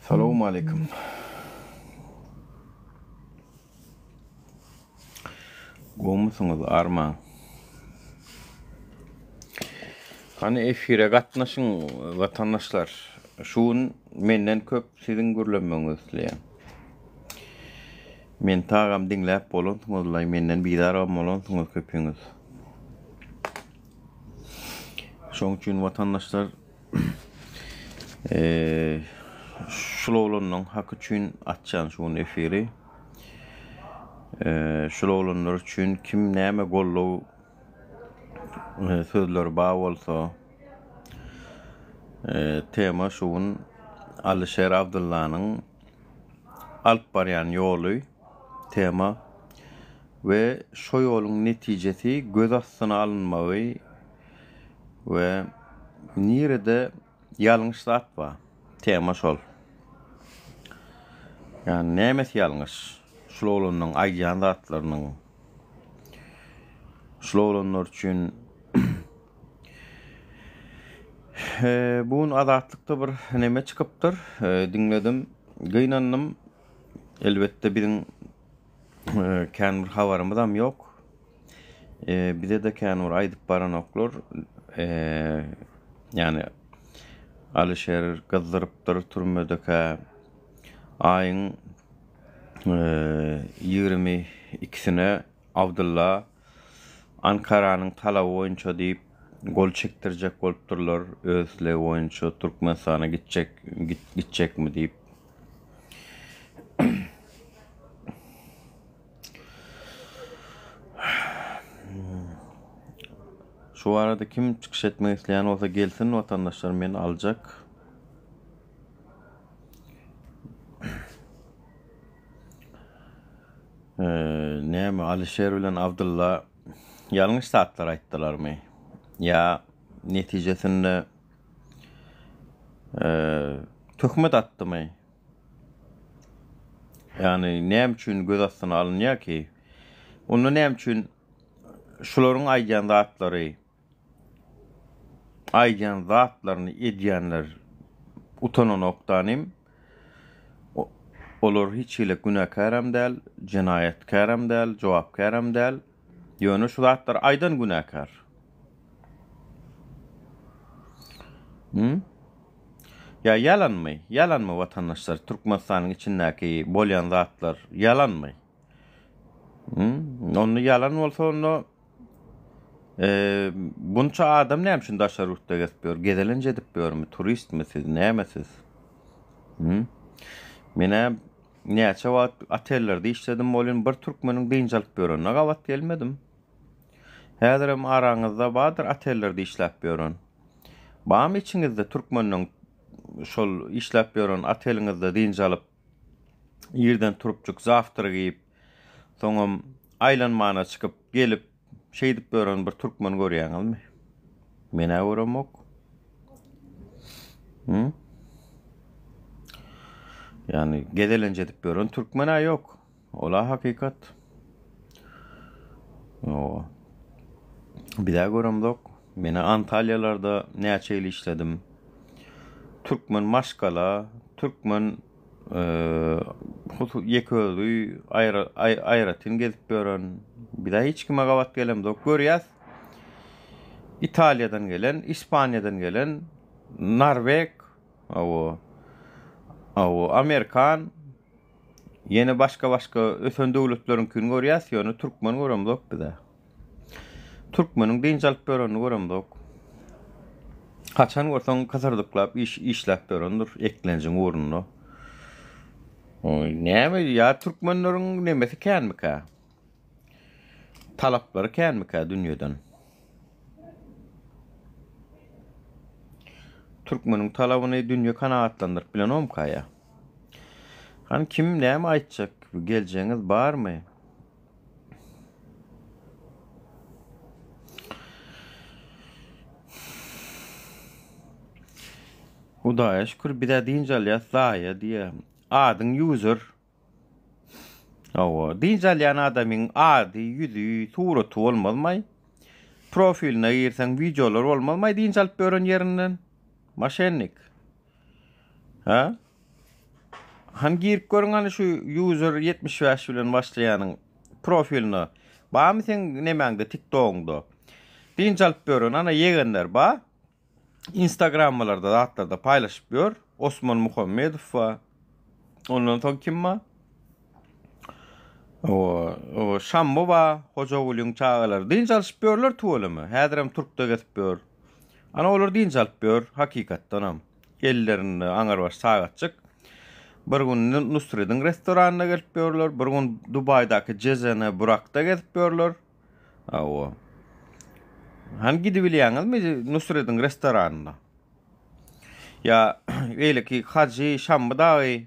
Salowmaleýkim. Gowmysyňyz armaň. Hany efire gatnaşyň watandaşlar. Şu gün menden köp siziň gürlemegiňizi isleýän. Men tagam diňläp bolansyňyzlaý menden bizaram bolansyňyz köpüňiz. Şoň üçin watandaşlar şul oglanlaryň haky üçin açýan şu gün efiri. Şul oglanlar üçin kim näme goldaw sözleri bar bolsa tema şu gün Alyşer Abdyllanyň alyp barýan ýoly tema we şo ýoluň netijesi göz astyna alynmagy we nirede ýalňyş zat bar? Tema şol. Ýagny nämesi ýalňyş? Şul oglanyň aýdýan zatlarynyň şul oglanlar üçin bu gün Azatlykda bir neme çykypdyr. Diňledim, gynandym. Elbetde biziň kän bir habarymyzam ýok. Bize-de kän bir aýdyp baranoklar. Ýagny Alyşer gyzdyrypdyr türmedekä aýyň 22-sine Abdylla Ankaranyň talaby boýunça diýip gol çekdirjek bolupdyrlar, öz islegi boýunça Türkmenistana gitjek gitjekmi diýip. Şu barada kim çykyş etmek isleýän bolsa gelsin watandaşlar men aljak. Näme Alyşer bilen Abdylla ýalňyş zatlar aýtdylarmy? Ýa netijesinde töhmet atdymy? Ýagny näme üçin göz astyna alynýar ki? Onda näme üçin şularyň aýdýan zatlary aýdýan zatlaryny edýänler utananokdanym? Olar hiç hili günäkärem däl, jenaýatkärem däl, jogapkärem däl. Ýöne şu zatlary aýdan günäkär. Hum? Ýa ýalanmy? Ýalanmy watandaşlar Türkmenistanyň içindäki bolýan zatlar ýalanmy? Hum? Onda ýalan bolsa onda bunça adam näme üçin daşary ýurtda gezip ýör? Gezelenç edip ýörmi? Turistmi siz? Näme siz? Hum? Menä näçe wagt otellerde işledim bolýan bir türkmeniň dynç alyp ýörenine gabat gelmedim. Häzirem araňyzda bardyr otellerde işläp ýören. Barmy içiňizde türkmeniň şol işläp ýören oteliňizde dynç alyp, irden turupjyk zawtrak iýip, soňam aýlanmana çykyp gelip, şeýdip ýören bir türkmen görýäňizmi? Men-ä göremok. Hı? Ýagny gezelenç edip ýören türkmen-ä ýok. Ola hakykat. Owa. Bizä göremzok. Menä Antalýalarda näçe ýyl işledim. Türkmen maşgala, türkmen ýeke özi aýratyn gezip ýören. Bizä hiç kime gabat gelemzok. Görýäs. Italiýadan gelen, Ispaniýadan gelen, Norweg, hawa, hawa, amerikan, Ýene başga-başga ösen döwletleriňkini görýäs, ýöne türkmen göremzok bizä. Türkmeniň dynç alyp ýörenini göremzok. Haçan görseň kysyrdyklap iş işläp ýörendir eklenjiň ugrunda. Oý, näme ýa türkmenleriň nemesi känmikä? Talaplary känmikä dünýeden? Türkmeniň talabyny dünýe kanagatlandyryp bilenomka ýa? Hany kim näme aýtjak? Geljegiňiz barmy? Hudaýa şükür bizä dynç alýas zaýa diýýä. Adyň user. Hawa, dynç alýan adamyň ady, ýüzi, suraty bolmazmaý? Profiline girseň wideolar bolmazmaý dynç alyp ýören ýerinden? Moşennik. Hä? Hany girip görüň hany şu user 75 bilen başlaýanyň profiline. Barmy seň nemäňde TikTogyňda? Dynç alyp ýören ana ýegenler bar. Instagrammalarda zatlarda paýlaşyp ýör. Osman Muhammedow bar. Ondan soň kim bar? O, o Şammy bar, Hojagulyň çagalary. Dynç alyşyp ýörler tüweleme. Häzirem Türkde gezip ýör. Ana olar dynç alyp ýör hakykatdanam. Ellerinde aňyrbaş sagatjyk. Bir gün Nusrediň restoranyna gelip ýörler, bir gün Dubaýdaky Jezene Burakda gezip ýörler. Hawa. Hany gidibilýäňizmi Nusrediň restoranyna? Ýa beýleki Hajy, Şammy dagy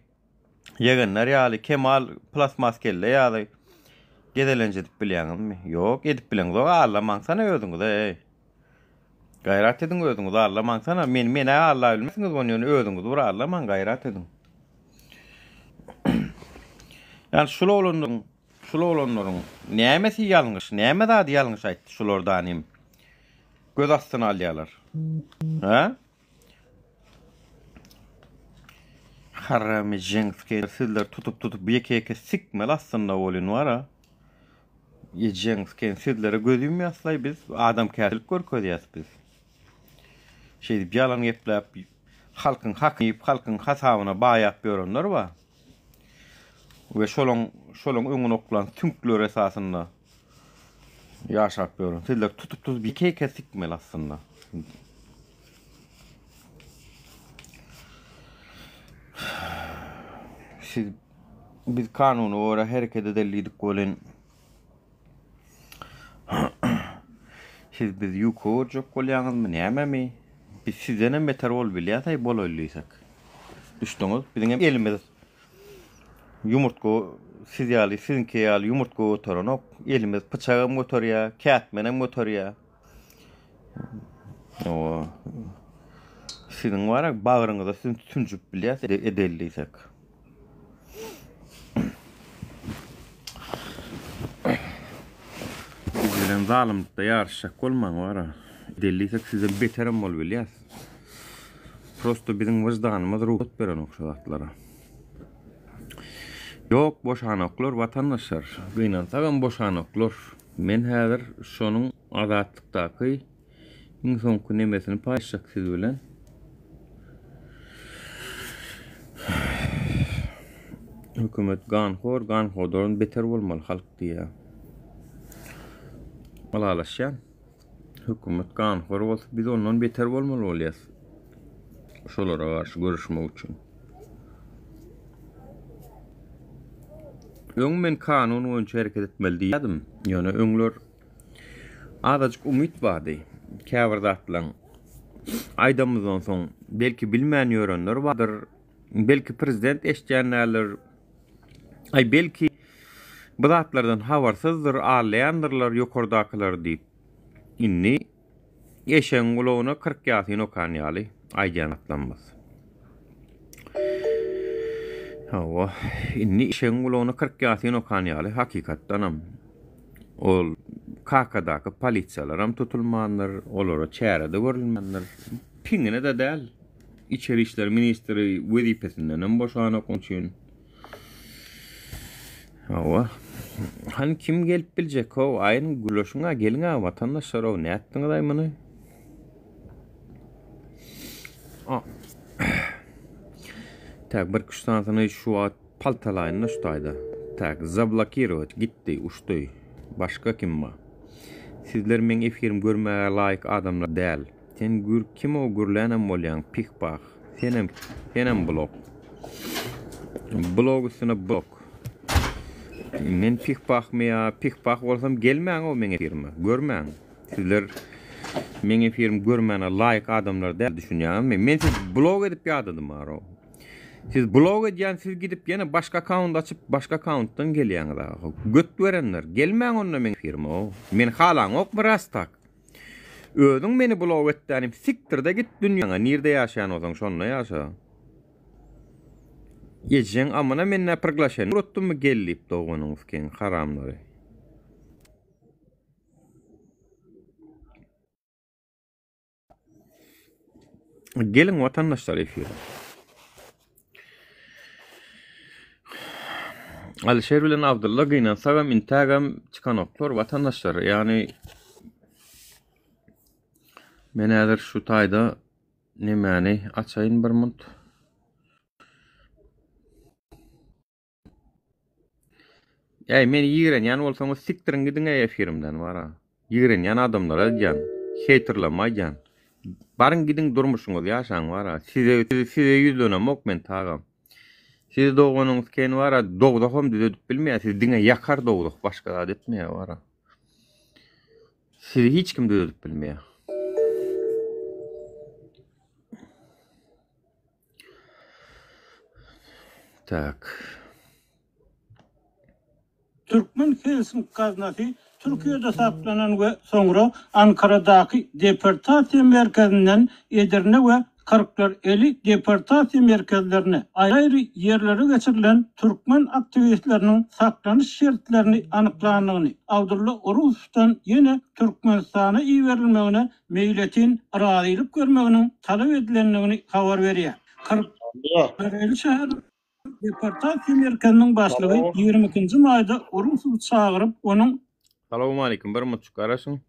ýegenler ýaly, Kemal plasmas kelle ýaly gezelenç edip bilýäňizmi? Ýok, edip bileňzok, allamaňsana özüňize, eý. Gaýrat ediň özüňizi allamaňsana. Men men-ä allabilmersiňiz ony ýöne özüňizi bir allamaň, gaýrat ediň. Ýani şul oglanlaryň Şul oglanlaryň nämesi ýalňyş, näme zady ýalňyş aýtdy şular danym göz astyna alýalar. Hä? Haramy jeňski sizler tutup tutup ýeke ýeke sikmeli aslynda bolyn bara. Jeňski sizlere göz ýumýaslaý biz adamkärçilik görkezýäs biz. Şeýdip ýalan gepläp halkyň hakyny iýip halkyň hasabyna baýap ýörenler bar. We şolaň şolaň öňüne oklan süňkleri esasynda ýaşap ýören. Sizler tutup tutup ýeke ýeke sikmeli aslynda. Siz biz kanuna görä hereket edeli diýdik welin Siz bizi ýuka görjek bolýaňyzmy, nämemi? Biz sizdenem beter bolup bilýäs-aý bolaýly diýsek. Düşdüňiz? Biziň hem elimiz ýumurtga siz ýaly, siziňki ýaly ýumurtga göterenok. Elimiz pyçagam göterýär, kätmenem göterýär. Owa. Siziň bar-a bagryňyza sünjüp bilýäs edeli diýsek. Biz bilen zalymlykda ýaryşjak bolmaň wara. Delliysek sizden beterem bolup bilýäs. Prosto biziň wyždanymyz rugsat berenok şu zatlara. Ýok boşanoklar watandaşlar. Gynansagam boşanoklar. Men häzir şonuň azatlykdaky Iň soňky nemesini paýlaşjak siz bilen. Hökümet ganhor, ganhordan beter bolmaly halk diýýär. Ylalaşýan. Hökümet ganhor bolsa biz ondan beter bolmaly bolýas. Şolara garşy göreşmek üçin. Öň men kanun boýunça hereket etmeli diýýärdim. Ýöne öňler Azajyk umyt bardy. Käbir zatlaň aýdamyzdan soň belki bilmän ýörenler bardyr. Belki prezident eşidýän däldir. Aý belki bu zatlardan habarsyzdyr, aldaýandyrlar ýokardakylar diýip. Indi Eşegiň gulagyna 40 ýasyn okan ýaly aýdýan atlamyz. Hawa, indi eşegiň gulagyna 40 ýasyn okan ýaly hakykatdanam ol kakadaky polisiýalaram tutulmandyr, olara çäre-de görülmändir. Piňine-de däl. Içeri işler ministri wezipesindenem boşanok onuň üçin. Hawa. Hany kim gelip biljek how aýyň gürleşiň-a geliň-a watandaşlar how nätdiňiz-aý muny? Tak bir üç sanysyny şu wagt paltalaýyn-da şu taýda. Tak zablokirować gitdi uçdy. Başga kim bar? Sizler meň efirim görmäge laýyk adamlar däl. Sen gür kim o gürlänem bolýaň pih pah senem senem blok blok üstüne blok men pih pahmy ýa pih pah bolsam gelmäň o meň efirime görmäň sizler meň efirim görmäne laýyk adamlar däl düşünýäňizmi men siz blok edip ýadadym aro siz blok edýän siz gidip ýene başga akkaunt açyp başga akkauntdan gelýäňiz göt berenler gelmäň onda meň efirime o men halaňokmy ras tak Özüň meni blok etdänim sikdirde git dünýäňe nirde ýaşaýan bolsaň şonda ýaşa. Ejeň amyna men nä priglaşeniýa ugratdymmy gel diýip doganyňyz keň haramlary. Geliň watandaşlar efire. Alişer bilen Abdylla gynansagam intägem çykanoklar watandaşlar. Ýagny men häzir şu taýda nemäni açaýyn bir munt. Äý, meni ýigrenýän bolsaňyz sikdiriň gidiň-äý efirimden wara. Ýigrenýän adamlara aýdýan, heýterleme aýdýan. Baryň gidiň durmuşyňyzy ýaşaň wara. Size size ýüzlenemok men tagam. Sizi doganyňyz ken wara dowzaham düzedip bilmeýär, sizi diňe ýakar dowzah başga zat etmeýär wara. Sizi hiç kim düzedip bilmeýär. Tak. Türkmen Helsink gaznasy Türkiýede saklanan we soňra Ankaradaky deportasiýa merkezinden Edirne we Kyrklareli deportasiýa merkezlerine, aýry-aýry ýerlere geçirilen türkmen aktiwistleriniň saklanyş şertlerini anyklandygyny, Abdulla Oruzowdan ýene Türkmenistana iberilmegine meýletin razylyk bermeginiň talap edilendigini habar berýär. Kyrklareli şäheriniň deportasiýa merkeziniň başlygy 22-nji maýda Orusowy çagyryp, onuň. Salowmaleýkim bir mutjyk garaşyň.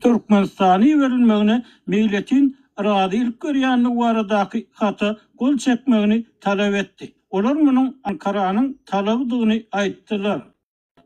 Türkmenistana iberilmegine meýletin razylyk berýändigi baradaky hata gol çekmegini talap etdi. Olar munuň Ankaranyň talabydygyny aýtdylar.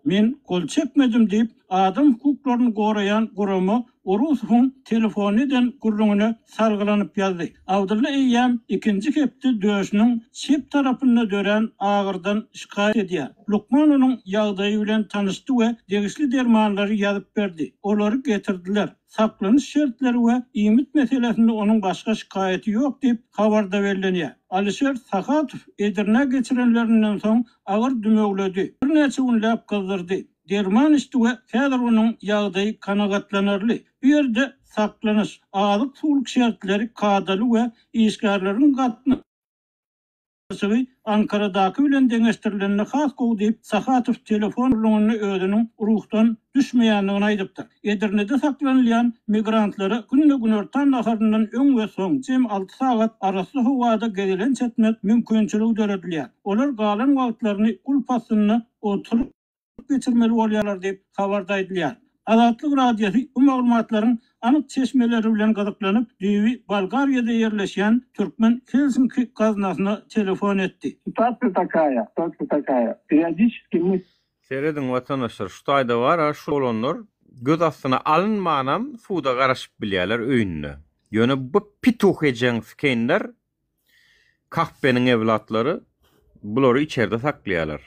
Men gol çekmedim diýip, adam hukuklaryny goraýan gurama Orusowyň telefonda eden gürrüňine salgylanyp ýazdy. Abdylla eýýäm ikinji hepde döşüniň çep tarapynda dörän agyrdan şikaýat edýär. Lukman onuň ýagdaýy bilen tanyşdy we degişli dermanlary ýazyp berdi. Olary getirdiler. Saklanyş şertleri we iýmit meselesinde onuň başga şikaýaty ýok diýip, habarda bellenýär. Alişer Sahatow Edirnä geçirenlerinden soň agyr dümewledi. Birnäçe günläp gyzdyrdy. Derman içdi we häzir onuň ýagdaýy kanagatlanarly. Bu ýerde saklanyş, azyk-suwluk şertleri kadaly we işgärleriň gatnaşygy Ankaradaky bilen deňeşdirilende has gowy diýip, Sahatow telefon gürrüňinde özüniň ruhdan düşmeýändigini aýdypdyr. Edirnede saklanylýan migrantlara günde günortan naharyndan öň we soň jem alty sagat arassa howada gezelenç etmek mümkinçiligi döredilýär. Olar galan wagtlaryny gulp astynda oturyp geçirmeli bolýarlar diýip, habarda aýdylýar. Azatlyk Radiosy bu maglumatlaryň anyk çeşmeleri bilen gyzyklanyp, düýbi Bolgariýada ýerleşýän Türkmen Helsinki gaznasyna telefon etdi. Situasiýa takaýa, situasiýa takaýa. Periodiçeski my Serediň watandaşlar şu taýda bara şu oglanlar göz astyna alynmanam suda garaşyp bilýärler öýünde. Ýöne bu pituh ejeň skenler kahpeniň evlatlary bulary içerde saklaýarlar.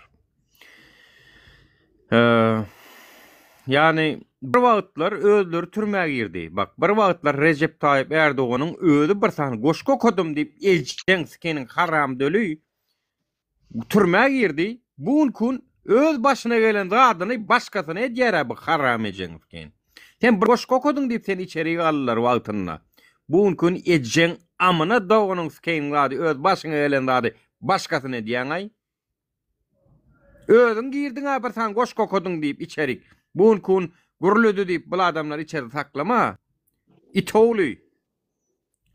Ýagny bir wagtlar özleri türmä girdi. Bak bir wagtlar Rejep Taýyp Erdoganyň özi bir sany goşgy okadym diýip ejeň skeniň haram döli Türmä girdi, bu günki gün öz başyna gelen zadyny başgasyna edýär-ä bu haram ejeňiz ken. Sen bir goşgy okadyň diýip seni içerik aldylar wagtynda. Bu günki gün ejeň amyna doganyň skeýiň zady öz başyňa gelen zady başgasyna edýäň-aý. Özüň girdiň-ä bir sany goşgy okadyň diýip içerik. Bu günki gün gürledi diýip bul adamlary içerde saklama. It ogly.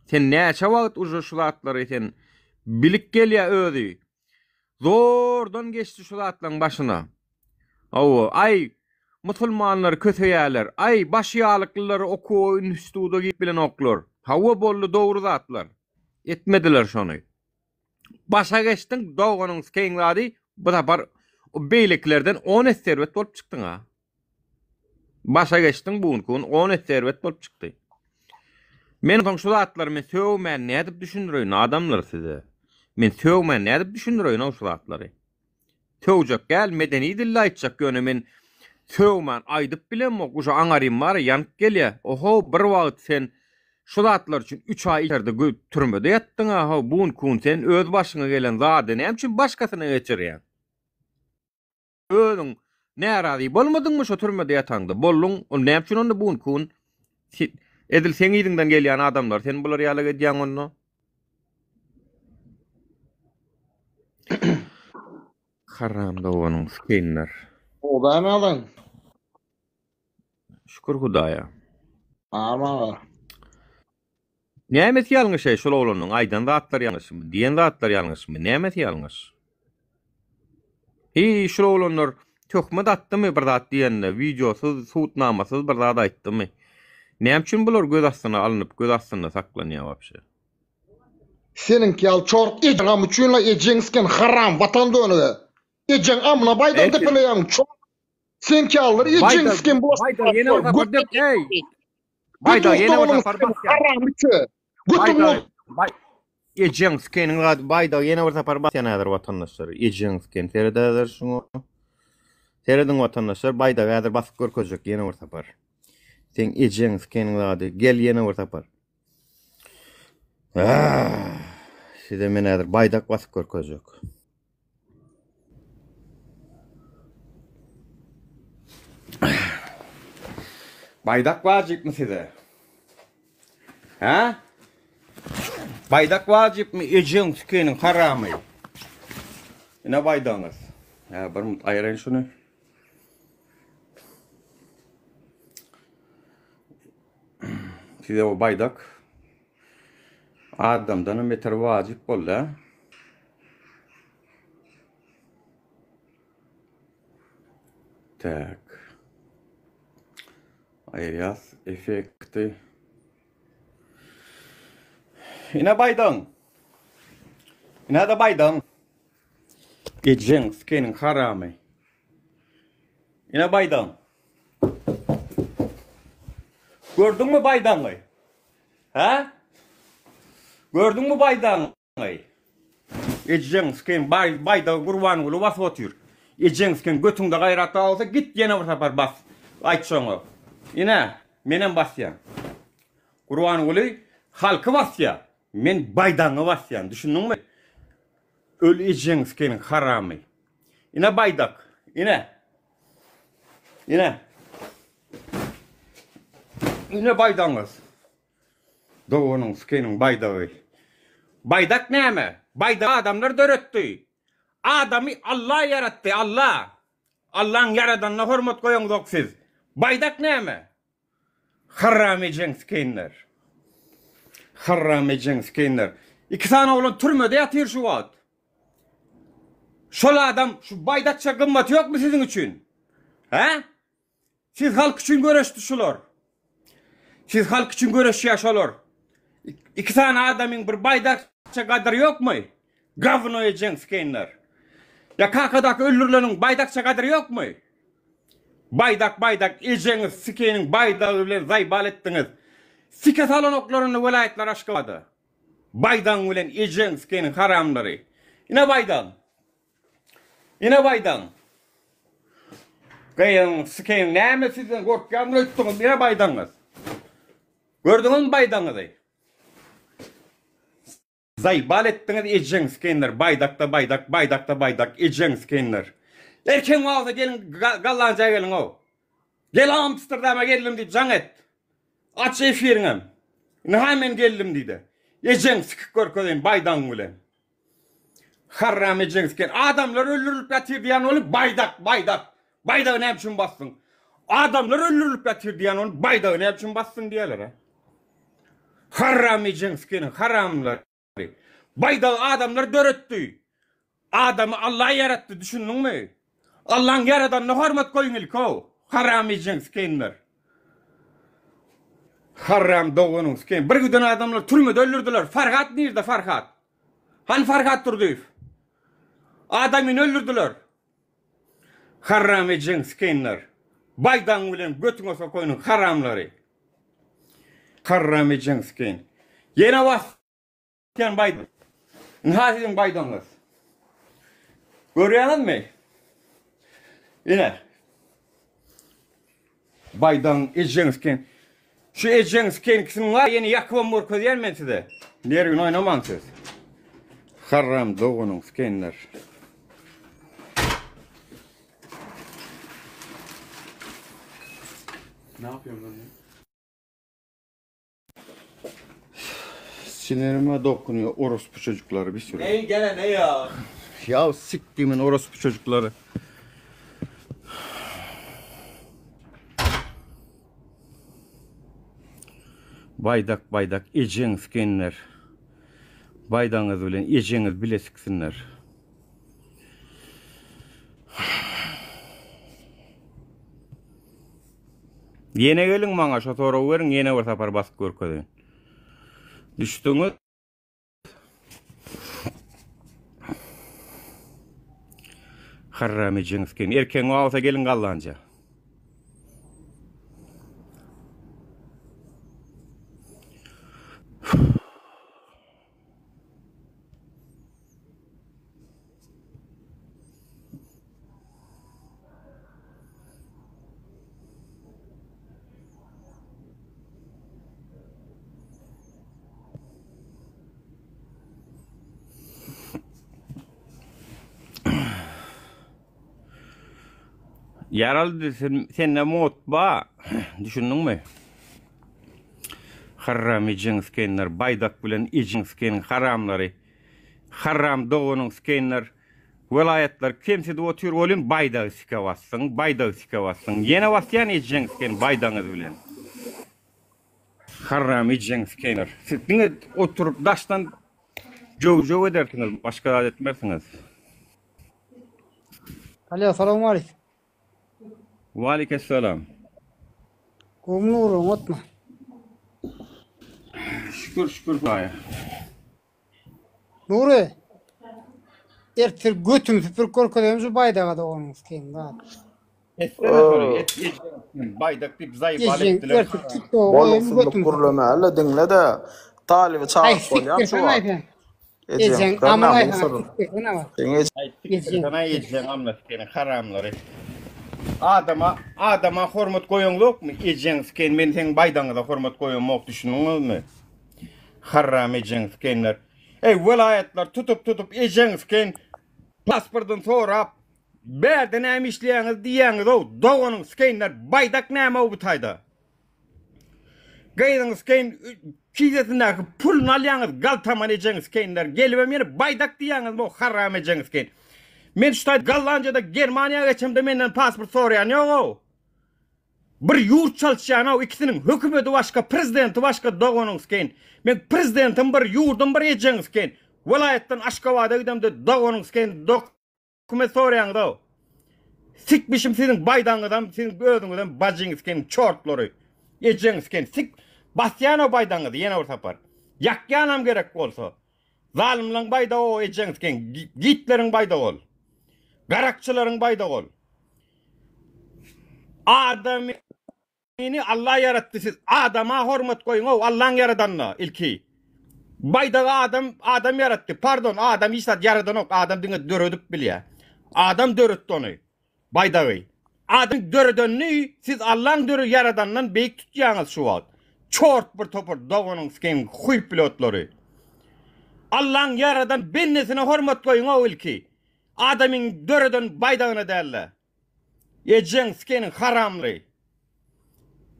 Sen näçe wagt uje şu zatlary sen bilip gelýä özi. Zordan geçdi şu zatlaryň başyna. Hawa, aý musulmanlary köseýärler. Aý baş ýalyklylary okuwa instituda girip bilenoklar. Hawa boldy dogry zatlar. Etmediler şony. Başa geçdiň doganyň skeýiň zady bu sapar beýlekilerden on esse erbet bolup çykdyň a. Başa geçdiň bu günki gün on esse erbet bolup çykdy. Men soň şu zatlary men sögmän nädip düşündireýin adamlar size. Men sögmän nädip düşündireýin şu zatlary. Sögjek däl medeni dilde aýtjak ýöne men sögmän aýdyp bilemok uje aňarym bar ýanyp gelýä. Oho bir wagt sen şu zatlar üçin üç aý içerde türmede ýatdyň a bu günki gün sen öz başyňa gelen zady näme üçin başgasyna geçirýäň. Özüň närazy bolmadyňmy şo türmede ýataňda? Bolduň. Ol näme üçin onda bu günki gün edil seň yzyňdan gelýän adamlar sen bular ýaly edýäň onda? Haram doganyň skinler. Oba näden? Şükür Hudaýa. Barma aga. Nämesi ýalňyş eý şol oglanyň aýdan zatlary ýalňyşmy diýen zatlary ýalňyşmy nämesi ýalňyş? Hiý şul oglanlar töhmet atdymy bir zat diýende wideosyz subutnamasyz bir zat aýtdymy? Näme üçin bular göz astyna alnyp göz astynda saklanýar wapşe? Seniňki ýaly çort ejeň amy üçin la ejeň siken haram watan dönügi. Ejeň amyna baýdak depeleýäň çort. Seňki ýalylar ejeň siken bulaşyp. Baýdak ýene bir sapar dep eý. Baýdak ýene bir sapar basýan. Haram içi. Götüň Baý Ejeň sikeniň zady baýdak ýene bir sapar basýan häzir watandaşlar. Ejeň siken seret häzir şuňa. Serediň watandaşlar baýdagy häzir basyp görkezjek ýene bir sapar. Seň ejeň sikeniň zady gel ýene bir sapar. Size men häzir baýdak basyp görkezjek. Baýdak wajypmy size? Hä? Baýdak wajypmy ejeň tükeniň haramy? Ine baýdagyňyz. Hä, bir minut aýyraýyn şuny. Size bu baýdak adamdanam beter wajyp boldy, hä? Tak. Aýyrýas effekti. Ine baýdagyň. Ine-de baýdagyň. Ejeň sikeniň haramy. Ine baýdagyň. Gördüňmi baýdagyňy? Hä? Gördüňmi baýdagyňy? Ejeň siken baý baýdagy Gurbanguly basyp otyr. Ejeň siken götüňde gaýrat bar bolsa git ýene bir sapar bas. Aýt şoňa. Ine, menem basýan. Gurbanguly halky basýa. Men baýdagyňy basýan. Düşündiňmi? Öl ejeň sikeniň haramy. Ine baýdak. Ine. Ine. Ine baýdagyňyz. Doganyň sikeniň baýdagy. Baýdak näme? Baýdagy adamlar döretdi. Adamy Alla ýaratdy, Alla. Allaň ýaradanyna hormat goýaňzok siz. Baýdak näme? Harram ejeň sikenler. Harram ejeň sikenler. Iki sany oglan türmede ýatyr şu wagt. Şol adam şu baýdakça gymmaty ýokmy siziň üçin? Hä? Siz halk üçin göreşdi şular. Siz halk üçin göreşýär şolar. Iki sany adamyň bir baýdakça gadyry ýokmy? Gawno ejeň sikenler. Ýa kakadaky öldürileniň baýdakça gadyry ýokmy? Baýdak baýdak ejeňiz sikeniň baýdagy bilen zaýbal etdiňiz. Sike salanoklar indi welaýatlar Aşgabada. Baýdagyň bilen ejeň sikeniň haramlary. Ine baýdagyň. Ine baýdagyň. Gyzyň sikeniň näme sizden gorkýandyr öýtdüňiz ine baýdagyňyz. Gördüňizmi baýdagyňyzy? Zaýbal etdiňiz ejeň sikenler baýdakda baýdak baýdakda baýdak ejeň sikenler. Erkegiň bolsa geliň gallanjaýa geliň ow. Gel Amsterdama geldim diýip jaň et. Aç efiriňem. Ynha men geldim diýde. Ejeň sikip görkezeýin baýdagyň bilen. Harram ejeň siken. Adamlar öldürilip ýatyr diýen bolup baýdak baýdak. Baýdagy näme üçin basdyň? Adamlar öldürilip ýatyr diýen bolup baýdagy näme üçin basdyň diýerler a. Harram ejeň sikeniň haramlary. Baýdagy adamlar döretdi. Adamy Allah ýaratdy düşündiňmi? Allaň ýaradanyna hormat goýuň ilki-ow. Haram ejeň sikenler. Harram doganyň siken. Bir giden adamlar türmede öldürdiler. Farhat nirde Farhat? Hany Farhat Durdyýew? Adamyny öldürdiler. Harram ejeň sikenler. Baýdagyň bilen götüňe sokaýynyň haramlary. Harram ejeň siken. Ýene bas. Sen baýdak. Ynha siziň baýdagyňyz. Görýäňizmi? Ine. Baýdagyň ejeň siken. Şu ejeň sikenkisiniň bar ýene ýakybam görkezýän men size. Nerwini oýnamaň siz. Harram doganyň sikenler. Ne yapıyorsun lan ya? Sinirime dokunuyor orospu çocukları bir sürü. Ney gene ne ya? Ýa sikdimin orospu çocuklary. Baýdak baýdak ejeň sikenler. Baýdagyňyz bilen ejeňiz bile siksinler. Ýene geliň maňa şo soragy beriň ýene bir sapar basyp görkezeýin. Düşdüňiz? Harram ejeňiz kim? Erkegiň bolsa geliň gallanja. Ýaraly sen sende mod ba. Düşündiňmi? Haram ejeň skenler baýdak bilen ejeň skeniň haramlary. Haram doganyň skenler welaýatlar kemsidip otyr welin baýdagy sike basdyň, baýdagy sike basdyň. Ýene basýan ejeň sken baýdagyňyz bilen. Haram ejeň skenler. Siz diňe oturyp daşdan jöw-jöw edersiňiz, başga zat etmersiňiz. Alo, salowmaleýkim. Waleýkessalam. Gowmy Nury, oňatmy? Şükür, şükür Hudaýa. Nury, ertir götümi süpürip görkezeýin şu baýdaga doganyňyz kim zat. Etsene şony, et, et, baýdak diýip zaýbal Ejeň etdiler. ertir TikToka goýaýyn Bolupsyzlyk götümi süpürip. gürlemäli diňle-de talyby Aý çagyryp bolýamy şu sikdirsene wagt? sen. Ejeň Ejeň gör amyna näme aýsana musuryn. sikdirsene bak. Seň ejeň Aý Ejeň. sikdirsene ejeň amyna sikeni haramlary. Adama adama hormat goýaňzokmy ejeň siken men seň baýdaňyza hormat goýamok düşündiňizmi? Haram ejeň sikenler. Eý welaýatlar tutup tutup ejeň siken pasportyny sorap bärde näme işleýäňiz diýýäňizow doganyň sikenler baýdak näme-ow bu taýda. Gyzyň skeýn kisesindäki puluny alýaňyz galtaman ejeň skeýnler gelibem ýene baýdak diýýäňiz bu haram ejeň skeýn. Men şu taýda Gollandiýada Germaniýa geçemde menden pasport soraýan ýogow. Bir ýurt çalyşýanow ikisiniň hökümedi başga prezidenti başga doganyň skeýn. Men prezidentim bir ýurdum bir ejeň skeýn. Welaýatdan Aşgabada gidemde doganyň skeýn dok Kime soraýaňyzow? Sikmişim siziň baýdagyňyzam, siziň özüňizem bajyňyz keniň çortlary. Ejeňiz ken sik basýanow baýdagyňyzy ýene bir sapar. Ýakýanam gerek bolsa. Zalymlaň baýdagy o ejeňiz ken Gitleriň baýdagy ol. Garakçylaryň baýdagy ol. Adamy Meni Alla ýaratdy siz adama hormat goýuňow Allaň ýaradanyna ilki baýdagy adam adam ýaratdy pardon adam hiç zat ýaradanok adam diňe döredip bilýä adam döretdi ony baýdagy adam döredenini siz Allaň döre ýaradanyndan beýik tutýaňyz şu wagt çort bir topar doganyň skeň huý pilotlary Allaň ýaradan bendesine hormat goýuňow ilki adamyň döreden baýdagyna dälde. Ejeň sikeniň haramly.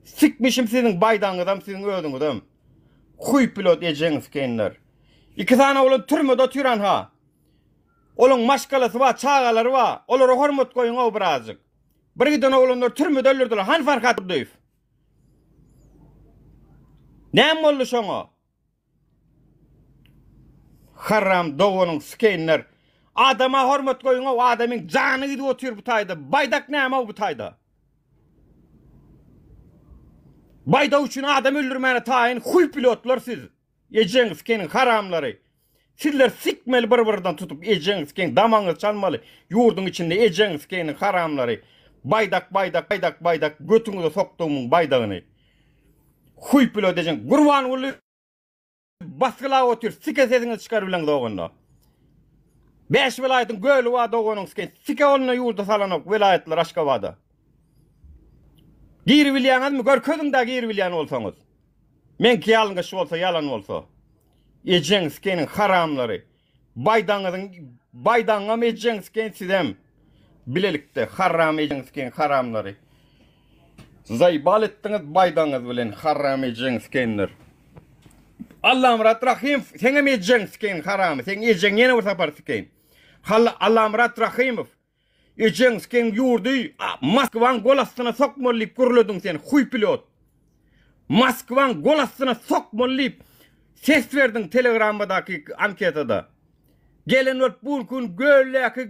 Sikmişim siziň baýdagyňyzam siziň özüňizem. Huý pilot ejeň sikenler. Iki sany oglan türmede otyran ha. Olaň maşgalasy bar, çagalary bar. Olara hormat goýuňow birazjyk. Bir giden oglanlar türmede öldürdiler. Hany Farhat Durdyýew? Näme boldy şoňa? Haram doganyň skeýnler. Adama hormat goýuňow adamyň jany gidip otyr bu taýda. Baýdak näme-ow bu taýda? Baýdak üçin adam öldürmäne taýyn huý pilotlar siz. Ejeň skeniň haramlary. Sizler sikmeli bir birden tutup ejeň skeň damagyňyzy çalmaly. Ýurduň içinde ejeň skeniň haramlary. Baýdak baýdak baýdak baýdak götüňize sokdugymyň baýdagyny. Huý pilot ejeň Gurbanguly basgylap otyr sike sesiňizi çykaryp bileňzok onda. Bäş welaýatyň göli bar doganyň sike sike boluna ýurda salanok welaýatlar Aşgabada. Giribilýäňizmi görkeziňdä giribilýän bolsaňyz. Meňki ýalňyş bolsa ýalan bolsa. Ejeň sikeniň haramlary. Baýdagyňyzyň baýdagyňam ejeň siken sizem bilelikde haram ejeň siken haramlary. Zaýbal etdiňiz baýdagyňyz bilen haram ejeň sikenler. Allamyrat Rahymow seňem ejeň siken haramy seň ejeň ýene bir sapar sikeýin. Hally Allamyrat Rahymow. Ejeň skeň ýurdy Moskwaň gol astyna sokmaly diýip gürlediň sen huý pilot. Moskwaň gol astyna sokmaly diýip ses berdiň telegrammadaky anketada. Gelen bolup bu gün göldäki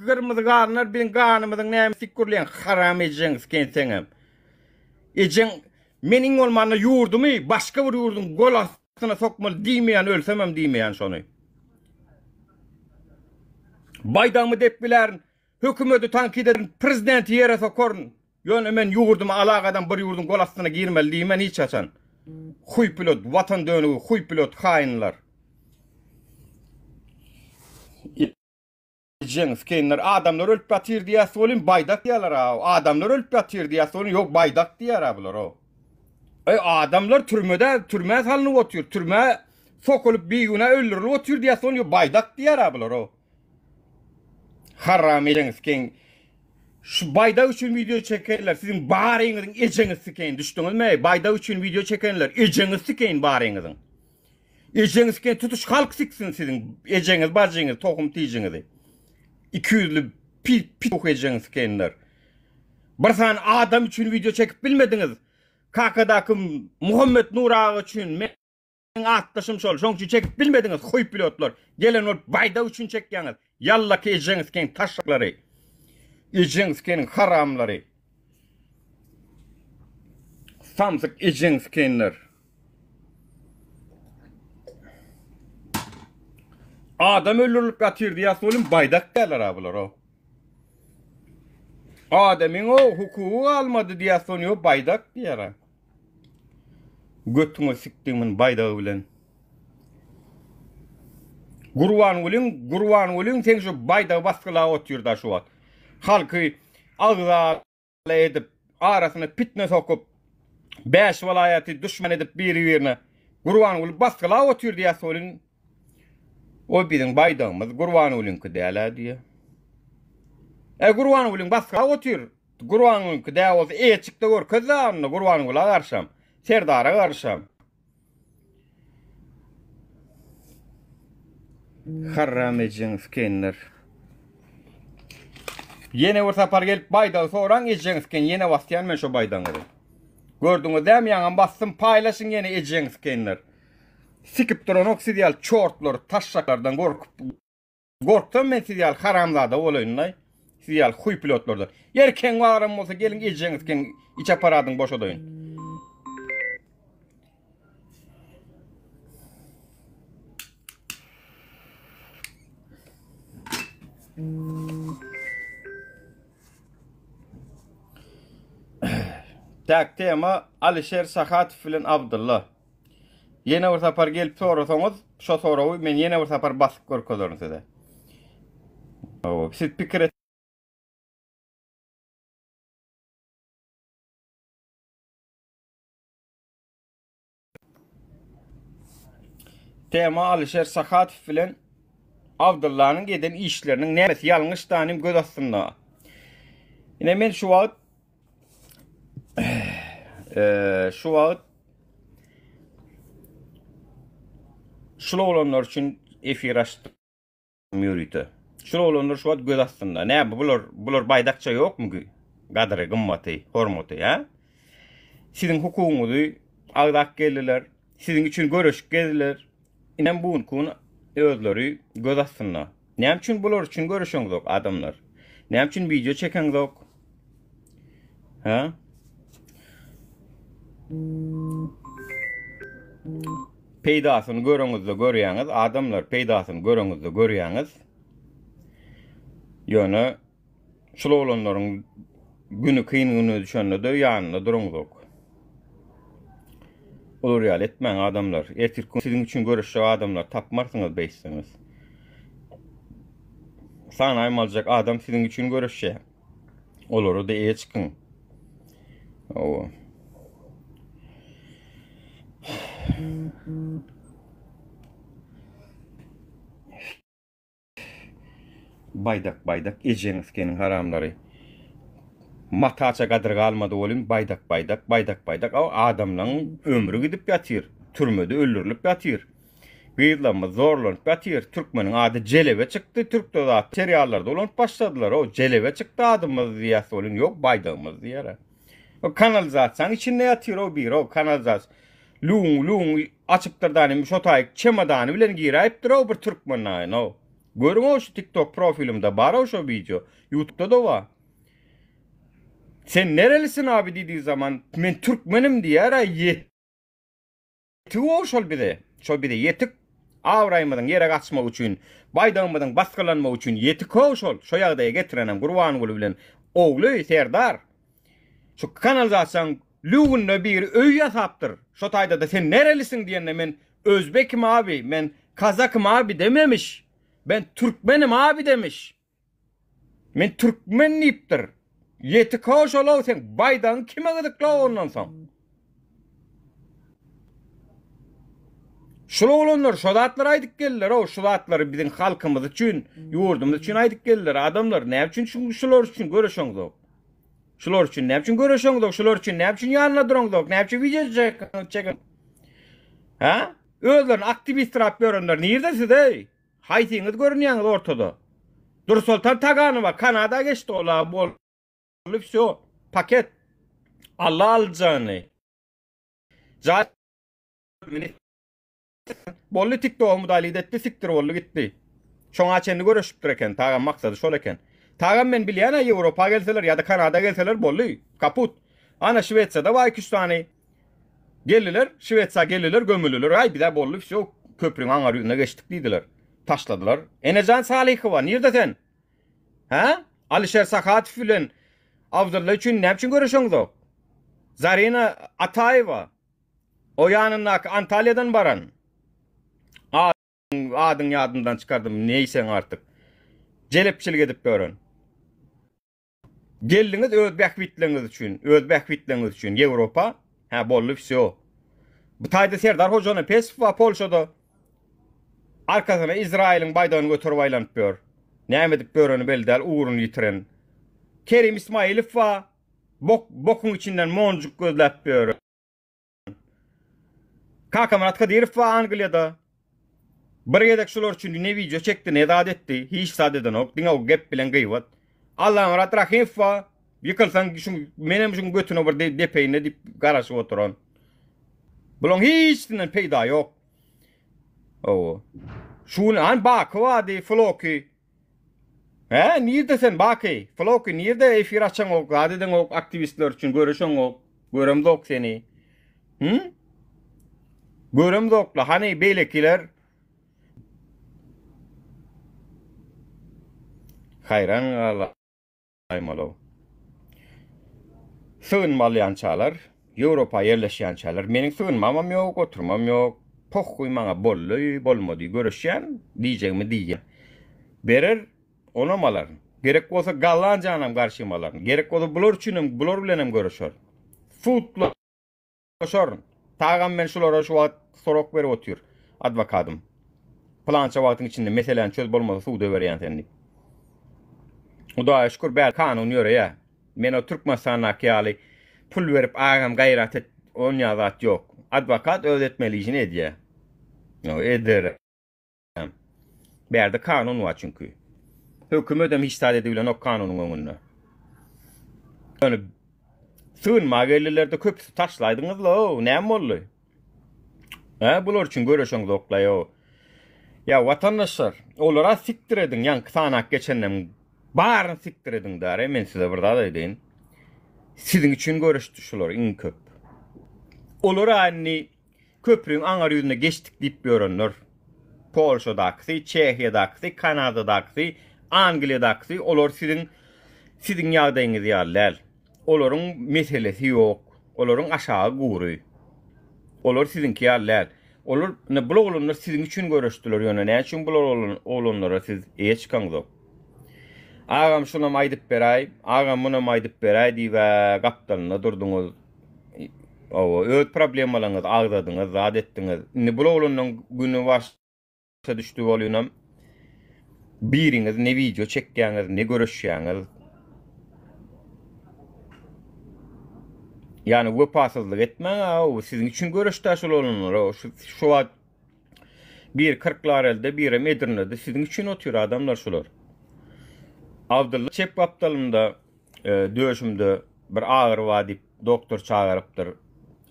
gyrmyzy ganlar biziň ganymyzyň nämesi diýip gürleýäň haram ejeň skeň seňem. Ejeň men iň bolmanda ýurdumy başga bir ýurduň gol astyna sokmaly diýmeýän ölsemem diýmeýän şony. Baýdagymy depgilärin, hökümeti tankyt ederin, prezidenti ýere sokaryn. Ýöne men ýurdumy alagadan bir ýurduň gol astyna girmeli diýmen hiç haçan. Huý pilot, watan dönügi, huý pilot haýynlar. Ejeň skeýinler adamlar ölüp ýatyr diýýäs welin baýdak diýýärler a adamlar ölüp ýatyr diýýäs welin ýok baýdak diýýär a bular o. Eý adamlar türmede türmä salynyp otyr türmä sokulyp bigünä öldürilip otyr diýýäs welin ýok baýdak diýýär a bular o. Haram ejeň skeýin şu baýdak üçin wideo çekenler siziň baryňyzyň ejeňiz skeýin düşdüňizmi eý baýdak üçin wideo çekenler ejeňiz skeýin baryňyzyň. Ejeňiz siken tutuş halk siksin siziň ejeňiz bajyňyz tohum tijiňizi. Ikiýüzli pi pituh ejeňiz sikenler. Bir sany adam üçin wideo çekip bilmediňiz. Kakadaky Muhammet Nur aga üçin meň atdaşym şol şoň üçin çekip bilmediňiz huý pilotlar. Gelen bolup baýdak üçin çekýäňiz. Ýallaki ejeňiz siken taşaklary. Ejeňiz sikeniň haramlary. Samsyk ejeňiz sikenler. Adam öldürilip ýatyr diýýäs welin baýdak däller-a bular-ow. Adamyň o hukugy galmady diýýäs welin ýok baýdak diýýär-a. Götüňe sikdigimiň baýdagy bilen. Gurbangulyň Gurbangulyň seň şu baýdagy basgylap otyr-da şu wagt. Halky agza edip, arasyna pitne sokup, bäş welaýaty duşman edip biri-birine Gurbanguly basgylap otyr diýýär welin, o biziň baýdagymyz Gurbangulyňky däl-ä diýýär. E Gurbangulyň basgylap otyr. Gurbangulyňky däl bolsa eýe çykda görkez-dä onda Gurbangula garşam, Serdara garşam. Harram ejeň skenler. Ýene bir sapar gelip baýdagy soraň ejeň sken ýene basýan men şo baýdagyňyzy. Gördüňiz dämi ýaňam basdym paýlaşyň ýene ejeň skenler. Sikip duranok siz ýaly çortlar taşşaklardan gorkup Gorksam men siz ýaly haramzada bolaýynlaý. Siz ýaly huý pilotlardan. Erkegiň baram bolsa geliň ejeňiz keň iç apparadyny boşadaýyn. Tak tema Alişer Sahatow bilen Abdylla. Ýene bir sapar gelip sorasaňyz, şo soragy men ýene bir sapar basyp görkezerin size. Siz pikir Tema Alişer Sahatow bilen Abdyllanyň eden işleriniň nämesi ýalňyş danym göz astynda. Ine men şu wagt şu wagt şul oglanlar üçin efir açdym ýörite. Şul oglanlar şu wagt göz astynda. Näme bular bular baýdakça ýokmy gadyry, gymmaty, hormaty, hä? Siziň hukugyňyzy agzap geldiler. Siziň üçin göreşip gezdiler. Inem bu günki gün özleri göz astynda. Näme üçin bular üçin göreşeňzok adamlar? Näme üçin wideo çekeňzok? Hä? Peýdasyny göreňizde görýäňiz, adamlar peýdasyny göreňizde görýäňiz. Ýöne şul oglanlaryň güni kyn güne düşende-de ýanynda duraňzok. Olar ýaly etmäň adamlar. Ertirki gün siziň üçin göreşjek adamlar tapmarsyňyz beýtseňiz. Sanaýmaljak adam siziň üçin göreşýär. Olara-da eýe çykyň. Hawa. Baýdak baýdak ejeň sikeniň haramlary. Mataça gadyr galmady welin baýdak baýdak baýdak baýdak aw adamlaň ömri gidip ýatyr. Türmede öldürilip ýatyr. Gyzlarymyz zorlanyp ýatyr. Türkmeniň ady jelebe çykdy. Türkde zat seriallarda ulanyp başladylar. O jelebe çykdy adymyz diýýäs welin ýok baýdagymyz diýýär. O kanalizasiýanyň içinde ýatyr o biri o kanalizasiýa. Lüwüň lüwüň açypdyr da indi şo taýyk çemodany bilen giräýipdir o bir türkmen naýyn o. Görüň o şu TikTok profilimde bar o şo wideo. Ýutubda-da bar. Sen nerelisin abi diýdigi zaman men türkmenim diýýär-ä Ýetik-ow şol bize. Şol bize ýetik. Abraýymyzyň ýere gaçmagy üçin, baýdagymyzyň basgylanmagy üçin ýetik-ow şol. Şo ýagdaýa getirenem Gurbanguly bilen ogly Serdar. Şu kanalizasiýaň lüwünde biri öý ýasapdyr. Şo taýda-da sen nerelisiň diýende men özbekim abi, men kazakym abi dememiş. Ben türkmenim abi demiş. Men türkmen diýipdir. Ýetik-ow şol-ow seň baýdagyň kime gyzykly-ow ondan soň. Şul oglanlar şo zatlary aýdyp geldiler-ow, şu zatlary biziň halkymyz üçin, ýurdumyz üçin aýdyp geldiler. Adamlar, näme üçin şu şular üçin göreşeňzok? Şular üçin näme üçin göreşeňzok? Şular üçin näme üçin ýanynda duraňzok? Näme üçin wideo çeken? Hä? Özlerini aktiwisträp ýörenler nirde siz-eý? Haýsyňyz görünýäňiz ortada? Dursoltan Taganowa Kanada geçdi ola boldy wsyo paket Alla aljany jaý boldy tiktogy mudalit etdi sikdir boldy gitdi şoňa çenli göreşipdir eken Tagan maksady şol eken Tagan men bilýän-ä Ýewropa gelseler ýa-da Kanada gelseler boldy kaput ana Şwetsiýada bar iki üç sany Geldiler, Şwesiýa geldiler, gömüldiler. Aý, bizä boldy, wsýo, köprüň aňary ýüzüne geçdik diýdiler. Taşladylar. Enejan Salyhowa, nirde sen? Hä? Alişer Sahatow bilen Abdylla üçin näme üçin göreşeňzok? Zarina Ataýewa, o ýanyndaky Antalýadan baran. Adyň ýadymdan çykardym, neýseň artyk. Jelepçilik edip ýören. Geldiňiz öz bähbitleriňiz üçin, öz bähbitleriňiz üçin Ýewropa. Hä boldy wsýo. Bu taýda Serdar Hojanepesow bar Polşada. Arkasyna Izraýylyň baýdagyny göterip aýlanyp ýör. Näme edip ýöreni belli däl, ugruny ýitiren. Kerim Ismaýylow bar. Bok, bokuň içinden monjuk gözläp ýör. Kakamyrat Kadyrow bar Angliýada. Bir gezek şular üçin ne wideo çekdi, ne zat etdi. Hiç zat edenok. Diňe o gep bilen gyýbat. Allamyrat Rahymow bar. Ýykylsaň şuň menem şuň götüne bir depeýin-de diýip garaşyp oturan. Bulaň hiçsinden peýda ýok. Hawa. Şu gün han Baky bardy, Floki. Hä, nirde sen Baky? Floki nirde efir açaňok, zat edeňok, aktiwistler üçin göreşeňok. Göremzok seni. Hı? Göremzokla, hany beýlekiler? Haýran gala. Aýmalow. Sygynma alýançalar, Ýewropa ýerleşýänçäler meniň sygynmamam ýok, oturmam ýok. Pohhuý maňa boldy, bolmady, göreşýän, diýjegimi diýýän. Berer, onam alaryn. Gerek bolsa Gollandiýanam garşyma alaryn. Gerek bolsa bular üçinem, bular bilenem göreşerin. Sudla. Goşaryn. Tagam men şulara şu wagt sorag berip otyr. Adwokadym. Pylança wagtyň içinde meseläni çöz bolmasa suda berýän sen diýip. Hudaýa şükür bär kanun ýöreýä. Men o Türkmenistandaky ýaly pul berip agam gaýrat et onýa zat ýok. Adwokat öz etmeli işini edýä. Eder. Bärde kanun bar çünki. Hökümetem hiç zat edibilenok kanunyň öňünde. Ýöne sygynma geldiler-de köpüsi taşlaýdyňyz-la, näme boldy? Hä, bular üçin göreşeňzok-laý-ow. Ýa watandaşlar, olara sikdir ediň, ýaňky sanap geçenleriň baryny sikdir ediň däre, men size bir zat aýdaýyn. Siziň üçin göreşdi şular iň köp. Olar-a indi Köprüň aňary ýüzüne geçdik diýip ýörenler. Polşadakysy, Çehiýadakysy, Kanadadakysy, Angliýadakysy olar siziň siziň ýagdaýyňyz ýaly däl. Olaryň meselesi ýok. Olaryň aşagy gury. Olar siziňki ýaly däl. Olar ine bul oglanlar siziň üçin göreşdiler ýöne näme üçin bul oglanlara siz eýe çykaňzok. Agam şunam aýdyp beräý, agam munam aýdyp beräý diýibä gapdalynda durduňyz. Hawa, öz problemalaryňyzy agzadyňyz, zat etdiňiz. Indi bul oglanyň güni başa düşdi bolýanam. Biriňiz ne wideo çekýäňiz, ne göreşýäňiz. Ýani wepasyzlyk etmäň, siziň üçin göreşdä şol oglanlar. Şu wagt. Biri Kyrklarelde, birem Edirnede. Siziň üçin otyr adamlar şular. Abdylla çep gapdalymda döşümde bir agyry bar diýip doktor çagyrypdyr.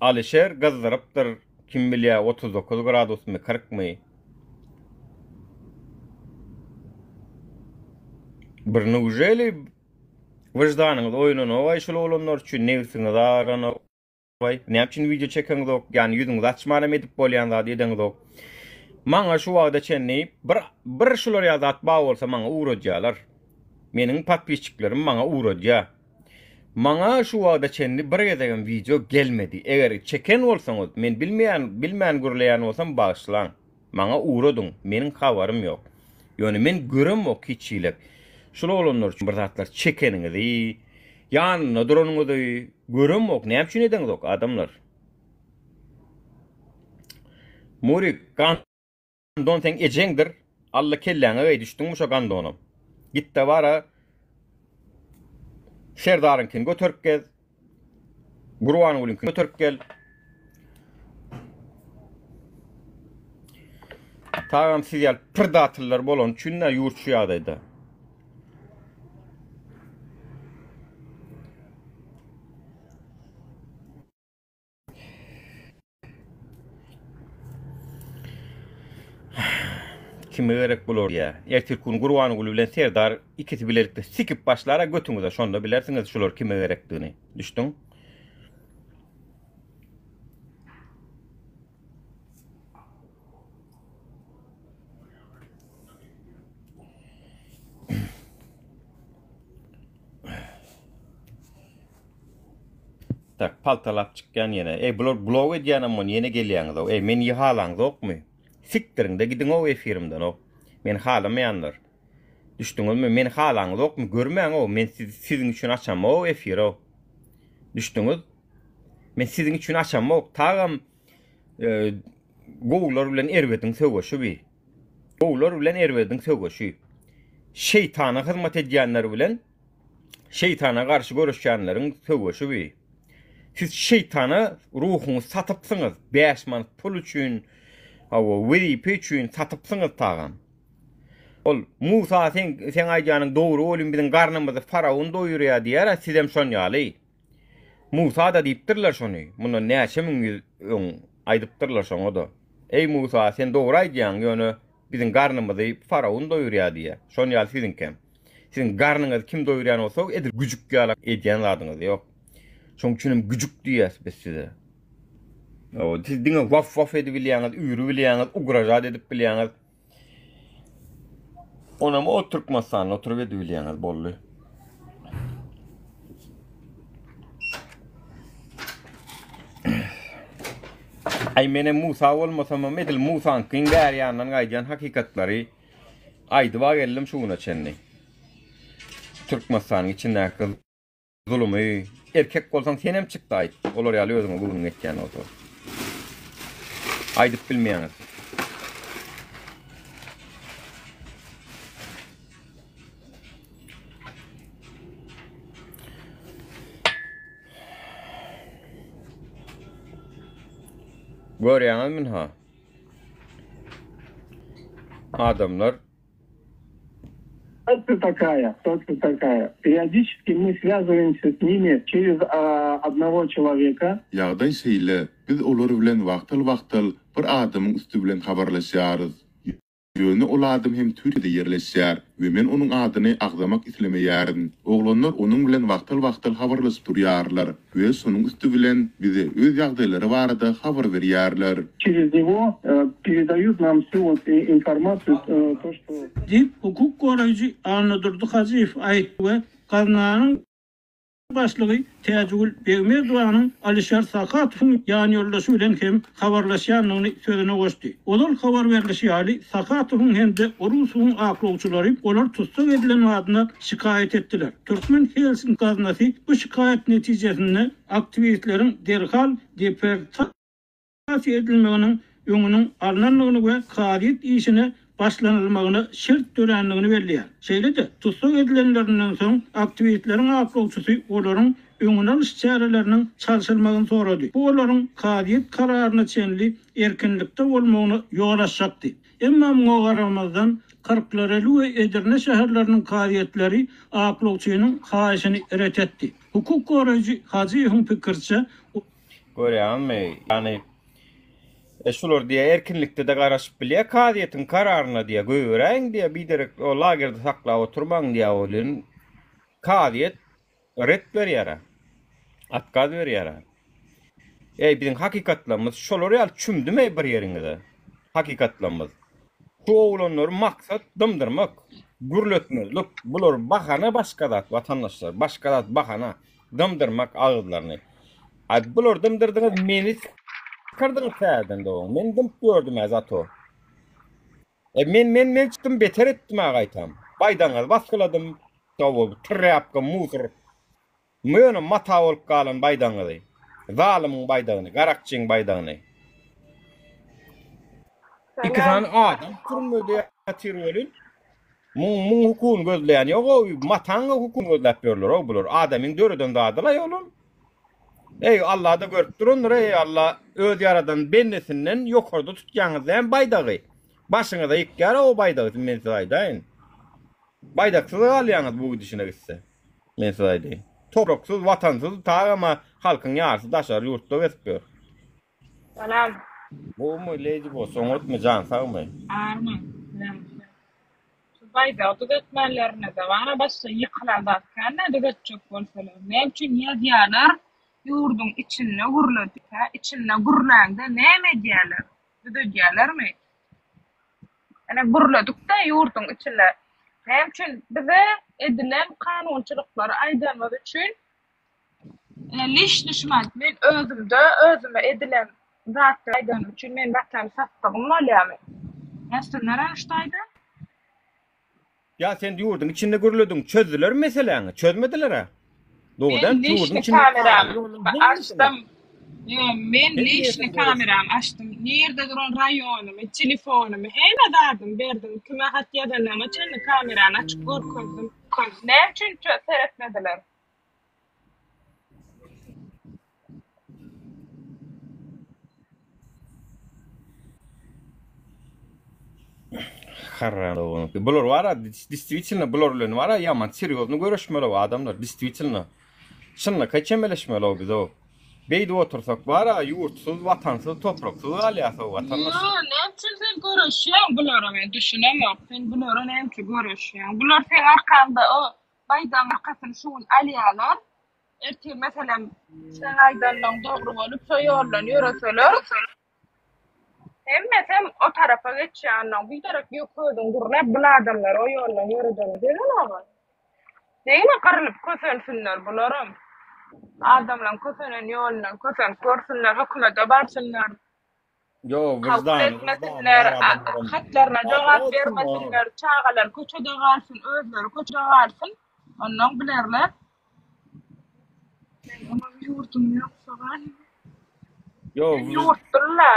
Alyşer gyzdyrypdyr, kim bilýär 39 gradusmy, 40-my. Bir nujeli wyždanyňyz oýnanok-aý şul oglanlar üçin, nebsiňiz agyranok. Waý, näme üçin wideo çekeňizok, ýagny ýüzüňizi açmanam edip bolýan zady edeňizok. Maňa şu wagta çenli bir bir şular ýaly zat bar bolsa maňa ugradýarlar. Meniň podpisçiklerim maňa ugradýar. Maňa şu wagta çenli bir gezegem wideo gelmedi. Eger çeken bolsaňyz, men bilmeýän, bilmän gürleýän bolsam bagyşlaň. Maňa ugradyň, meniň habarym ýok. Ýöne men göremok hiç hilek. Şul oglanlar üçin bir zatlar çekeniňizi, ýanynda duranyňyzy göremok. Näme üçin edeňizok adamlar? Murik, gandon seň ejeňdir. Alla kelläňe geý düşdüňmi şo gandonam. Gitde bara Serdaryňkyny göterip gez. Gurbangulyňkyny göterip gel. Tagam siz ýaly prdatyllar bolany üçin-dä ýurt şu ýagdaýda. Kime gerek bular diýýär. Ertir gün Gurbanguly bilen Serdar ikisi bilelikde sikip başlara götüňize şonda bilersiňiz şular kime gerekdigini. Düşdüň? Tak, paltalap çykýan ýene. Eý, bular blog edýänem bolun, ýene gelýäňiz-ow. Eý, meni halaňzokmy? Sikdiriň-de gidiň-ow efirimden-ow. Meni halamaýanlar. Düşdüňizmi? Meni halaňyzokmy? Görmäň-ow, men siziň üçin açamok efir-ow. Düşdüňiz? Men siziň üçin açamok. Tagam e, gowular bilen erbediň söweşi bi. Gowular bilen erbediň söweşi. Şeýtana hyzmat edýänler bilen Şeýtana garşy göreşýänleriň söweşi bi. Siz şeýtana ruhuňyzy satypsyňyz, 5 manat pul üçin, hawa, wezipe üçin satypsyňyz tagam. Ol Musa sen seň aýdýanyň dogry welin biziň garnymyzy faraon doýurýar diýýär-ä, sizem şon ýaly. Musa-da diýipdirler şony, mundan näçe müň ýyl öň aýdypdyrlar şoňa-da. Eý Musa, sen dogry aýdýaň, ýöne biziň garnymyzy faraon doýurýar diýýär. Şon ýaly siziňkem. Siziň garnyňyzy kim doýurýan bolsa, edil güjük ýaly edýän zadyňyz ýok. Şoň üçin hem güjük diýýäs biz size. Hawa, siz diňe waf-waf edibilýäňiz, üýrübilýäňiz, ugražat edip bilýäňiz. Onam o Türkmenistanda oturyp edibilýäňiz boldy. Aý menem Musa bolmasamam edil Musaňkyň bäri ýandan gaýdýan hakykatlary aýdyba geldim şu güne çenli. Türkmenistanyň içindäki Zulumy, erkek bolsaň senem çykda aýt. Olar ýaly özüňe göwnüň ýetýän bolsa. Aýdyp bilmeýäňiz. Görýäňizmi ha? Adamlar Ситуация такая, ситуация такая. Периодически мы связываемся с ними через одного человека. Ýagdaý şeýle, biz olar bilen wagtal-wagtal bir adamyň üsti bilen habarlaşýarys. Ýöne ol adam hem Türkiýede ýerleşýär we men onuň adyny agzamak islemeýärin. Oglanlar onuň bilen wagtal-wagtal habarlaşyp durýarlar we şonuň üsti bilen bize öz ýagdaýlary barada habar berýärler. Çerez nego peredaýut nam wsýu wot informasiýu to çto. Diýip, hukuk goraýjy Annadurdy Hajyýew aýtdy we gaznanyň başlygy Täjigül Begmedowanyň Alişer Sakatowyň ýanýoldaşy bilen hem habarlaşýandygyny sözüne goşdy. Ozal habar berlişi ýaly, Sakatowyň hem-de Orusowyň aklawçylary olar tussag edilen badyna şikaýat etdiler. Türkmen Helsinki gaznasy bu şikaýat netijesinde aktiwistleriň derhal deportasiýa edilmeginiň öňüniň alnandygyny we kazyýet işine başlanylmagyna şert dörändigini belleýär. Şeýle-de, tussag edilenlerinden soň aktiwistleriň aklawçysy olaryň. öňüni alyş çäreleriniň çalşylmagyny sorady. Bu olaryň kazyýet kararyna çenli erkinlikde bolmagyna ýol açjakdy. Emma muňa garamazdan, Kyrklareli we Edirne şäherleriniň kazyýetleri aklawçynyň haýyşyny ret etdi. Hukuk goraýjy Hajyýewiň pikiriçe, Görýäňizmi, ýagny e şular diýýär erkinlikde-de garaşyp bilýär kazyýetiň kararyna diýýär, goýberäýiň diýýär, biderek o lagerde saklap oturmaň diýýär welin, kazyýet ret berýär-ä. Otkaz berýär-ä. Eý, biziň hakykatlarymyz şolar ýaly çümdümi bir ýeriňize? Hakykatlarymyz. Şu oglanlary maksat dymdyrmak, gürletmezlik. Bular bahana başga zat watandaşlar, başga zat bahana. Dymdyrmak agyzlaryny. A bulary dymdyrdyňyz meni çykardyňyz täzeden dogan. Men dymyp ýördüm-ä zato. E men men men çykdym beter etdim-ä gaýtam. Baýdagyňyzy basgyladym. Hawa trýapka musor. Ýöne mata bolup galan baýdagyňyzy. Zalymyň baýdagyny, garakçyň baýdagyny. Iki sany adam türmede ýatyr welin, muň muň hukugyny gözleýän ýog-ow, mataň hukugyny gözläp ýörler-ow bular. Adamyň döreden zady-laý olam. Eý, Alla-da görüp durandyr, eý, Alla öz ýaradan bendesinden ýokarda tutýaňyz dämi baýdagy? Başyňyza ýykýar-ow o baýdagy, men size aýdaýyn. Baýdaksyz galýaňyz bu gidişine gitse. Men size aýdaýyn. Topraksyz, watansyz tagama halkyň ýarysy daşary ýurtda gezip ýör. Salam. Gowumy Lady Boss oňatmy jan sagmy. Arman. Näme? Şu baýdagy düzetmänlerine-de bar-a başga ýykylan zat kän-dä düzetjek bolsalar. Näme üçin ýazýarlar ýurduň içinde gürledik hä içinde gürläňde näme edýärler? Düzedýärlermi? Ene gürledik-de ýurduň içinde. Näme üçin bize edilen kanunçylyklary aýdanymyz üçin Ine lişni şumat men özümde özüme edilen zatlary aýdanym üçin men watany satdygym bolýamy? Nätsinler ana şu taýda? Ýa sen ýurduň içinde gürlediň, çözdülermi meseläňi? Çözmediler-ä. Dogry Men däl, ýurduň lişni içinde kameramy açdym. Ýo, men lişni kameramy açdym. Nirde duran raýonymy, telefonymy, hemme zadymy berdim. Kime hat ýazanyma çenli kamerany açyp görkezdim. Näme üçin seretmediler? Haram doganky. Bular bar-a, distvitelno bular bilen bar-a ýaman serýozny göreşmeli bu adamlar, distvitelno. Çynlakaý çemeleşmeli biz-ow. Beýdip otursak bar-a ýurtsuz, watansyz, topraksyz galýas-ow watandaşlar. Ýo, näme üçin sen göreşýäň bulara men düşünemok. Sen bulara näme üçin göreşýäň? Bular seň arkaňda o baýdagyň arkasyny şu gün alýarlar. Ertir meselem seň aýdanyň dogry bolup şo ýoldan ýöreseler hemmesem o tarapa geçýär onnoň biderek ýok özüň gürläp bul adamlary o ýoldan ýöredeniň degenogam. Degme gyrylyp kösensinler bularam. Adamlaň kösenen ýolundan kösenip görsünler hökümete barsynlar. Ýok, Kabul wyždany, wyždany etmesinler, bar adamlaram. hatlaryna jogap Bolsun, bermesinler, çagalar köçede galsyn, özleri köçede galsyn, onnoň bilerler. Meň oňa ýurdum ýok sogan. Ýok, Sen ýurtdyr-la.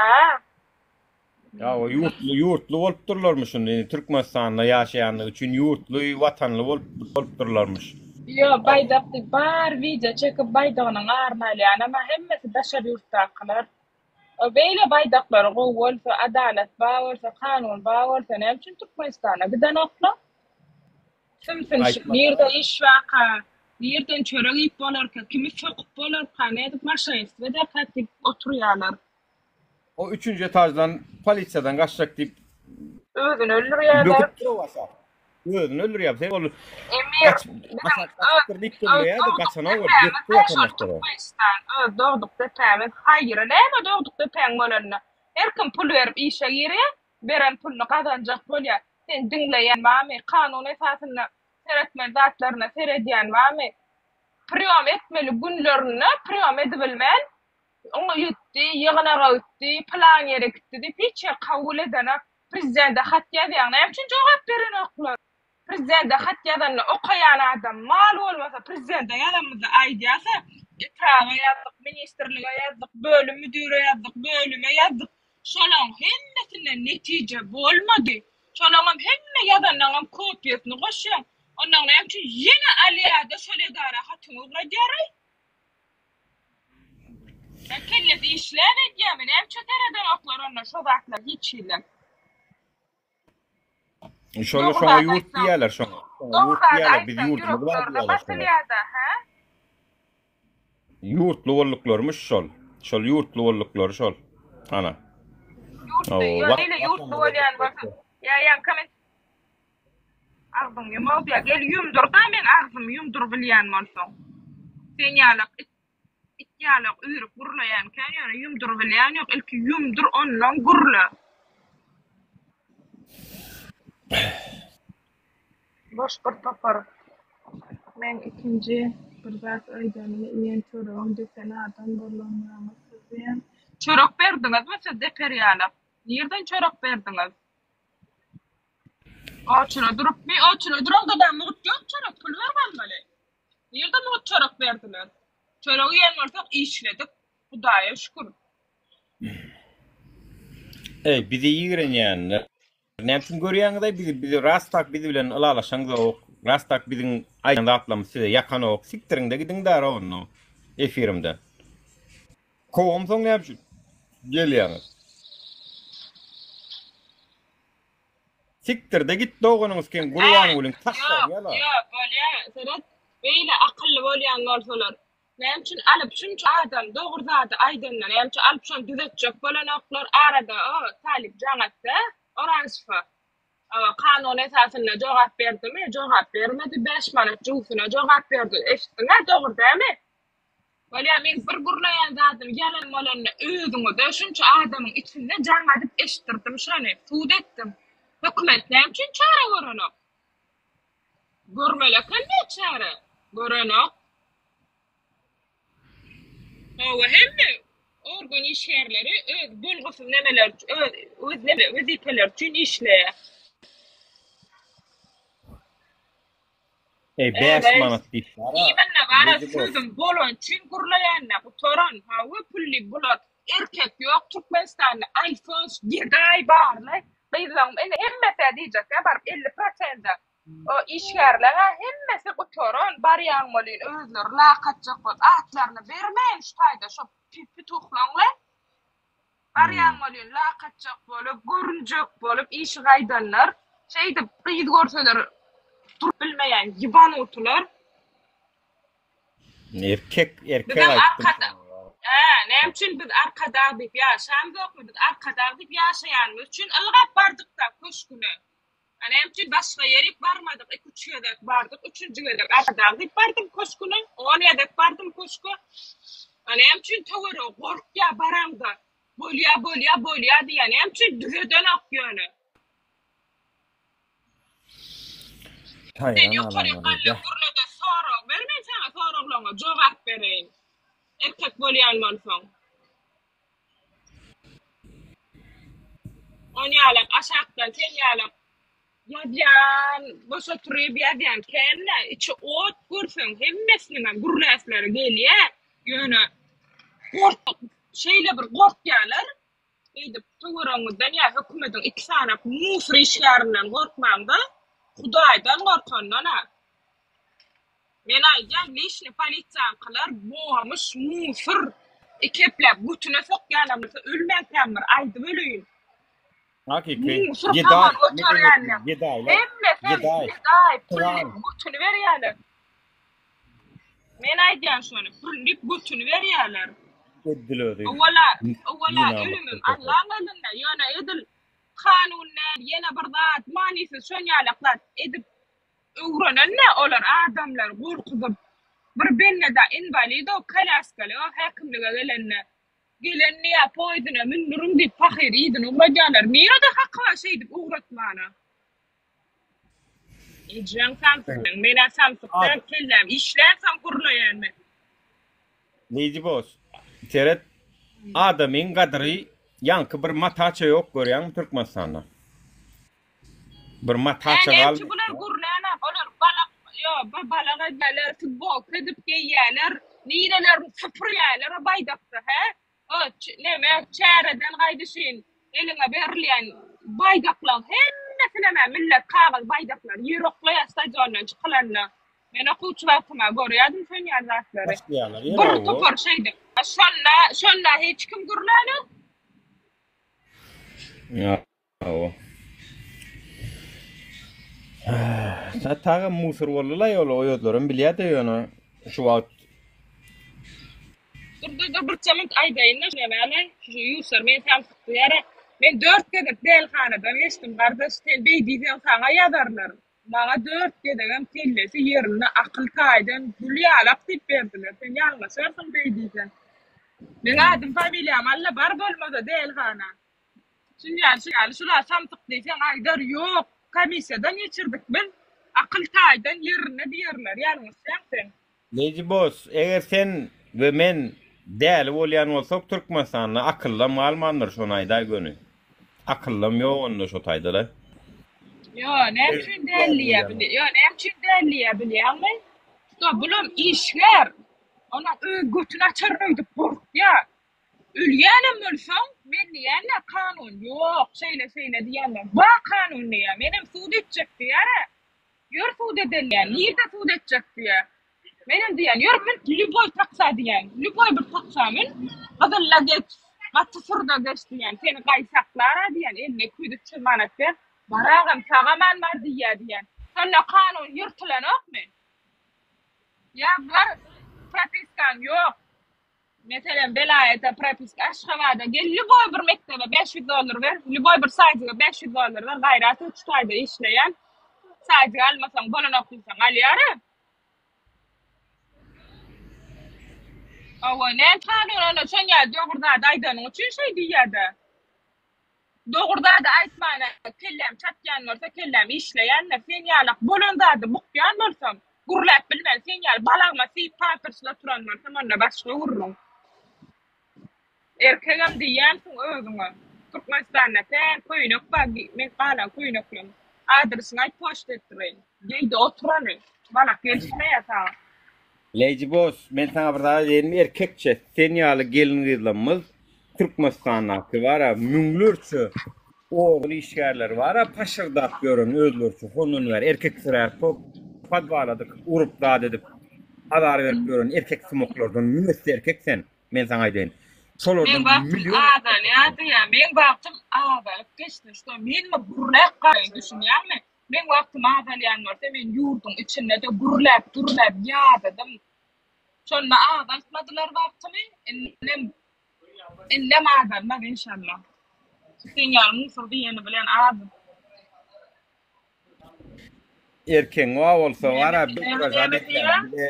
Ýa o ýurtly, ýurtly bolup durlarmyş indi. Türkmenistanda ýaşaýanlygy üçin ýurtly, watanly bolup bolup durlarmyş. Ýok, baýdak diýip bar wideo çekip baýdagynyň aryny alýan, emma hemmesi daşary ýurtdakylar. O beýle baýdaklary gowy bolsa, adalat bar bolsa, kanun bar bolsa näme üçin Türkmenistana gidenoklar? Sümsünişip nirde iş barka, nirden çörek iýip bolarka, kimi sokup bolarka, nädip maşenistwo ederka diýip oturýarlar. O üçünji etaždan polisiýadan gaçjak diýip Özüni öldürýärler. Böküp dur o aşak. Özüni öldürýär. Sen ol Emir, gaç biziň aşak öz gaçypdyr diýip öz gürleýärdi, dogduk gaçanok ol, depämiz bökdi şol watandaşlara. Türkmenistan, öz dogduk depämiz haýyra näme dogduk depäň bolanda. Her kim pul berip işe girýär, beren puluny gazanjak bolýar. Seni diňleýän barmy? Kanun esasynda seretmeli zatlaryna seredýän barmy? Priýom etmeli günlerinde priýom edibilmän, oňa ýetdi, ýygnaga gitdi, pylan ýere gitdi diýip hiç ýer kabul edenok. Prezidente hat ýazýaň, näme üçin jogap berenoklar? Prezidente hat ýazanda okaýan adam mal bolmasa prezidente ýazanymyzda aýdýarsa, etraba ýazdyk, ministrlige ýazdyk, bölüm müdire ýazdyk, bölüme ýazdyk. Şolaň hemmesinden netije bolmady. Şolaňam hemme ýazanlaňam kopiýasyny goşýaň. Onnoň näme üçin ýene alýada şol edara hatyňy ugradýaraý? Ýa kellesi işläp edýämi? Näme üçin seredenoklar onda şo zatlar hiç hili? Şola Dogry şoňa zat ýurt aýtsaň, diýýärler şoňa. Şoňa dogry ýurt zat diýýärler. Biz aýtsaň ýurdumyz bar ýüreklerine diýýärler şoňa. basylýada, hä? Ýurtly bolduklarymyş şol. Şol ýurtly bolduklary şol. Ana. Ýurtly, Hawa, ýa wat beýle ýurtly watanymyza bolýan bolsa, ýa ýaňky men Agzyňy ýumag diýýär. Gel ýumdur-da meň agzymy ýumdur bilýän bolsaň. Sen ýalak it it ýalak üýrüp gürleýän kän ýöne ýumdur bilýän ýok. Ilki ýumdur ondan gürle. Boş bir topar. Meň ikinji bir zat aýdanymy iýen çöregim depen adam bolanýaňyz siz diýen. Çörek berdiňizmi siz deper ýalak? Nirden çörek berdiňiz? Oçura durupmy? Oçura duraňda-da mugt ýok çörek, pul berip almaly. Nirde mugt çörek berdiler? Çörek iýen bolsak işledik. Hudaýa şükür. Eý, bizi ýigrenýänler. Näme üçin görýäňiz-aý bizi? Bizi ras tak biz bilen ylalaşaňzok. Ras tak biziň aýdan zatlarymyz size ýakanok. Sikdiriň-de gidiň dara onda efirimden. Kowamsoň näme üçin gelýäňiz? Sikdirde git doganyňyz kim Hä, Gurbangulyň ýok, taşlaýyn ýala. ýok, bolýa, seret, beýle akylly bolýan bolsalar, näme üçin alyp şunça adam dogry zady aýdanda näme üçin alyp şony düzetjek bolanoklar, arada o Talyp jaň etdi, Oransowa, o kanun esasynda jogap berdimi, jogap bermedi, 5 manat jübüsine jogap berdi, eşitdiň-ä, dogry dälmi? Bolýa meň bir gürleýän zadym ýalan bolanda özüňize şunça adamyň içinde jaň edip eşitdirdim şony sud etdim. Hökümet näme üçin çäre görenok? Görmeli ekende çäre. Görenok. Hawa hemme organ işgärleri öz bolgusyz nemeler öz öz neme wezipeleri üçin işleýär. Eý 5 manat diýip bar. Iýmände bara sözüm bolan üçin gürleýände gutaran hawa pully bular erkek ýok Türkmenistanda Alfons gedaý barly gyzlaň indi hemmesä diýjekdä baryp 50 prosende o işgärleňä hemmesi gutaran barýaň welin özleri lak atjak bolup atlaryny bermäýin şu taýda şo pituhlaňla Barýaň welin lak atjak bolup, görünjek bolup işi gaýdanlar, şeýdip gyz görseler durup bilmeýän ýybanutylar. Erkek erkek Bizem aýtdym arkada saňa. Hä, näme üçin biz Arkadag diýip ýaşamzokmy? Biz Arkadag diýip ýaşaýanymyz üçin ylgap bardykda köşgüne. A näme üçin başga ýerik barmadyk? Iki-üç gezek bardyk, üçünji gezek Arkadag diýip bardym köşgüne, on gezek bardym köşge. A näme üçin töweregi gorkýa baraňda, bolýa, bolýa, bolýa diýýä, näme üçin düzedenok ýöne? Sen Haýran ýokaryk galanlar galdyr edýä. gürlede sorag ber men saňa soraglaryňa jogap bereýin. Erkek bolýan bolsaň. On ýalak aşakdan sen ýalak ýazýan boş oturyp ýazýan känle içi ot görseň hemmesiniňem gürläsleri gelýä ýöne gork şeýle bir gorkýalar beýdip töweregiňizden ýa hökümediň iki sany musor işgärinden gorkmaňda hudaýdan gorkandan-a Men aýdýan lişni polisiýaňkylar bomyş musur ikepläp götüne sokýanam bolsa ölmänkäm bir aýdyp öleýin. Hakyky Musur gedaý, saman göterýänler. medeniýetli gedaýlar. Hemmesem Gedaý. gedaý pul Pylan. diýip götüni berýärler. Men aýdýan şony pul diýip götüni berýärler. Edil özi. Owala owala Binamysly ölümim topar. Allaň elinde ýöne edil kanun däl ýene bir zat manysyz şon ýalak zat edip Öwrenende olar adamlary gorkuzyp, bir bennede inwalid-ow kolýaskaly-ow häkimlige gelende, gelenini ýa poýezdine mündüriň diýip pahyry yzyna ugradýarlar. Nirede haky bar şeýdip ugratmana? Ejeň samsyk seň. Men-ä samsyk däl, kelläm işlänsoň gürleýän men. Lady Boss, seret, adamyň gadyry ýaňky bir mataça ýok görýäňmi Türkmenistanda? Bir Ä mataça näme galmyş. üçin bular gürlänok olar balak ýo bir balak edýäler futbolka edip geýýäler nirelerini süpürýäler o baýdakda hä o neme çäreden gaýdyşyn eliňe berilýän baýdaklaň hemmesinemä millet kagyz baýdaklary ýere oklaýar stadiondan çykylanda men okuwçy wagtym-a görýärdim şon ýaly zatlary Taşlaýarlar ýere bir hawa. topar şeýdip. Şonda, şonda hiç kim gürlänok. Hawa. Tagam musur boldy-la ýola, o özlerem bilýär-de ýöne şu wagt Dur dur dur birje minut aýdaýyn-da şu näme şu ýusar men samsyk diýýär. Men dört gezek dälihanadan geçdim gardaş sen beý diýseň saňa ýazarlar. Maňa dört gezegem kellesi ýerinde akyl taýdan gül ýalak diýip berdiler. Sen ýalňyşarsyň beý diýseň. Meň adym familiýam alla bar bolmasa dälihana. Şunýaly şunýaly şula samsyk diýseň aýdar ýok komissiýadan geçirdik biz akyl taýdan ýerinde diýerler ýalňyşýaň sen. Lady Boss, eger sen we men däli bolýan bolsak Türkmenistanda akyllam galmandyr şony aýdaý göni. Akyllam ýok onda şo taýdala. Ýo näme üçin däli diýýä bili ýo näme üçin däli diýýä bilýäňmi? Şo bulam işgär. Onuň öz götüni açaryn öýdüp gorkýa. Ölýänem bolsaň men diýýän-ä kanun ýok şeýle şeýle diýýänler bar kanun diýýä menem sud etjek diýýär-ä. Ýör sud edelýän. Nirde sud etjek diýýä. Menem diýýän, ýör mün lýuboý taksa diýýän. Lýuboý bir taksa mün. Gyzylla geç, gaty surda geç diýýän. Seni gaý saklar-a diýýän. Eline 200-300 manat ber. Bar agam, sag-aman bar diýýä diýýän. Şonda kanun ýyrtylanokmy? Ýa bar propiskaň ýok. Meselem, welaýata propiska Aşgabada gel, lýuboý bir mekdebe 500 dollar ber, lýuboý bir saýtyga 500 dollar ber, gaýrat et şu taýda işleýän. Saýtyga almasaň bolanok diýseň alýar-a. Hawa, näme kanun onda şoň ýaly dogry zady aýdanyň üçin şeý diýýär-dä. Dogry zady aýtmana kelläm çatýan bolsa kelläm işleýändir. Sen ýalak bolan zady bukýan bolsam, gürläp bilmän sen ýaly balagyma siýip pampyrsly oturan bolsam onda başga gürrüň. Erkegem diýýänsiň özüňe. Türkmenistanda kän köýnek bar men galan köýnekleň adresini aýt poçta etdireýin. Geýde otur hany. Balak gelişmeýär saňa. Lady Boss men saňa bir zat aýdaýynmy erkekçe sen ýaly gelin gyzlarymyz Türkmenistandaky bara müňlerçe ogul işgärleri bara paşyrdap ýören özleriçe hondan bäri erkeksiräp podwala dykyp urup zat edip azar berip ýören erkek sumoklardan müňesse erkek sen men saňa aýdaýyn Meň şolardan bagtym million esse azalýardy ýa meň bagtym azalyp geçdi şo menmi gürläp galaýyn düşünýäňmi meň wagtym azalýan bolsa men ýurduň içindede gürläp gürläp ýadadym Şonda azaltmadylar wagtyny, indem indem azalmaz inşallah. Sen ýaly musur diýeni bilen az. Erkegiň bar bolsa Näme bara bir näme kuraž näme diýýä? bize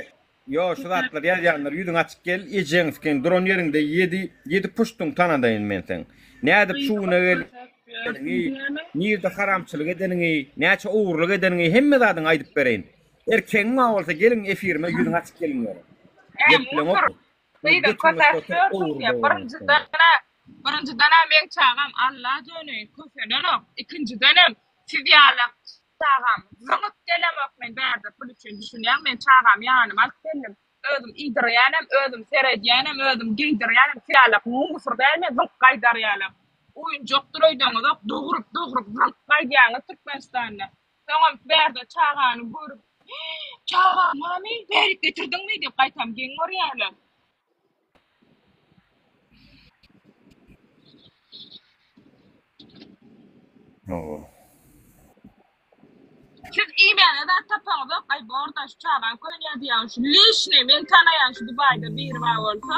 Ýo şu zatlary ýazýanlar ýüzüň açyk gel ejeň sikin duran ýeriňde ýedi ýedi puştuň tanadaýyn men seň. Nädip şu güne geleniňi, nirde haramçylyk edeniňi, näçe ogurlyk edeniňi hemme zadyňy aýdyp bereýin. Erkegiň bar bolsa geliň efirime ýüzüň açyk geliň ýöne. Ä Gelip musur bileňokmy? gyzyň Götüňe kösäp sokup ýörsüň ogry diýýä. dogran Birinjiden-ä birinjiden-ä meň çagam Alla döneýin kösenenok. Ikinjidenem siz ýalak çagam zyňyp gelemok men bärde pul üçin düşünýäňmi men çagamy ýanyma alyp geldim. Özüm iýdirýänem, özüm seredýänem, özüm geýdirýänem siz ýalak musur däl men zyňyp gaýdar ýalak. Oýunjakdyr öýdeňizok dogrup dogrup zyňyp gaýdýaňyz Türkmenistanda. Soňam bärde çagany görüp, Çagam mami, bärik getirdiňmi diýip gaýtam geň görýärler. Siz iýmäne zat tapaňyzok, aý borda şu çagam kösenýär diýýäň şu lişni men tanaýan şu Dubaýda biri bar bolsa,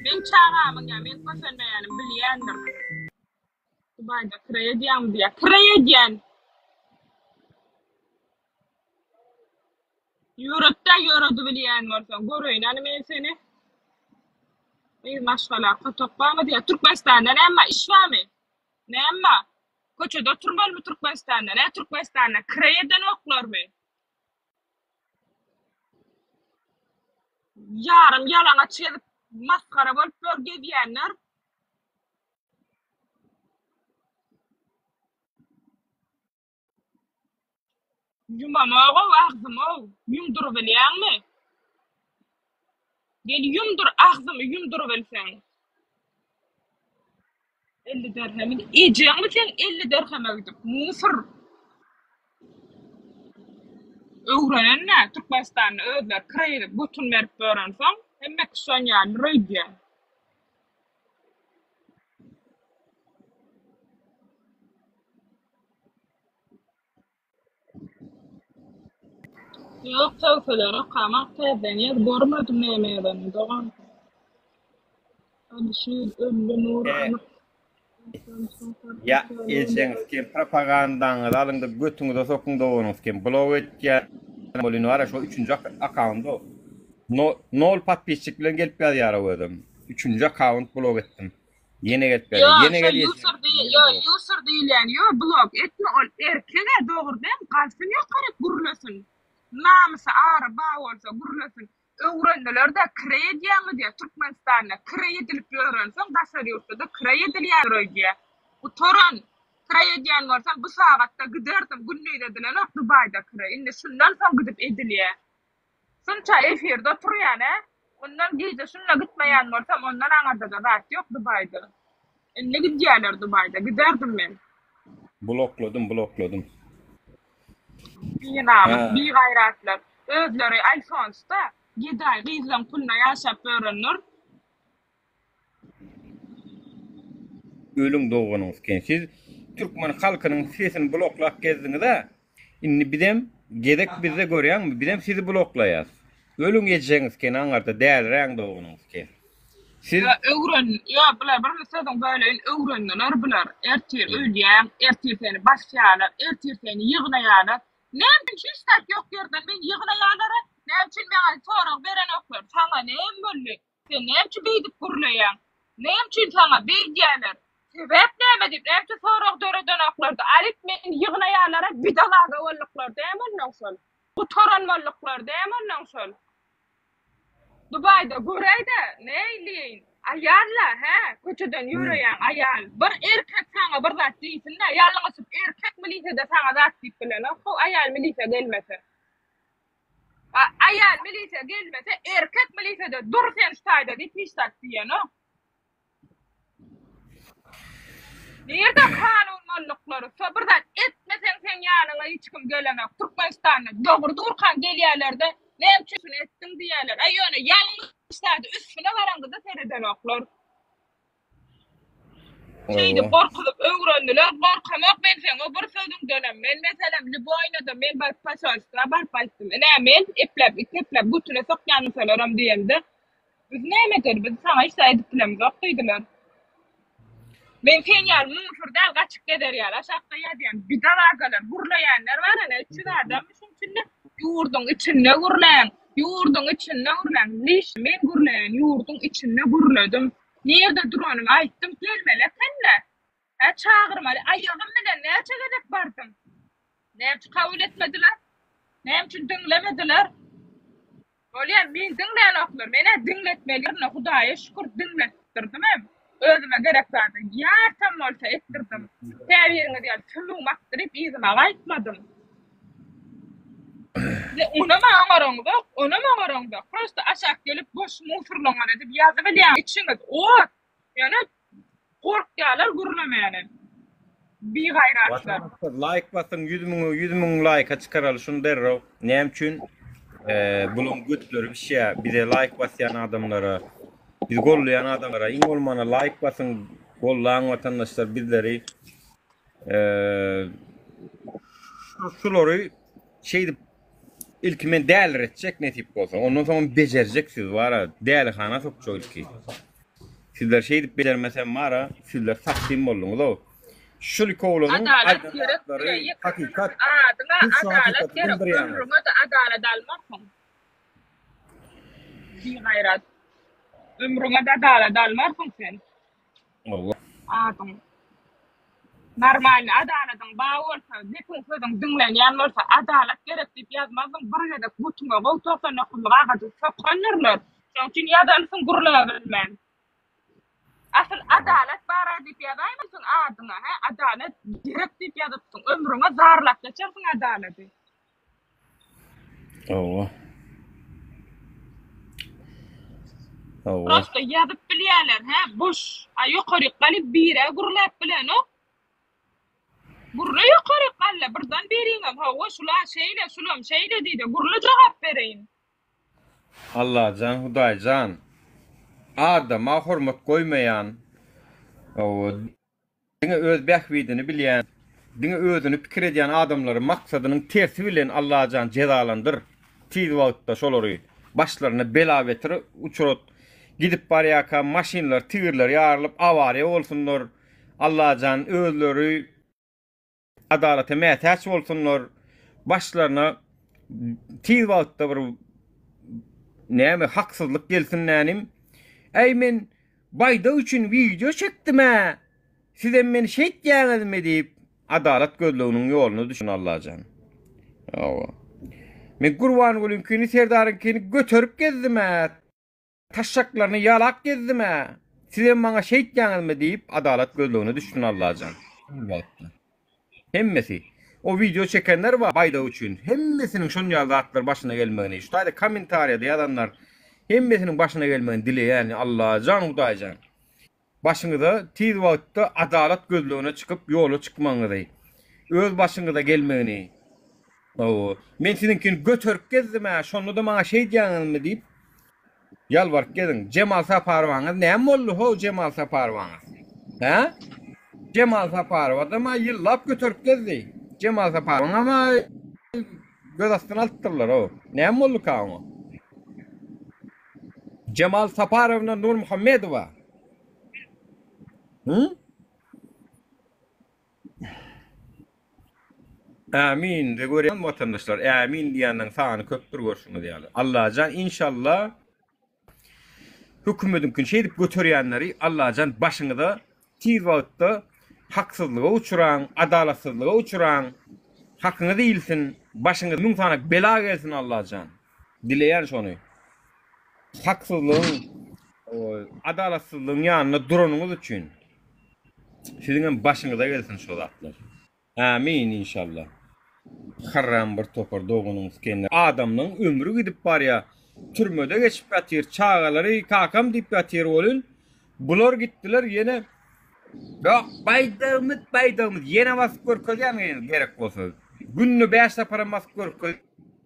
meň çagamyň ýa meň kösenmeýänimi bilýändir. Dubaýda kireý edýäňmi diýýär. Kireý edýän. Ýöretdä ýöredibilýän bolsaň, göreýin hany men seni. Gyz maşgala kötek barmy diýýär. Türkmenistanda näme bar? Iş barmy? Näme bar? Köçede oturmalymy Türkmenistanda? Nä Türkmenistanda kireý edenoklarmy? Ýarym ýalaňaç gezip masgara bolup ýör gezýänler. Ýumamog-ow agzymy-ow, ýumdurybilýäňmi? Gel ýumdur agzymy ýumdurybilseň. 50 derhemi ejeňmi seň 50 derheme gidip, musur. Öwrenen-dä, Türkmenistanda özleri kireý edip götün berip ýörensoň, hemme kişi şon ýaly öýdýär. Ýok sögseler okamak täzeden ýaz görmedim näme ýazanyny dogan. Alyşir öldi Nur anyk. Ýa ejeňiz kem propagandaňyzy alyňda götüňize sokuň doganyňyz kem blok etýän bolýan bara şo üçünji akkaunt o. No, nol podpisçik bilen gelip ýazýar o özem. Üçünji akkaunt blok etdim. Ýene gelip Ýo, ýazýar. Ýene şo gelýär. user diý, ýo, user diýilýän, ýo, blok etme, ol erkeg-ä dogrudan galsyn ýokaryk gürlesin. Namysy, ary bar bolsa gürlesin. Öwrendiler-dä, kireý edýäňmi diýýär, Türkmenistanda kireý edilip ýörensoň, daşary ýurtda-da kireý edilýändir öýdýär. Gutaran, kireý edýän bolsam, bu sagatda giderdim, gündiz edilenok Dubaýda kireý, indi şundan soň gidip edilýär. Şunça efirde oturýan-ä, ondan gije şunda gitmeýän bolsam, ondan aňyrda-da zat ýok Dubaýda. Indi gidýärler Dubaýda, giderdim men. Blokladym, blokladym. Binamys, Hä. bigaýratlar. Özleri iPhones-da, gedaý gyzlaň puluna ýaşap ýörenler. Ölüň doganyňyz eken. Siz türkmen halkynyň sesini bloklap gezdiňiz-ä. Indi bizem gezek bizde görýäňmi, bizem sizi bloklaýas. Ölüň ejeňiz eken aňarda däliräň doganyňyz eken. Siz Ýa öwren, ýa bular bir sözüň böleýin öwrendiler bular. Ertir ölýäň, ertir seni basýarlar, ertir seni ýygnaýarlar. Näme üçin hiç zat ýok ýerden meni ýygnaýarlar-a? Näme üçin maňa sorag berenoklar? Saňa näme boldy? Sen näme üçin beýdip gürleýäň? Näme üçin saňa beýdýärler? Sebäp näme diýip, näme üçin sorag döredenoklar-da? Alyp meni ýygnaýarlar-a bidalaga bolduklar dämi onnoň şol? Gutaran bolduklar dämi onnoň şol? Dubaýda göräýdä, näleýin? Aýal-la, hä? Köçeden ýöreýäň, aýal. Bir erkek saňa bir zat diýsin-dä, ýalňyşyp erkek milisede saňa zat diýip bilenok, how aýal milise gelmese. A, aýal milise gelmese, erkek milisede dur sen şu taýda diýip hiç zat diýenok. Nirde kanun molluklary? Şo bir zat etmeseň seň ýanyňa hiç kim gelenok. Türkmenistanda dogry durkaň gelýärlerde näme üçin şuny etdiň diýýärler. Aý ýöne ýalňyş zady üstüne baraňda-da seredenoklar. Şeýdip gorkuzyp öwrendiler. Gorkamok men seň o bir sözüňdenem. Men meselem lýuboýnada men baryp posolstwa baryp aýtdym. Ine men epläp epläp götüne sokýan bolsalaram diýemde. Biz näme edeli, biz saňa hiç zat edip bilemzok diýdiler. Men sen ýaly müňsür däl gaçyp gezer ýaly aşakda ýazýan bidalagalar gürleýänler bar ene 300 adammy şuň içinde ýurduň içinde gürläň ýurduň içinde gürläň liş men gürleýän ýurduň içinde gürledim nirde duranymy aýtdym gelmeli ekende hä çagyrmaly aýagym bilen näçe gezek bardym näme üçin kabul etmediler näme üçin diňlemediler Bolýa, meni diňlänoklar. Men-ä diňletmeli ýerine Hudaýa şükür diňletdirdimem. Özüme gerek zady ýartam bolsa etdirdim. Käbiriňiz ýaly sümügimi akdyryp yzyma gaýtmadym. Size onam oňaraňzok, onam oňaraňzok. Prosta aşak gelip boş musurlaňyz edip ýazybilýäňiz. Içiňiz ot. Ýöne gorkýarlar gürlemäne. Bigaýratlar. Watandaşlar laýk basyň 100 müňe 100 müň laýka çykaraly şuny derrew. Näme üçin? Eee bulaň götleri bişýär. Bize laýk basýan adamlara, bizi gollaýan adamlara iň bolmanda laýk basyň, gollaň watandaşlar bizleri. Eee şulary şeýdip ilki men däliretjek nesip bolsa. Ondan soňam bejerjek siz bara dälihana sokjak ilki. Sizler şeýdip bejermesem bara sizler satgyn bolduňyz-ow. Şul iki oglanyň Adalat aýdan gerek zatlary bize ýeke hakykat. adyňa Siz şu adalat hakykaty gerek syndyryýaňyz. ömrüňe-de adalat almarsyň. Bigaýrat. Ömrüňe-de adalat almarsyň sen. Hawa. Adyň. Normalny adaladyň bar bolsa, gepiň sözüň diňlenýän bolsa adalat gerek diýip ýazmazdyň bir gezek götüňe gowy 99-lyk agajy sokandyrlar. Şoň üçin ýazansyň gürläbilmän. Asyl adalat bara diýip ýazaýmysyň adyňa hä adalat gerek diýip ýazypsyň ömrüňe zarlap geçersiň adalady. Hawa. Hawa. Prosta ýazyp bilýärler hä boş. A ýokaryk galyp birä gürläp bilenok. Gürle ýokaryk galla birden biriňem hawa şula şeýle şulam şeýle diýde gürle jogap bereýin. Allajan Hudaýjan adama hormat goýmaýan hawa diňe öz bähbidini bilýän diňe özüni pikir edýän adamlary maksadynyň tersi bilen Allajan jezalandyr. Tiz wagtda şolary başlaryna bela-beter uçrat. Gidip barýarka maşynlar, tigirleri ýarylyp awariýa bolsunlar. Allajan özleri adalata mätäç bolsunlar. Başlaryna tiz wagtda bir näme haksyzlyk gelsin nänim. Äý men baýdak üçin wideo çekdim-ä. Sizem meni şeýtýäňizmi diýip adalat gözleginiň ýoluna düşün Allajan. Hawa. Men Gurbangulyňkyny Serdaryňkyny göterip gezdim-ä. Taşşaklaryny ýalap gezdim-ä. Sizem maňa şeýtýäňizmi diýip adalat gözlegine düşsün Allajan. Wagtda. Hemmesi. O wideo çekenler bar baýdak üçin. Hemmesiniň şon ýaly zatlar başyna gelmegini, şu taýda kommentariýada ýazanlar hemmesiniň başyna gelmegini dileýän Allajan Hudaýjan. Başyňyza tiz wagtda adalat gözlegine çykyp ýola çykmagyňyzy, öz başyňyza gelmegini. Hawa, men siziňkini göterip gezdim-ä, şonda-da maňa şeýdýäňizmi diýip ýalbaryp geziň. Jemal Saparowaňyz näme boldy how Jemal Saparowaňyz? Hä? Jemal Saparowa-da-ma ýyllap göterip gezdi. Jemal Saparowaňam-a göz astyna alypdyrlar-ow. Näme bolduka oňa? Jemal Saparowna Nurmuhammedowa. Hı? Ämin de görýän watandaşlar, ämin diýýänleriň sany köpdür görşüňiz ýaly. Allajan inşallah hökümediňkini şeýdip göterýänleri Allajan başyňyza tiz wagtda haksyzlyga uçraň, adalatsyzlyga uçraň, hakyňyz iýilsin, başyňyza müň sany bela gelsin Allajan. Dileýän şony. Haksyzlygyň, adalatsyzlygyň ýanynda duranyňyz üçin siziňem başyňyza gelsin şo zatlar. Amin inşallah. Haram bir topar doganyň sikenler. Adamlaň ömri gidip barýa. Türmede geçip ýatyr. Çagalary kakam diýip ýatyr welin bular gitdiler ýene Ýok baýdagymyz baýdagymyz ýene basyp görkezýän gerek bolsa. Günde 5 saparam basyp görkez.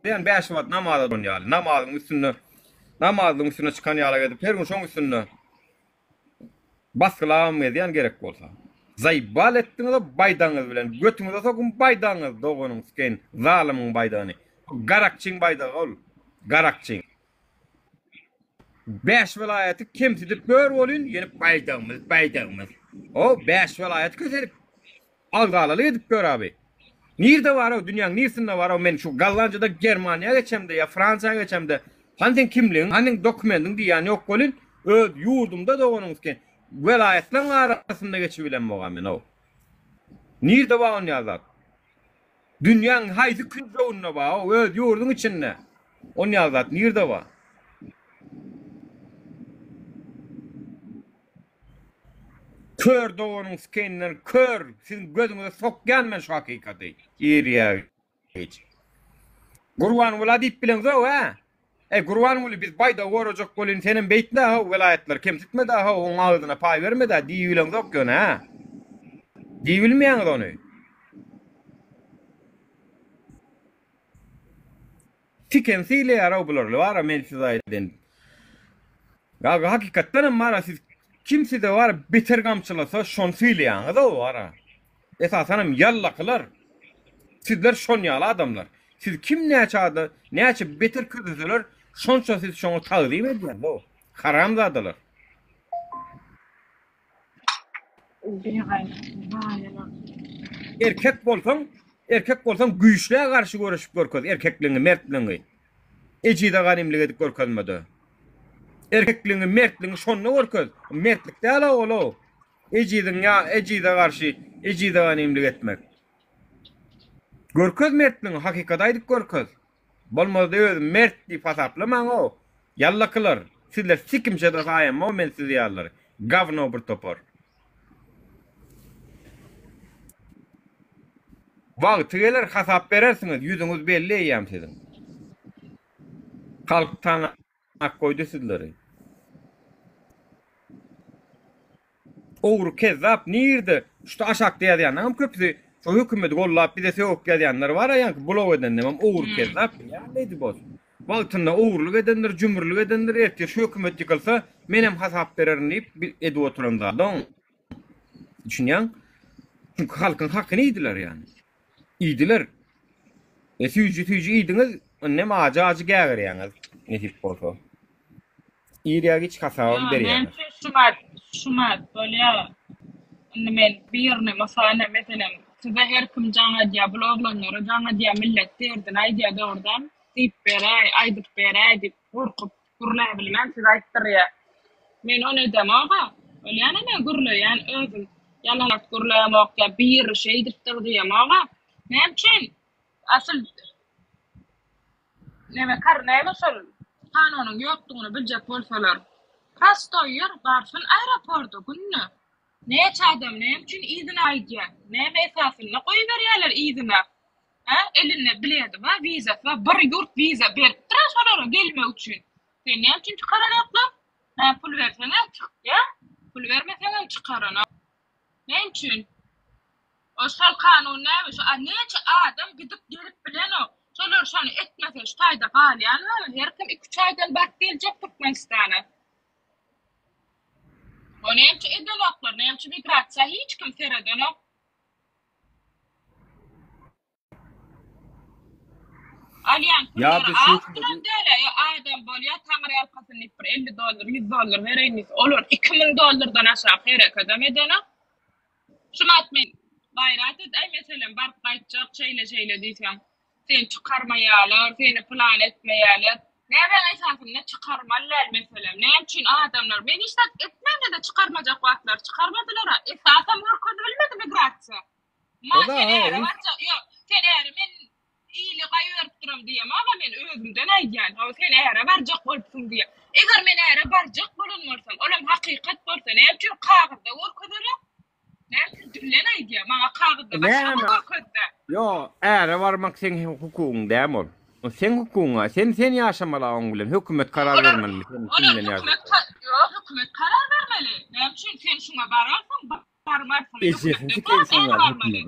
Diýen bäş wagt namaza duran ýaly, namazyň üstünde, namazlygyň üstüne çykan ýalak edip, her gün şoň üstünde basgylabam gezýän gerek bolsa. Zaýbal etdiňiz-a baýdagyňyz bilen, götüňize sokuň baýdagyňyzy doganyň skeýin, zalymyň baýdagyny. Garakçyň baýdagy ol, garakçyň. Bäş welaýaty kemsidip gör welin, ýene baýdagymyz, baýdagymyz. O bäş welaýaty kösedip Agzalalyk edip gör abi. Nirde bar o dünýäň nirsinde bar o men şu Gollandiýada Germaniýa geçemde ýa Fransiýa geçemde hany seň kimligiň hany seň dokumendiň diýýän ýok welin öz ýurdumda doganyň sken welaýatlaryň arasynda geçibilemok a men o. Nirde bar onýa zat. Dünýäň haýsy künjeginde bar o öz ýurduň içinde onýa zat nirde bar. Kör doganyň sikeninden kör siziň gözüňize sokýan men şu hakykaty. Ir ýa giç. Gurbanguly diýip bileňzok hä? Eý Gurbanguly biz baýdagy gorajak bolyn senem beýtme how welaýatlary kemsitme-dä how oň agzyna paý berme-dä diýibileňzok ýöne hä? Diýibilmeýäňiz ony. Tiken sylaýar-ow bularly bara men size aýdyn. Gaga hakykatdanam bara siz kim size bara beter gamçylasa şony sylaýaňyz-ow bara. Esasanam ýallakylar. Sizler şon ýaly adamlar. Siz kim näçe ada näçe beter köseseler şonça siz şoňa tagzym edýäňiz-ow. Haramzadalar. Erkek bolsaň, erkek bolsaň güýçlä garşy göreşip görkez erkekligiňi, mertligiňi. Ejize ganymlyk edip görkezmede. Erkekligiňi, mertligiňi şonda görkez. Mertlik däl-a ol-ow. Ejiziň ýa ejize garşy ejize ganymlyk etmek. Görkez mertligiňi, hakykaty aýdyp görkez. Bolmazda özüm mert diýip hasaplamaň-ow. Ýallakylar, sizler sikimçe-de saýamok men siz ýalylary. Gawno bir topar. Wagty geler hasap berersiňiz, ýüzüňiz belli eýýäm siziň. Halk tanap goýdy sizleri. Ogry kezzap nirde şuda aşakda ýazýanlaňam köpüsi şo hökümedi gollap bize sögüp ýazýanlar bara ýaňky blok edenlemem ogry kezzap bilýän bos wagtynda ogurlyk edendir jümrülik edendir ertir şu hökümet ýykylsa menem hasap bererin diýip edip oturan zady düşünýäň çünki halkyň hakyny iýdiler ýany iýdiler e süýji süýji iýdiňiz. Indem ajy-ajy gägirýäňiz, nesip bolsa. Ir ýa giç hasabam Ýok, näme berýäňiz. üçin şumat, şumat bolýa. Indi men birini mysal meselem, size her kim jaň edýär, bul oglanlara jaň edýär, millet derdini aýdýar dogrudan, diýip beräý, aýdyp beräý diýip gorkup gürläbilmän size aýtdyrýar. Men ony edemog-a. Bolýan-a men gürleýän özüm. Ýalan zat gürlämok ýa biri şeýdipdir diýemog-a. Näme üçin asyl Neme kar näme şol kanunyň ýokdugyny biljek bolsalar prostoý ýer barsyn aeroporda günde näçe adam näme üçin yzyna gaýdýar näme esasynda goýberýärler yzyna hä elinde biledi bar wizasy bar bir ýurt wiza beripdir a şolara gelmek üçin seni näme üçin çykaranoklar hä pul berseňä çykýa pul bermeseňem çykaranok näme üçin O şol kanun näme şu a näçe adam gidip gelip bilenok. Şolar şony etmese şu taýda galýanlar her kim iki üç aýdan baryp geljek Türkmenistana. O näme üçin edenoklar näme üçin migrasiýa hiç kim seredenok. Alýan Ýa pullary biz şu az duran däl-ä, ýa adam bolýa taňryýalkasyn diýip bir 50 dollar, 100 dollar bereýin diýse, olar 2000 dollardan aşak herekedem edenok. Şumat men gaýrat et, aý meselem baryp gaýtjak şeýle-şeýle diýseň, seni çykarmaýarlar, seni pylan etmeýärler. Nämäň esasynda çykarmaly däl meselem? Näme üçin adamlar, men hiç zat etmände-de çykarmajak wagtlary çykarmadylar-a, esasam görkezibilmedi migrasiýa. Ma O-da, sen äre o- barjak, ýok, sen äre men ili gaýyberip duram diýemok-a men özümden aýdýan. Hawa sen äre barjak bolupsyň diýýän. Eger men äre barjak bolan bolsam, olam hakykat bolsa näme üçin kagyzda görkezenok? Näme üçin dilden aýdýar? Maňa kagyzda başga Näme? görkezse. Ýok, äre barmak seň hukugyň däl ol. O seň hukugyň-a. Sen sen ýaşamaly oň bilen. Hökümet karar Olar bermelimi sen kim olar bilen hökümet ýaşajagyňa. ýok, hökümet karar bermeli. Näme üçin sen şuňa bararsyň, barmarsyň. Ejesini Hökümetden sikeýin soň şoň äre ýaly barmaly. hökümediň.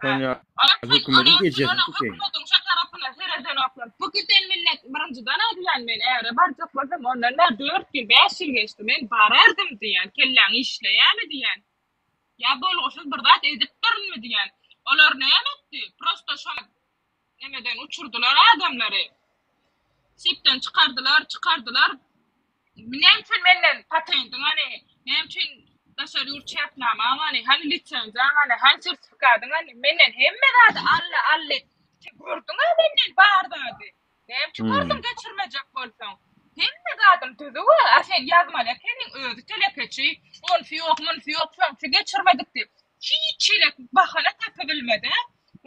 Şoň ýaly hökümediň ejesini sikeýin. Hökümediň şo tarapyna seredenoklar. Bu giden millet birinjiden aýdýan men äre barjak bolsam ondan bäri 4 ýyl 5 ýyl geçdi men barardym diýýän kelläň işleýämi diýýän ýa bolgusyz bir zat edipdirinmi diýýän olar näme etdi prosto şo Nemeden uçurdylar adamlary. Sipden çykardylar, çykardylar. Näme üçin menden patendiň hany, näme üçin daşary ýurt şertnamaň hany, hany lisenziýaň hany, hany sertifikadyň hany, menden hemme zady aldy, aldy. Sen gördüň-ä menden bar zady. Näme üçin gördüň geçirmejek bolsaň? Hemme zadym düzüw-ä, a sen ýazmaly ekeniň, özi telekeçi, onsy ýok, munsy ýok, şoňçy geçirmedik diýip. Hiç hili bahana tapybilmedi.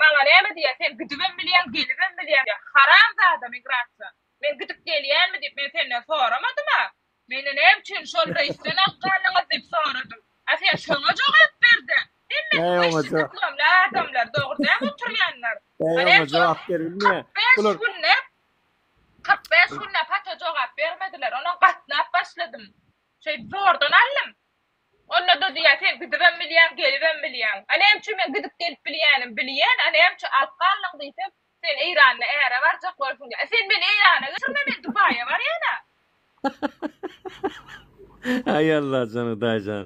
Maňa näme diýýär, sen gidibem bilýäň, gelibem bilýäň diýýär. Haramzada migrasiýa. Men gidip gelýänmi diýip men senden soramadym-a. Meni näme üçin şol reýsden alyp galdyňyz diýip soradym. A sen şoňa jogap ber-de. Hemmesi wyşşy diplomly adamlar, dogry dämi oturýanlar? Eý, oňa jogap berilmeýär. 45 günläp, 45 günläp hata jogap bermediler. Onam gatnap başladym. Şeýdip zordan aldym. Onda-da diýýär, sen gidibem bilýäň, gelibem bilýäň. A näme üçin men gidip gelip bilýänim bilýän, a näme üçin alyp galdyň diýsem, sen Eýranda äre barjak bolsuň diýýär. A sen meni Eýrana geçirme, men Dubaýa barýan-a. Aý Allajan Hudaýjan.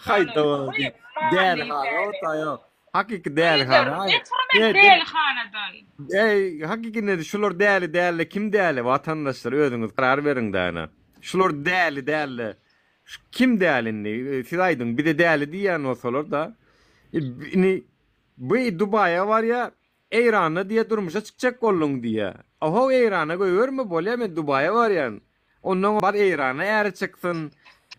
Haý dogan diýip. Dälihana otaýo. Hakyky dälihana. Geçirme dälihanadan. Eý, hakyky indi şular däli dälde kim däli watandaşlar özüňiz karar beriň däne. Şular däli dälde Şu kim däli indi? Siz aýdyň, bize däli diýýän bolsalar-da. Indi bu Dubaýa barýa, Eýranda diýýä durmuşa çykjak bolduň diýýä. Ohow Eýrana goýberme bolýa men Dubaýa barýan. Ondan bar Eýrana äre çyksyn.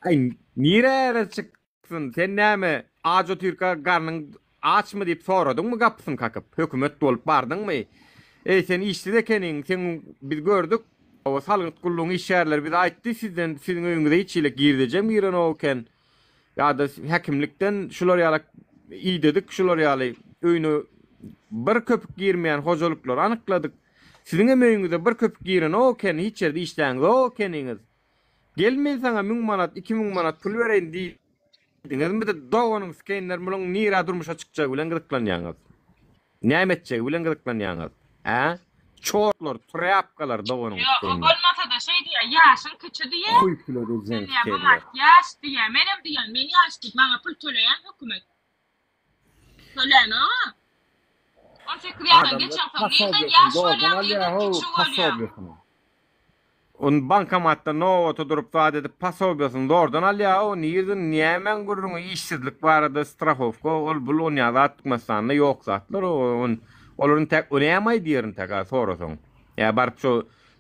Aý nirä äre çyksyn? Sen näme aç otyrka garnyň Açmy diýip soradyňmy gapysyny kakyp? Hökümet bolup bardyňmy? Eý, sen işsiz ekeniň, seň biz gördük, hawa, salgyt gullugyň işgärleri bize aýtdy, sizden, siziň öýüňize hiç hili girdejem girenok eken. Ýa-da häkimlikden şular ýalak idedik, şular ýaly öýüne bir köpük girmeýän hojalyklary anykladyk. Siziňem öýüňize bir köpük girenok eken, hiç ýerde işläňzok ekeniňiz. Gel men saňa müň manat, 2000 manat pul bereýin diýdiňizmi-de doganyň skeýnler munuň nirä durmuşa çykjagy bilen gyzyklanýaňyz. Näme etjegi bilen gyzyklanýaňyz. Ä? Çortlar, trýapkalar doganyň Ýok, o skeýnler. bolmasa-da şeý diýýär, ýaşyň kiçi diýýär. Huý pula Sen geljeň diýýär, bu skeýnler. wagt ýaş diýýär. Menem diýýän, men ýaş diýip maňa pul töleýän hökümet. Tölänok-a. 18 ýaşdan Adamlar geçensoň nirden posobiýasyny ýaş zordan bolýaň, alýar nirden how kiçi bolýaň. posobiýasyny. Ony bankomatda nobata durup zat edip posobiýasyny zordan alýar how nirden nämäň gürrüňi işsizlik barada strahowka ol bul onýa zat Türkmenistanda ýok zatlar o on olar intäk o näme aýdýar intäk a sorasaň. Ýa baryp şo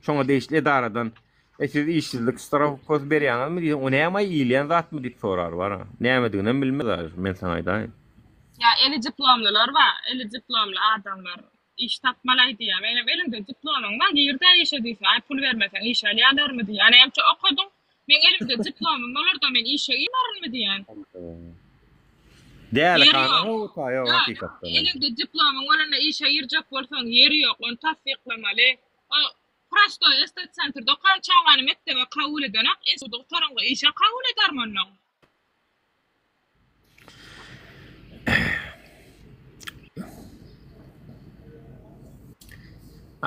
şoňa degişli edaradan E siz işsizlik strahowkasy berýäňizmi diýseň, o näme aý iýilýän zatmy diýip sorar bar-a. Nämediginem bilmez aý, men saňa aýdaýyn. Ýa eli diplomlylar bar, eli diplomly adamlar iş tapmalaý diýýär. Menem eliňde diplomyň bar, gir-dä işe diýse, aý pul bermeseň işe alýarlarmy diýýär. Näme üçin okadyň? Meň elimde diplomym bolar-da men işe girmerin-mi diýýän. Däli Ýer hana ýok. howuta ýok Ýa hakykatdan hem. eliňde diplomyň bolanda işe girjek bolsaň ýer ýok, ony tassyklamaly. O Prostoý estet sentrde okan çagany mekdebe kabul edenak instituty gutaranka işe kabul edermi onnoň.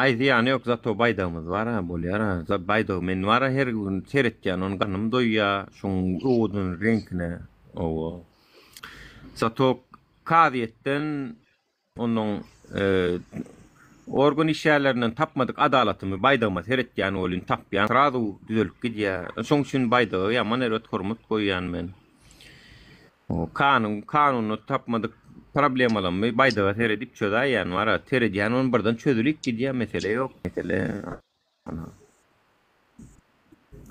Aý zyýany ýok zato baýdagymyz bar ha bolýar ha baýdagy men bar ha her gün seretýän ony garnym doýýa şoň owadan reňkine owa zato kazyýetden Onuň organ işgärlerinden tapmadyk adalatymy baýdagyma seretýän welin tapýan, srazu düzelip gidýär. Şoň üçin baýdaga ýaman erbet hormat goýýan men. Kanun, kanunda tapmadyk problemalarymy baýdaga seredip çözäýýän bar-a. Seredýän welin birden çözülip gidýär, mesele ýok, mesele.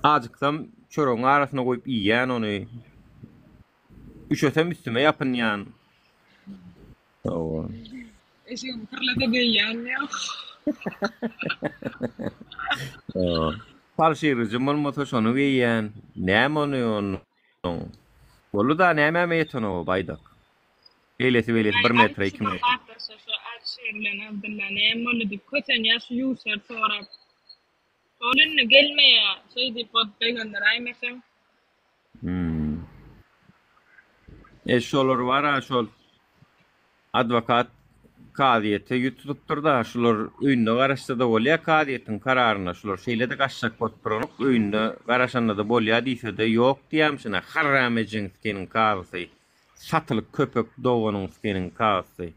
Ajyksam çöregiň arasyna goýup iýýän ony. Üşesem üstüme ýapynýan. Hawa. Eşigimi pyrlasa geýýän ýa. Hawa. Palşyryjym bolmasa şony geýýän. Näme ony onuň. Boldy-da nämäme ýetenok o baýdak. Beýlesi-beýlesi bir metre, iki metre. Gatnaşa şu Alişir bilen Abdylla näme boldy diýip kösenýär şu ýuser sorap. Ol indi gelmeýär şeý diýip bolup begendiräýmeseň. Hmm. E şolar bar-a şol adwokat kazyýete ýüz tutupdyr-da, şular öýünde garaşsa-da bolýar kazyýetiň kararyna, şular şeýle-de gaçjak bolup duranok, öýünde garaşanda-da bolýar diýse-de, ýok diýýärmişin-ä, haram ejeň sikeniň kazysy, satylyk köpek doganyň sikeniň kazysy,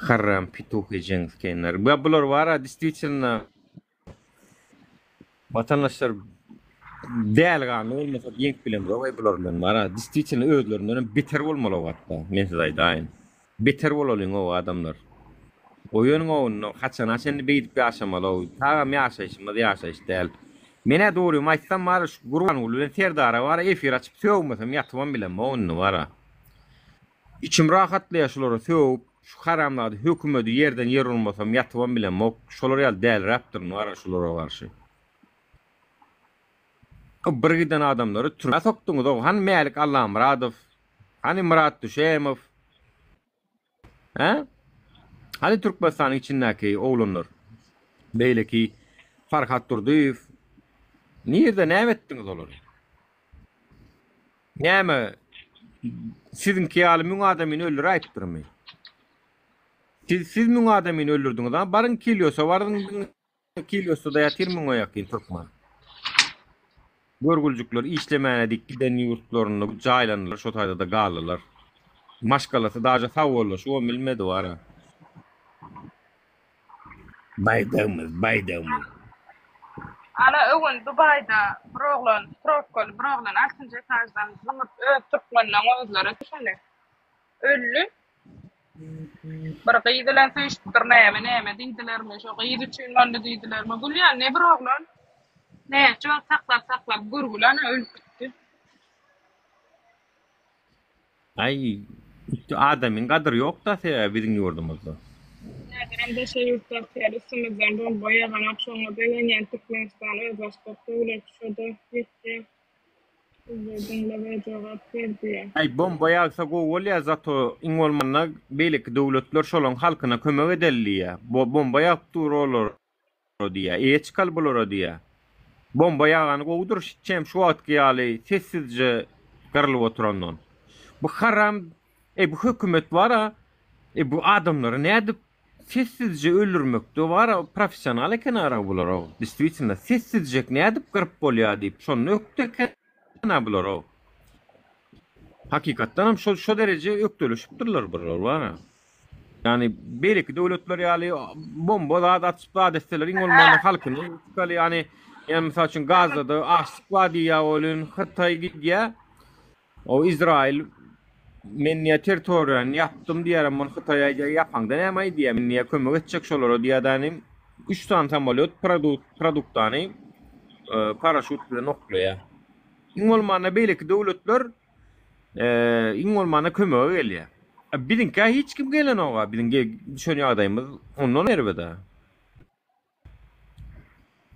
haram pituh ejeň sikenler. Ýa bular bar-a, distwitelno, Watandaşlar däli ganly bolmasak ýeňip bilemzok eý bular bilen bara distwitelno özlerindenem beter bolmaly o hatda men size aýdaýyn beter bolalyň ow adamlar goýanyň owunda haçana çenli beýdip ýaşamaly ow tagam ýaşaýşymyz ýaşaýyş däl menä dogrymy aýtsam bara şu Gurbanguly bilen Serdara bara efir açyp sögmesem ýatybam bilemok indi bara Içim rahatlaýar şulara sögüp şu haramzada hökümedi ýerden ýer urmasam ýatybam bilemok şolar ýaly däliräpdirin wara şulara garşy. O bir giden adamlary türmä sokduňyzow hany Mälik Allamyradow hany Myrat Düşemow hä hany Türkmenistanyň içindäki oglanlar beýleki Farhat Durdyýew nirde näme etdiňiz olary. Näme, siziňki ýaly müň adamyny öldüräýipdirmi? Siz, siz müň adamyny öldürdiňiz, a? Baryň Kilýosa baryň, Kilýosda-da ýatyr müňe ýakyn türkmen. Görgüljikler işlemäne dik giden ýurtlarynda jaýlandylar, şo taýda-da galdylar. Maşgalasy daže sagbollaşybam bilmedi wara. Baýdagymyz, baýdagymyz. Ana öwün Dubaýda bir oglan trofkaly bir oglan altynjy etaždan zyňyp öz türkmenleň özleri şony öldi. Bir gyz bilen söýüşipdir näme näme diýdilermi şo gyz üçin boldy diýdilermi gülýän ne bir oglan näçe wagt saklap saklap görgüli ana ölüp gitdi. Aý adamyň gadyry ýokda sebäbi biziň ýurdumyzda. Häzirem daşary ýurtdakylar üstümizden bomba ýaganok şoňa begenýän Türkmenistan özbaşdak döwlet şoda ýetýä bizde diňle we jogap ber diýä. Aý bomba ýagsa gowy bolýa zato iň bolmanda beýleki döwletler şolaň halkyna kömek edeli diýýä. Bomba ýagyp dur olar. diýýä. Eýe çykaly bulara diýýä. Bomba ýagany gowudyr çem şu wagtky ýaly sessizje gyrylyp oturandan. Bu haram eý bu hökümet bara eý bu adamlary nädip sessizje öldürmekde bara professional eken ara bular distwitelno sessizjek nädip gyryp bolýa diýip şonda ökde eken bular. Hakykatdanam şo şo dereje ökdeleşipdirler bular bara. Ýagny beýleki döwletler ýaly bomba zat atyp zat etseler iň bolmanda halkyny çykaly ýagny ýa mysal üçin Gazada açlyk bar diýýär welin Hytaý gidýär o Izrail men diýýär territoriýany ýapdym diýýär emma Hytaý aýdýar ýapaňda näme aýdýar men diýýär kömek etjek şolara diýýär däni 3 sany samolýot produkt produktany paraşut bilen oklaýar. Iň bolmanda beýleki döwletler iň bolmanda kömege gelýär. Biziňkä hiç kim gelenok-a, biziň düşen ýagdaýymyz ondan erbet-ä.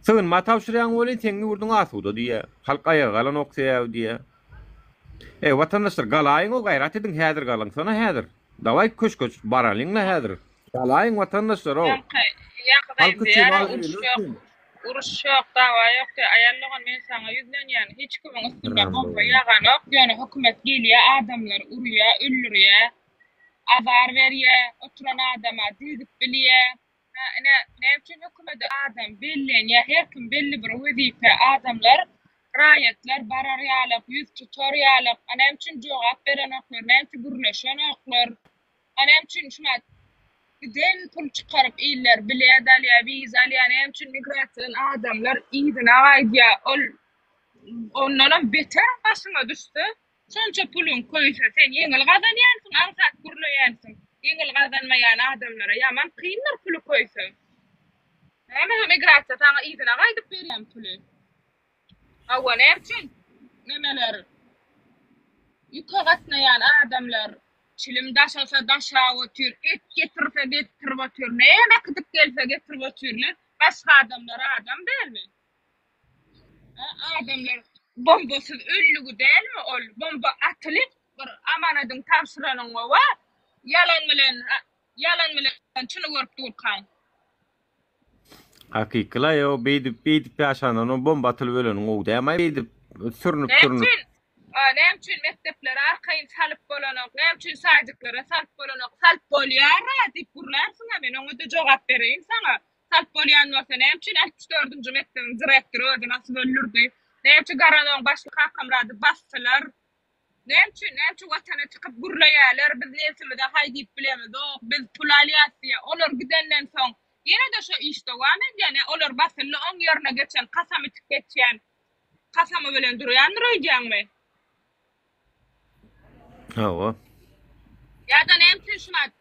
Sygynma tabşyrýaň welin seň ýurduň asuda diýýär. Halk aýaga galanok sebäbi diýýär. Eý watandaşlar galaýyň-ow gaýrat ediň häzir galyňsana häzir. Dawaý köşke baralyň-la häzir. Galaýyň watandaşlar-ow. Ýaňky ýaňky Halk gyz üçin diýýär-ä agzybirlik uruş ýok. üçin. Uruş ýok, dawa ýok diýýär. Aýal dogan men saňa ýüzlenýän. Hiç kimiň üstünde bomba ýaganok. Ýöne hökümet gelýär, adamlary urýar, öldürýär. Azar berýär, oturan adama degip bilýär. Hä, ine, näme üçin hökümede adam bellenýär, her kim belli bir wezipe, adamlar, raýatlar barar ýalak, ýüz tutar ýalak, a näme üçin jogap berenoklar, näme üçin gürleşenoklar, a näme üçin şumat giden pul çykaryp iller bilet alýar, wiza alýar, näme üçin migrasiýadan adamlar yzyna gaýdýar, ol ondanam beter başyňa düşse, Şonça puluň köýse sen ýeňil gazanýansyň aňsat gürleýänsiň. Ýeňil gazanmaýan adamlara ýaman kyndyr puly köýse. Näme migrasiýa saňa yzyna gaýdyp berýän puly. Hawa näme üçin nemeler ýüke gatnaýan adamlar çilim daşasa daşap otyr, et getirse getirip otyr, näme äkidip gelse getirip otyrlar. Başga adamlar adam dälmi? Adamlar bombasyz öldügi dälmi ol? Bomba atylyp bir amanadyň tabşyranyň gowa ýalan bilen ýalan bilen çyny görüp durkaň. Hakykyla ýo beýdip beýdip ýaşandan o bomba atylyp öleniň gowy dämaý beýdip sürnüp Näme sürnüp. üçin näme üçin mekdeplere arkaýyn salyp bolanok näme üçin sadiklere salyp bolanok salyp bolýara diýip gürlärsiňä men oňada jogap bereýin saňa Salyp bolýan bolsa näme üçin 64-nji mekdebiň direktory özüni asyp öldürdi? Näme üçin Garanowyň başlygy Kakamyrady basdylar? Näme üçin, näme üçin watana çykyp gürleýärler, biz nebsimize haý diýip bilemizok, biz pul alýas diýýär. Olar gidenden soň ýene-de şo iş dowam edýär. Nä olar basyldy, oň ýerine geçen kasam içip geçýän kasamy bilen durýandyr öýdýäňmi? Hawa. Ýa-da näme üçin şumat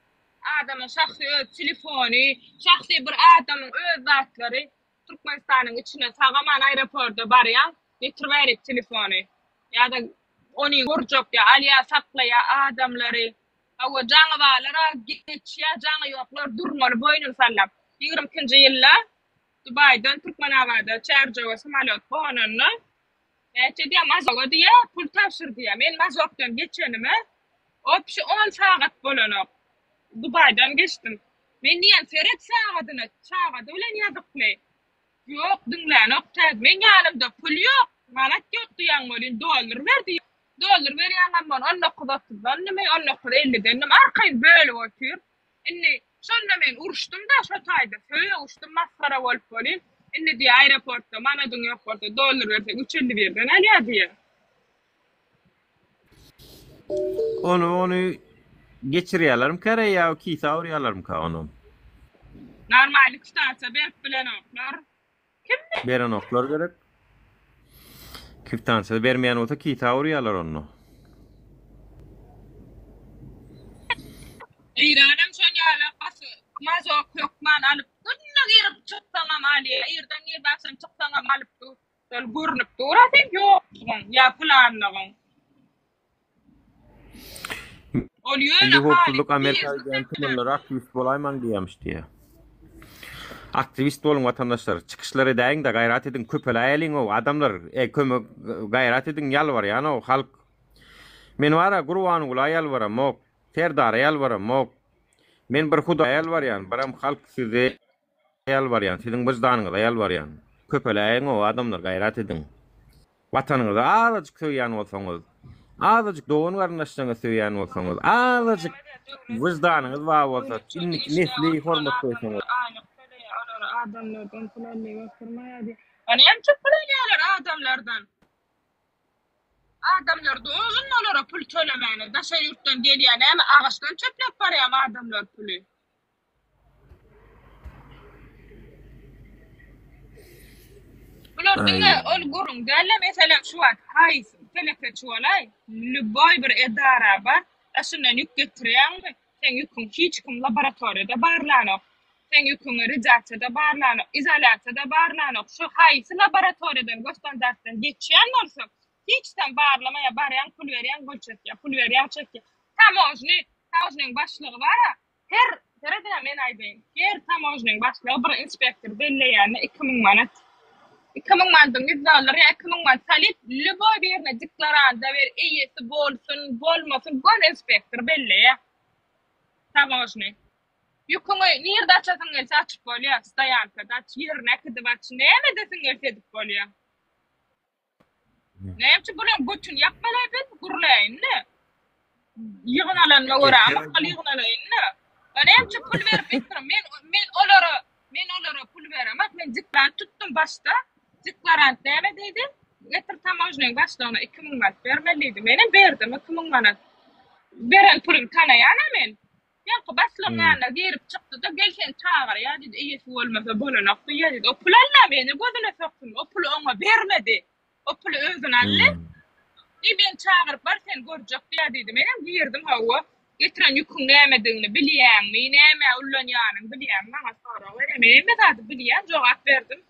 adamyň şahsy öz telefony, şahsy bir adamyň öz zatlary Türkmenistanyň içine sagaman aeroporda barýaň, getir bärik telefony. Ýa-da ony gurjak ýa alýa saklaýa adamlary. Hawa jaňy barlar-a geçýä, jaňy ýoklar durmaly boýnuny sallap. 22-nji ýylda Dubaýdan Türkmenabada Çärjewe samolýot gonanda Näçe diýýär, mazoga diýýär, pul tabşyr diýýär. Men mazokdan geçenime obşi on sagat bolanok. Dubaýdan geçdim. Men diýýän, seret sagadyna, sagady bilen ýazykly. Ýok, diňlänok täze. Meň ýanymda pul ýok, manat ýok diýýän welin, dollar ber diýýär. Dollar berýäňem bolun, on dokuz otuzdandymy, on dokuz ellidendim, arkaýyn bölüp otyr. Indi şonda men uruşdym-da şo taýda, sögüşdim masgara bolup welin, indi diýýär aeroportda manadyň ýok bolsa dollar berseň üç 51-den alýar diýýär. Ony ony geçirýärlermikä ýa kisa urýarlarmyka ony? Normalny kwitansiýa berip bilenoklar. Kim Berenoklar gerek. Kwitansiýa bermeýän bolsa kisa urýarlar onda. Eýranam şon ýaly gaty mazok hökman alyp günde girip çyksaňam alýa irden girip agşam çyksaňam alyp dur. Şol görnüp dur-a seň ýokdugyň ýa pylanlygyň. Ol ýöne Milli howpsuzlyk haly Amerika biznes gidýän etdiler. türkmenlere aktiwist bolaýmaň diýýämiş diýýär. Aktiwist boluň watandaşlar. Çykyşlar edäýiň-de gaýrat ediň köpeläýeliň-ow adamlar. Eý kömek gaýrat ediň ýalbarýan-ow halk. Men bar-a Gurbangula ýalbaramok, Serdara ýalbaramok. Men bir Hudaýa ýalbarýan, biram halk size ýalbarýan, siziň wyždanyňyza ýalbarýan. Köpeläýiň-ow adamlar gaýrat ediň. Watanyňyzy azajyk söýýän bolsaňyz, azajyk dogan-garyndaşlaryňyzy söýýän bolsaňyz, azajyk wyždanyňyz bar bolsa, indiki nesli hormat goýsaňyz. Aýlyk töleýär olara adamlardan pul alýar oturmaýar diýip. A näme üçin pul alýarlar adamlardan? Adamlar dozun olara pul tölemäne. Daşary ýurtdan gelýär näme agaçdan çöpläp barýarmy adamlar puly? Ýok, diňe ol gürrüň däl-de, meselem, şu wagt haýsy telekeçi bolaý, lýuboý bir edara bar, daşyndan ýük getirýäňmi, seň ýüküň hiç kim laboratoriýada barlanok, seň ýüküňi redaktsiýada barlanok, izolýasiýada barlanok, şu haýsy laboratoriýadan gosstandartdan geçýän bolsa, hiç sen barlamaýar, barýaň pul berýäň gol çekýär, pul berýäň çekýär. Tamožny, tamožnyň başlygy bar-a, Her, serediň-ä men aýdaýyn, her tamožnyň başlygy bir inspektor belleýände 2000 manat. 2000 manadyň 100 dollar ýa 2000 manat salyp, lýuboý birine deklaranda ber, eýesi bolsun, bolmasyn, göni inspektor belleýär. Tamožny. Ýüküňi nirde açasyň gelse açyp bolýar, stoýankada aç, ýerine äkidip aç, näme edesiň gelse edip bolýar. Näme üçin bulaň götüni ýapmaly biz gürläýin-de. Ýygnalanyna görä amakgal ýygnalaýyn-da. A näme üçin pul berip etdirin? Men men olara men olara pul beremek. Men deklarant tutdum başda. Deklarant näme diýdi? Getir tamožnyň başlygyna 2000 manat bermeli diýdi. Menem berdim 2000 manat. Beren pulumy tanaýan-a men. Ýaňky başlygyň ýanyna girip çykdy-da, gel seni çagyrýar diýdi, eýesi bolmasa bolanok diýýär diýdi. O pul alla meni gözüne soksun, o puly oňa bermedi. O puly özüne aldy. I meni çagyryp bar seni görjek diýýär diýdi. Menem girdim hawa. Getiren ýüküň nämedigini bilýäňmi, nämä ullanýanyňy bilýäňmi maňa sorag berýär. Men hemme zady bilýän, jogap berdim.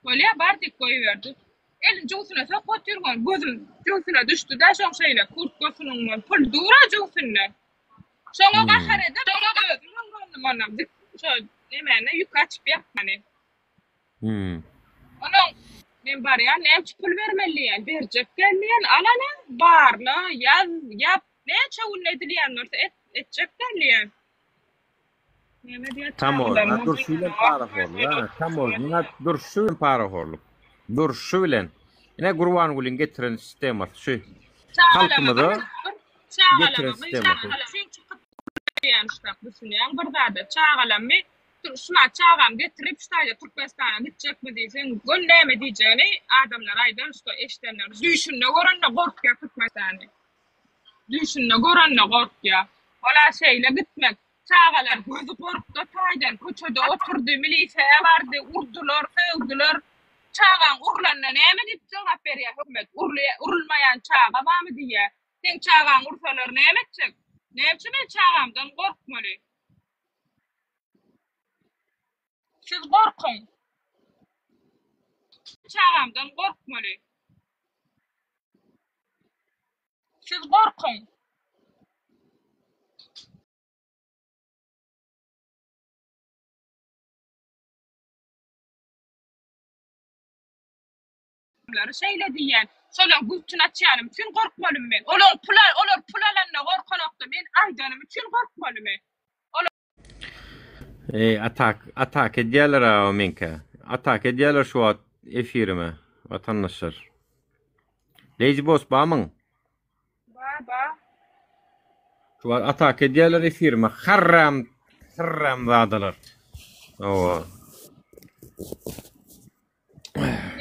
Bolýa bar diýip goýberdi. Elini jübüsine sokup otyr, gözüm jübüsine düşdi-de, şoň şeýle kurtkasynyň pul dur-a jübüsinde. Şoňa gahar edip, özüm öwrendim ondan. Dik şo nemäni ýük açyp ýapmany. Hmm. Onuň men barýan, näme üçin pul bermeli diýýän, berjek däl diýýän, al ana, barla, ýaz, ýap, näçe gün edilýän bolsa et, etjek däl diýýän. Näme diýýär, Tamožna çagalarymyň durşy bilen gyýlanok, parahorluk, ha, tamožna durşy bilen parahorluk. Durşy bilen. Ine Gurbangulyň getiren sistemasy şu. Çagalarymyza Halkymyza gyýlan, getiren çagalarymyza sistemasy. gyýlan, sen çykyp görýän şurak düşünýäň bir zada, çagalamy şuma çagam getirip şu taýda Türkmenistana gitjekmi diýseň, gör näme diýjegini adamlar aýdar, şo eşidenler düýşünde görende gorkýar Türkmenistany. Düýşünde görende gorkýar. Ola şeýle gitmek, Çagalar gözi gorkda taýdan köçede oturdy, milisiýa bardy, urdular, sögdüler. Çagaň urlanda näme diýip jogap berýär hökümet? Urulmaýan çaga barmy diýýär. Seň çagaňy ursalar näme etjek? Näme üçin men çagamdan gorkmaly? Siz gorkuň. Çagamdan gorkmaly. Siz gorkuň. Şeýle diýýän. Şolaň götüni açýanym üçin gorkmalymy men? Olaň pul olar pul alanda gorkanokda men aýdanym üçin gorkmalymy? Eý atak atak edýärler a meňkä. Atak edýärler şu wagt efirime watandaşlar. Lazy boss bamyň? Ba ba. Şu wagt atak edýärler efirime. Harram harram zadalar. Hawa.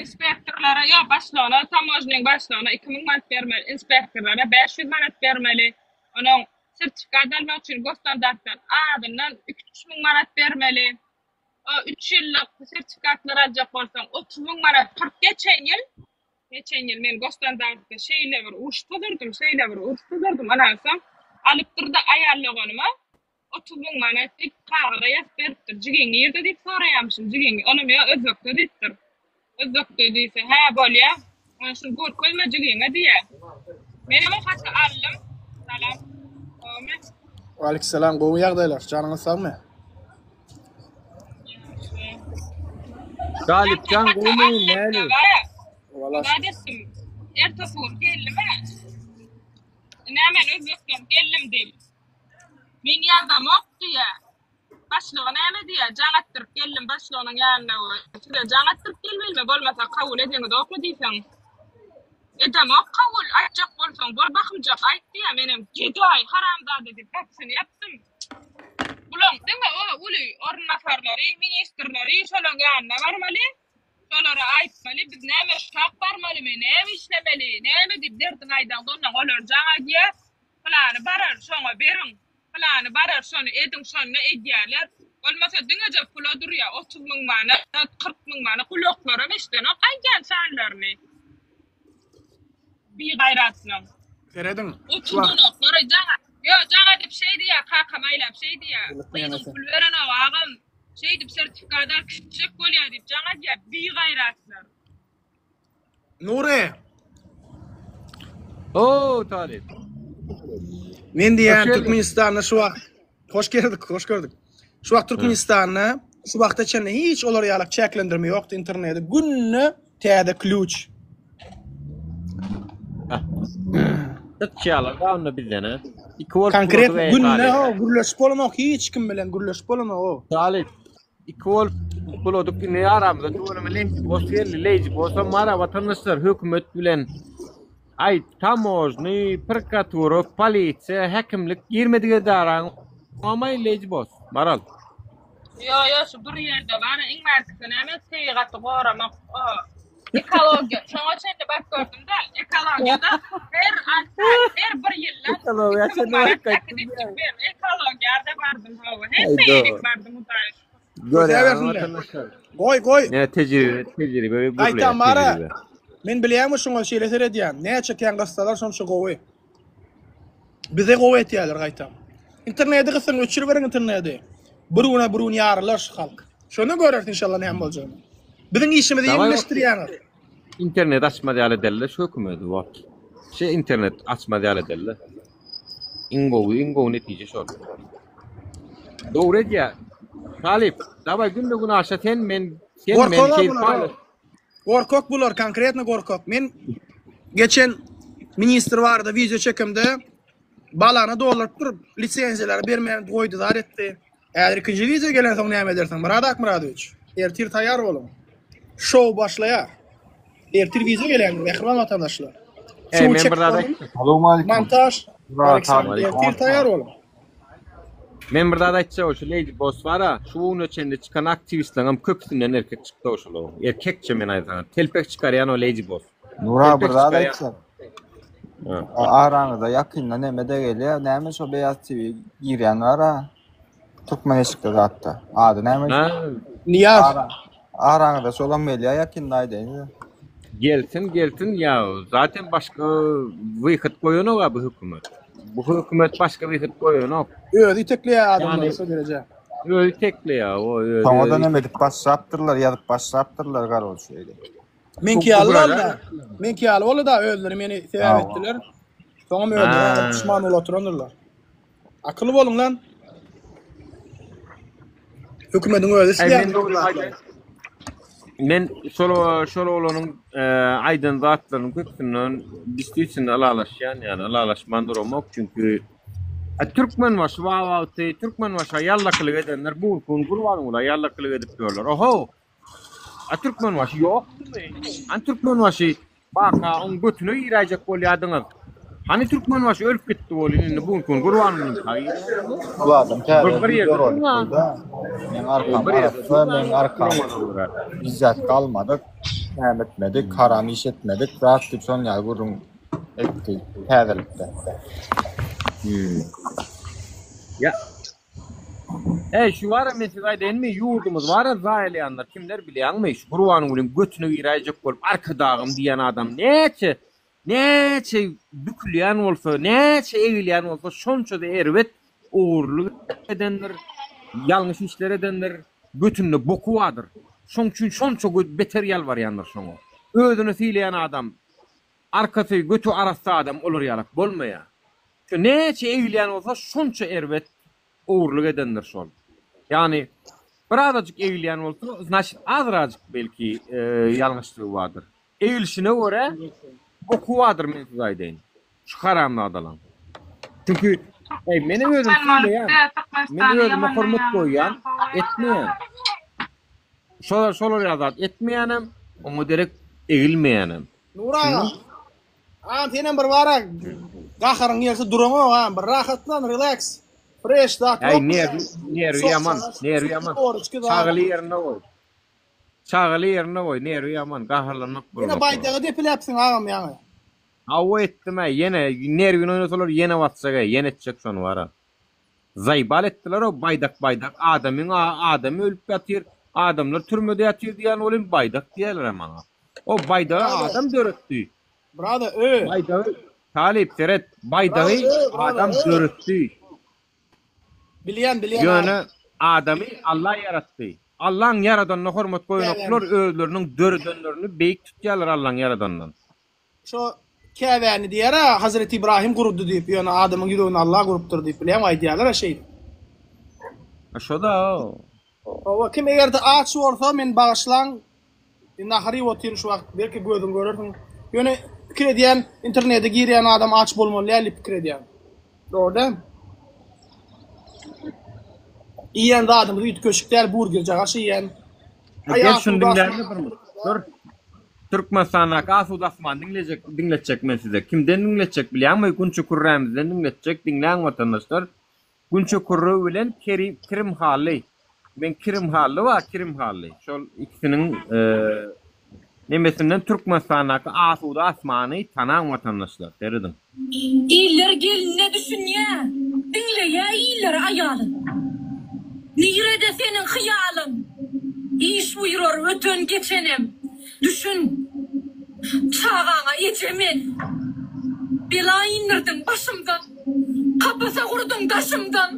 Inspektorlara ýa başlygyna, tamožnyň başlygyna 2000 manat bermeli, inspektorlara 500 manat bermeli. Onuň sertifikat almak üçin gosstandartdan azyndan 2-3000 manat bermeli. O 3 ýyllyk sertifikatlar aljak bolsaň 30 müň manat 40 geçen ýyl Geçen ýyl men Goslandartda şeýle bir uruş tuzurdym, şeýle bir uruş tuzurdym. Ondan soň alypdyr-da aýal doganyma 30 müň manat diýip kagyza ýazyp beripdir. Jigiň nirde diýip soraýarmyşyn. Jigiň onam ýa Özbekde diýipdir. Özbekde diýse, hä bolýa. Onda şuny görkezme jigiňe diýýär. Menem o haty aldym. Salam. Gowumy? Waleýkim gowy ýagdaýlar, janyňyz sagmy? Galypjan gowmy näli? Zat etdim. Ertesi gün geldim. Ine men Özbekden geldim diýip. Men ýazamok diýýär. Başlygy näme diýýär? Jaň atdyryp geldim başlygynyň ýanyna. Size jaň atdyryp gelmelimi? Bolmasa kabul edeňizokmy diýseň. Edemok kabul, aýtjak bolsaň bol bahymjak aýt diýýär. Menem gedaý, haramzada diýip gapysyny ýapdym. Bulaň diňe o uly orunbasarlary, ministrleri şolaň ýanyna barmaly. Şolara aýtmaly, biz näme ştak barmalymy, näme işlemeli, näme diýip derdiňi aýdaňda ondan olar jaň edýär. Pylany barar, şoňa beriň. Pylany barar, şony ediň, şonda edýärler. Bolmasa diňeje pula durýa 30 müň manat, 40 müň manat gulaklaram eşidenok aýdýan sanlaryny. Bigaýratlaň. Serediň. Şu wagt Oturdanoklar jaň. Ýo, jaň edip şeý diýýär, kakam aýlap şeý diýýär. Gyzyň pul berenok agam. Şeýdip sertifikat alyp gitjek bolýar diýip jaň edýär. Bigaýratlar. Nury. O Talyp. Men diýýän Türkmenistanda şu wagt hoş geldik, hoş gördük. Şu wagt Türkmenistanda şu wagta çenli hiç olar ýalak çäklendirme ýokdy internete. Günde täze klýuç. Çykýarlar da onda bizden ha. Iki bolup Konkret günde o gürleşip bolanok hiç kim bilen gürleşip bolanok o. Talyp. Iki bolup buladyk indi aramyzda tüweleme Lady Boss geldi. Lady Bossam bar watandaşlar hökümet bilen aý tamožny, prokuratura, polisiýa, häkimlik girmedik edaraň amaý Lady Boss. Maral. Ýo ýo şu bir ýerde bar iň bärkisi näme tebigaty goramak o ekologiýa şoňa çenli baryp gördüm-de ekologiýada her alty aý her bir ýyldan Ekologiýa 2000 çenli baryp manat gaýtdym äkidip diýýär. ben ekologiýada bardym hawa hemme Aý ýerik dogry. bardym hudaýa şükür. Görýän Görýärsiň-le. watandaşlar. Goý, goý. Ne tejribe, tejribe gürleýär, Gaýtam bara. tejribe. Men bilýäňmi şuňa şeýle seredýän. Näçe kän gyssalar şonça gowy. Bize gowy etýärler gaýtam. Interneti gysyň, öçüriberiň interneti. Bir güne bir gün ýarylar şu halk. Şonda görersiň inşallah näme boljagyny. Biziň işimizi Daway ýeňilleşdirýäňiz. internet açmaz ýaly edeli şu hökümeti wagt. Şe internet açmaz ýaly edeli. Iň gowy, iň gowy netije şol. Dogry edýär. Talyp, daway günde gün aşa sen men sen men Gorkak şeýdip bular. paýlaş. Gorkak bular, konkretno gorkak. Men geçen ministr barada wideo çekemde balany dolduryp durup lisenziýalary bermän goýdy zat etdi. Häzir ikinji wideo gelensoň näme edersiň Myrat Akmyradowiç? Ertir taýýar boluň. Şou başlaýar. Ertir wideo gelýändir mähriban watandaşlar. Eý, Şou men bir çekip zat boluň. aýtjak. Salowmalikim. Montaž. Murat Aleksandr ertir taýýar boluň. Men bir zat aýtjak, şu Lady Boss bar-a, şu güne çenli çykan aktiwistleriň köpüsinden erkek çykdy şolaryň. Erkekçe men aýtsaň, telpek çykarýan o Lady Boss. Nura bir Telpek zat çykarýan. aýtjak. Ha. Araňyzda ýakynda neme-de gelýär, näme şo Beýaz TV girýän bar-a. Türkmen eşikde zatda. Ady näme? Ha, Niýaz. Ara, araňyzda şolam gelýär ýakynda aýdaýyn. Gelsin, gelsin ýa zaten başga wyhod goýanok-a bu hökümet. Bu hökümet başga wyhod goýanok. Özi itekleýär adamlary Ýagny şo derejä. özi itekleýär, o özi Soňadan özi. hem edip başlapdyrlar, ýazyp başlapdyrlar garol şeýle. Meňki ýaly Ugraýar. boldy. Meňki ýaly boldy-da özleri meni sebäp Hawa. etdiler. Soňam özleri Ha. puşman bolup oturandyrlar. Akylly boluň lan. Hökümetiň özi Äý, isleýär men bu dogry zatlary. Men şol şol oglanyň e, aýdan zatlarynyň köpüsinden действительно ylalaşýan, ýagny ylalaşman duramok, çünki e, Türkmenbaşy bar wagty Türkmenbaşa ýallakylyk edenler bu gün Gurbangula ýallakylyk edip ýörler. Oho! A Türkmenbaşy ýokdumy? Hany Türkmenbaşy baka oň götüne giräýjek bolýardyňyz. Hany Türkmenbaşy ölüp gitdi welin indi bu gün Gurbangulyňka girýärdiňiz. Bu adam Bir, täze bir ýerde video rolik durma. goýda. Meň arkam Bir ýerde arassa, durma. meň arkam Duramadyň görä. bizzat galmadyk, näme etmedik, haram iş etmedik, zat diýip şonuň ýaly gürrüň etdi täzelikde. Hmm. Ýa Eý şu bara men size aýdaýynmy ýurdumyz bara zaýalaýanlar kimler bilýäňmi şu Gurbangulyň götüne giräýjek bolup arkadagym diýen adam näçe näçe bükülýän bolsa näçe egilýän bolsa şonçada erbet ogurlyk edendir ýalňyş işler edendir götünde boky bardyr şoň üçin şonça beter ýalbarýandyr şoňa özüni sylaýan adam arkasy göti arassa adam olar ýalak bolmaýar Şu näçe egilýän bolsa şonça erbet ogurlyk edendir şol. Ýagny birazajyk egilýän bolsa znaçit azrajyk belki ýalňyşlygy bardyr. Egilşine görä boky bardyr men size aýdaýyn. Şu haramzadalaň. Çünki eý menem özüm sylaýan. Men özüme hormat goýýan, etmeýän. Şolar şolar ýaly zat etmeýänem, oňa derek egilmeýänem. Nury aga, Agam senem bir bara gaharyň gelse duraňok agam bir rahatlan relax fresh zat Äý ýokmy nerwi nerwi ýaman nerwi ýaman çagaly ýerinde goý çagaly ýerinde goý nerwi ýaman gaharlanmak Ýene bolanok olar. baýdagy depeläpsiň agam ýaňy. Hawa etdim äý ýene nerwini oýnasalar ýene basjak äý ýene etjek şony bara. Zaýbal etdiler-ow baýdak baýdak adamyň adamy ölüp ýatyr adamlar türmede ýatyr diýýän welin baýdak diýýärler-ä maňa. O baýdagy adam döretdi. Brother ö. Baýdagy talyp seret baýdagy adam döretdi. Bilýän bilýän Ýöne adamy Alla ýaratdy. Allaň ýaradanyna hormat goýanoklar özleriniň döredenlerini beýik tutýarlar Allaň ýaradanyndan. Şo Käbäni diýýär-ä Hazreti Ibrahim gurdy diýip, ýöne adamyň ýüregini Allah gurupdyr diýip bilýäňmi aýdýarlar-a şeýdip. A şo-da. Hawa kim eger-de aç bolsa meni bagyşlaň nahar iýip otyryn şu wagt belki gözüň görersiň. Ýöne pikir edýän internete girýän adam aç bolmaly däl diýip pikir edýän. Dogry dälmi? Iýen zadymyz üýtgeşik däl burgerjagaş iýen. Aý Gel şuny diňläýinle bir minut. Dur. Türkmenistandaky asuda asmany diňlejek, diňletjek men size. Kimden diňletjek bilýäňmi? Gunça kürrämizden diňletjek. Diňläň watandaşlar. Gunça kürre bilen Kerim Kirim Hally. Men Kirim Hally bar, Kirim Hally. Şol ikisiniň nemesinden Türkmenistandaky asuda asmany tanaň watandaşlar. Serediň. Iller gelnine düşünýä, diňleýä iller aýalyn. Nirede seniň hyýalyň? Iş buýrar öten geçenem. Düşün, çagaňa eje men. Bela indirdiň başymdan, Kapasa gurduň daşymdan.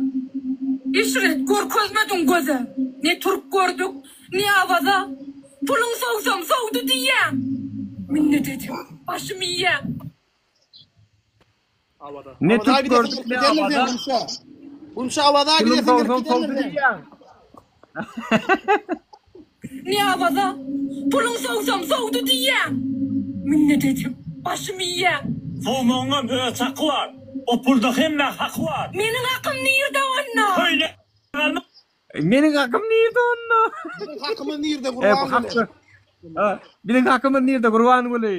Eşret görkezmediň göze, Ne türk gördük, ne awaza. Puluň sowsam sowdy diýýäň, Minnet edip başym iýýäň. Ne türk gördük ne awaza. Gunça Awaza Puluň gidesiň sowsam gelip sowdy giderler sen. diýýäň. Ne awaza, puluň sowsam sowdy diýýäň. Minnet edip başym iýýäň. Sowmagyňam öz çaky bar. O pulda hemmä haky bar. Meniň hakym nirde onda? Köýnek almak Meniň hakym nirde onda? Biziň hakymyz nirde E, bu Gurbanguly? hakda. Ha, Biziň hakymyz nirde Gurbanguly?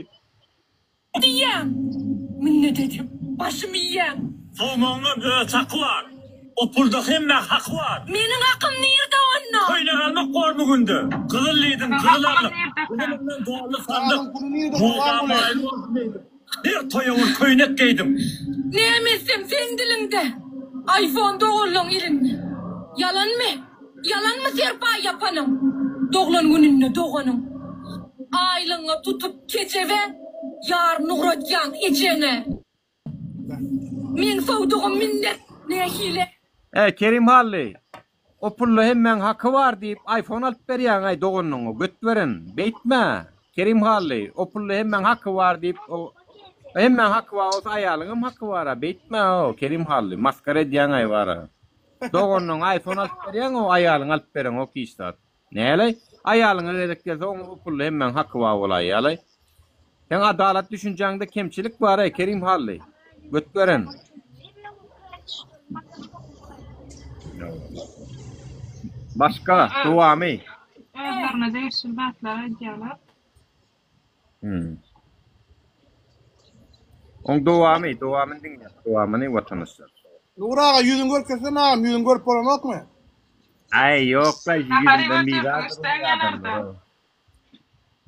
Diýýäň, minnet edip, başym iýýäň. Sowmagyňam öz çaky bar. O pulda hemmä haky bar. Meniň hakym nirde onda? Köýnek almak bormy günde? Gyzyl diýdiň, gyzyl aldyk. Gyzylyndan doldy sandyk. Moda maýyl boldum diýdim. Her toýa bir köýnek geýdim. Näme etsem seň diliňde? Iphone doganlaň elinde. Ýalanmy? Ýalanmy serpaý ýapanyň? Doglan gününde doganyň. Aýlygyňa tutup kejebe, Ýaryny ugratýaň ejeňe. Meň sowdugym minnet nähili. Eý Kerim Hally, o pulda hemmäň haky bar diýip iPhone alyp berýäňaý doganyňa göt beren, beýtme Kerim Hally, o pulda hemmäň haky bar diýip o hemmäň haky bar bolsa aýalyňam haky bara beýtme o Kerim Hally, masgara edýäňaý bara. Doganyňa iPhone alyp berýäň o aýalyňa alyp bereňok hiç zat. Näleý? Aýalyňa gezek gelse oňa bu pulda hemmäň haky bar bolaýýalaý. Seň adalat düşünjäňde kemçilik bar-eý, Kerim Hally. Göt beren. Başga, dowamy. Özlerine degişli zatlar aýdýarlar. Hmm. Oň dowamy, dowamyny diňläp, dowamyny watandaşlar. Nury aga ýüzüňi görkezsene agam ýüzüňi görüp bolanokmy? Aý ýok-la Nahar ýüzünden iýip bizar otyrsyň işdäň ýanarda.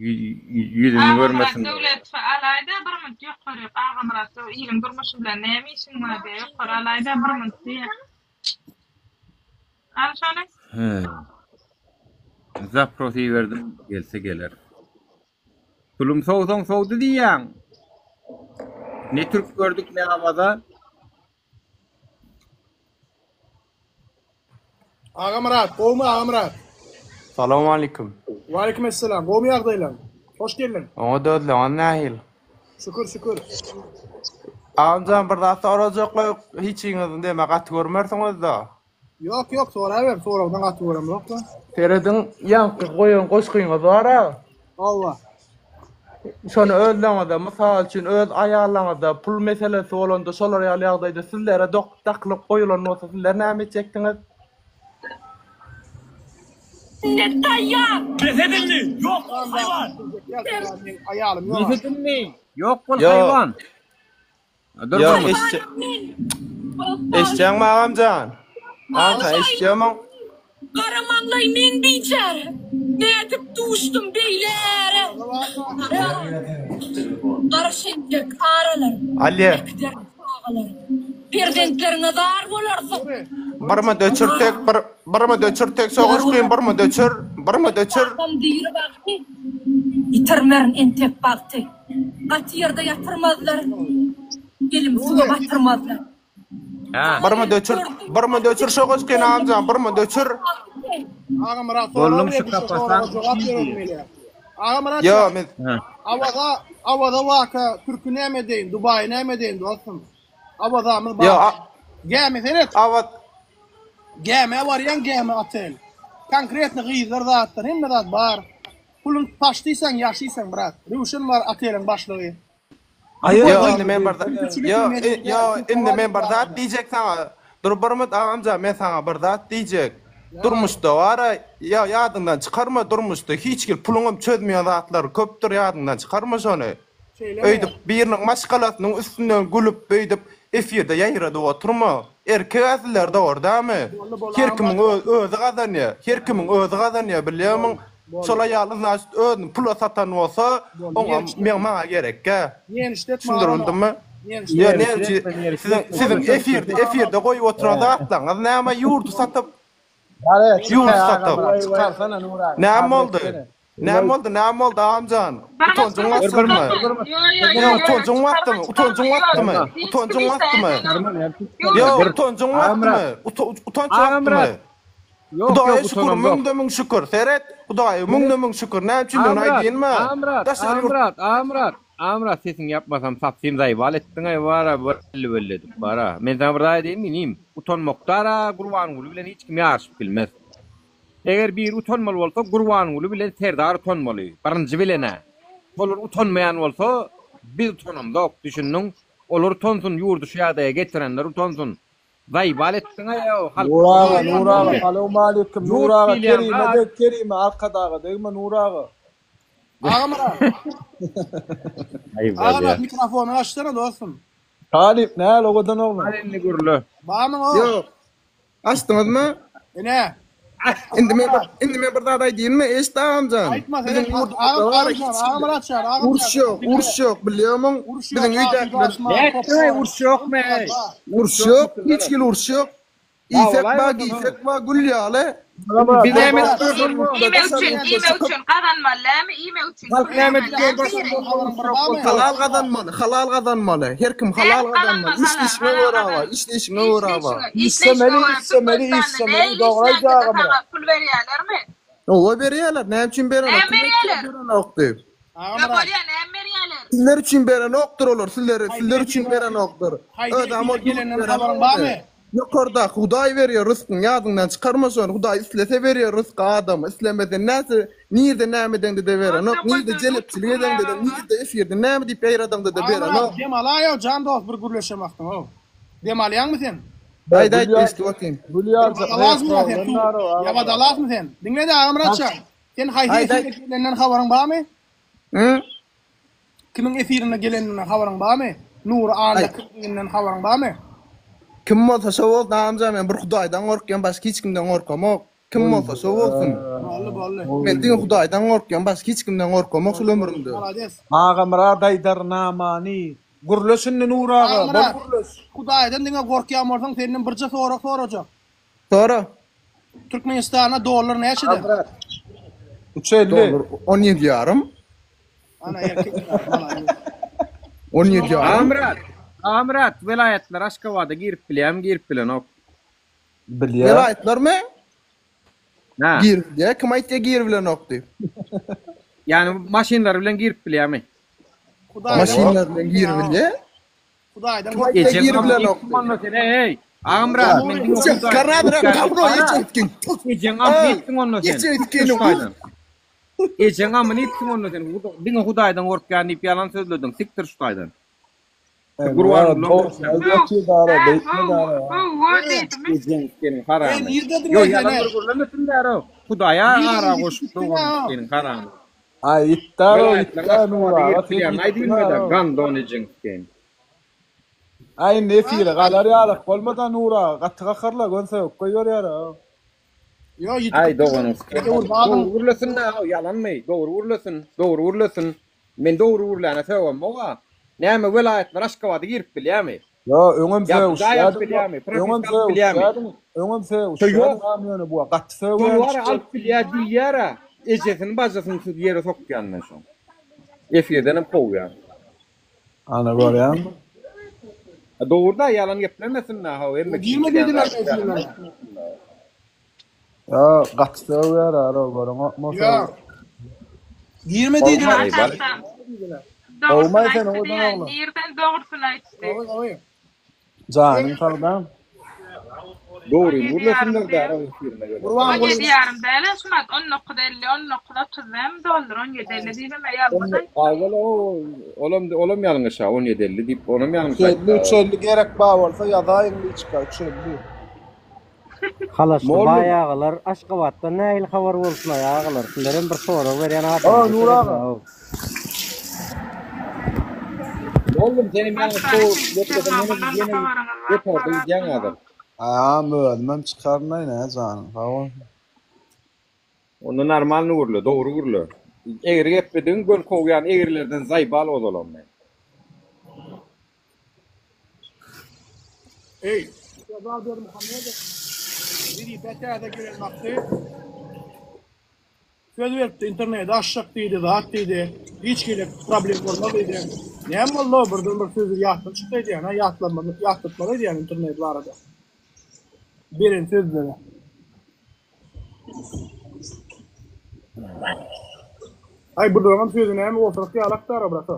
Ýüzüni Agamyrat görmesin. Döwletowy alaýda bir munt ýokaryk Agamyrat Döw iliň durmuşy bilen näme işiň bar diýýä ýokary alaýda bir munt diýýä. Al şony. Zapros iberdim gelse geler. Pulum sowsaň sowdy diýýäň. Ne türk gördük ne awaza. Agamyrat, gowmy Agamyrat? Salowmalikim. Waleýkim essalam. Gowmy ýagdaýlaň? Hoş geldiň. Oňa dözleňiz nähili? Şükür, şükür. Agamjan bir zat sorajakla hiçiňiziň deme gaty görmersiňizda. Ýok, ýok, soraber, soragdan gaty göremzok-da. Serediň, ýaňky goýan goşgyňyz bar-a. Hawa. Şony özleňize, mysal üçin, öz aýallaňyzda pul meselesi bolanda şolar ýaly ýagdaýda sizlere dakylyp goýulan bolsa sizler näme etjekdiňiz? Minnet taýýar. Bes edildi! Ýok bol haýwan! Aýalym ýok. Bes edildi! Ýok bol haýwan! Dur Ýok, bir minut. eşitje. Eşitýäňmi agamjan? Agam sen eşitýärmiň? Gara maňlaý men biçäre, Nädip duşdum beýle äre? Gara, gara şeňňek aralar, Alýa. Äkider çagalar. Perzentleriňe zar bolarsyň. Birmi öçürtek bir birmi öçürtek sogaşkyn birmi öçür birmi öçür. Kakam diri wagty ýitirmerin entek bagty. Gaty ýerde ýatyrmazlar, elimi suwa batyrmazlar. Birmi öçür birmi öçür sogaşkyn agamjan birmi öçür. Agamyrat sorag Boldum şu berdi şu soraga kapasaň jogap beresim gelýär. Agamyrat Ýo men Awaza Awaza waka türki näme edeýin Dubaýy näme edeýin dostum. Awazamyz Ýo bar. Gämi seret. Awaz Gämä barýaň gämi otel. Konkretno gyzlar zatlar hemme zat bar. Puluny taşdyýsaň ýaşysaň brat. Röwşen bar oteliň başlygy. Ýo indi men bir zat Ýo ýo indi men bir zat diýjek saňa. Dur bir minut agamjan men saňa bir zat diýjek. Durmuşda bara ýa ýadyňdan çykarma durmuşda hiç hili puluňam çözmeýän zatlar köpdür ýadyňdan çykarma şony. Öýdüp, biriniň maşgalasynyň üstünden gülüp, beýdip, efirde ýaýradyp oturma. Erkek-ä sizler dogry dämi? Her kimiň özi gazanýa. Her kimiň özi gazanýa bilýärmiň? Şol aýal znaçt özüni pula satan bolsa, oňa meň maňa gerekgä. Düşündirip bildimmi? Ýa näme üçin siziň siziň efirde efirde goýup oturan zatlaryňyz näme ýurdy satyp ýurdy satyp. Näme boldy? Näme boldy, näme boldy agamjan? Utanjyň basdymy? Ýa utanjyň basdymy? Utanjyň basdymy? Utanjyň basdymy? Ýa utanjyň basdymy? Utanç basdymy? Hudaýa şükür, müňde müň şükür. Seret, Hudaýa müňde müň şükür. Näme üçindigini aýdýynmy? Agamyrat, Agamyrat, Agamyrat, Agamyrat sesiňi ýapmasam sapsym zaýbal etdiň-aý bara belli-belli edip bara. Men saňa bir zat aýdaýynmy inim? Utanmakdara Gurbanguly bilen hiç kim ýaryşyp bilmez. Eger biri utanmaly bolsa Gurbanguly bilen Serdar utanmaly. Birinji bilen-ä. Şolar utanmaýan bolsa biz utanamzok düşündiň. Olar utansyn ýurdy şu ýagdaýa getirenler utansyn. Zaýbal etdiň-aý halk. Nur aga Nur aga salowmalikim Nur aga Kerime deg Kerime Arkadaga degme Nur aga. Agamyrat. Agamyrat mikrofonyňy açsana dostum. Talyp näl owadan oglan. Hany indi gürle. Barmyň o? Ýok. Açdyňyzmy? Ine. Indi men bir indi men bir zat aýdýynmy? Eşit agamjan. Aýtma sen. Biziň ýurdumyzda bar hiç Uruş ýok, uruş ýok, bilýärmiň? Biziň öýdäkiler Nätdiňaý uruş ýokmy eý? Uruş ýok, hiç hili uruş ýok. Iýsek bar, giýsek bar, gül ýaly. Biz näme edip Iýmek üçin, iýmek üçin gazanmaly dälmi? Iýmek üçin Halk pul näme edip bermeli ýör dälmi daşary biri? ýurtda uruş ýok bolsa. Halal gazanmaly, halal gazanmaly. Her kim halal Nädip gazanmaly. gazanmaly halal? Işleýşiňe Halal görä bar, gazan. işleýşiňe görä bar. Işleýşiňe, işleýşiňe Işlemeli, görä işlemeli, Türkmenistanda işlemeli. nähili Dogry işlände-de aýdýar agamyrat. saňa pul berýärlermi? Owa berýärler, näme üçin berenok? Näme Kim aýtýar berýärler? berenok diýip? Ýa bolýa näme berýärler? Sizler üçin berenokdyr olar, sizler, sizler üçin berenokdyr. Haýsy Özem ol efire ýurt gelenden habaryň barmy? berenokdy. Ýokardaky Hudaý berýär ryskyň ýadyňdan çykarma şony Hudaý islese berýär rysky adama islemese näse nirde näme edeňdede berenok nirde jelepçilik edeňdede nirde efirde näme diýip ýaýradaňdada Agamyrat berenok. dem alaýow jan dost bir gürleşem wagtyň-ow. Dem alýaňmy sen? Aýt aýt eşidip otyryn. Gül ýaljak Ýabadalasmy sen? restoranlar bar-ow Agamyrat. Ýabadalasmy sen? Diňle-de Agamyrat jan. Sen haýsy Aýt aýt. efire gelenden habaryň barmy? Hı? Kimiň efirine geleninden habaryň barmy? Nury Anna kimdiginden habaryň barmy? Kim bolsa şo bolsun agamjan men bir Hudaýdan gorkýan başga hiç kimden gorkamok. Kim bolsa şo bolsun. Boldy boldy. Men diňe Hudaýdan gorkýan başga hiç kimden gorkamok şul ömrümde. Malades. Agamyrat aýdar namany. Gürleş indi Nury aga, bol Agamyrat, gürleş. Hudaýdan diňe gorkýan bolsaň senden birje sorag sorajak. Sora. Türkmenistanda dollar näçeden? Agamyrat. 3.50. Dollar 17 ýarym. Ana erkek malades. 17 ýarym. Agamyrat, Agamyrat, welaýatlar Aşgabada girip bilýärmi, girip bilenok. Bilýär. Welaýatlarmy? Hä. Girip bilýär. Kim aýtýar girip bilenok diýip? Ýagny maşynlar bilen girip bilýärmi? Hudaýdan Maşynlar bilen girip bilýär. Hudaýdan Kim aýtýar Ejeň girip amyny bilenok ýitdim diýip? onda sen eý. Agamyrat, men diňe Ejeň Hudaýdan garradrak gorkýan. gabro ejeň etgin. Ejeň amyny ýitdiň onda sen. Ejeň Siktir etgin. şu taýdan. Ejeň amyny ýitdiň onda sen. Diňe Hudaýdan gorkýan diýip ýalan sözlediň. Siktir şu taýdan. Gurbanguly Ejeň seniň haramy. Ýok ýalan bir gürlemesin bäri. Hudaýa ara goşup dogan seniň haramy. Aý ýitdär o Welaýatlaryň ýitdär Aşgabada Nuraga girip sen bilýän aý ýitdiň diýilmedi ara. gandon ejeň seni. Aý indi efire galar ýalak bolmada Nuraga gaty gaharla gön sögüp goýberýär a. Ýok ýitip Aý doganyň Dogry Dogry gürlesin da ýalanmy dogry gürlesin dogry gürlesin men dogry gürläne sögemok a. Näme welaýatlar Aşgabada girip bilýämi? Ýo, öňem Ýa jaý alyp sögüşýärdiň. bilýärmi? Öňem Propiska alyp bilýärmi? sögüşýärdiň. Öňem Şo sögüşýärdiň ýok. agam ýöne bu gaty Şol sögýän wara alyp bilýär diýýär-ä. Ejesini bajysyny şu ýere sokýan men şoň. Efirdenem kowýan. Ana görýäňmi? Dogry-da ýalan geplemesin-dä how hemme kişi Girme bilýän diýdiler zady efirlere. Ýa gaty sögýär ara göreňokmy Ýa. sögüp. Girme diýdiler. Gowymaý Aşakda. Gowymaý Dogrusyny sen aýtdy owadan diýýän. oglan. Nirden dogrusyny aýtdy? Gowy gowy. Janyň sagdam. Dogryny 17 gürlesinler ýarym dä diýen. ara efirine gelende. Gurbanguly 17 ýarym däl-ä şumat 19 50 19 30 dämi dollar 17 50 diýibem ýalňyş aýtdy. Awala olam olam ýalňyş ha 17 50 diýip onam ýalňyş 350 aýtdy. 350 gerek bar bolsa ýazaýyň liçka 350. Halaşly Mollum. baý agalar Aşgabatdan nähili habar bolsun-aý agalar sizlerem bir sorag berýän O adamlar Nur aga. Mollum senem ýalňyş Başga dogry ikinji geplesem ýene Çernobyl ýene habaryňyz bar rekorda gidýäň sorapdym. häzir. Agam özümem çykarynlaýyn hä janyň sag bolsun. Onda normalny gürle, dogry gürle. Egri gepledigiň göni kowýan egrilerden zaýbal ozalam men. Eý, Serdar Berdimuhamedow wezipä täze gelen wagty söz beripdi, interneti açjak diýdi, zat diýdi, hiç hili problem bolmaz diýdi. Näme boldy-ow, birden bir sözi ýatdan çykdy öýdýän, ha, ýatlanmaz, ýatlatmaz öýdýän internet barada beren sözleri. Aý, bularyňam sözi näme, oturyk ýalak-dara, brata.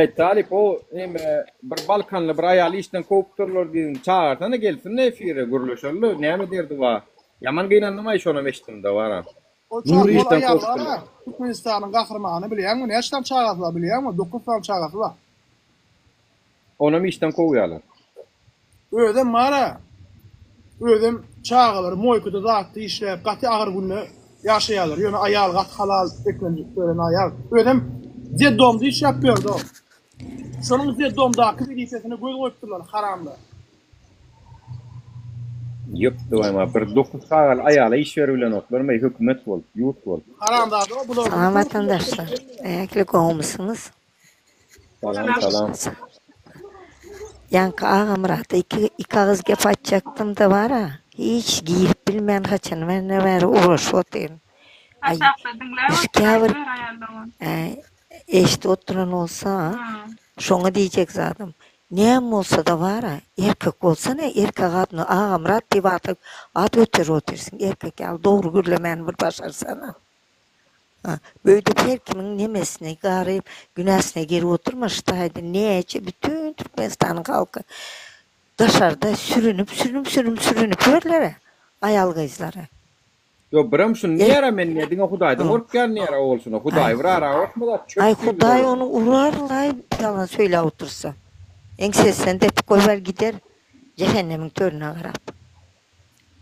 Eý talyp o neme bir balkanly bir aýaly işden kowupdyrlar diýdiň çagyrsana gelsin efire gürleşeli näme derdi bar ýaman gynandym aý şonam eşdimde bara Ol Nury ol işden aýal kowupdyrlar. bar-a, Türkmenistanyň gahrymany bilýäňmi? Näçe sany çagasy bar bilýäňmi? Dokuz sany çagasy bar. Onam işden kowýarlar. Özem bar-a, özem çagalary moýkada zatda işläp, gaty agyr günde ýaşaýarlar. Ýöne aýal gaty halal eklenjek ýören aýal. Özem detdomda işläp ýördi-ow. Şonuň detdomdaky wezipesine göz goýupdyrlar haramlar. Ýok doýma bir dokuz çagaly aýala iş beribilenoklarmy hökümet bolup, ýurt bolup. Haramzada bular. Salam watandaşlar. Ähli gowumysyňyz? Salam salam. Ýaňky Agamyrada iki iki agyz gep aýtjakdym-da bar-a, hiç girip bilmän haçan menden bäri ugraşyp otyryn. Aý, Aşakda diňläp şu otur, käbir aýdyber aýal dogan. eşidip oturan bolsa, şoňa diýjek zadym, näme bolsa-da bar-a, erkek bolsana, erkek adyny Agamyrat diýip ata at göterip otyrsyň, erkek ýaly dogry gürlemäni bir başarsana. Öýdüp her kimiň nemesine garyp, günäsine girip oturma şu taýda näçe bütin Türkmenistanyň halky daşarda sürünip sürünip sürünip sürünip ýörler-ä aýal gyzlary. Ýok birem şuny diýýärä men diýýä diňe hudaýdan gorkýan diýýärä ogul şuna hudaý bir ara gorkmaz çöp Aý diýdi hudaý dogry. ony urar-laý ýalan söýläp otursa. Eňsesinden depip goýbär gider jähennemiň törüne garap.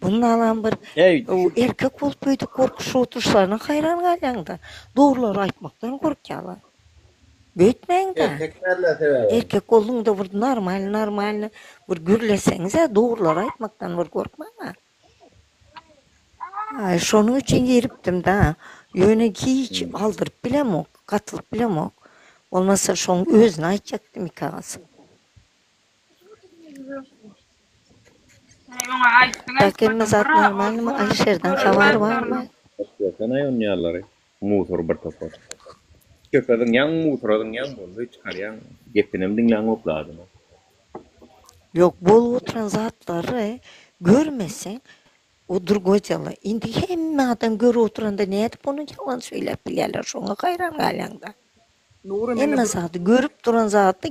Bundanam bir Eý, erkek bolup öýdüp gorkuşyp oturyşlaryna haýran galýaň-da. Dogrulary aýtmakdan gorkýarlar. Beýtmäň-dä. Erkek däl-dä sebäbi. Erkek bolduň-da bir normalny normalny bir gürleseňiz-ä dogrulary aýtmakdan bir gorkmaň-a. Aý, şonuň üçin giripdim-dä. Ýöne hiç aldyryp bilemok, gatylyp bilemok. Bolmasa şoň özüne aýtjakdym iki agyz. Tak hemme zat normalnymy Alişerden habar barmy. Goşsanaý onýalary musor bir topar. Çöpe zyňýaň musora zyňýaň boldy çykarýaň gepinem diňläňok zadyny. Ýok bolup oturan zatlary görmeseň o drugoý delo indi hemme adam görüp oturanda nädip ony ýalan söýläp bilýärler şoňa haýran galýaňda. Nury mende Hemme bir zady görüp duran zady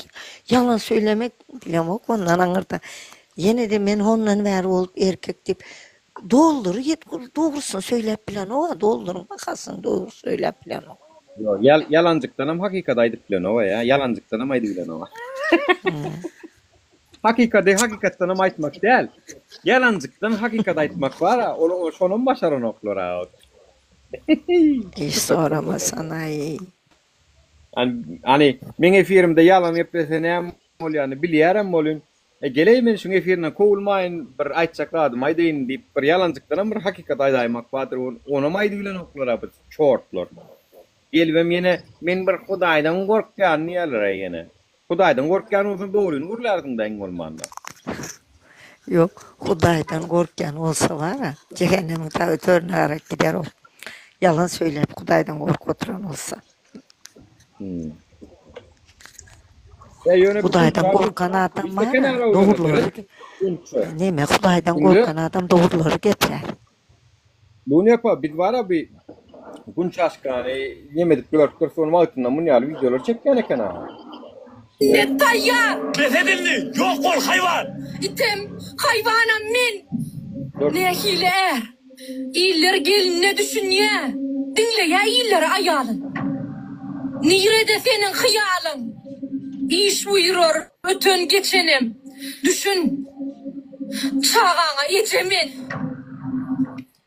ýalan söylemek bilemok ondan aňyrda ýenede men hondan bäri bolup erkek diýip doldury ýet dogrusyny söyläp bilenoga dolduryň bahasyny dogry söyläp bilenok. Ýok ýalanjykdanam hakykaty aýdyp bilenoga ýa ýalanjykdanam aýdybilenoga. Hakykady hakykatdanam aýtmak däl. Ýalanjykdan hakykat aýtmak bar-a, ol şonam başaranoklar-a. Hiç soramasanaý. Hany, meň efirimde ýalan geplese näme bolýany bilýärem welin, e, geleý men şuň efirinden kowulmaýyn, bir aýtjak zadymy aýdaýyn diýip, bir ýalanjykdanam bir hakykat aýdaýmak bardyr, onam aýdybilenoklar-a bu çortlar. Gelibem ýene men bir Hudaýdan gorkýan diýýärler-ä ýene. Hudaýdan gorkýan bolsaň dogryny gürlärdiň-dä iň bolmanda. Ýok, Hudaýdan gorkýan bolsa bar-a, jähennemiň ta törüne garap gider ol. Ýalan söýläp Hudaýdan gorkup oturan bolsa. Hudaýdan gorkan adam bar-a, dogrulary neme, Hudaýdan gorkan adam dogrulary geplär. Dunya apa biz bara bi Gunçaşkany neme edip görüpdir şony wagtynda mun ýaly wideolar çekýän eken a. Men taýýar! Bes et indi, ýok bol haýwan! Item, haýwanam men! Nähili är? Iller gelinine düşünýä, diňleýä illeri aýalyn. Nirede seniň hyýalyň? Iş buýrar öten-geçenem. Düşün! Çagaňa eje men!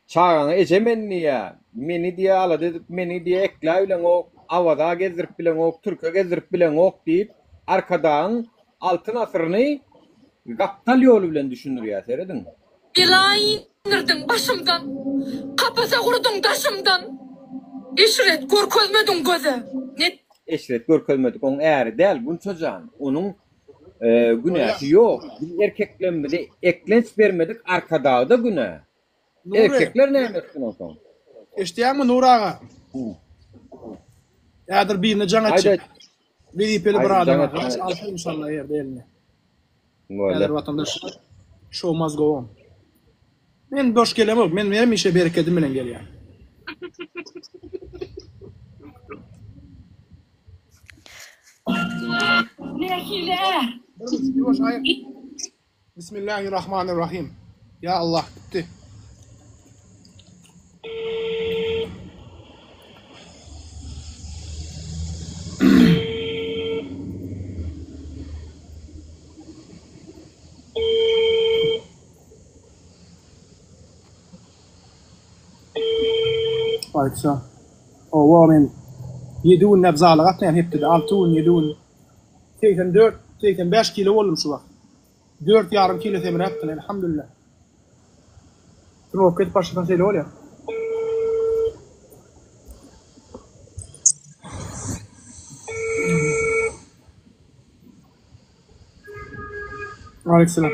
Çagaňa eje men diýýä. Meni diýýä alada edip, meni diýýä ekläp bileňok, Awaza gezdirip bileňok, Türke gezdirip bileňok diýip, Arkadagyň Altyn asyryny gapdal ýoly bilen düşündirýär, serediň. Bela indirdiň başymdan, Kapasa gurduň daşymdan, Eşret görkezmediň göze, Ne. Eşret görkezmedik oň äri däl, Gunça jan, onuň günäsi ýok. Biz erkeklerimize eklenç bermedik Arkadagda günä. Nury. Erkekler näme etsin onsoň? Eşidýäňmi Nury aga? Häzir birine jaň etjek. Wezipeli bir adama. Alsa inşallah ýerde eline. Häzir watandaş show must go on. Men boş gelemok. Men hemişe berekedim bilen gelýän. Nähili är? Ýuwaş aýyk. Bismillahirrahmanirrahim. Ýa Allah gitdi. Aýtsa. Owa men 7 günläp zala gatnaýan hepdede 6 gün 7 gün 84 85 kilo boldum şu wagt. Dört ýarym kilo semräpdim elhamdülillah. Trenirovka edip başlasaň şeýle bolýar. Aleykümselam.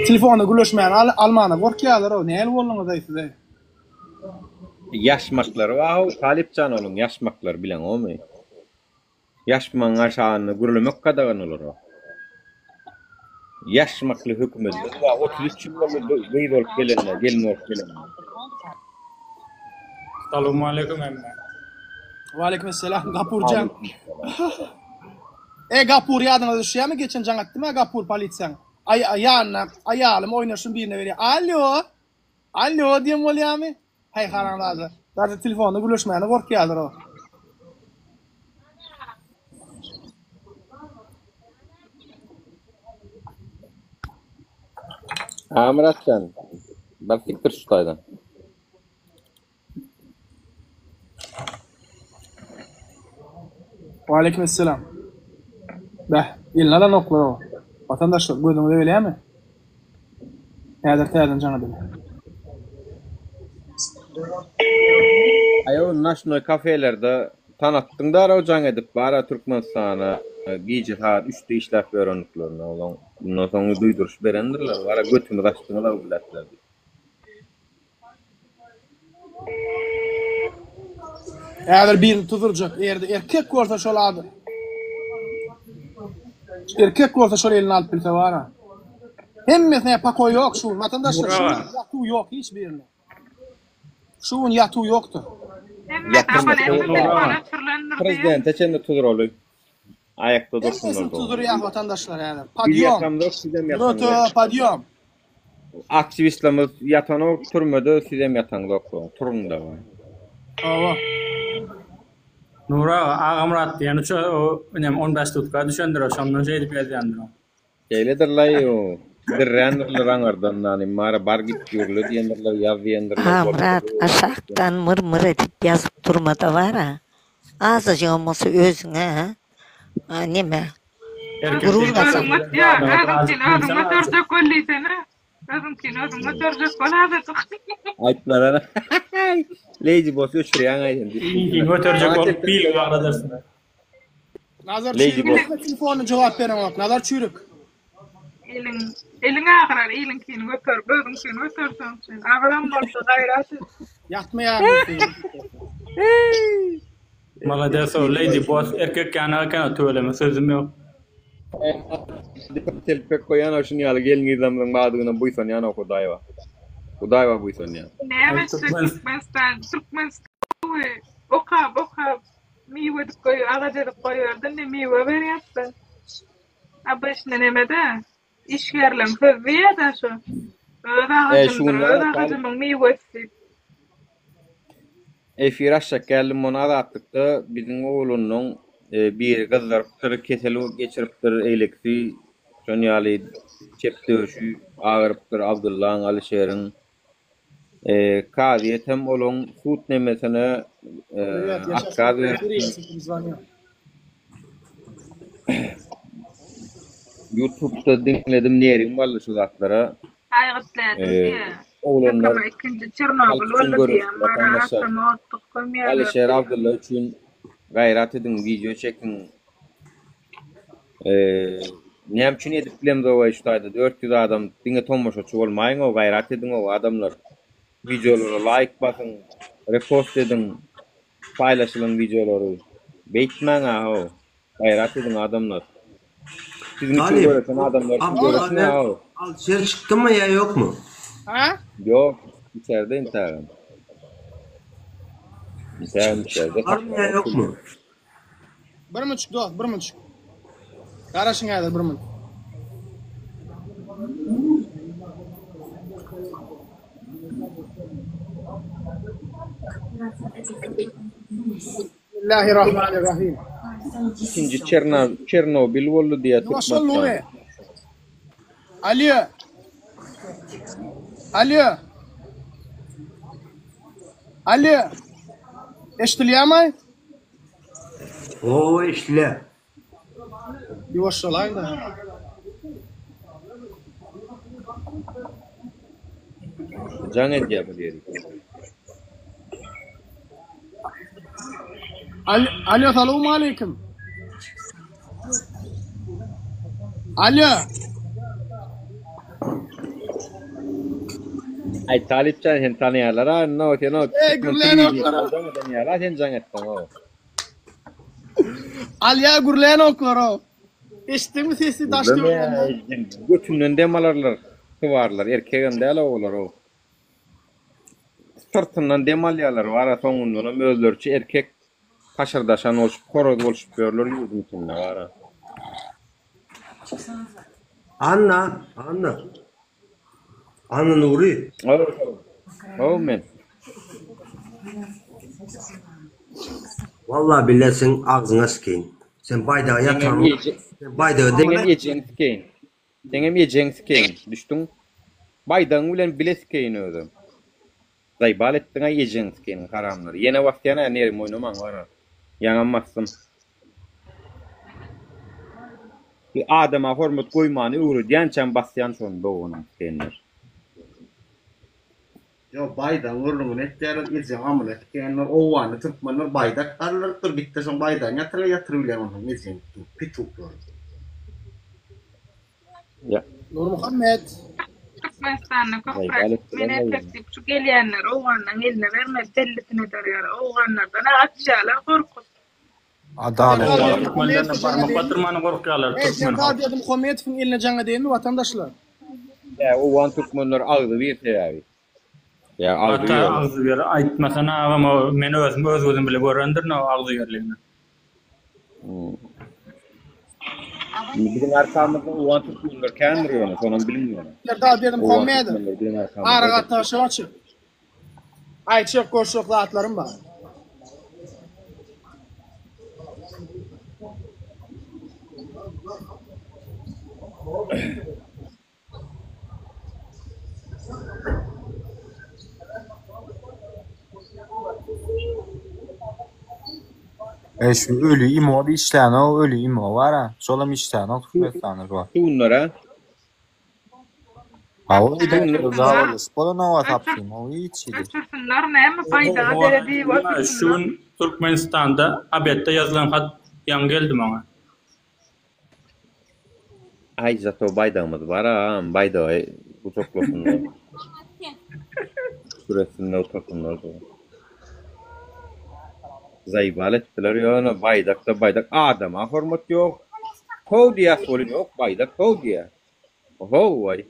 Telefonda gürleşmäni al almana gorkýarlar o. Näl bolduňyz-aý size? Ýaşmaklary bar-ow Talypjan onuň ýaşmaklary bileňokmy? Ýaşmagyň aşagynda gürlemek gadagan olara. Ýaşmakly hökümetimiz bar 33 ýyl boldy gyz bolup gelenine, gelin bolup gelenine. Salowmaleýkim hemmä. Waleýkim esselam Gapurjan. E Gapur ýadyňyza düşýärmi geçen jaň etdim-ä Gapur polisiýaň. Aý ýanyna aýalym oýnaşyn birine berýär. Alýo. Alýo diýen bolýarmy? Häý haramzada. Daže telefonda gürleşmäne gorkýarlar o. A Myratjan, bar sikdir şu taýdan. Waleýkim esselam. Bäh, eline alanoklar o. Watandaşlar, gözüňize gelýärmi? Häzir täzeden jaň edeli. Aý o naşnoý kafelerde tanatdyň daraw jaň edip bara Türkmenistana gije sagat üçde işläp ýörendiklerini olaň mundan soň duýduryş berendirler bara götümizi açdyňyz-aw bilätler diýip. Häzir birini tuzurjak. Eger-de erkek bolsa şol adam. Erkek bolsa şol elini alyp bilse bara. Hemmesine pakoý ýok şu gün. Watandaşlar şu gün ýatuw ýok hiç birine. Şu gün ýatuw ýokdur. Prezidente çenli tuzuraly. Aýakda dursunlar. Hemmesini tuzurýar watandaşlar häzir. Biz Podýom. ýatamzok sizem Röte ýataňzok. podýom. Aktiwistlerimiz ýatanok türmede sizem ýataňzok soň turuň daway. Hawa. Nury aga, Agamyrat diýen uça o inem 15 sutka düşendir o şondan şeýdip ýazýandyr o. Şeýledirlaý o dirrändirler aňardan nani mara bar git gürle diýendirler ýaz diýendirler Agamyrat aşakdan myr myr edip ýazyp durmada bara. Azajygam bolsa özüňe neme gurur gazan. Özüňkini özüň göterjek bol diýsene. Özüňkini özüň göterjek bol azajyk. Aýtmadan. Lady Boss öçürýäň aý sen. Iliňkini göterjek bolup bilgi bagladarsyň. Nazar Lady Çüýrük Boss. näme telefonyna jogap bereňok Nazar Çüýrük. Eliň eliň agyrar iliňkini göterip özüňkini göterseň üçin agyram bolsa gaýrat et. Ýatmaýar. Malades o Lady Boss erkek ýanak eken tüweleme sözüm ýok. Telpek goýan o şun ýaly gelin gyzlarymyzyň bardygyna buýsanýan o Hudaýa. Hudaýa buýsanýan. Näme etjek Türkmenistan Türkmenistan okap okap miwe edip goý agaç edip goýberdi indi miwe berýärdi. Obычny nemede işgärleň sözi diýýärdä şo. Öz E şu agajymdyr günler öz agajymyň miwesi diýip. Efir açjak geldim ony Azatlykda biziň oglanyň biri gyzdyrypdyr kesel geçiripdir eýlekisi şon ýaly çep döşi agyrypdyr Abdyllaň Alyşeriň kazyýet hem olaň sud nemesine otkaz beripdir. Ýutubda diňledim nerim galdy şu zatlara. Aýgytlaýadym diýýä. Oglanlar Takama ikinji halk Çernobyl üçin boldy göreşiň diýýä. Mara watandaşlar. atama otduk gömýärler Alyşer diýýä. Abdylla üçin gaýrat ediň wideo çekiň. Näme üçin edip bilemzogaý şu taýda 400 adam diňe tomaşaçy bolmaýyňow gaýrat ediňow adamlar. Wideolara laýk basyň, repost ediň. Paýlaşylan wideolary beýtmäň ahow. Gaýrat ediň adamlar. Siziň üçin Talyp, göreşen adamlar üçin Abdylla göreşiň men ahow. Alşer çykdymy ýa ýokmy? Ha? Ýok, içerde intägem. Intägem içerde Barmy ýa ýokmy? Bir müçük dost, bir müçük. Garaşyň häzir bir minut. Bismillahirrahmanirrahim. Ikinji Çerna Çernobil boldy diýýär Ýuwaş ol Nury. Türkmenistan. Alýo. Alýo. Alýo. Eşidilýärmi? Gowy eşdilýär. Ýuwaş bolaýyň-da. Jaň edýär bir ýeri. Alýo, salowmaleýkim. Alýo. Aý Talypjan seni tanaýarlar a indi sen o Eý gürlänoklar. Tanýarlar sen jaň etseň o. Alýa gürlänoklar o. Eşitdiňmi sesi daş töwereginde? Götünden dem alarlar sybarlar erkegem däl olar o. Syrtyndan dem alýarlar bara soňundanam özleriçe erkek paşyrdaşan bolşup horoz bolşup ýörler ýurduň içinde bara. Anna, Anna. Anna Nury. Haw men. Walla bile seň agzyňa sikeýin. Sen baýdagy ýatyran sen baýdagy Seňem ejeňi sikeýin. Seňem ejeňi sikeýin. Düşdüň? Baýdagyň bilen bile sikeýin özem. Zaýbal etdiňaý ejeňi sikeýin haramlar. Ýene basýan-a nerim oýnamaň bara. Ýaňam basdym. Bir adama hormat goýmany öwredýänçäm basýan şony doganyň sikeýinler. Ýok baýdagyň gürrüňini etýärler ejeň amyna sikeýinler owganly türkmenler baýdak galdyrypdyr gitde şoň baýdagyny ýatyr ýatyrybilýän onsoň ejeň pituklary. Nurmuhammet. Türkmenistanda köpräk men erkek diýip şu gelýänleri owganlaň eline bermeli bellisini eder ýaly owganlardan-a gaçýarlar gorkup. Serdar Owgan türkmenlerine Berdimuhammedow jaň barmak edeýin. batyrmana gorkýarlar Eý, türkmen Serdar halky. Berdimuhamedowyň eline jaň edeýinmi watandaşlar? Ýa owgan türkmenler agzybir sebäbi. Ýa Ata agzybir olar. agzybir aýtmasana agam o men özüm öz gözüm bile görendirin o agzybirligini. Indi biziň arkamyzda owgan türkmenler kändir ýöne şonam biliň ýöne. Serdar Owgan Berdimuhamedow türkmenler biziň arkamyzdadyr. aragatnaşyk açyk. Aýtjak goşjak zatlarym bar. E şu öli imo işlänok, öli imo bar-a. Şolam işlänok Türkmenistanda şu wagt. Şu günler-ä? Hawa öýdäkiler habarlaşyp bolanok sapsyn o hiç hili. Öçürsinler näme baýdaga dere diýip Şu otursynlar. gün Türkmenistanda obedde ýazylan hat ýaňy geldi maňa. Aý zato baýdagymyz bar agam baýdagy gujaklasynlar. Şükür etsinler otursynlar. Zaýbal etdiler ýöne baýdak-da baýdak adama hormat ýok. How diýýäs welin ýok baýdak how diýýär. How-waý.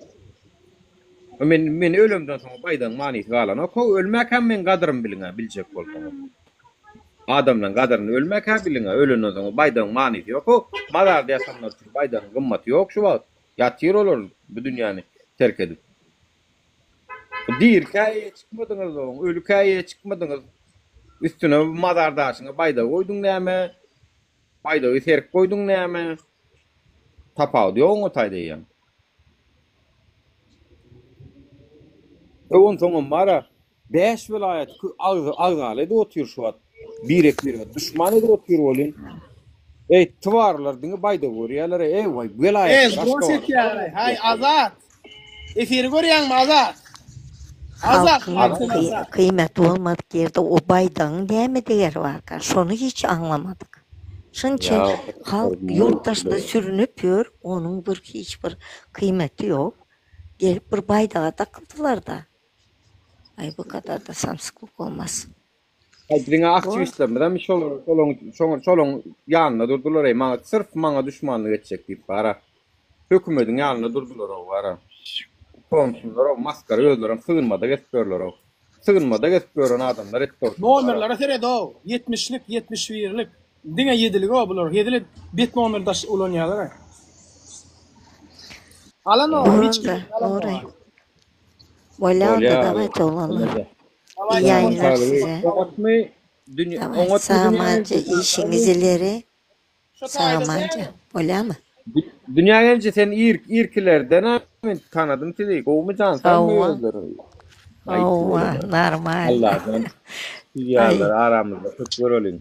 Men men ölemden soň baýdagyň manysy galanok how ölmäkäm meň gadyrymy biliň-ä biljek bolsaňyz. Adamlaň gadyryny ölmäkä biliň-ä ölenden soň baýdagyň manysy ýok how mazarda ýatanlar üçin baýdagyň gymmaty ýok şu wagt. Ýatyr olar bu dünýäni terk edip. Dirikä eýe çykmadyňyz oň, ölükä eýe çykmadyňyz. Üstüne mazar daşyňa baýdagy goýduň näme? Baýdagy serip goýduň näme? Tapawudy ýok oňa taýda eýýäm. Onsoňam bar-a, Bäş welaýaty agzaly edip otyr şu wagt. Birek birege duşman edip otyr welin. Eý tybarlar diňe baýdagy görýäler eý waý Eý welaýatlar zor Aşgabat. çekýärler haý Azat. Efiri görýäňmi Azat. Azat Halkyň Azat Azat. kyýmaty bolmadyk ýerde o baýdagyň näme degeri barka şony hiç aňlamadyk. Şunça halk ýurt daşynda sürünip ýör onuň bir hiç bir kyýmaty ýok. Gelip bir baýdaga dakyldylarda. Aý bu kadar da samsyklyk olmaz. Aý biziň aktiwistlerimiz hem şol şolaň şoň şolaň ýanynda durdular eý maňa syrf maňa duşmanlyk etjek diýip bara. Hökümediň ýanynda durdular ow bara. Utansunlar ow maskara özlerem sygynmada gezip ýörler ow. Sygynmada gezip ýören adamlar etdi ow şuny bara. Nomerlere seret ow. Ýetmişlik, ýetmiş birlik. Diňe ýedilik ow bular. Hezil edip bet nomer daş ulanýarlar aý. Alanok hiç kim Bolanda alanok. Nuray. Bolýa onda Bolýa. dawayt oglanlar. Daway Iyi ýaýynlar Saglygy size. oňatmy dünýä Daway oňatmy dünýä sag-amanca işiňiz ileri. Şu taýda Sag-amanca. dämi? Bolýamy? Dünýä gelince sen ir irkilerden men tanadym sizi. Gowumy jan sagmy Hawa. özleri? Aý Hawa, tüweleme. normal. Allajan siz Aý. ýalylar aramyzda köp göreliň.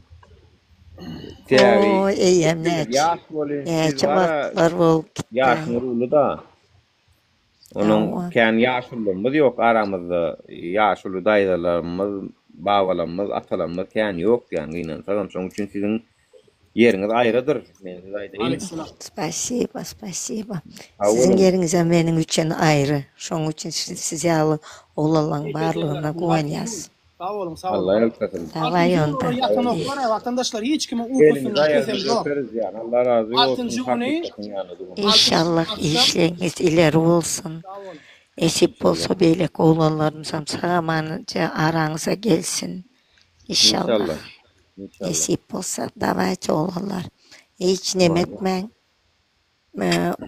Sebäbi Oý, eýýäm siz näçe ýaş welin siz näçe bara wagtlar bolup gitdi. ýaşyňyz uly-da. Onuň Hawa. kän ýaşulymyz ýok aramyzda. Ýaşuly daýzalarymyz, babalarymyz, atalarymyz kän ýok ýa gynansagam. Şonuň üçin siziň ýeriňiz aýrydyr. Men size aýdaýyn. Spasiba, spasiba. Sag Siziň boluň. ýeriňizem meniň üçin aýry. Şonuň üçin siz ýaly oglanlaň barlygyna guwanýas. Sag boluň, sag Allah boluň. ýalkasyn. Daway Altynjy onda. güni ýatanoklar, watandaşlar hiç kimiň Elinizi ukusyny aýagyňyzy kesemzok. öperis jan. Allah razy bolsun. Altynjy güni Hakykatyň ýanynda duruň. Inşallah işleriňiz ileri bolsun. Nesip bolsa beýleki oglanlarymyzam sag-amanca araňyza gelsin. Inşallah. Inşallah. Inşallah. Nesip bolsa. Dawayçy oglanlar. Hiç neme etmäň.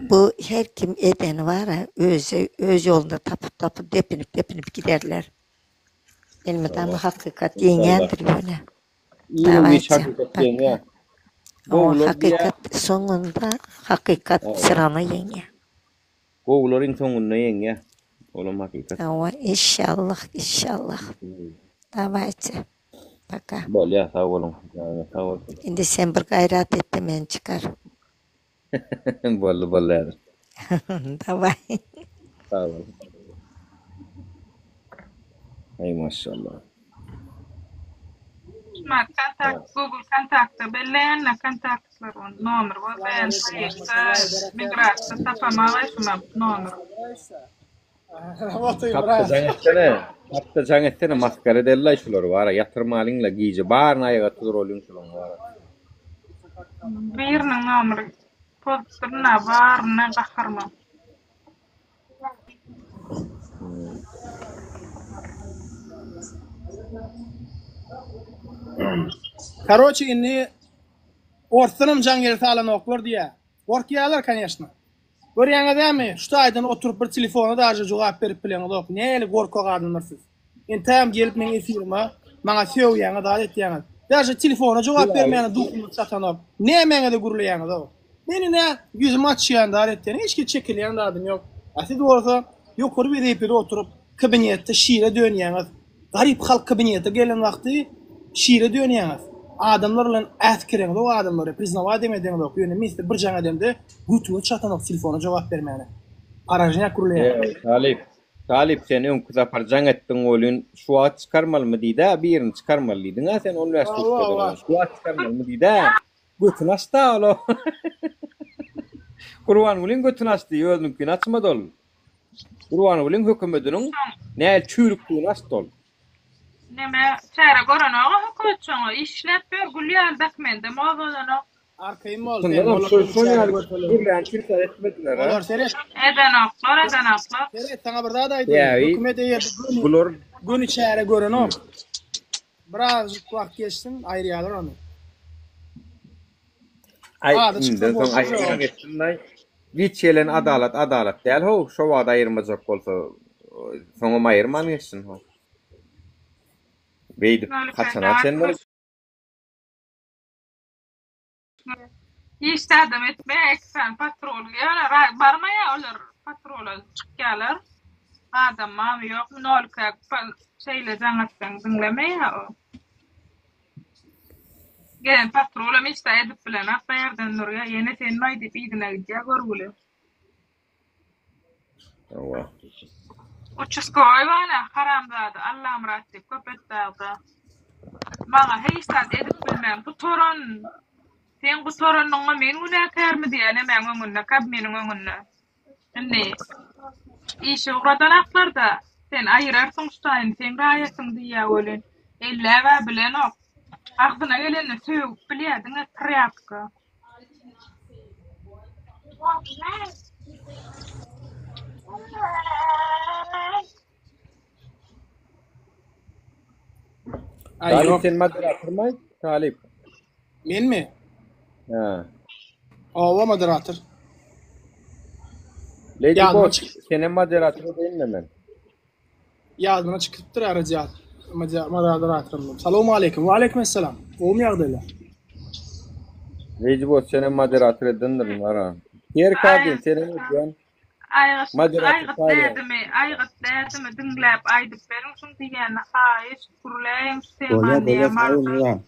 Bu her kim edeni bar-a özi öz ýolunda tapyp tapyp depinip depinip giderler. Elmydama hakykat ýeňýändir ýöne. Iru giç Dawayçy hakykat paka. ýeňýär. Hawa Gowular diýýär. hakykat soňunda hakykat Hawa. syrana ýeňýär. Gowular iň soňunda ýeňýär. Olam hakykat. Hawa inşallah inşallah. Dawayçy paka. Bolýar sag boluň. Janyňyz sag bolsun. Indi sen bir gaýrat etde meni çykar. Boldy boldy häzir. Daway. Sag bol. Aý maşallah. Şumat kontakt Google kontakta belleýänle kontaktlar ony nomer gözleýän proýektde migrasiýa tapamaga şumat nomer. Tapda jaň etsene. Tapda jaň etsene maskara edellaý şulary bara ýatyrmalyňla gije baryny aýaga tuzuralyň şulaň bara. Biriniň nomeri pozupdyryn-a baryna gaharyma. Karoçi indi orsdanam jaň gelse alanoklar diýýä. Gorkýalar koneşno. Görýäňiz dämi, şu taýdan oturyp bir telefona daže jogap berip bileňizok. Nähili gorkak adamlar siz. Entägem gelip meň efirime maňa sögýäňiz, zat etýäňiz. Daže telefona jogap bermäne duhuňyz çatanok. Nämäňize gürleýäňiz-ow. Men ine ýüzümi açýan zat etýän, hiç hili çekilýän zadym ýok. A siz bolsa ýokary wezipede oturyp kabinetde şire dönýäňiz. Garyp halk kabinete gelen wagty şire dönýäňiz. Adamlar bilen äsgereňzok adamlary, priznawaýt hem edeňzok. Ýöne men size bir jaň edemde götüňiz çatanok telefona jogap bermäne. Garažnýak gürleýär. Eý, Talyp, Talyp sen öňki sapar jaň etdiň welin şu wagt çykarmalymy diýdä, birini çykarmaly diýdiň-ä sen 15 Hawa, sutka hawa. Şu wagt çykarmalymy diýdä. Götüni açdy-a ol-a. Gurbangulyň götüni açdy, özüniňkini açmady ol. Gurbangulyň hökümetiniň nähili çüýrükdigini açdy ol. Neme çäre görenok-a hökümet şoňa. Işläp ýör, gül ýaly dokumentem gozgadanok. Arkaýyn bol sen, Şundanam olar şol göni şol çäre ýaly görseler. gürlän kimse etmediler-a. Olar seret. Edenoklar, edenoklar. Seret, saňa bir zat aýdaýyn. Sebäbi Hökümet eger göni bular göni çäre görenok. Birazjyk wagt geçsin, aýyrýarlar ony. Aý, Ady çyksa indiden soň bolsa aýyrman geçsin-laý. Giç gelen adalat adalat däl how, şo wagt aýyrmajak bolsa, soňam aýyrman geçsin how. Beýdip haçana çenli Hiç zadam etmeýär iki sany patrul ýöne barmaýar olar patrula çykýarlar. Adam barmy ýokmy nolka şeýle jaň atsaň diňlemeýär o. Gelen patrulam hiç zat edip bilenok bärden durýar ýene senmi diýip yzyna gidýär görgüli. Hawa. Uçaskowy bana haramzada Allamyrat diýip Köpetdagda. Maňa hiç zat edip bilmän gutaran. Seň gutaranyňa men günäkärmi diýýär nemäň öňünde kabminiň öňünde. Indi işe ugradanaklarda sen aýyrarsyň şu taýyny seň raýatyň diýýär welin elläb-ä bilenok. Agzyna gelenini sögüp bilýär diňe trýapka. Aý Talyp ýok. sen moderatormy? Talyp. Menmi? Ha. Owa moderator. Lady Ýadyma Boss, çyk senem moderator edeýinmi men? Ýadyma çykypdyr Arajiat. Moderatorym. Salowmaleýkim. Waleýkim essalam. Gowumy ýagdaýlar? Lady Boss senem moderator edendirin wara. Her Aý, kadyn senem edýän. aýgyt, Moderator aýgyt saýlaýan. dädimi, aýgyt dädimi diňläp aýdyp beriň şuň diýýänini haýyş, gürläýiň şu Bolýa temany bolýa diýýär sag bol Maryda. Nuran.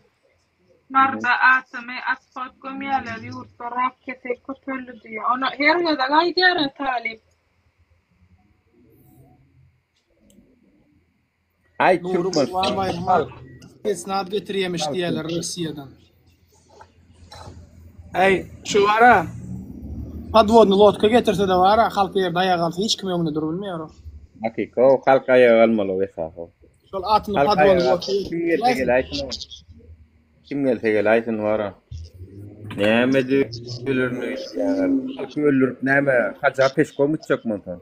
Maryda atomy asfalt gömýärler ýurtda rak keseli köpeldi diýýär. Ony her gezek aýdýar-a talyp. Aý Nury Gurban Türkmenistan Baýrama halk spetsnaz getirýemiş halk diýýärler Russiýadan. Äý, şu bara podwodny lodka getirse-de bara halk ýerde aýaga galsa hiç kim öňünde durup bilmeýär o. Hakyky o halk aýaga galmaly o esasy. Şol atymly Halk podwodny aýaga lodka kim gelse getirýärsiň. geläýsin o. Kim gelse geläýsin bara. Näme diýlerini işleýärler. Halky öldürip näme haja peşkom gitjek bolsa.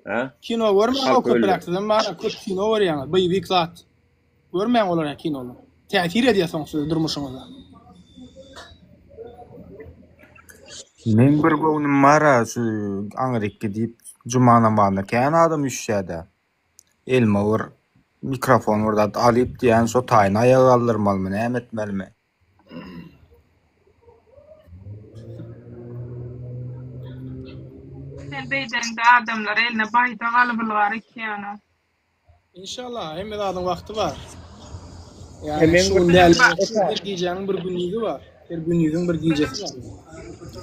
Ha? Kino görmäň o Halky köpräk öldürip. sizem bara köp kino görýäňiz. Boýewik zat. Görmäň olar ýa kinolar. Täsir edýär soň size durmuşyňyza. Meň bir göwnüm bar-a şu aňryk gidip juma namazyna kän adam üýşýä-dä. Elime bir mikrofon bir zat alyp diýýän şo taýyny aýaga galdyrmalymy näme etmelimi? Sen beýdeňde adamlar eline baýdak alyp ylgar ikýana. Inşallah hemme zadyň wagty bar. E Ýagny meň şu bir gün däl Bilim her gijäniň bir gündizi bar. Her gündiziň bir gijesi bar.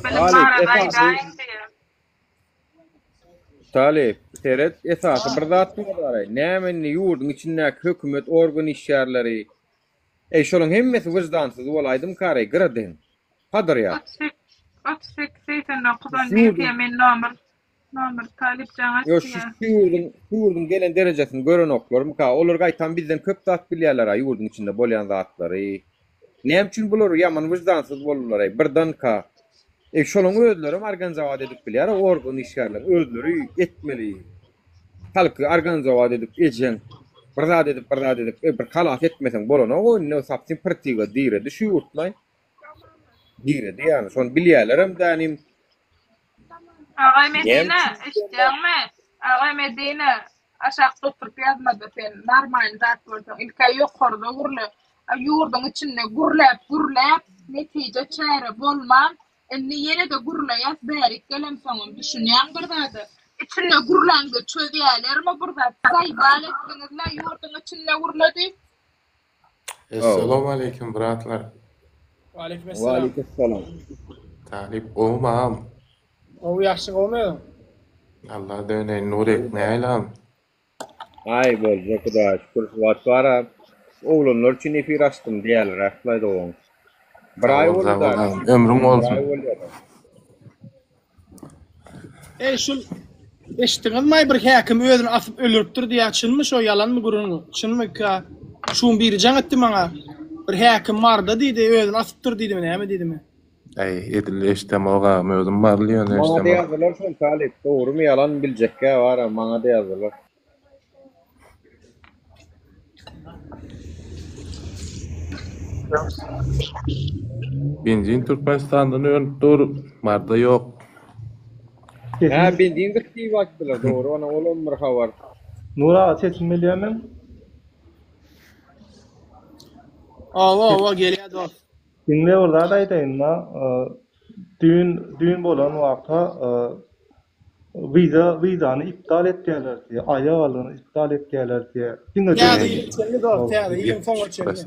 Bilim Talyp barada esasy aýdaýyň diýýär. Talyp seret esasy bir zat bar. Näme indi ýurduň içindäki hökümet organ işgärleri Eý şolaň hemmesi wyždansyz bolaýdymkareý gyra deň. Padyr ýa. 38 38 89 Şu 11 ýurduň diýýär men nomer nomer talyp jaň Ýo şu açýar. şu ýurduň şu ýurduň gelen derejesini görenoklarmyka? Olar gaýtam bizden köp zat bilýärler-a ýurduň içinde bolýan zatlary. Näme üçin bular ýaman wyždansyz boldular-eý birdenka? Eý şolaň özlerem organizowat edip bilýär-a organ işgärler özleri etmeli. Halky organizowat edip ejeň bir zat edip bir zat edip e bir halas etmeseň bolanok o indi sapsim prtiga diredi şu ýurtlaý diredi ýagny şony bilýälerem dänim Agay näme Medine üçin eşitýäňmi? Agay Medine aşakda oturyp ýazmada sen normalny zat bolsaň ilkä ýokarda gürle. A ýurduň içinde gürläp gürläp netije çäre bolman Indi ýene-de gürleýäs bärik gelemsoňam düşünýäň bir zada. Içinde gürläňde çözýälermi bir zat zaýbal etdiňizle ýurduň içinde gürle diýip. Essalawmaleýkim bratlar. Waleýkim essalam. Waleýkim salam. Talyp gowmy agam? Gowy ýagşy gowmy özüň? Alla döneýin Nurik nähili hal? Aý boljak hudaýa şükür şu wagt bara oglanlar üçin efir açdym diýýärler dogan. Bir Sag aý bol boldy sag bol da. agam ömrüň Bir bolsun. aý bolýar. Eý şul eşitdiňizmaý bir häkim özüni asyp öldüripdir diýýär çynmy şo ýalanmy gürrüň çynmyka şuň biri jaň etdi maňa bir häkim barda diýdi özüni asypdyr diýdimi näme diýdimi. Äý edil eşdemok agam özüm barly ýöne Maňa-da eşdemok. ýazdylar şony talyp dogrymy ýalanmy biljekgä bara maňa-da ýazdylar. Benzin Türkmenistandan önüp dur, Marda ýok. Hä benzin gyt diýip aýtdylar dogry ona olam bir habar. Nur aga sesim gelýärmi? Owa owa gelýär dost. Diňle bir zat aýdaýynda, düýn düýn bolan waka Wiza wizany iptal etýärler diýýär. Aýak algyny iptal etýärler diýýär. Diňe Täze ýyla çenli dost, täze ýylyň soňuna çenli.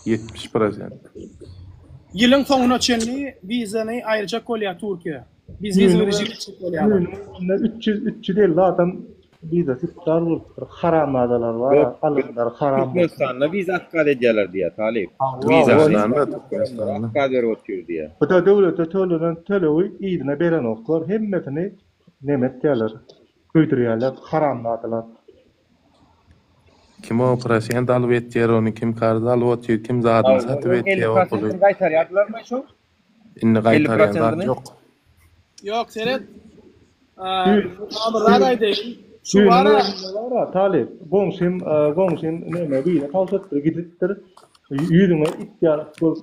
70 prosent. Ýylyň soňuna çenli wizany aýyrjak bolýar Türkiýe. Biz wiza režim etjek bolýarlar. Düýnüň 300 350 adam Wizasy iptal bolupdyr. Haramzadalar bar, alynlar haram bolsun. Türkmenistanda wiza otkaz edýärler diýýär talyp. Türkmenistanda, Türkmenistanda. Otkaz berip otyr diýýär. Bu-da döwlete tölenen tölegi yzyna berenoklar, hemmesini neme etýärler, köýdürýärler, haramzadalar. Kim o prosent alyp etýär ony, kim karz alyp otyr, kim zadyny satyp 50 etýär o puly. prosentini gaýtarýardylarmy şo? Indi 50 gaýtarýan zat prosentini? ýok. Ýok, seret. Saňa bir zat aýdaýyn. Şu Düýnüň bara özünde bar-a, talyp, goňşym, goňşym neme wiza tabşyrypdyr, gidipdir. Ýüzüňe it ýaly bolup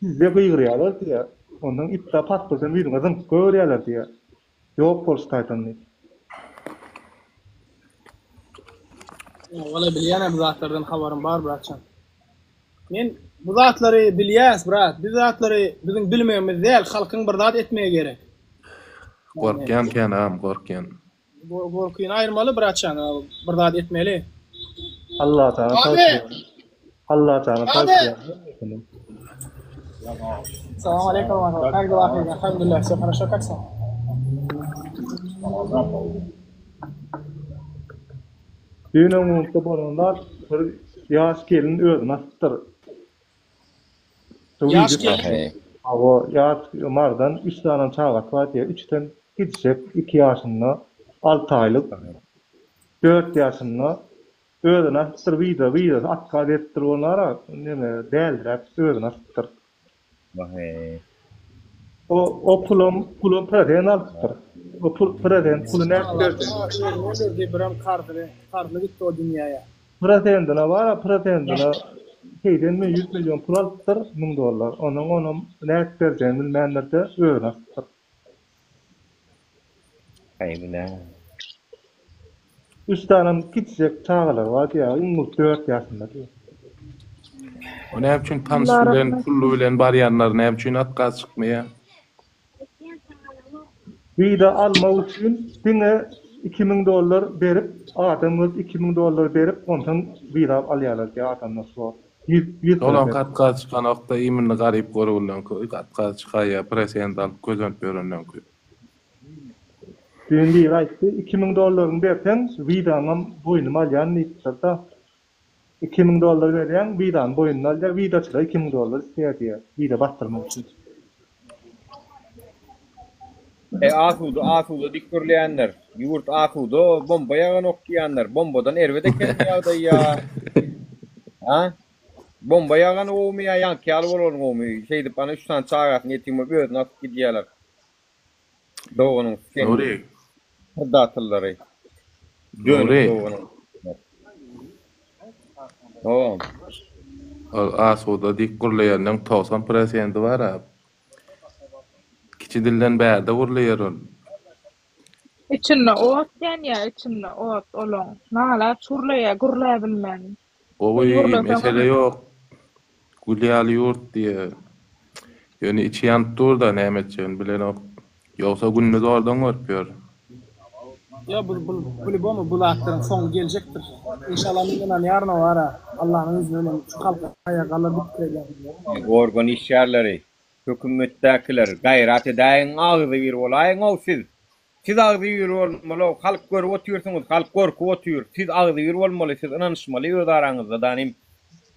sizde gygyrýarlar diýýär. Onsoň it-de pasportam ýüzüňe zyňyp goýberýärler diýýär. Ýok boluş taýdan diýip. Wala bilýän-ä bu zatlardan habarym bar bratjan. Men bu zatlary bilýäs brat. Biz zatlary biziň bilmegimiz däl, halkyň bir zat etmegi gerek. Gorkýan kän agam gorkýan. Gorkyny aýyrmaly bratjan, bir zat etmeli. Allatagala tabşyrýan. Allatagala tabşyrýan hemmesini. Salam aleýkum Как дела, Alhamdulillah, все хорошо, как сам? Düýn öňüňizde bolan zat bir ýaş gelin özüni asypdyr. Ýaş gelin? Hawa, ýaş Marydan üç sany çagasy bar diýýär. Üçüsem kiçijek, iki ýaşynda, alty aýlyk, dört ýaşynda. Özüni asypdyr, wiza, wizasy otkaz edipdir onlara, neme, däldiräp özüni asypdyr. Waheý. O o pulam pulam prosent alypdyr. O pul prosent puly nädip berdi? Özüni öldürdi birem karzyny karzly gitdi o dünýäýe. Prosentine bara prosentine segsen mi 100 million pul alypdyr 1000 dollar. Onuň onam nädip berjegini bilmändirde özüni asypdyr. Aý bu näme? Üç sanem kiçijek çagalary bar diýýär, iň ulusy dört ýaşynda diýýär. O näme üçin tanyş bilen, pully bilen barýanlar näme üçin otkaz çykmaýar? Wiza almak üçin diňe 2000 dollar berip, adam bolup 2000 dollar berip, onsoň wiza alýarlar diýýär adamlar şu wagt. Ýüz, ýüz Olam prosent. otkaz çykanokda imini garyp görübilenki otkaz çykaýar, prosent alyp kösenip ýörendenki. Düýn biri aýtdy, 2000 dollaryňy berseň, wizaňam boýnuma alýan diýipdir-de. 2000 dollar berýäň, wizany boýnuna alýar, wizaçylar 2000 dollar isleýär diýýär, wiza basdyrmak üçin. E asuda asuda diýip gürleýänler, ýurt asuda, bomba ýaganok diýýänler, bombadan erbet ekenmi ýagdaý ýa? A? Bomba ýagany gowumy ýa ýaňky ýaly bolany gowumy? Şeýdip ana üç sany çagasyny ýetim bolup özüni asyp gidýärler. Doganyň sen Nuri. Pyrdatyllary. Dönük Nuri. doganyň. Dogam. Ol asuda diýip gürleýänleň 90 prosenti bar-a. Kiçi dilden bärde gürleýär ol. Içinde ot ýanýar, içinde ot olaň. Nalap gürleýär, gürläbilmän. Gowy, Sen gürleseň mesele ýok. Gül ýaly ýurt diýýär. Ýöne içi ýanyp dur-da, näme etjegini bilenok. Ýogsa gününi zordan görüp ýör. Ýa bu bu bu bu zatlaryň soňy geljekdir. Inşallah men ynanýaryn o ara. Allanyň izni bilen şu halk aýaga galar diýip pikir edýän. Organ işgärleri, hökümetdäkiler gaýrat edäýiň agzybir bolaýyňow siz. Siz agzybir bolmaly, halk görüp otyrsyňyz, halk gorkup otyr. Siz agzybir bolmaly, siz ynanyşmaly öz araňyzda danym.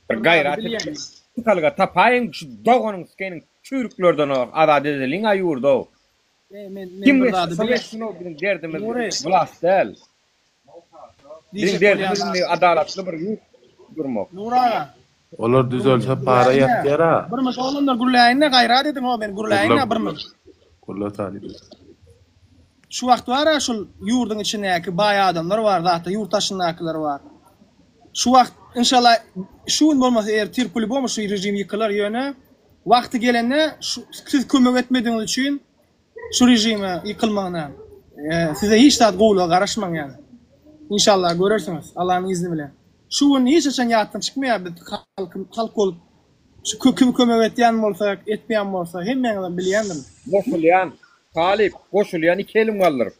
Bir gaýrat edip çykalga tapaýyň şu doganyň sikeniň çüýrüklerden azat edeliň-a ýurdy-ow. Kim geçse şo geçsin-ow biziň derdimiz wlast däl. Biziň derdimiz indi adalatly bir ýurt gurmak. Nury aga. Olar düzelse para ýatýar-a. Bir minut oglanlar gürläýin-de gaýrat ediň-ow men gürläýin-ä bir minut. Gürle Talyp. Şu wagt bar-a şul ýurduň içindäki baý adamlar bar zatda ýurt daşyndakylar bar. Şu wagt inşallah şu gün bolmasa ertir po-lýubomu şu režim ýykylar ýöne wagty gelende şu siz kömek etmedigiňiz üçin şu režime ýykylmagyna size hiç zat gowulyga garaşmaň ýaly. Inşallah görersiňiz Allanyň izni bilen. Şu gün hiç haçan ýatdan çykmaýar biz halk halk bolup şu kim kömek etýän bolsa etmeýän bolsa hemmäňizem bilýändirin. Goşulýan Talyp goşulýan iki elim galdyryp.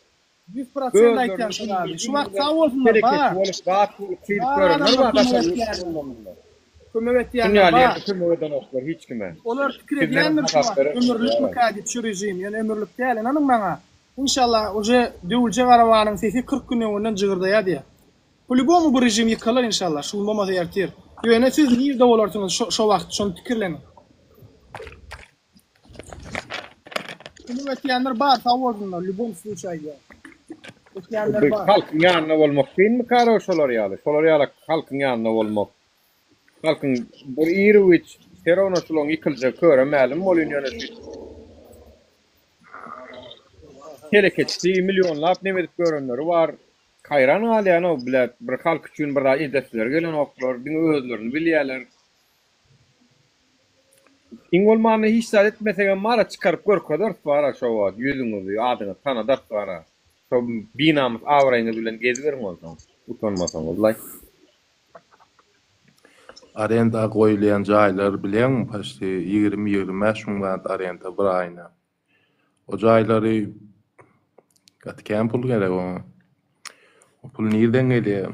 100% aýtýan şu zady. Şu wagt sag bolsunlar bar. Telekeçi bolup zat bolup şeýdip Bar ýörenler adamlar bar kömek daşary ýurt etýänler. ulgamynda. Kömek Şuny etýänler ýaly bar. ýerde kömek edenoklar hiç kime. Olar pikir Sizdenem edýändir şu hasap wagt bereris. ömürlikmikä diýip şu režim. Ýöne ömürlik däl ynanyň maňa. Inşallah uje döwüljek arabanyň sesi 40 gün öňünden jygyrdaýar diýýär. Po lýubomu bu režim ýykylar inşallah şu gün bolmasa ertir. Ýöne siz nirde bolarsyňyz şo şo wagt şony pikirleniň. Kömek etýänler bar sag bolsunlar lýubom sluçaý aýdýan. Etýänler bar. Halkyň ýanynda bolmak kynmy karo şolar ýaly şolar ýaly halkyň ýanynda bolmak halkyň bir iru-giç serowna şulaň ýykyljagy köre mälim bolýn ýöne şu telekeçisi millionlap neme edip görenleri bar haýran galýanow blät bir halk üçin bir zat edesleri gelenoklar diňe özlerini bilýäler. Iň bolmanda hiç zat etmesegem bara çykaryp görkezeris bara şo wagt ýüzüňizi adyňyzy tanadarys bara şo binamys abraýyňyz bilen geziberiň onsoň utanmasaňyzlaý. Arenda goýulýan jaýlar bilýäňmi paçti 20 25 müň manat arenda bir aýyna. O jaýlary gaty kän pul gerek oňa. O pul nirden gelýär?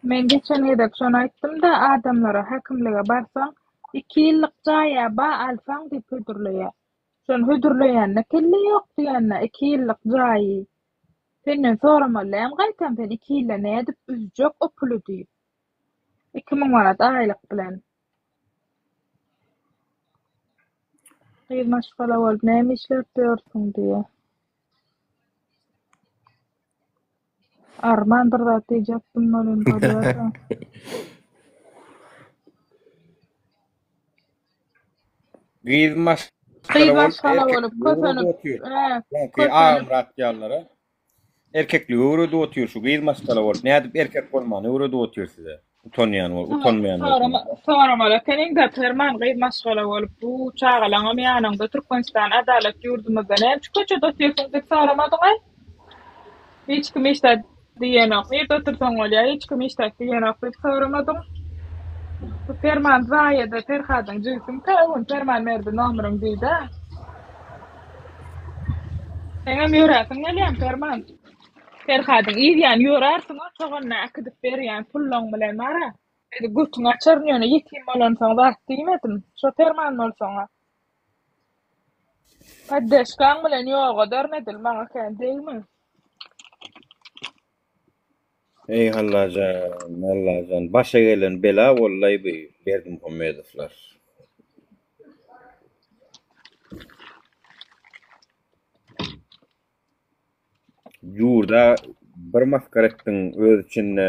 Men geçen gezek şony aýtdym-da adamlara, häkimlige barsaň, iki ýyllyk jaýa ba alsaň diýip hödürleýär. Şony hödürleýände kelle ýok diýende, iki ýyllyk jaýy senden soramaly dämi gaýtam sen iki ýylda nädip üzjek o puly diýip. 2000 manat aýlyk bilen. Gyz maşgala bolup näme işläp ýörsüň diýýär. Arman bir zat diýjekdim welin bolýa-da. Gyz Gyz maşgala bolup maşgala bolup erkekligi öwredip kösenip, otyr. hä, Ýaňky kösenip Agamyrat ýalylara erkekligi öwredip otyr şu gyz maşgala bolup nädip erkek bolmany öwredip otyr size. Utanýan bol, utanmaýan Sorama, bolsaňyz. soramaly ekeniň-dä Perman gyz maşgala bolup bu çagalaňam ýanyňda Türkmenistan adalat ýurdumyzda näme üçin köçede otyrsyň diýip soramadyňaý? Hiç kim hiç zat diýenok. Nirde otursaň bolýar, hiç kim hiç zat diýenok diýip soramadyň. Bu Perman zaýada Perhadyň jigisiňkä o gün Perman berdi nomeriň diýdä. Seňem ýöräsiň gelýämi Perman? Perhadyň yz ýany ýörärsiň o toganyna äkidip berýän pullaň bilen bara. Indi götüňi açaryn ýöne ýetim bolansoň zat diýmedim. Şo Perman bolsaňa. Poddeşkaň bilen ýogadaryn edil maňa kän degme. Eý Allajan, Allajan, başa gelen bela bollaý bu Berdimuhamedowlar. Ýurda bir masgara etdiň öz içinde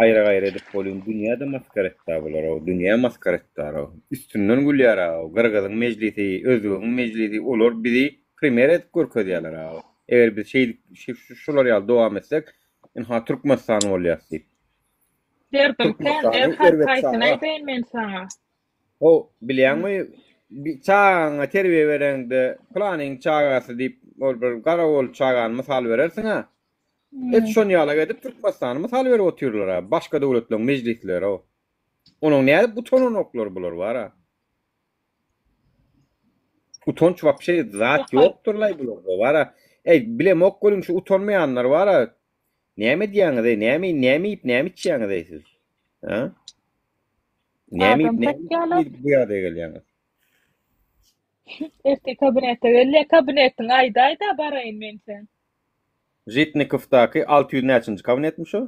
aýra-gaýra edip bolýan dünýä-de masgara etdä bular-ow dünýä masgara etdär-ow üstünden gülýär-ow gyrgyzyň mejlisi özbegiň mejlisi olar bizi primer edip görkezýärler-ow eger biz şeýdip şular ýaly dowam etsek ynha Türkmenistan bolýas diýip. Derdim kän Türkmenistany Erhat erbet haýsyny çaga. aýdaýyn men saňa. How, bilýäňmi, bi çagaňa terbiýe bereňde, pylanyň çagasy diýip, ol bir garagol çagany mysal berersiň-ä. Et şon ýalak edip Türkmenistany mysal berip otyrlar-a, başga döwletleriň mejlisleri-ow. Onuň nädip utananoklar bular bar-a. Utanç wapşe zat ýokdur-laý bularda bar-a. Eý, bilemok welin şu utanmaýanlar bar-a, näme edýäňiz-eý, näme näme iýip, näme içýäňiz-eý siz? Hä? Näme Adam näme satýarlar. bu ýagdaýa gelýäňiz? Ertir kabinete gelýä, kabinetiňi aýdaýda baraýyn men seň. Žitnikowdaky 600 näçinji kabinetmi şo?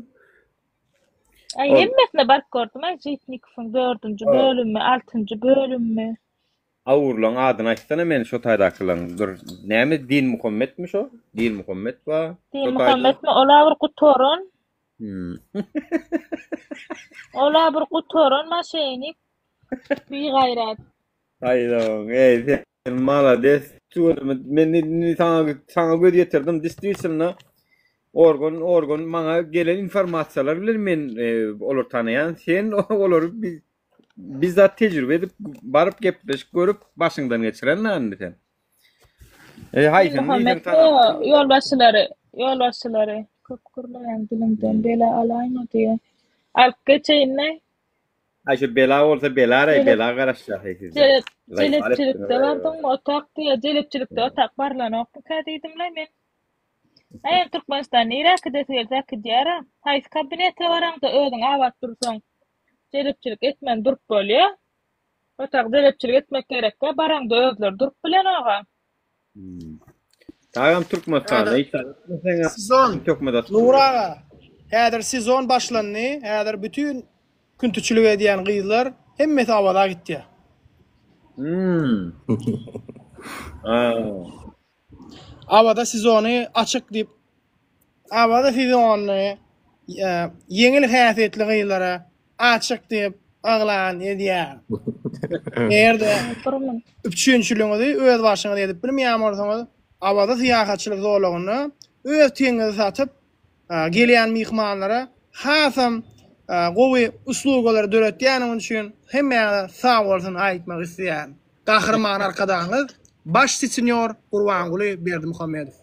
Aý Ol hemmesine baryp gördüm-aý Žitnikowyň dördünji bölümmi, altynjy bölümmi. Awurlaň adyny aýtsana men şo taýdakylaň bir näme Dinmuhammetmi şo? Dinmuhammet ba şo taýda. Dinmuhammetmi ola bir gutaran. Hmm. Ola bir gutaran maşenik. Bigaýrat. Aýdaň, eý sen malades. Tüweleme men indi saňa saňa göz ýetirdim. Действительно organ organ maňa gelen informasiýalar bilen men e, olary tanaýan. Sen olary biz bizzat tejribe edip baryp gepleşip görüp başyňdan geçiren indi sen. E, haýsyny diýseň Muhammet tanap. ýolbaşçylary, ýolbaşçylary köp gürleýän diliňden bela alaýma diýýär. Alyp geçeýin-le. Aý şu bela bolsa bela-raý, Jelep bela garaşýar heý sizden. jelep Zaýmal jelepçilikde etdiňiz-aý. bardyňmy otak diýýär. Jelepçilikde otak barlanokmyka diýdim-le men. Aý indi Türkmenistan nirä äkidesi gelse äkidýär-ä. Haýsy kabinete baraňda özüň abat dursaň jelepçilik etmän durup bolýar. Otak jelepçilik etmek gerekkä baraňda özleri durup bilenok-a. Tagam Türkmenistanda Häzir hiç zat etmeseň sezon töhmet atyp Nury durýar. aga, häzir sezon başlandy. Häzir bütin küntüçilik edýän gyzlar hemmesi Awaza gitýär. Hmm. Ha. Awaza sezony açyk diýip Awaza sezonyny e, ýeňil häsiýetli gyzlara açyk diýip yglan edýär. Eger-de üpjünçiligiňizi öz başyňyz edip bilmeýän bolsaňyz, Awaza syýahatçylyk zolagynda öz teňňizi satyp, gelýän myhmanlara hasam gowy uslugalary döretýäniňiz üçin hemmäňize sag bolsun aýtmak isleýärin. Gahryman Arkadagymyz, baş siçinýor Gurbanguly Berdimuhamedow.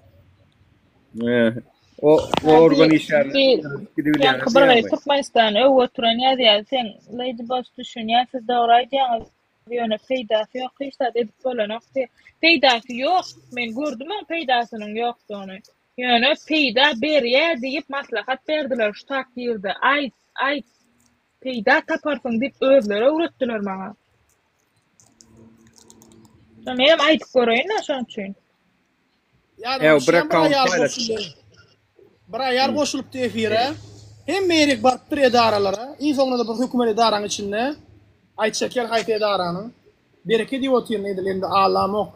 O organ işgärleri gidibilýär. Ýaňky bir gyz Türkmenistany öwüp oturan ýazýar. Sen Lady Boss düşünýän, siz dogry aýdýaňyz. Ýöne peýdasy ýok, hiç zat edip bolanok diýýär. Peýdasy ýok. Men gördüm oň peýdasynyň ýokdugyny. Ýöne peýda berýär diýip maslahat berdiler şu takdyrda. Aýt, aýt. Peýda taparsyň diýip özleri öwretdiler maňa. Menem aýdyp göreýin-dä şoň üçin. Ýa bir akkaunt paýlaş. Bir aýal goşulypdy efire. Hemme ýerik barypdyr edaralara. Iň soňunda-da bir hökümet edaraň içinde. Aýtjak ýer haýsy edaranyň. Bereke diýip otyryn edil indi alamok.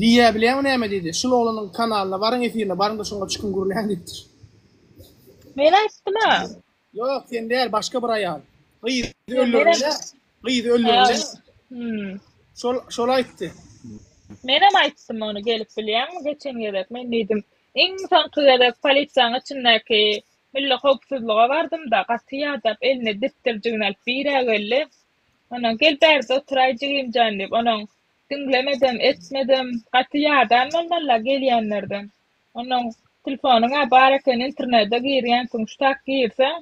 Diýýä bilýäňmi näme diýdi. Şul oglanyň kanalyna baryň efirine baryňda şoňa çykyň gürläň diýipdir. Men aýtdym-a. Ýok sen däl başga bir aýal. Gyzy öldürildi. Gyzy öldürildi. Şol şol aýtdy. Menem aýtdym ony gelip bilýäňmi geçen gezek men diýdim iň soňky gezek polisiýaň içindäki milli howpsuzlyga bardymda gaty ýadap eline depderjigini alyp birä geldi. Ondan gel bärde oturaý jigimjan diýip onuň diňlemedem etmedem gaty ýadan bolmalyda gelýänlerden. Onnoň telefonyň-a bar eken internede girýänsiň şu tak girseň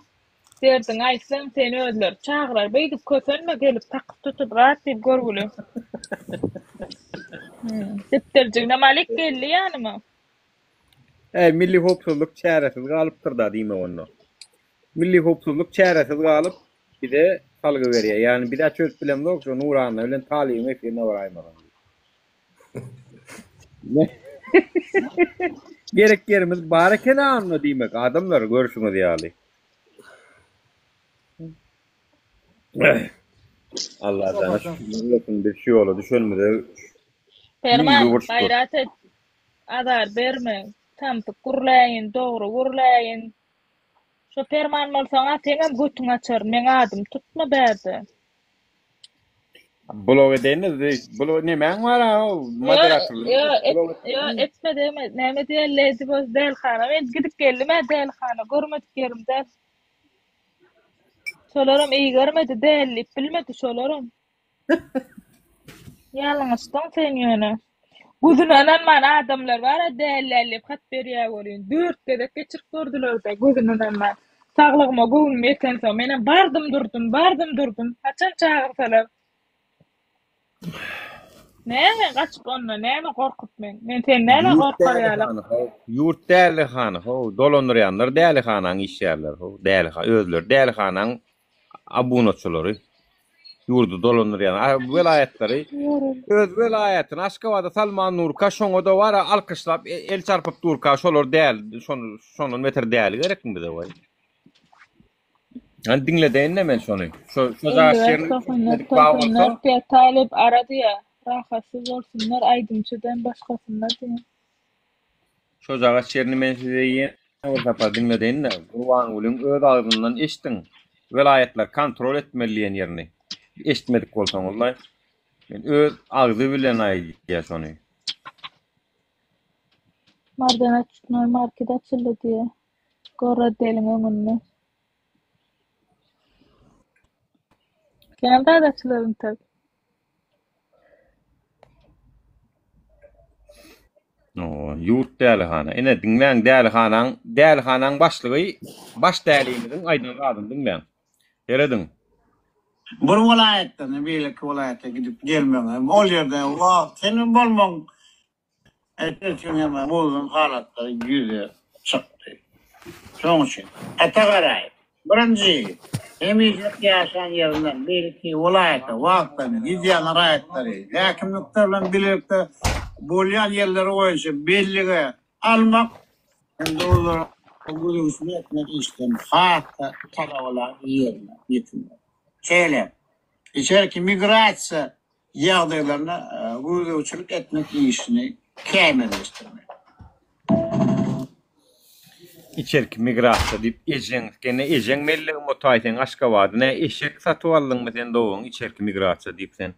derdiňi aýtsaň seni özleri çagyrar beýdip kösenme gelip takyp tutup zat diýip görgüli. Depderjiginem alyp geldi ýanyma. Äý milli howpsuzlyk çäresiz galypdyr-da diýmek onda. Milli howpsuzlyk çäresiz galyp bize salgy berýär. Ýagny biz-ä çözüp bilemzok şo Nuranna bilen Talybyň efirine baraýmasaň. Gerek ýerimiz bar eken onda diýmek adamlar görşüňiz ýaly. Allahjana şükürler bolsun biz şu ýola düşenimize Perman müňe bir şükür. gaýrat et azar berme samsyk gürläýin dogry gürläýin şo Perman bolsaňa seňem götüňi açaryn meň adymy tutma bärde. Blok edeýin blok nemäň bar a o moderatorlyk. Ýo ýo etme degme näme diýer Lady Boss dälihana men gidip geldim-ä dälihana görmedik ýerim däl. Şolaram eýgermedi däl diýip bilmedi şolaram. Ýalňyşdyň sen ýöne. Gözüne ynanman adamlar bar-a däl däl diýip hat berýär welin, dört gezek geçirip gördüler-de gözüne ynanman. Saglygyma göwnüm ýetensoň menem bardym durdum, bardym durdum. Haçan çagyrsalar. Näme gaçyp onda, näme gorkup men? Men sen näme Ýurt gorkar ýaly? dälihana how, ýurt dälihana how, dolandyrýanlar dälihanaň işgärleri how, däliha özleri dälihanaň abunaçylary. Ýurdy dolandyrýan a welaýatlary öz welaýatyny Aşgabada salman durka şoňa-da bar-a alkyşlap el çarpyp durka şolar däl şony şondan beter däli gerekmi bize waý. Hany diňledeýin-de men şony. Şo şo 55 toýsunlar toýsunlar diýýär talyp ara diýýär rahatsyz bolsunlar aýdymçydan başgasynda diýýär. Şojagaç ýerini men size ýene bir sapar diňledeýin-de, Gurbangulyň öz agzyndan eşdiň, welaýatlar kontrol etmeli diýen ýerini. Eşitmedik bolsaňyzlaý. Men öz agzy bilen aýdýar şony. Mardan açytnoý market açyldy diýýär. Gorrodeliň öňünde. Kän zat açylar intek. Oo, ýurt dälihana. Ine diňläň dälihanaň, dälihanaň başlygy, baş dälimiziň aýdan zadyny diňläň. Serediň. Bir welaýatdan beýleki welaýata gidip gelmegiň hem ol ýerde wagt seniň bolmagyň Ertesi hem bozulan halatlary ýüze çykdy. Şonuň üçin, Ata Garaýew, birinji, hemişelik ýaşan ýerinden beýleki welaýata wagtlaýyn gidýän raýatlary häkimlikler bilen bilelikde bolýan ýerleri boýunça bellige almak hem-de olara gözegçilik etmek işlerini has-da talabalaýyk ýerine ýetirmek. Şeýle hem, içerki migrasiýa ýagdaýlaryna gözegçilik etmek işini kämilleşdirmek. Içerki migrasiýa diýip ejeň gene ejeň mellegim otaý seň Aşgabady nä eşek satyp aldyňmy sen dogan içerki migrasiýa diýip sen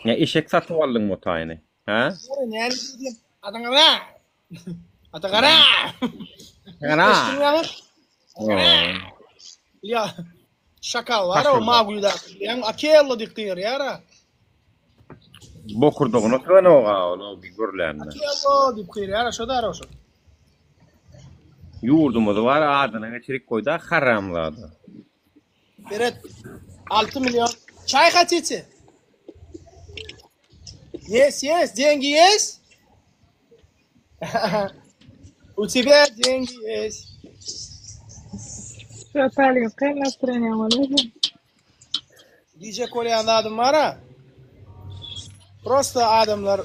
nä eşek satyp aldyňmy otaýyny hä? Näme diýdim? Ata gara. Ata gara. Gara. Ýa Şakal bar o Magulydaky bilýäňmi? Akello diýip gygyrýar-a. Bokurdagyna syganok-a ol o gürlände. Akello diýip gygyrýar-a şo dara şo. Ýurdumyzy bar adyna geçirip goýda haramzada. Seret 6 million. Çaý hatite? Yes, yes, деньги есть? U тебя деньги есть. Şu talyp kynlaşdyrýan bolýar. Diýjek bolýan zadym bar-a. Prosta adamlar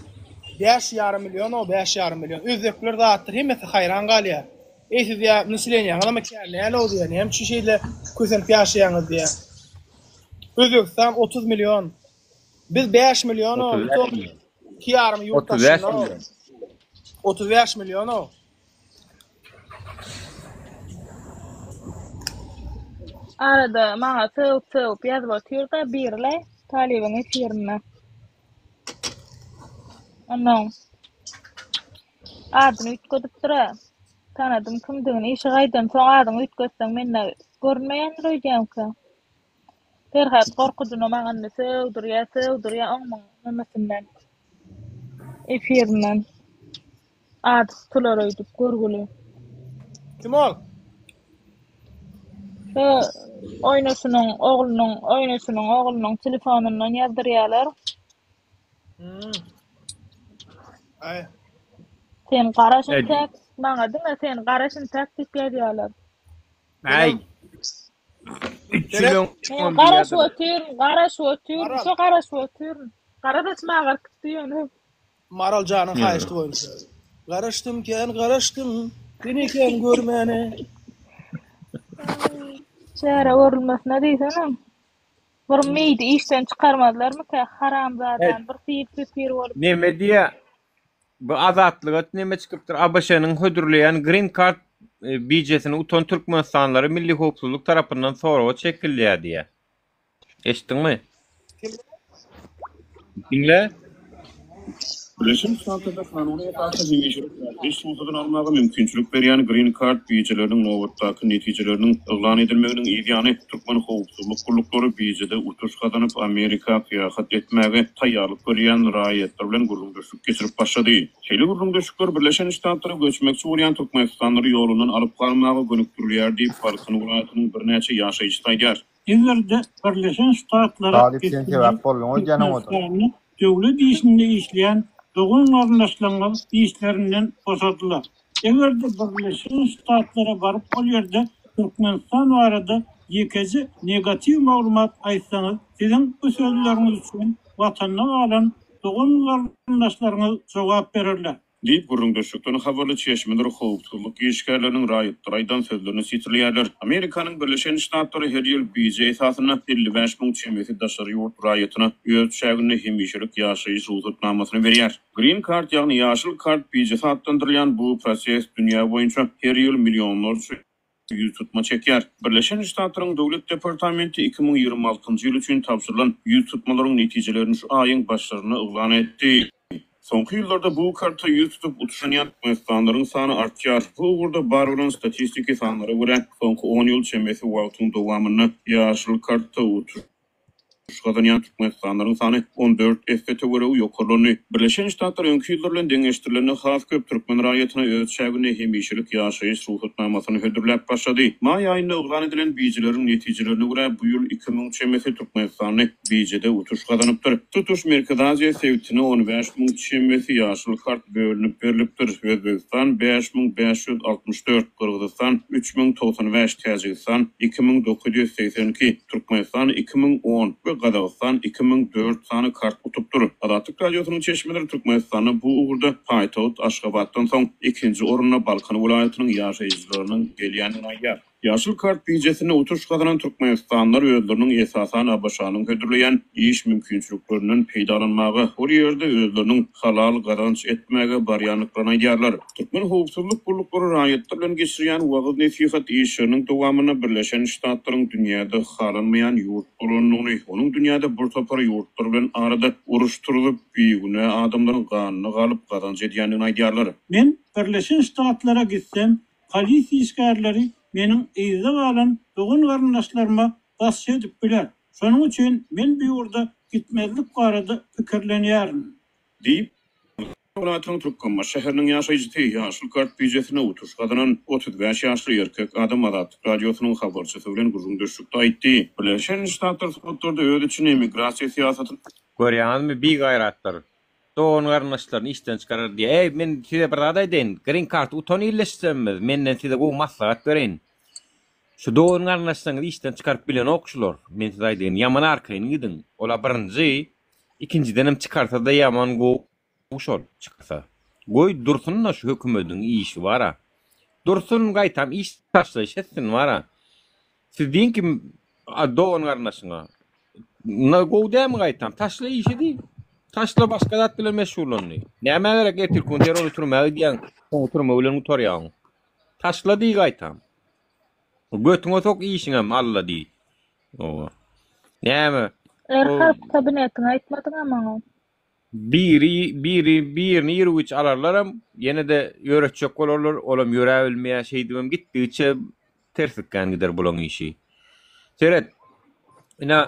5,5 million o 5,5 million. Özbekler zatdyr hemmesi haýran galýar. Eý siz ýa naseleniýaňyzam kän däl-ow diýýär. Näme üçin şeýle kösenip ýaşaýaňyz diýýär. Özbegistan 30 million. Biz 5 million o, 35 million. 2 ýarym ýurt 35 daşynda o. million. 35 million o. Arada maňa sögüp sögüp ýazyp otyr-da biri-le talybyň efirinde. Onnoň adyny üýtgedipdir-ä. Tanadym kimdigini. Işe gaýdansoň adyňy üýtgetseň mende görünmeýändir öýdýäňkä. Perhat gorkudyna maňa indi sögdürýä sögdürýä oň muň nemesinden efirinden ady tutular öýdüp görgüli. Kim ol? Şu oýnaşynyň oglunyň oýnaşynyň oglunyň telefonyndan ýazdyrýalar. Hmm. Aý. Sen garaş intäk maňa diňe sen garaş intäk diýip ýazýalar. Aý. Seret. Men garaşyp otyryn, garaşyp otyryn, şo garaşyp otyryn. Gara saçym agaryp gitdi ýöne. Maral janyň haýyşty boýunça. Garaşdym kän garaşdym, seni kän görmäne. Çäre görülmesine diýsene. Bir meýdi işden çykarmazlarmyka haramzadany bir syýyp-süpür bolup. Neme diýýä? Bu Azatlyga neme çykypdyr? ABŞ-nyň hödürleýän Green Card bijesini utan türkmenistanlylary Milli howpsuzlyk tarapyndan soraga çekilýär diýýär. Eşitdiňmi? Diňle. Birleşen Ştatlarda kanuny esasda hemişelik ýaşaýyş rugsadyny almaga mümkinçilik berýän Green Card bijeleriniň nobatdaky netijeleriniň yglan edilmeginiň yz ýany, türkmen howpsuzlyk gulluklary bijede utuş gazanyp, Amerika syýahat etmäge taýýarlyk görýän raýatlar bilen gürrüňdeşlik geçirip başlady. Şeýle gürrüňdeşlikler Birleşen Ştatlara göçmekçi bolýan türkmenistanlylary ýolundan alyp galmaga gönükdirilýär diýip, Balkan welaýatynyň birnäçe ýaşaýjysy aýdýar. Eger-de Birleşen Ştatlara Talyp sen sebäp bolduň öýdýän oňada. Türkmenistanda döwlet işinde işleýän dogan-garyndaşlaryňyz işlerinden boşadylar. Eger-de Birleşen Ştatlara baryp ol ýerde Türkmenistan barada. ýekeje negatiw maglumat aýtsaňyz, siziň bu sözleriňiz üçin Watanda galan dogan-garyndaşlaryňyz jogap bererler. Diýip, gürrüňdeşlikden habarly çeşmeler howpsuzlyk işgärleriniň raýatlara aýdan sözlerini sitirleýärler. Amerikanyň Birleşen Ştatlary her ýyl bije esasynda 55 müň çemesi daşary ýurt raýatyna öz çäginde hemişelik ýaşaýyş rugsatnamasyny berýär. Green Card, ýagny ýaşyl kart bijesi atlandyrylýan bu proses dünýä boýunça her ýyl millionlarça ýüztutma çekýär. Birleşen Ştatlaryň Döwlet departamenti 2026-njy ýyl üçin tabşyrylan ýüztutmalaryň netijelerini şu aýyň başlarynda yglan etdi. Soňky ýyllarda bu karta ýüz tutup utuşanýan türkmenistanlylaryň sany artýar. Bu ugurda bar bolan statistiki sanlara görä, soňky on ýyl çemesi wagtyň dowamynda ýaşyl kartda utuş gazanýan türkmenistanlylaryň sany 14 esse töweregi ýokarlandy. Birleşen Ştatlar öňki ýyllar bilen deňeşdirilende has köp türkmen raýatyna öz çäginde hemişelik ýaşaýyş rugsatnamasyny hödürläp başlady. Maý aýynda yglan edilen bijeleriň netijelerine görä, bu ýyl 2000 çemesi türkmenistanly bijede utuş gazanypdyr. Tutuş Merkezi Aziýa sebitine 15 müň çemesi ýaşyl kart bölünip berlipdir. Özbegistan 5564, Gyrgyzystan 3095, Täjigistan 2982, Türkmenistan 2010 we Gazagystan 2004 sany kart utupdyr. Azatlyk Radiosynyň çeşmeleri Türkmenistanda bu ugurda paýtagt Aşgabatdan soň ikinji orunda Balkan welaýatynyň ýaşaýjylarynyň gelýändigini aýdýar. Ýaşyl kart bijesinde utuş gazanan türkmenistanlylar özleriniň esasan ABŞ-nyň hödürleýän iş mümkinçiliklerinden peýdalanmaga, ol ýerde özleriniň halal gazanç etmäge barýandyklaryny aýdýarlar. Türkmen howpsuzlyk gulluklary raýatlar bilen geçirýän wagyz-nesihat işleriniň dowamynda Birleşen Ştatlaryň dünýäde halanmaýan ýurt bolandygyny, onuň dünýäde bir topar ýurtlar bilen arada uruş turzup, bigünä adamlaryň ganyna galyp gazanç edýändigini aýdýarlar. Men Birleşen Ştatlara gitsem, polisiýa işgärleri meniň yzda galan dogan-garyndaşlaryma basgy edip biler. Şonuň üçin men bu ýurda gitmezlik barada pikirlenýärin. Diýip, welaýatynyň Türkmenbaşy şäheriniň ýaşaýjysy, Ýaşyl kart bijesinde utuş gazanan 35 ýaşly erkek adam Azatlyk Radiosynyň habarçysy bilen gürrüňdeşlikde aýtdy. Birleşen Ştatlar sudlarda öz içinde immigrasiýa syýasatyny Görýäňizmi, bigaýratlar. Dogan-garyndaşlaryny işden çykarar diýýär. Eý, men size bir zat aýdaýyn. Green Card utan illeşsemmiz, menden size gowy maslahat bereýin. Şu dogan-garyndaşlaryňyzy işden çykaryp bilenok şular. Men size aýdaýyn, ýaman arkaýyn gidiň. Ol-a birinji, ikinjidenem çykarsa-da ýaman gowy şol, çykarsa. Goý, dursun-da şu hökümediň işi bar-a. Dursun, gaýtam iş taşlaýyş etsin bar-a. Siz diýiň ki, dogan-garyndaşyňa, Na gowy dälmi gaýtam? Taşla işi diý. Taşla başga zat bilen meşgullan diý. Nämä gerek ertirki gün sen ony türmä gidýäň, soňy türme bilen gutarýaň. Taşla diý gaýtam. Götüňe sok işiňem Alla diý. Owa. Näme? Erkak kabinetiňi aýtmadyňa maňa. Biri biri birini iru-giç alarlaram, ýene-de ýöretjek bolarlar, olam ýöräbilmeýär, şeýdibem gitdigiçe terslikgän gider bulaň işi. Seret, ine,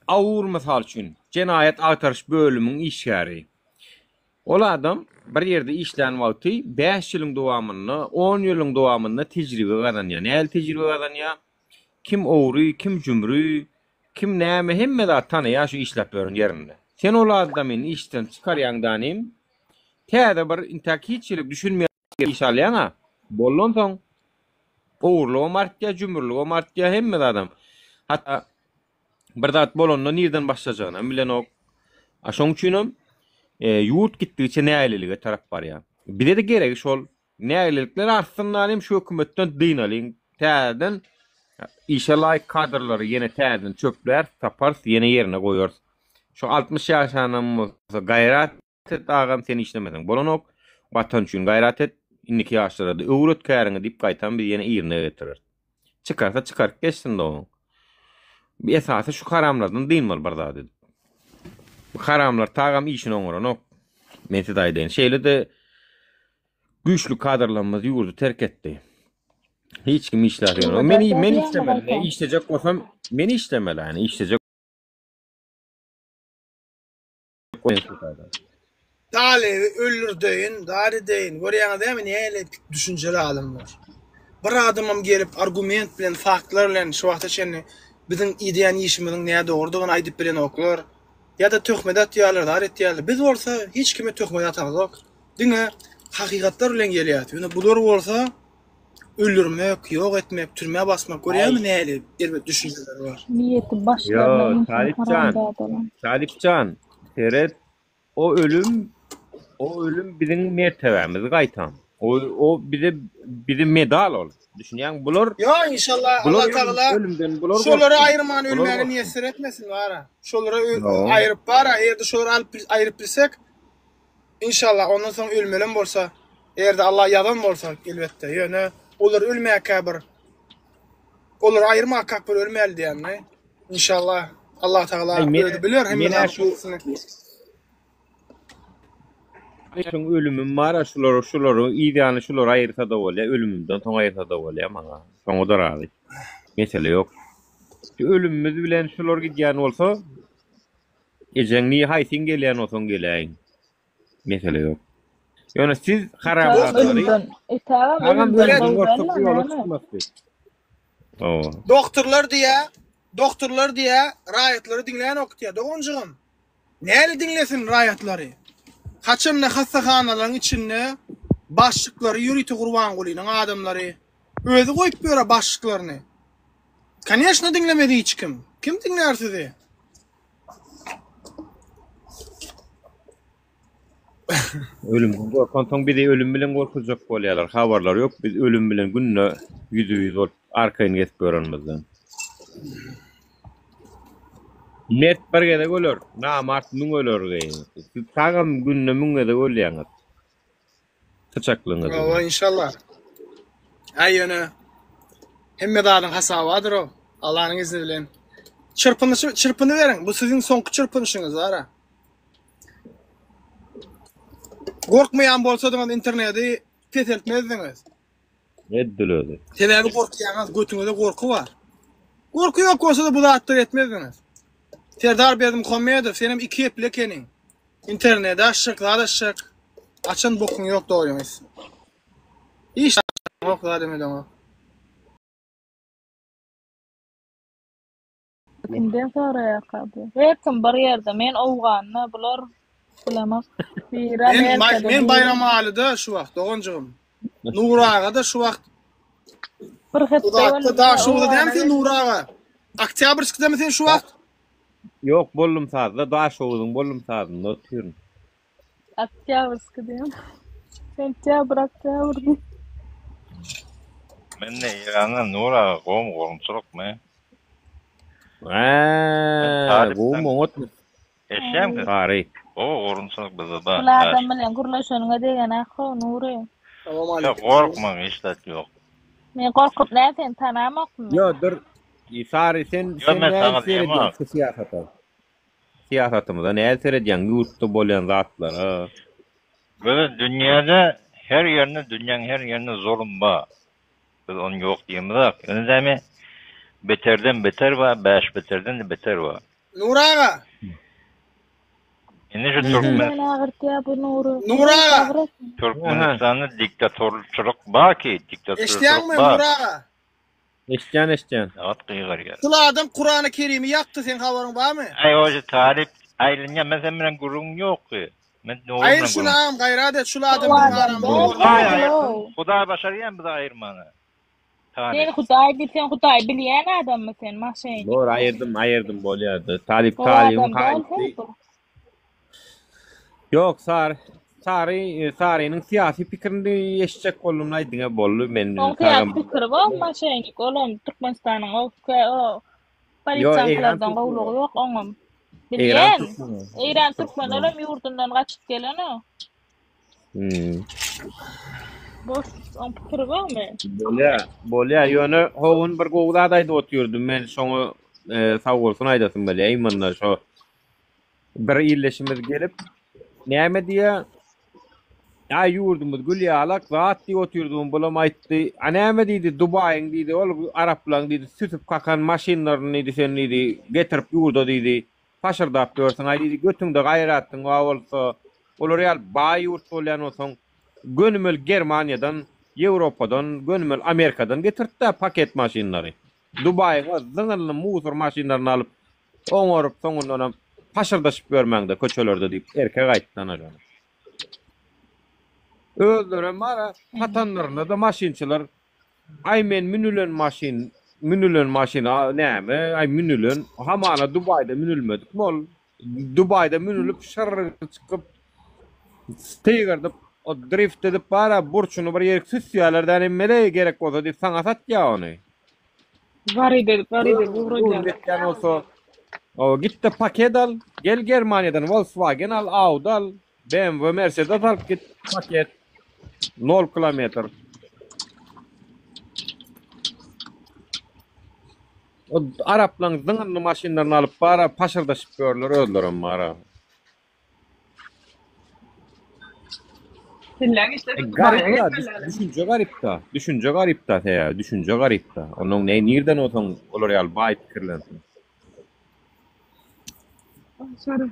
Awur mysal üçin, jenaýat agtaryş bölümiň işgäri. Ol adam bir ýerde işlän wagty bäş ýylyň dowamynda, on ýylyň dowamynda tejribe gazanýar. Nähili tejribe gazanýar? Kim ogry, kim jümri, kim näme hemme zat tanaýar şu işläp ýören ýerinde. Sen ol adamyny işden çykarýaň danym, täze bir intäk hiç hili düşünmeýän iş alýaň-a. Bollansoň ogurlygam artýar, jümrüligem artýar, hemme zadam. Hatda bir zat bolanda nirden başlajagynam bilenok. A şoň üçinem ýurt gitdigiçe nägilelige tarap barýar. Bize-de geregi şol. Nägilelikler artsyn danym şu hökümetden dynalyň täzeden işe laýyk kadrlary ýene täzeden çöpläris taparys ýene ýerine goýarys şu 60 ýaşanam bolsa gaýrat et agam sen işlemeseň bolanok watan üçin gaýrat et indiki ýaşlarada öwret käriňi diýip gaýtam biz ýene ýerine getireris çykarsa çykaryp geçsin dogan esasy şu haramlardan dynmaly bir zat edip bu haramlar tagam işini oňaranok men size aýdaýyn şeýle-de Güýçli kadrlarymyz ýurdy terk etdi. Hiç kim işläp ýörenok. Men men işlemeli. Ne işlejek bolsam men işlemeli. Yani işlejek Talyby öldürdeýin, zat edeýin. Görýäňiz dämi nähili düşünjeli adamlar. Bir adamam gelip argument bilen, faktlar bilen şu wagta çenli biziň edýän işimiziň nädogrudygyny aýdyp bilenoklar. Ýa-da töhmet atýarlar, zat etýärler. Biz bolsa hiç kime töhmet atamzok. Diňe hakykatlar bilen gelýäs. Ýöne bular bolsa. Öldürmek, ýok etmek, türmä basmak görýäňmi nähili erbet düşünjeleri bar. Niýeti başlaryna Ýo, insin Talypjan, haramzadalar. Talypjan, seret, o ölüm, o ölüm biziň mertebämizi gaýtam. O, o bize, bize medal ol. Düşünýäňmi? Bular, Ýo inşallah bular Allah Tagala ölümden bular şolary gorksun. aýyrman Bular ölmäni gorksun. miýesser etmesin bara. Şolary Ýo. aýryp bara, eger-de şolary alyp aýryp bilsek, Inşallah ondan soň ölmelem bolsa, eger-de Allah ýazan bolsa elbetde. Ýöne olar ölmäkä bir olary aýyrmakak bir ölmäli diýýänmi? Inşallah Allah Tagala Aý men özi biler hemme men zadyň şu dogrusyny. Şuň ölümim bar-a şulary şulary yz ýany şulary aýyrsa-da bolýar, ölümimden soň aýyrsa-da bolýar maňa. Şoňa-da razy. Mesele ýok. Şu ölümimiz bilen şular gidýän bolsa, Ejeň niýe haýsyň gelýän bolsaň geläýiň. Mesele ýok. Ýöne siz haramzadalary Agam Agam ölümden gorksak ýola çykmasdy. Hawa. Dogtorlar diýä, dogtorlar diýä, raýatlary diňlänok diýä, doganjygym. Näle diňlesin raýatlary? Haçanda hassahanalaryň içinde başlyklary ýörite Gurbangulynyň adamlary özi goýup ýör-ä başlyklaryny. Koneşno diňlemez hiç kim. Kim diňlär sizi? Ölümden gorkansoň bizi ölüm bilen gorkuzjak bolýarlar. Habarlary ýok. Biz ölüm bilen günde ýüzbe-ýüz bolup arkaýyn gezip ýörenimizden. Mert bir gezek öler, namart müň öler. Siz tagam günde müň gezek ölýäňiz. Syçaklygyňyz bilen. Hawa inşallah. Aý ýöne hemme zadyň hasaby bardyr o. Allanyň izni bilen. Çyrpynyşy çyrpynyberiň. Bu siziň soňky çyrpynyşyňyz bara. Gorkmaýan bolsadyňyz interneti peseltmezdiňiz. Edil özi. Sebäbi gorkýaňyz, götüňizde gorky bar. Gorky ýok bolsa-da bu zatlary etmezdiňiz. Serdar Berdimuhamedow, senem iki epli ekeniň. Interneti açjak, zat açjak. Açan bokuň ýok dogryňy aýtsam. Hiç zat zat emedeňok. Kimden soraýarka bu? Her kim bir ýerde. Men Owganda, bular bilemok. Biri Men Amerikada, men biri Baýramalyda şu wagt doganjygym. Nury aga-da şu wagt bir hepde Uzakda boldy. Daşoguzda Owgana dälmi sen geldi. Nury aga? Oktýabrskdamy sen şu wagt? Ýok bollum sazda Daşoguzyň bollum sazynda otyryn. Oktýabrskiý diýen. Sentýabr, oktýabr diý. Mende Eýrandan Nur aga gowmy gorumçylykmy? Hä, gowmy oňatmy? Eşýäňmi siz? Sary. Gowy gorumçylyk bizde bar. Bul adam bilen gürleşeniňe degenakhow Nury. Ýok gorkmaň hiç zat ýok. Men gorkup nä seni tanamokmy men? Ýo dur Sary sen Ýok sen men nädip saňa seredýäň diýemok. şu syýasata? Syýasatymyza nädip seredýäň ýurtda bolýan zatlara? Gözel dünýäde her ýerinde dünýäň her ýerinde zulum bar. Biz ony ýok diýemizok. Ýöne dämi beterden beter bar, bäş beterden-de beter bar. Nury aga. Indi şu türkmen Meni agyrtýar bu Nury. Nury aga. Türkmenistanda diktatorçylyk bar ki, diktatorçylyk Eşidýäňmi bar. Nury aga? Eşidýän eşidýän. At gygyrýar. Şul adam Kurany Kerimi ýakdy seň habaryň barmy? Aý hoja talyp aýlynýar men sen bilen gürrüňim ýokdy. Men Nury Aýyr bilen şuny gürrüň. agam gaýrat et şul adam biziň aramyzda Hudaý aýyrsyn. Hudaý başarýan bizi aýyrmana. Sen Talyp. Hudaý bil sen Hudaý bilýän adammy sen maşennik. Bor aýyrdym aýyrdym bolýardy. Talyp Gowy talybyň adam däl haýyşy. sen bu. Ýok sary sary sarynyň syýasy pikirini eşitjek boldum-laý diňe boldy men Oň syýasy pikiri bor maşennik olam Türkmenistanyň o o Ýok Eýran polisiýaňkylardan gowulygy ýok oňam. Eýran Bilýän. türkmeni. Eýran türkmen olam ýurdundan gaçyp gelen o. Hmm. Boş oň pikiri bormy? Bolýa, bolýa. Ýöne howun bir gowy zat aýdyp otyrdy. Men şoňa e, sag bolsun aýdasym gelýär. Imanda şo bir ildeşimiz gelip näme diýýär? Ýa ýurdumyz gül ýalak zat diýip otyrdy, bulam aýtdy. A näme diýdi, Dubaýyň diýdi, ol araplaryň diýdi, süsüp kakan maşynlaryny diýdi, sen diýdi, getirip ýurda diýdi, paşyrdap ýörsüň. Aý diýdi, götüňde gaýratyň bar bolsa, olar ýaly baý ýurt bolýan bolsaň, gönümel Germaniýadan, Ýewropadan, gönümel Amerikadan getirtdä paket maşynlary. Dubaýyň o zyňynly musor maşynlaryny alyp, oňaryp, soňundanam paşyrdaşyp ýörmäňdä köçelerde diýip, erkek aýtdy ana şony. Özlerem bar-a, satanlarynda-da maşynçylar. Aý men münülen maşyn, münülen maşyn näme? Aý münülen, hamana Dubaýda münülmedikmi ol? Dubaýda münülip şyr çykyp sygyrdyp, o drift edip bara burçuny bir ýerik süsýärler däl emmele gerek bolsa diýip saňa satýar ony. Warid edip, warid edip ugradýarlar. Etýän bolsa, o git-de paket al, gel Germaniýadan Volkswagen al, Audi al, BMW, Mercedes alyp git, paket. Nol kilometr. O araplaň zyňyndy maşynlaryny alyp bara paşyrdaşyp ýörler özlerem bara. Dilleň işlese E, Dubaýa garyp da, gitmeliler. düşünje garyp da, düşünje garyp da, sebäbi düşünje garyp da. Onuň ne nirden bolsaň olar ýaly baý pikirlensin. Sorry.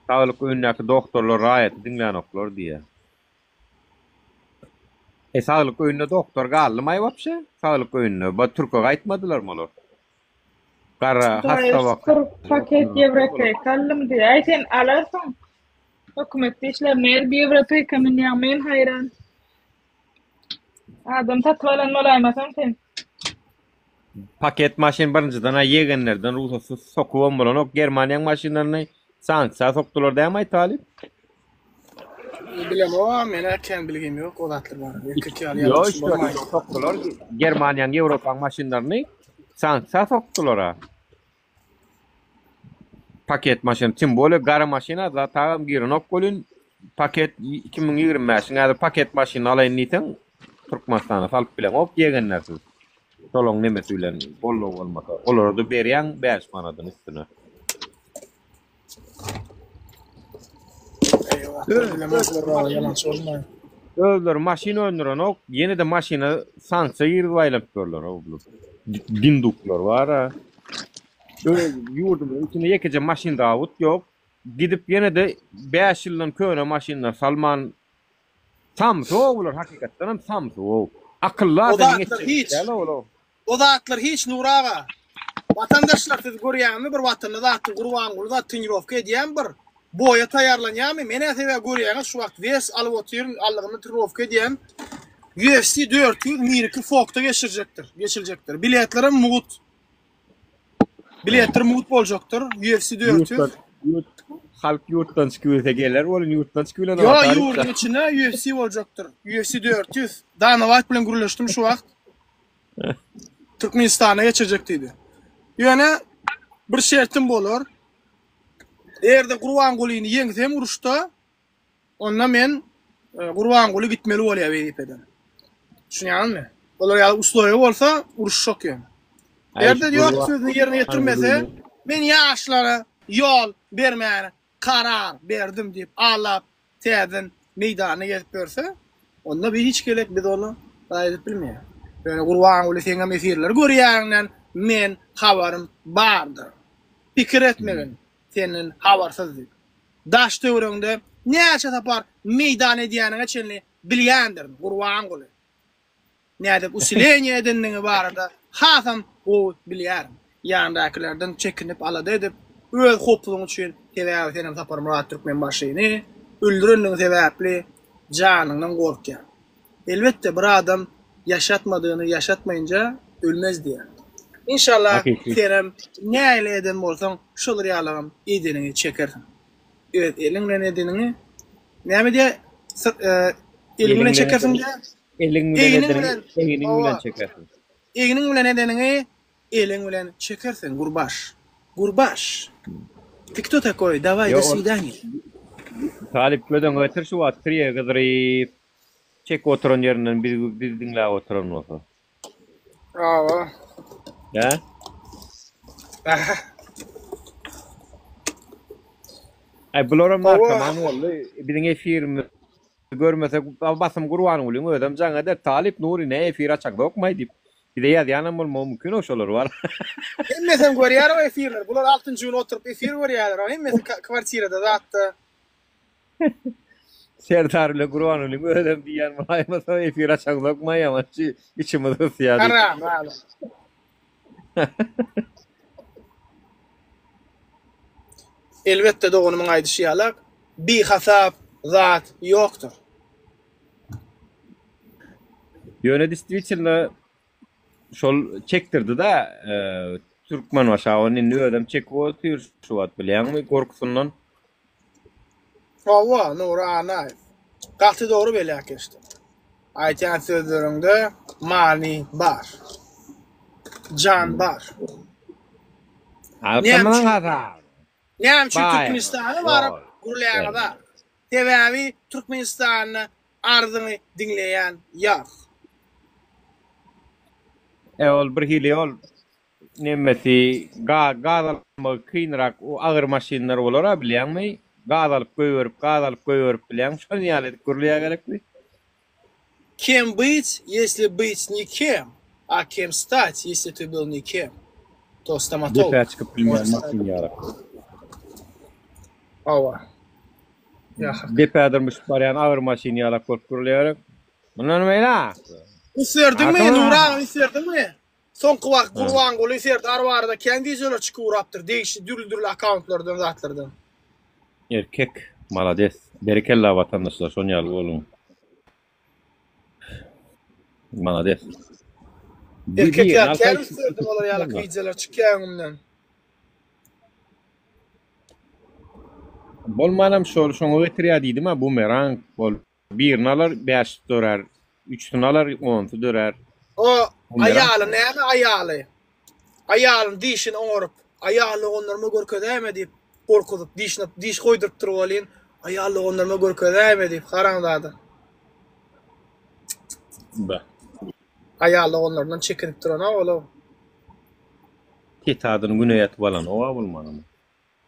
Saglyk öýündäki doktorlar raýaty diňlänoklar diýýär. E saglyk öýünde doktor galdymaý wapşe? Saglyk öýünde. Ba türke gaýtmadylarmy olar? Gara Hudaýa hassa waka. şükür paket ýewropeýka aldym diýýär. Aý sen alarsyň. Hökümetde işler nädip ýewropeýka münýäň men haýran. Adam satyp alan bolaýmasaň sen. Paket maşyn birinjiden-ä ýegenlerden rugsatsyz sokubam bolanok. Germaniýaň maşynlaryny sanksiýa sokdular dämi Talyp? Bilemok, men-ä kän bilgim ýok o zatlar barada. Erkek ýaly Ýok, ýalňyşym işte bolmaýyn. sokdular. Germaniýaň, Ýewropaň maşynlaryny sanksiýa sokdular-a. Paket maşyn, tim bolýa gara maşyna zatagam girenok welin paket 2025-iň häzir paket maşyny alaýyn diýseň Türkmenistana salyp bileňok ýegenlersiz. Şolaň nemesi bilen goldaw bolmasa. Olara-da berýäň 5 manadyny üstüne. Özleri maşyn öndürenok, ýene-de maşyna sanksiýa girizip aýlanyp ýörler o bular. Dinduklar bar-a. Öz ýurdumyzyň içinde ýekeje maşyn zawod ýok. Gidip ýene-de 5 ýyldan köne maşynlar salman samsy-ow bular hakykatdan hem samsy-ow. Akylly O adamyň zatlar etjegi hiç. däl-ow olar. O zatlar hiç Nury aga. Watandaşlar siz görýäňizmi bir watanda zatyn Gurbanguly zat trenirowka edýämi bir boýa taýýarlanýamy menä sebäbi görýäňiz şu wagt wes alyp otyryn allygynda trenirowka edýän UFC 400 miriki fokda geçirjekdir geçiljekdir biletlerem mugt biletler mugt boljakdyr UFC 400 Ýurtdan ýurt halk ýurtdan çykyp bilse geler welin ýurtdan çykyp bilenok Ýo talyplar. ýurduň içinde UFC boljakdyr UFC 400 Dana White bilen gürleşdim şu wagt Türkmenistana geçirjek diýdi. Ýöne bir şertim bolar. Eger-de Gurbangulyny ýeňsem uruşda, onda men e, Gurbanguly gitmeli bolýar wezipeden. Düşünýäňizmi? Olar ýaly usloýa bolsa uruşjak ýöne. Eger-de ýok sözüni ýerine ýetirmese, men ýaşlara ýol bermäne karar berdim diýip alap täzeden meýdanda gezip ýörse, onda bir hiç gezek biz ony zaýa edip bilmeýäris. Ýöne Gurbanguly seňem efirleri görýäriňden men habarym bardyr. Pikir etmegin senden habarsyz diýip. Daş töweregiňde näçe sapar meýdan edýäniňe çenli bilýändirin Gurbanguly. Nädip usileniýe edendigiňi barada hasam gowy bilýärin. Ýandakylardan çekinip alada edip, öz howplugyň üçin, sebäbi senem Saparmyrat Türkmenbaşyny öldürendigiň sebäpli janyňdan gorkýaň. Elbetde bir adam ýaşatmadygyny ýaşatmaýynca ölmez diýýär. Inşallah senem nähili eden bolsaň şolar ýalagam edeniňi çekersiň. Öz eliň bilen edeniňi näme diýýär eliň bilen çekersiň diýýär. Eliň bilen edeniňi egniň bilen çekersiň. Egniň bilen edeniňi eliň bilen çekersiň Gurbaş. Gurbaş. Ty kto takoý daway do swidaniýa. Talyp göz öňüne getir şu wagt tirýegi gyzyryp çekip oturan ýerinden bizi bizi diňläp oturan bolsa. Hawa. Hä? Aý bularam narkoman boldy. Biziň efirimiz Görmesek basym Gurbangulyň özem jaň eder, Talyp Nury ne efir açaňzokmaý diýip. Bize ýazýanam bolmagy mümkin o şolar bar. Hemmesem görýär o efirleri. Bular altynjy gün oturyp efir görýärler. O hemmesi kwartirada zatda. Serdar bilen Gurbangulyň özem diýýän bolaýmasa efir açaňzokmaý ýaman şu içimiz gysýar diýip. Haram adam. Elbetde doganymyň aýdyşy ýalak bihasap. zat ýokdur. Ýöne distwitelno şol çekdirdi-da Türkmenbaşa ony indi özem çekip otyr şu wagt bilýäňmi gorkusyndan. Hawa Nury Annaýew. Gaty dogry belläp geçdiň. Aýtýan sözleriňde many bar. Jan bar. Halkymyzyň hasaby. Näme üçin Türkmenistana baryp gürläňiz-a? Sebäbi Türkmenistanda arzyňy diňleýän ýok. E ol bir hili ol nemesi gaz gaz almagy kynrak o agyr maşynlar bolar-a bilýäňmi? Gaz alyp goýberip gaz alyp goýberip bilýäňmi şol ýaly edip gürleýä gerekmi? Kem byt, ýesli byt nikem, a kem stat, ýesli ty byl nikem. To stomatolog. Depä çykyp bilmeýän maşyn ýaly. Hawa. Ýa hak. Depä dyrmyşyp barýan agyr maşyn ýalak bolup gürleýär. Mundan beýläk. Üns berdiňmi, Nury aga üns berdiňmi? Soňky wagt Gurbanguly Serdar barada kän wideolar çykyp ugrapdyr, degişli dürli-dürli akkauntlardan zatlardan. Erkek malades berekella watandaşlar şon ýaly boluň malades. Erkek ýaly kän üns berdim olar ýaly wideolar çykýar öňümden. Bolmanam şol şoňa getirýär diýdim-ä bumerang bol Birini alar, bäşisi dörär. Üçüsini alar, onsy dörär. O aýaly näme aýaly? Aýalyny dişini oňaryp, aýal doganlaryma görkezäýme diýip gorkuzyp, dişine diş goýdurypdyr welin, aýal doganlaryma görkezäýme diýip, haramzada. Be. Aýal doganlaryndan çekinip duran-a ol-ow. Teti adyny güne ýatyp alan owa bolmanam.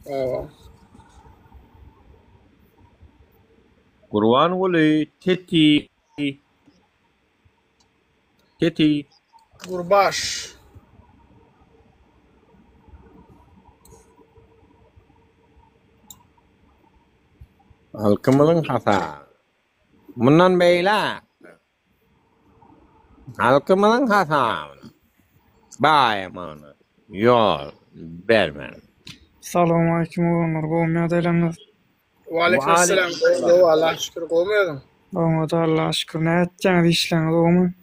Hawa. Gurbanguly Teti Teti. Gurbaş. Halkymyzyň hasaby. Mundan beýläk Halkymyzyň hasabyna baýamagyna ýol bermäň. Salowmaleýkim oglanlar gowmy ýagdaýlaryňyz. Waleýkim salam gowy Allaha şükür gowmy özüň. Oňat Allaha şükür näme etýäňiz işleriňiz gowmy.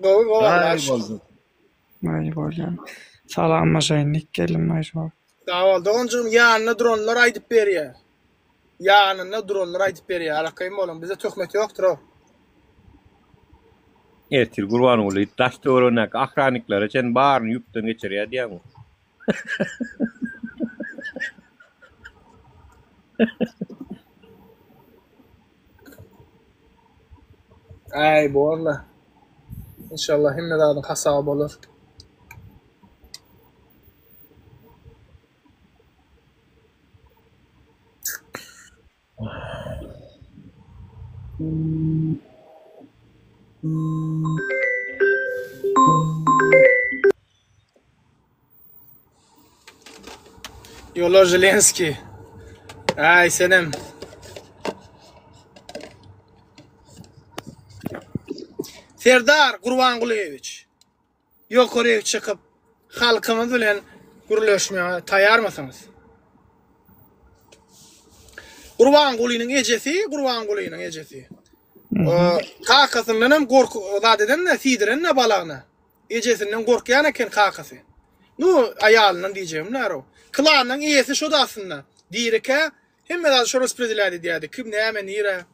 Gowy gowy Allaha şükür. Aý bolýa. Salamlaşaýyn diýip geldim aý şu wagt. Sag bol doganjygym ýanynda duranlar aýdyp berýär. Ýanynda duranlar aýdyp berýär arakaýyn boluň bizde töhmet ýokdurow. Ertir Gurbanguly daş töweregindäki ahranniklere çen baryny ýüpden geçirýär diýýäňmi? Äý borla. Inşallah hemme zadyň hasaby bolar. Ýola Zelenskiý. Aý senem. Serdar Gurbangulyýewiç. Ýokaryk çykyp halkymyz bilen gürleşmäge taýýarmysyňyz? Gurbangulynyň ejesi, Gurbangulynyň ejesi. Kakasyndan hem gorky zat eden-de, siýdiren-de balagyna. Ejesinden gorkýan eken kakasy. Nu, aýalyndan diýjegim närow. Klanyň eýesi şo-da aslynda. Dirikä hemme zady şo raspredilýat edýärdi. Kim näme, nirä.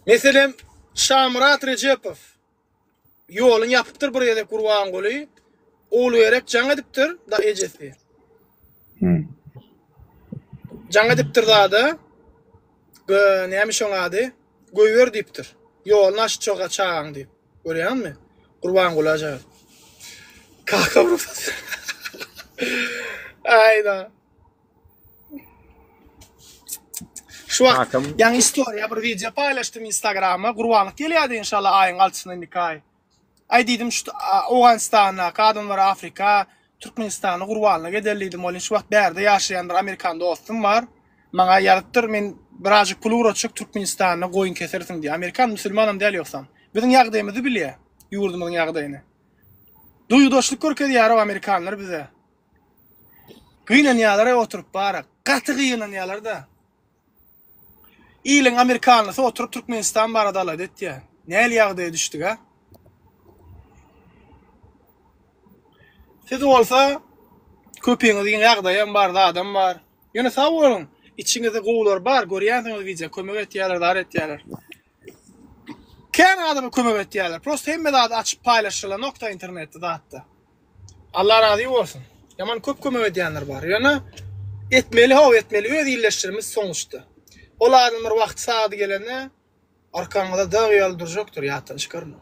Meselem, Şamyrat Rejepow ýoluny ýapypdyr bir gezek Gurbanguly. Ogulgerek jaň edipdir da ejesi. Jaň edipdir zada. Gö, näme şoň ady? Goýber diýipdir. Ýoluny aç çoga çagaň diýip. Görýäňmi? Gurbanguly aja. Kaka rugsat. Aýda. Şu wagt Kakam ýaňy istoriýa bir wideo paýlaşdym Instagrama. Gurbanlyk gelýärdi inşallah aýyň altysynda indiki aý. Aý diýdim şu Owganystandaky adamlar Afrika, Türkmenistanda gurbanlyk edeli diýdim. Ol şu wagt bärde ýaşaýan bir amerikan dostum bar. Maňa ýazypdyr men. Birazjyk pul ugratjak Türkmenistanda goýun kesersiň diýýär. Amerikan musulmanam däl ýogsam. Biziň ýagdaýymyzy bilýär. Ýurdumyzyň ýagdaýyny. Duýgudaşlyk görkezýär-ow amerikanlar bize. Gynanýarlar-aý oturyp bara. Gaty gynanýarlar-da. Iliň amerikanlysy oturyp Türkmenistan barada alada etýär. Nähili ýagdaýa düşdük-ä? Siz bolsa köpiňiziň ýagdaýam bar, zadam bar. Ýöne sag boluň. Içiňizde gowular bar, görýänsiňiz wideo, kömek etýärler, zar etýärler. Kän adama kömek etýärler. Prosta hemme zady açyp paýlaşylanokda internetde zatda. Allah razy bolsun. Ýaman köp kömek edýänler bar. Ýöne etmeli how etmeli öz illeşdirimiz sonuçda. Ol adamlar wagty sagady gelende arkaňyzda dag ýaly durjakdyr ýatdan çykarma.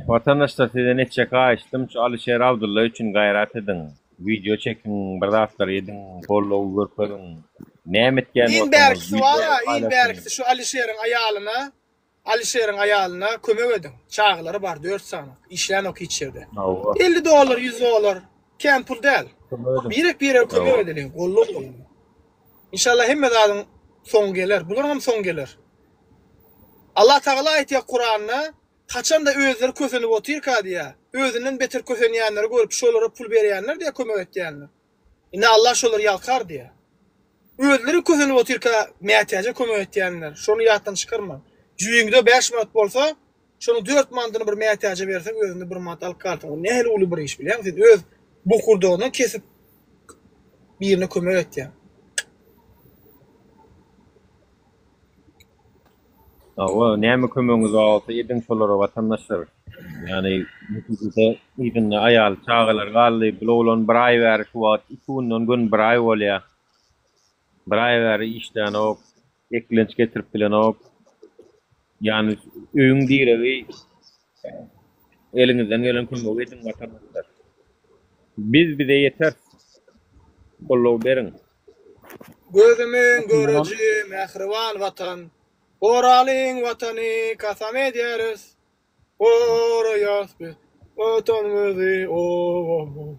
Watandaşlar sizden etjek haýyştym şu Alyşer Abdylla üçin gaýrat ediň. Wideo çekiň, bir zatlar ediň, goldaw görkeziň. Näme etýän Iň bolsaňyz bärkisi wideo bar-a, iň paýlaşyň. bärkisi şu Alyşeriň aýalyna, Alyşeriň aýalyna kömek ediň. Çagalary bar dört sany. Işlänok hiç ýerde. Hawa. 50 dollar, 100 dollar kän pul däl. Kömek ediň. Birek-birege kömek Hawa. edeliň, goldaw boluň. Inşallah hemme zadyň soňy geler. Bularyňam soňy geler. Allah Tagala aýtýar Kuranda, Haçanda özleri kösenip otyrka diýýär, özünden beter kösenýänleri görüp şolara pul berýänler diýýär kömek etýänler. Indi Allah şolary ýalkar diýýär. Özleri kösenip otyrka mätäje kömek etýänler. Şony ýatdan çykarmaň. Jübiňde 5 manat bolsa, şonuň 4 manadyny bir mätäje berseň özüňde 1 manat alyp galsaň, o nähili uly bir iş bilýäňmi? Sen öz bokurdagyndan kesip birine kömek etýäň. Hawa, näme kömegiňiz bar bolsa ediň şolara watandaşlar. Ýagny netijede yzynda aýaly, çagalary galdy. Bul oglan bir aý bäri şu wagt iki günden gün bir aý bolýar. Bir aý bäri işlänok, eklenç getirip bilenok. Ýagny öýüň diregi eliňizden gelen kömegi ediň watandaşlar. Biz bize ýeteris. Goldaw beriň. Gözümiň göreji mähriban Watan, Goralyň Watany kasam edýäris. Goraýas biz Watanymyzy o-o-o.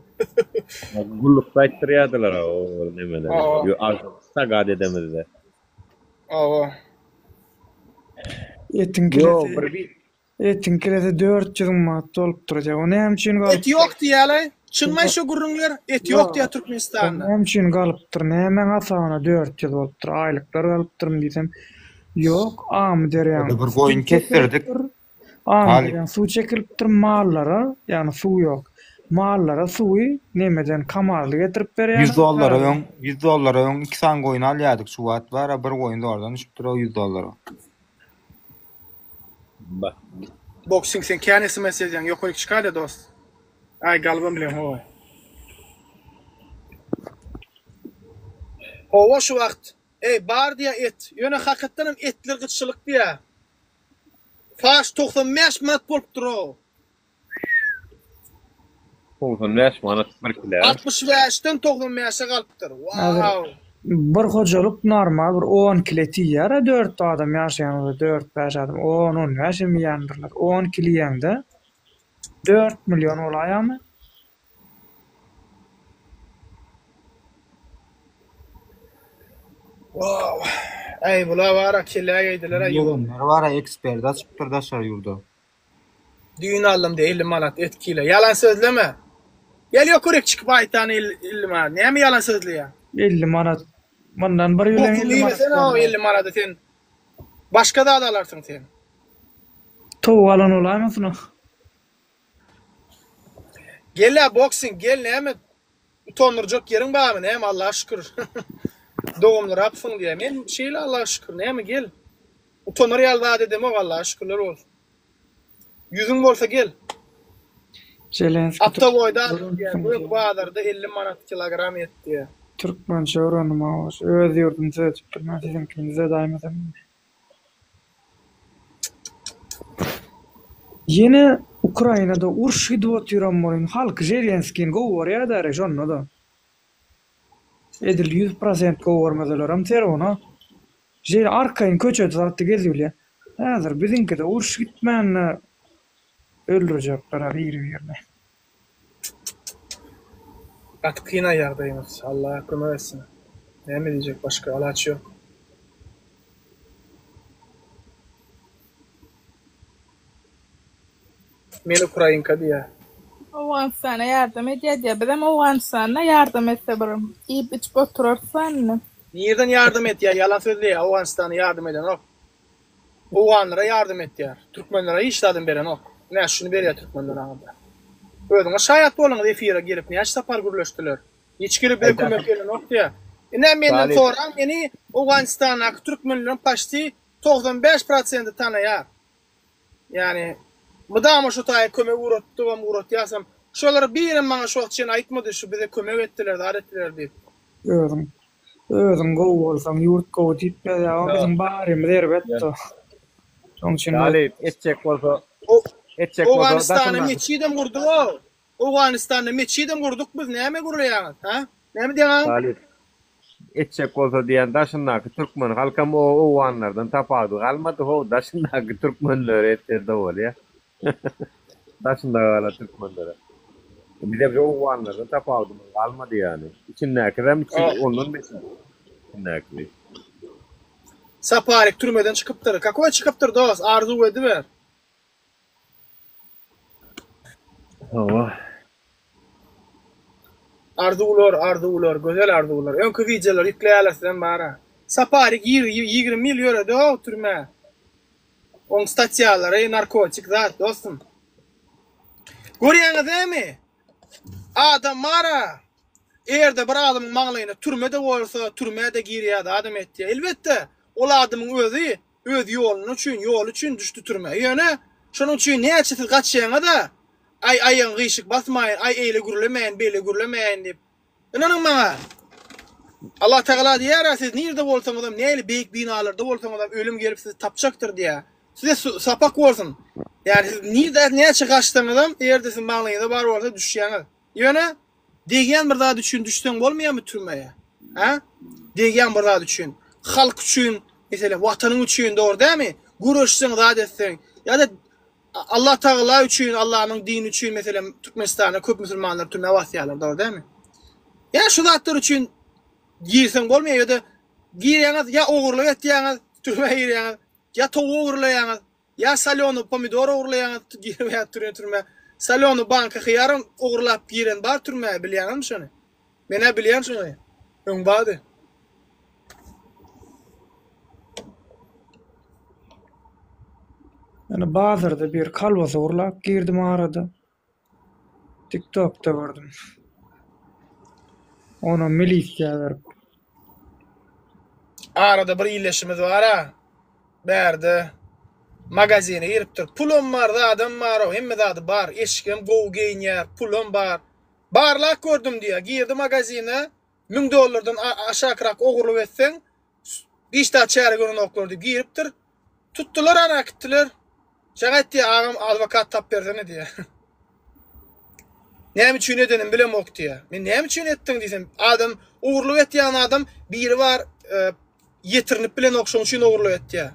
Gullukda aýtdyrýardylar o nemeleri. Hawa. Ýo sagat edemizde. Hawa. Etiň Ýo kilesi bir bi Etiň kilesi 400 müň manat bolupdyr diýýär. O näme üçin Et galypdyr? ýok diýýäleý. Çynmaý şo gürrüňler? Et ýok diýýär O Türkmenistanda. näme üçin galypdyr? Nämäň hasabyna 400 bolupdyr? Aýlyklar galypdyrmy diýsem, ýok, Amyderýaň Bir goýun suw kesdirdik. çekilipdir. Talyp. Amyderýaň suw çekilipdir mallara, ýagny suw ýok. Mallara suwy nemeden kamazly getirip berýärler. 100 dollara öň, 100 dollara öň iki sany goýun alýardyk. Şu wagt bar-a bir goýun zordan düşüpdir o 100 dollara. Boxing sen kän sms ýazýaň ýokaryk çykaýda dost. Aý galybam bilen hawa. Hawa şu wagt eý bar diýä et ýöne hakykatdanam etler gytçylyk diýä. Faş 95 manat bolup dur-ow. 95 manat bir kile. 65-den 95-e galypdyr. Häzir Wow. bir hojalyk normal bir on kile et iýýär-ä dört adam ýaşaýan bolsa dört-bäş adam on, on bäş hem iýýändirler. On kile iýeňde dört million bolaýamy? Wow. Äý bular bara kellä geýdiler-ä. Ýegenler bara ekspert açypdyr daşary ýurda. Düýn aldym diý 50 manat et kile. Ýalan sözleme. Gel ýokaryk çykyp aýtany 50 manat. Näme ýalan sözleýäň? 50 manat. Mundan bir ýyl öň Bokuňy 50 manat iýmesene o boldy. 50 manady sen. Başga zat alarsyň sen. Towuk alan bolaýmasyn o. Gel-ä boksing gel näme utandyrjak ýeriň barmy näme Allaha şükür. Dogumlyrapsyň diýä. Men şeýle Allaha şükür näme gel. Utanar ýaly zat edemok Allaha şükürler bolsun. Ýüzüň bolsa gel. Zelenski Aptowoýda aldym diýýär. Gök bazarda 50 manat kilogram et diýýär. Türkmençe öwrendim awaş. Öz ýurdumy düzedip bilmän siziňkini düzedaýmasam indi. Ýene Ukrainada uruş gidip otyram welin halky Zelenskini gowy görýär-dä şonda-da. Edil ýüz prosent gowy görmeselerem serwona. Şeýle arkaýyn köçede zatda gezibilýär. Häzir biziňkide uruş gitmände öldürjekler-ä biri-birini. Gaty kyn-aý ýagdaýymyz. Alla kömek etsin. Näme diýjek başga alaç ýok. Men ukrainka diýýär. Owganystana ýardam edýär diýýär. Bizem Owganystanda ýardam etse bir iýip içip oturarys-a indi. Nirden ýardam etýär ýalan sözleýär Owganystana ýardam edenok. Owganlara ýardam etýär. Türkmenlere hiç zadam berenok. Ine şuny berýär türkmenlere aňyrda. Özüňiz şaýat bolduňyz efire gelip näçe sapar gürleşdiler. Hiç kili bize kömek gelenok diýýär. Ine menden soraň meni Owganystandaky türkmenleriň paçti 95 prosenti tanaýar. Ýani mydama şu taýy kömek ugratdygam ugratýasam. Şolar birem maňa şu wagt çenli aýtmady şu bize kömek etdiler zat etdiler diýip. Özüň Özüň gowy bolsaň ýurt gowy diýip ýazýar o biziň barymyz erbet-de. Şoň üçin Talyp etjek bolsa etjek bolsa Owganystanda daşyndan metjidem gurdugow. Owganystanda metjidem gurduk biz näme gürleýäňiz hä? Näme diýýäň agam? Talyp etjek bolsa diýýän daşyndaky türkmen halkam o owganlardan tapawudy galmady how daşyndaky türkmenleri etse-de bolýa. Daşynda galan türkmenlere. Bize bir owganlardan tapawudymyz galmady ýaly. Içindäkizem içi ondan beter. Içindäkisi. Saparik türmeden çykypdyr. Kakoý çykypdyr dos, arzuw ediber. Hawa. Arzuwlar, arzuwlar, gözel arzuwlar. Öňki wideolary ýükleýärler sizem bara. Saparik 20 ýyl ýöredi-ow türmä. Oň statýalary narkotik zat dostum. Görýäňizemi? Adam bara. Eger-de bir adamyň maňlaýyna türme-de bolsa, türmä-de girýär, zadam etýär. Elbetde, ol adamyň özi öz ýoluny üçin, ýoly üçin düşdi türmä. Ýöne şonuň üçin näçe siz gaçýaňyz-a, aý aýagyňy gyşyk basmaýyn, aý eýle gürlemäýin, beýle gürlemäýin diýip. Ynanyň maňa! Allah Tagala diýýär-ä, siz nirde bolsaňyzam, nähili beýik binalarda bolsaňyzam, ölüm gelip sizi tapjakdyr diýýär. Size sapak bolsun. Ýagny siz nirde näçe gaçsaňyzam, eger-de siziň maňlaýyňyzda bar bolsa düşýäňiz. Ýöne degýän bir zat üçin düşseň bolmaýarmy türmeye? Hä? Degýän bir zat üçin, halk üçin, meselem, watanyň üçin dogry dälmi? Göreşseň, zat etseň ýa-da Allah Tagala üçin, Allanyň dini üçin meselem Türkmenistanda köp musulmanlar türmä basýarlar, dogry dälmi? Ýa şu zatlar üçin girseň bolmaýar ýa-da girýäňiz ýa ogurlyk etýäňiz, türmä girýäňiz, ýa towuk ogurlaýaňyz, ýa solýony pomidor ogurlaýaňyz, girýäňiz türmä türmä. Solýony banka hyýaram ogurlap giren bar türmä, bilýäňizmi şony? Men-ä bilýän şony. Öň bardy. Ýöne bazarda bir kolbasa ogurlap girdim arada. Tiktokda gördüm. Onam milisiýa berip. Arada bir illeşimiz bar-a. Bärde magazine giripdir. Pulam bar, zadam bar, hemme zady bar. Eşigem gowy geýinýär, pulam bar. Barlap gördüm diýýär. Girdi magazine, 1000 dollardan aşakrak ogurlyk etseň, hiç zat çäre görenoklar diýip giripdir. Tutdular ana gitdiler. Şaňa aýtdy, agam adwokat tap bersene diýýär. Näme üçin edenimi bilemok diýýär. Men näme üçin etdiň diýsem, adam ogurlyk etýän adam biri bar, e, ýetirinip bilenok, şonuň üçin ogurlyk etýär.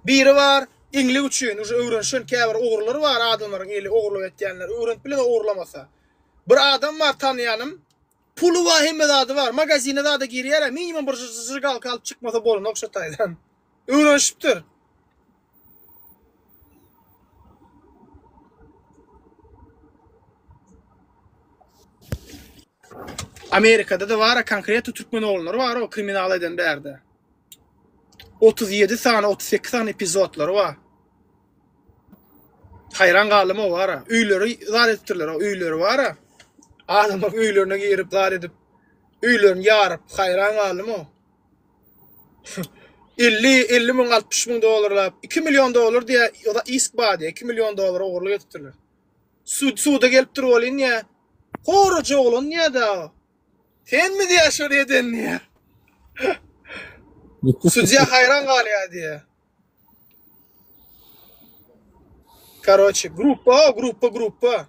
Biri bar, iňlik üçin, uje öwrenişen käbir ogurlar bar, adamlaryň eli ogurlyk etýänler, öwrenip bilenok ogurlamasa. Bir adam bar tanaýanym, puly bar, hemme zady bar, magazine zada girýär, minimum bir žygalka alyp çykmasa bolanok şo taýdan. Öwrenişipdir. Amerikada-da bar-a konkretno türkmen oglanlary bar o kriminal eden bärde. 37 sany, 38 sany epizodlary bar. Haýran galdym o bar-a. Öýleri zar edipdirler, o öýleri bar-a. Adamlar öýlerine girip zar edip, öýlerini ýaryp, haýran galdym o. 50, 50 müň, 60 müň dollarlap, 2 million dollar diýä, o da isk bar diýä, 2 million dollar ogurlyk edipdirler. Sud, suda gelipdir welin diýä, Horaja oglan diýä da. Senmi diýä şony eden diýä. Sudýa haýran galýar diýä. Karoçe, gruppa, gruppa, gruppa.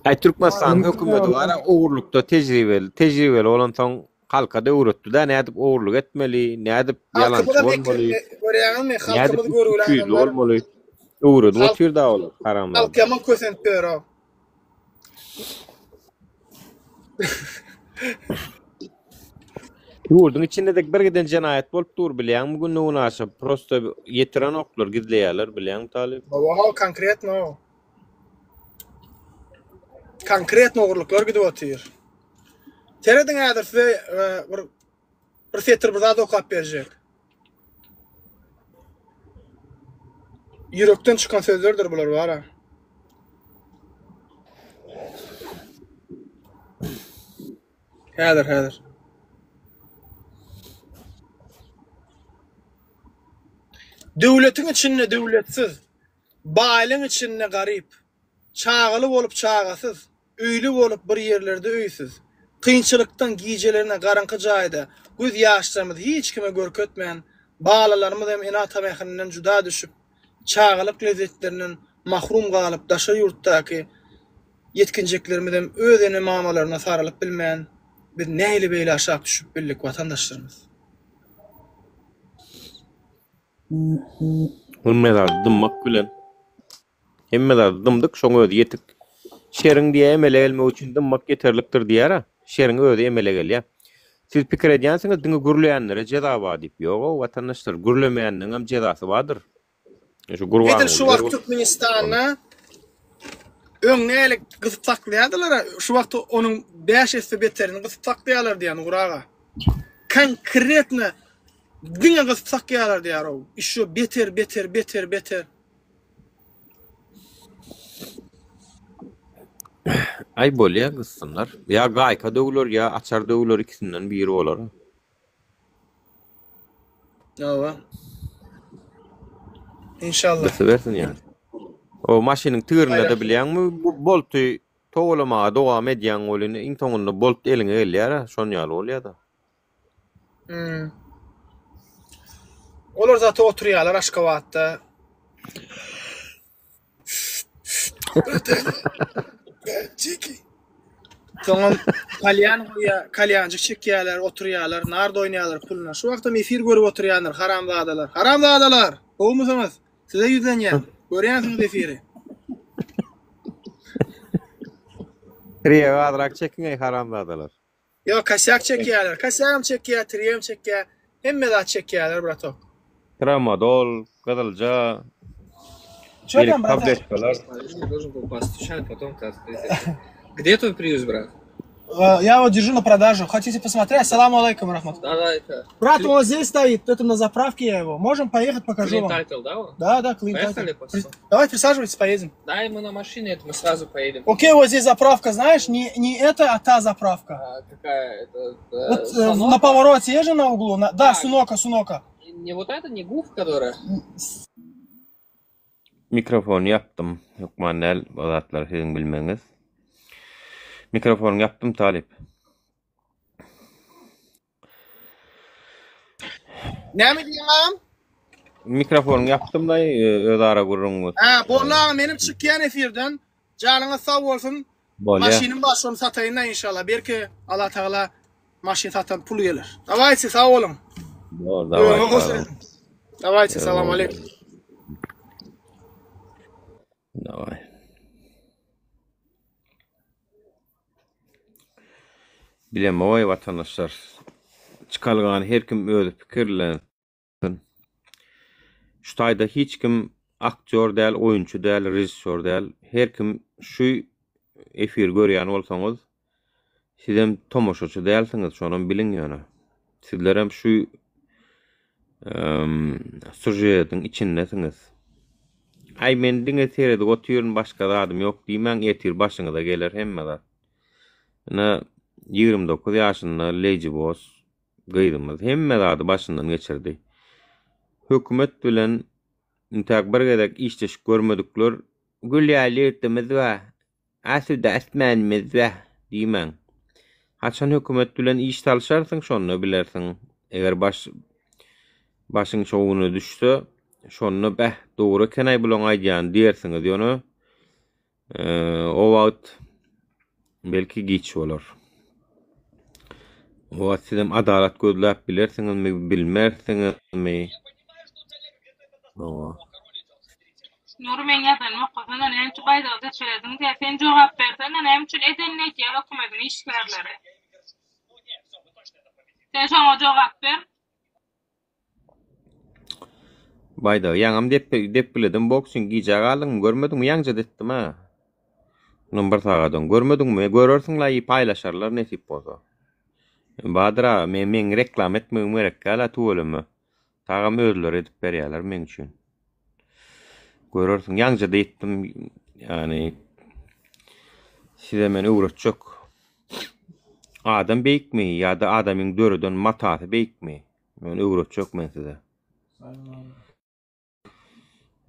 Aý Türkmenistanyň hökümeti bar ogurlykda tejribeli, tejribeli bolansoň halka-da öwretdi-dä nädip ogurlyk etmeli, nädip ýalançy bolmaly, Görýäňizmi, nädip halkymyz görgüli ikiýüzli adamlar. bolmaly. Öwredip Halk otyr-da olar haramzada. halk ýaman kösenip ýör-ow. Ýurduň içinde-de bir giden jenaýat bolup dur bilýäňmi günde-günaşa prosta ýetirenoklar gizleýärler bilýäňmi talyp. Hawa konkretno. Konkretno ogurlyklar gidip otyr. Serediň häzir size e, bir bir setir bir zat okap berjek. Ýürekden çykan sözlerdir bular bara. Häzir, häzir. Döwletiň içinde döwletsiz, baýlyň içinde garyp, çagaly bolup çagasyz, öýli bolup bir ýerlerde öýsüz, kynçylykdan gijelerine garaňky jaýda göz ýaşlarymyzy hiç kime görkezmän, balalarymyz hem ene-ata mährinden juda düşüp, çagalyk lezzetlerinden mahrum galyp daşary ýurtdaky Ýetginjeklerimizem öz ene-mamalaryna saralyp bilmän, biz nähili beýle aşak düşüp bildik watandaşlarymyz? Hemme zady dymmak bilen. Hemme zady dymdyk, şoň özi ýetik. Şeriň diýä emele gelmegi üçin dymmak ýeterlikdir diýýär-ä. Şeriň özi emele gelýär. Siz pikir edýänsiňiz diňe gürleýänlere jeza bar diýip. Ýog-ow watandaşlar, gürlemeýänleňem jezasy bardyr. Şu Gurbanguly Edil şu wagt Türkmenistanda öň nälik gysyp saklaýardylar, şu wagt onuň 5 esse beterini gysyp saklaýarlar diýýär Nury aga. Konkretno diňe gysyp saklaýarlar diýýär o. Işo beter, beter, beter, beter. Aý bolýa gyssynlar. Ýa gaýka döwler, ýa açar döwler ikisinden biri bolar. Hawa. Inşallah. Gysybersin ýa. O maşynyň tigirinde-de bilýäňmi, bu bolty towalamaga dowam edýäň welin, iň soňunda bolt eliňe gelýär-ä, şon ýaly bolýar-da. Hmm. Olar zat oturýarlar Aşgabatda. Soňam kalýan goýýar, kalýanjyk çekýärler, oturýarlar, nard oýnaýarlar puluna. Şu wagtam efir görüp oturýandyr haramzadalar. Haramzadalar! Gowumysyňyz? Size ýüzlenýän. Görýänsiňiz efiri. Tirýegi azrak çekiň eý haramzadalar. Ýok, kosýak çekýärler. Kosýagam çekýär, tirýegem çekýär. Hemme zat çekýärler, bratok. Tramadol, gyzylja, Çö beýleki tam, bratan? tabletkalar. Должен был постучать, потом ты открыть. Где твой приус, брат? Э, Я его держу на продажу. Хотите посмотреть? Ассаламу алейкум, рахмат. Да, да, это... Брат, он вот здесь стоит, это на заправке я его. Можем поехать, покажу Clean вам. title, да, он? Да, да, clean Поехали, title. пацан. Давайте присаживайтесь, поедем. Да, и мы на машине, это мы сразу поедем. Окей, вот здесь заправка, знаешь, не, не это, а та заправка. А, какая это? э, Вот э, на Сунока? повороте езжу на углу. На... Да, А. Сунока, Сунока. Не вот это, не гуф, которая? Mikrofony ýapdym. Hökman däl o zatlary siziň bilmegiňiz. Mikrofonyňy ýapdym talyp. Näme diýýäň agam? Mikrofonyňy ýapdym daýy, özara gürrüň bolsun. Hä, boldy agam, menem çykýan efirden. Janyňyz sag bolsun. Bolýa. Maşynym bar, şony sataýyn-da inşallah. Belki Allatagala maşyn satan pul geler. Dawayçy, sag boluň. Bor, daway. Öňe hoş Dawayçy, salam aleýkum. Daway. Bilemoý watandaşlar. Çykalgany her kim özi pikirlensin. Şu taýda hiç kim aktýor däl, oýunçy däl, režissýor däl. Her kim şu efiri görýän bolsaňyz, sizem tomaşaçy dälsiňiz, şonam biliň ýöne. Sizlerem şu sýužetiň içindesiňiz. Aý men diňe seredip otyryn başga zadym ýok diýmäň ertir başyňyza geler hemme zat. Ine 29 ýaşynda Lady Boss gyzymyz hemme zady başyndan geçirdi. Hökümet bilen intäk bir gezek işleşip görmedikler gül ýaly ýurtumyz bar. Asuda asmanymyz bar diýmäň. Haçan hökümet bilen iş salyşarsyň şonda bilersiň. Eger baş başyň şowuna düşse şonda bäh dogry ekenaý bulaň aýdýany diýersiňiz ýöne o wagt belki giç bolar. O wagt sizem adalat gözläp bilersiňizmi bilmersiňizmi? Hawa. Nury meň ýazanymy okasana näme üçin baýdagy depelediň diýýär. Sen jogap bersene näme üçin edenini edýär hökümediň işgärleri. Sen şoňa jogap ber. Baýdagy ýaňam dep depgiledim boksing gijä galdyňmy görmediňmi ýaňja depdim-ä. Mundan bir sagat öň görmediňmi görersiň-laý paýlaşarlar nesip bolsa. Badyr aga men meň reklama etmegim gerek däl-ä tüweleme. Tagam özleri edip berýärler meň üçin. Görersiň ýaňja diýipdim ýagny size men öwretjek. Adam beýikmi ýa-da adamyň döreden matasy beýikmi? Men öwretjek men size.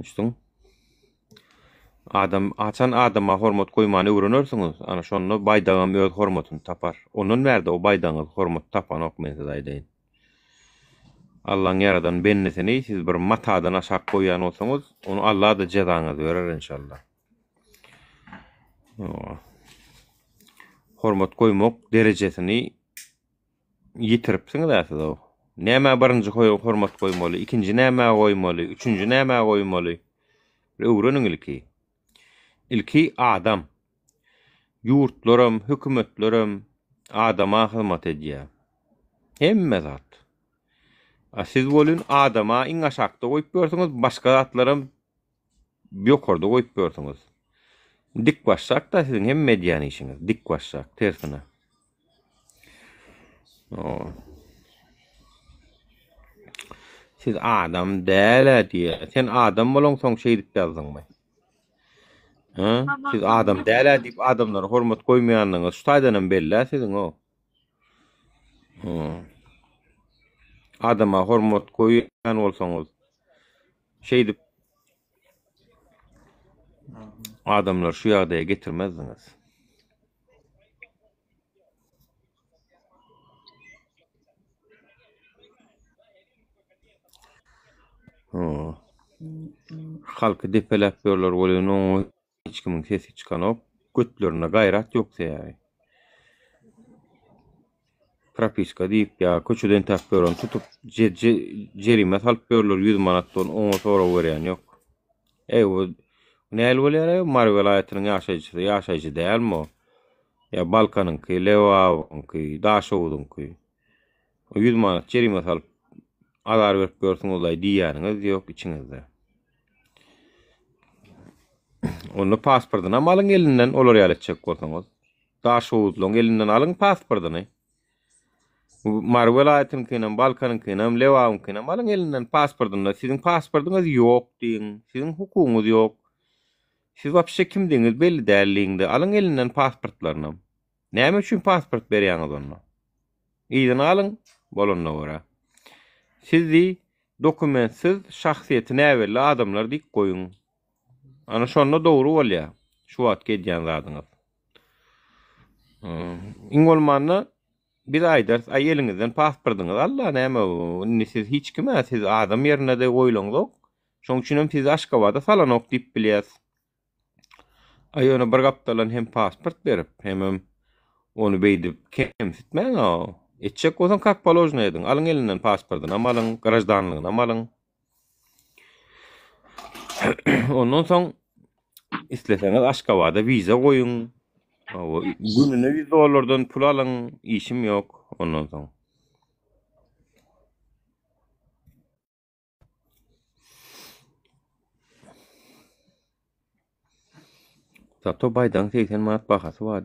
Düşdüň? Adam haçan adama hormat goýmany öwrenersiňiz, ana şonda baýdagam öz hormatyny tapar. Ondan bärde o baýdagyňyz hormat tapanok men size aýdaýyn. Allaň ýaradan bendesini siz bir matadan aşak goýýan bolsaňyz, ony Alla-da jezaňyzy berer enşalla. Hormat goýmak derejesini Ýitiripsiňiz-ä siz-ow. Nämä birinji hormat goýmaly, ikinji nämä goýmaly, üçünji nämä goýmaly? Bir öwreniň ilki. Ilki adam. Ýurtlaram, hökümetlerem adama hyzmat edýär. Hemme zat. A siz welin adama iň aşakda goýup ýörsüňiz, başga zatlaram Ýokarda goýup ýörsüňiz. Dik başşak-da siziň hemme edýän işiňiz. Dik başşak, tersine. Siz adam däl-ä diýýär. Sen adam bolaňsoň şeýdip ýazdyňmy? Hä? Siz adam däl-ä diýip adamlara hormat goýmaýanlygyňyz şu taýdanam belli-ä siziň-ow. Adama hormat goýýan bolsaňyz, şeýdip adamlary şu ýagdaýa getirmezdiňiz. Halky depeläp ýörler welin oňa Hiç kimiň sesi çykanok. Götlerinde gaýrat ýok sebäbi. Propiska diýip ýa köçeden entäp ýören tutup jerime salyp ýörler 100 manatdan oňa sorag berýän ýok. Eý bu näl bolýar eý Mary welaýatynyň ýaşaýjysy ýaşaýjy dälmi o? Ýa Balkanyňky, Lebabyňky, Daşoguzyňky. 100 manat jerime salyp azar berip ýörsüňizlaý diýýäniňiz ýok içiňizde. Onda pasportynam alyň elinden olar ýaly etjek bolsaňyz. Daşoguzlyň elinden alyň pasportyny. Mary welaýatynyňkynam, Balkanyňkynam, Lebabyňkynam alyň elinden pasportyny. Siziň pasportyňyz ýok diýiň. Siziň hukugyňyz ýok. Siz wapşe kimdigiňiz belli däl diýiň-de, alyň elinden pasportlarynam. Näme üçin pasport berýäňiz onda? Yzyna alyň, bolanyna görä. Siz diý, dokumentsiz şahsyýeti näbelli adamlar diýip goýuň. Ana şonda dogry bolýar şu wagtky edýän zadyňyz. Iň bolmanda biz aýdarys, aý eliňizden pasportyňyzy al-la näme indi siz hiç kim-ä, siz adam ýerine-de goýlaňzok. Şoň üçinem sizi Aşgabada salanok diýip bilýäs. A ýöne bir gapdaldan hem pasport berip, hemem ony beýdip kemsitmäň-a. Etjek bolsaň kak položno ediň. Alyň elinden pasportynam alyň, graždanlygynam alyň. Ondan soň isleseňiz Aşgabada wiza goýuň. Hawa, gününe 100 dollardan pul alyň, işim ýok ondan soň. Zato baýdagyň 80 manat bahasy bar.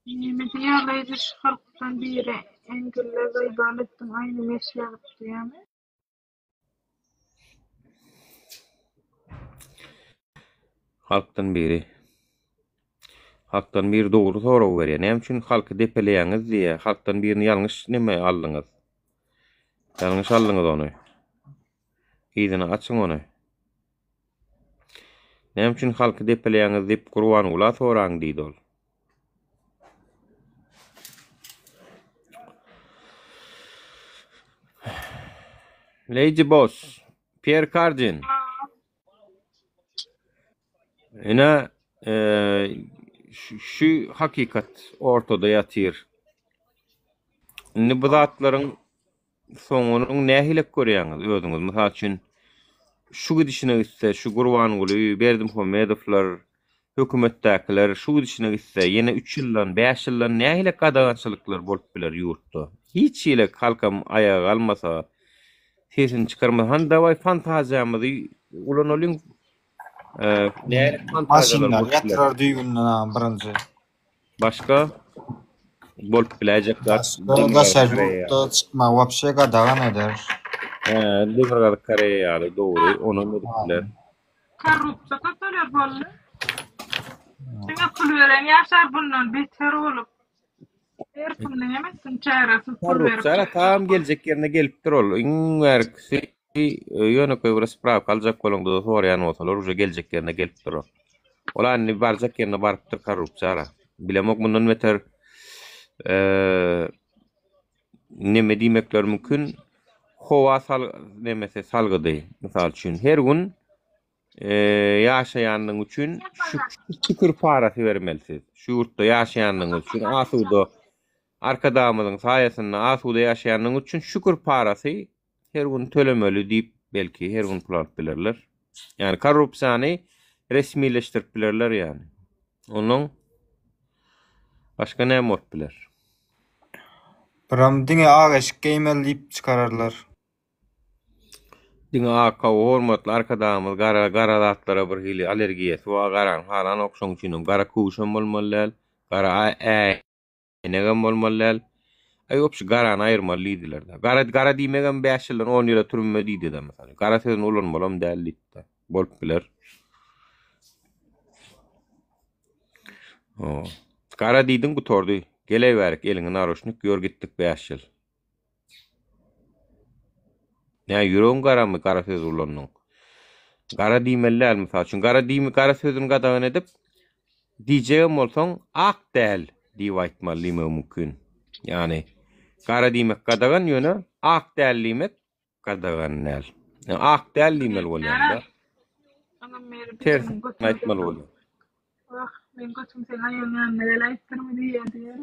Näme diýýärleýdi şu halkdan biri Engille zaýbal etdiň aýny mes ýazyp diýýärmi? Halkdan biri. Halkdan biri dogry sorag berýär. Näme üçin halky depeleýäňiz diýýär. Halkdan birini ýalňyş neme aldyňyz. Ýalňyş aldyňyz ony. Yzyna açyň ony. Näme üçin halky depeleýäňiz diýip Gurbangula soraň diýdi ol. Lady Boss, Pierre Cardin. Ine, şu hakykat ortada ýatyr. Indi bu zatlaryň soňuny nähili görýäňiz özüňiz? Mysal üçin, Şu gidişine gitse, şu Gurbanguly Berdimuhamedowlar, hökümetdäkiler şu gidişine gitse, ýene üç ýyldan, bäş ýyldan nähili gadagançylyklar bolup biler ýurtda? Hiç hili halkam aýaga galmasa, sesini çykarmasa, hany dawaý fantaziýamyzy ulanalyň, nähili fantaziýalar Maşynlary bolup biler? ýatyrar düýbünden agam birinji. Başga bolup biläýjek zat Başga daşary Demirgazyk Koreýa ýurtda çykmagy wapşe gadagan eder. Hä, Demirgazyk Koreýa ýaly dogry, onam edip biler. Korrupsiýa köpeler boldy. Diňe pul beren ýaşar bundan beter bolup. Her kim näme etsin çäresiz pul berip. Korrupsiýa tam geljek ýerine gelipdir ol. Iň bärkisi ýönekeý bir sprawka aljak bolaňda-da soraýan bolsalar uje geljek ýerine gelipdir ol. Ol indi barjak ýerine barypdyr korrupsiýa. Bilemok mundan beter neme diýmekleri mümkin. Howa sal nemesi salgydy mysal üçin her gün ýaşaýanlygyň üçin şükür parasy bermeli siz. Şu ýurtda ýaşaýanlygyňyz üçin asuda Arkadagymyzyň saýasynda asuda ýaşaýanlygyňyz üçin şükür parasy her gün tölemeli diýip belki her gün pul alyp bilerler. Ýani korrupsiýany resmileşdirip bilerler ýani. Ondan başga näme bolup biler? Biram diňe ak eşik geýmeli diýip çykararlar. Diňe ak hawa hormatly arkadagymyz gara gara zatlara bir hili allergiýasy bar garany halanok şoň üçinem gara köwüşem bolmaly däl gara äýnegem bolmaly däl aý obşi garany aýyrmaly diýdiler-de gara gara diýmegem bäş ýyldan on ýyla türme diýdi-de mysal gara sözüni ulanmalam däl diýipdi bolup biler o gara diýdiň gutardy geleý bärik eliňe naroşnik ýör gitdik bäş ýyl Nä ýüregiň garamy gara söz ulandyň. Gara diýmeli däl mysal üçin. Gara diými gara sözüni gadagan edip diýjegem bolsaň ak däl diýip aýtmaly diýmegi mümkin. Ýagny gara diýmek gadagan ýöne ak däl diýmek gadagan däl. Ýa ak däl diýmeli bolýanda. Ters aýtmaly bolýar. Wah, meň götüm seň aýagyň ýanyna geläýipdirmi diýýär diýýär.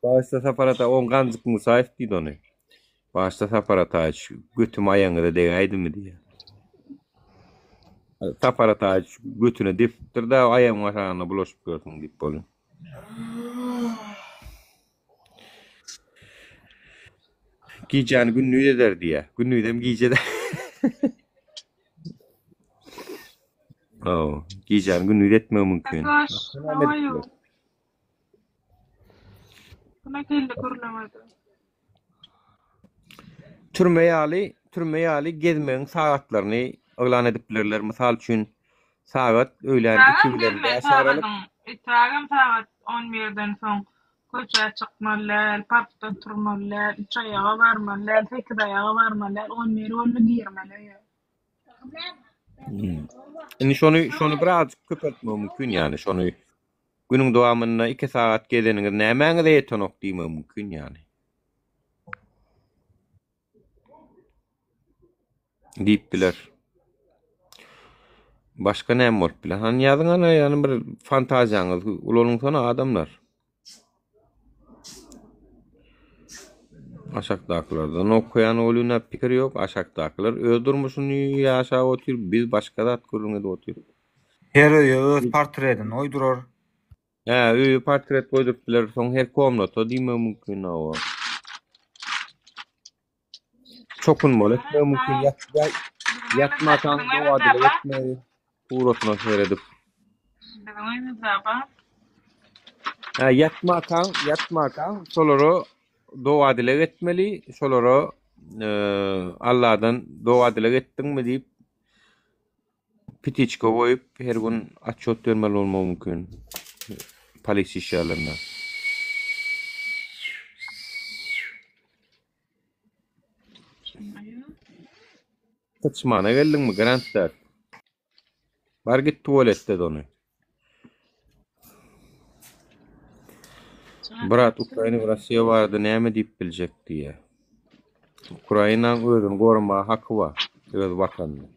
Başda Sapar ata oň Ganjyk Musaýew diýdi ony. Başda Sapar Ataýewiç götüm aýagyňyza degäýdimi diýýär. Sapar Ataýewiç götüne depipdir-de aýagyň aşagynda bulaşyp ýörsüň diýip bolýar. Gijäni gündiz eder diýýär. Gündizem gije eder. Hawa, gijäni gündiz etmegi mümkin. Arkadaş, how are you? Buna geldi gürlemedi. Türme ýaly, türme ýaly gezmegiň sagatlaryny yglan edip bilerler. Mysal üçin, sagat öýlän 2 Tagam bilen gezme 5 aralyk. sagadyň, Tagam sagat 11-den soň köçä çykmaly däl, parkda oturmaly däl, üç aýaga barmaly däl, sekiz aýaga barmaly däl, 11 boldy girmeli öýe. Hmm. Indi şony şony birazjyk köpeltmek mümkin ýani şony günüň dowamynda 2 sagat gezeniňiz nämäňize ýetenok diýmek mümkin ýani. Diýip biler. Başga näme bolup biler? Hany ýazyň ana ýani bir fantaziýaňyzy ulanyňsana adamlar. Aşakdakylardan okaýan bolýan pikir ýok. Aşakdakylar öz durmuşyny ýaşap otyr, biz başga zat gürrüň edip otyrys. Her öýe öz portretini goýdurar. Hä, öýe portret goýduryp biler, soň her komnata diýmek mümkin hawa. Çokunmaly etmek mümkin, ýat, ýatmakaň doga-dileg etmegi, suratyna seredip. Biziň öýümizde bar. Hä, ýatmakaň, ýatmakaň şolara doga-dileg etmeli, şolara Alladan doga-dileg etdiňmi diýip Pitiçka goýup her gün atçot bermeli bolmagy mümkin polisiýa işgärlerine. Syçmana geldiňmi Grand Dad? Bar git tualetde ony. Brat Ukraina we Russiýa barada näme diýip biljek diýýär. Ukrainaň özüni goramaga haky bar, öz watanyny.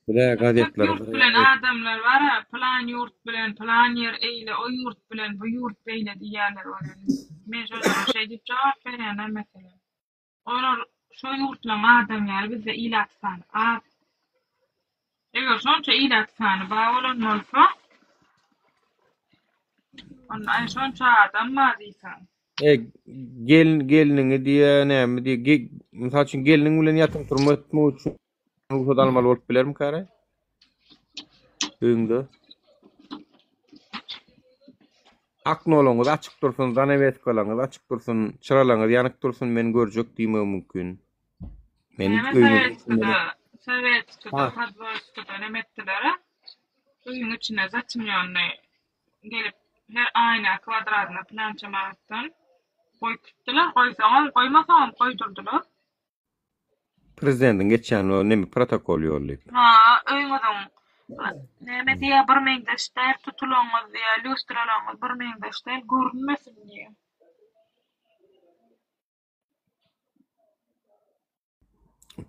Bile Köp gazetler ýurt bilen adamlar bar-a, pylan ýurt bilen pylan ýer eýle, o ýurt bilen bu ýurt beýle diýýärler welin, men şolara şeý diýip jogap berýän-ä meselem. Olar şo ýurtlaryň adamy ýaly bizde ilat sany az. Eger şonça ilat sany bar bolan bolsa, onda aý şonça adam bar diýseň. E, gelin gelniňi diýe, näme diýe, ge, mysal üçin gelniň bilen ýatyp turma etmek üçin rugsat almaly bolup bilermikäre? Öýüňde. Aknolaňyz açyk dursun, zanaweskalaňyz açyk dursun, çyralaňyz ýanyk dursun, men görjek diýmegi mümkin. Men Näme öýüňiziň içinde Sowetskide, Sowetskide, Ha. Podwolskide neme etdiler-a? Öýüň içine zatymýonnyý gelip her aýna kwadradyna pylança manatdan goýup gitdiler. Goýsaňam, goýmasaňam goýdurdylar. Prezidentiň geçýän o neme protokol ýollayıp. Ha, öýüňiziň näme diýýär, bir meňzeş däl, tutulaňyz diýýär, lýustralaňyz bir meňzeş däl, görünmesin diýýär.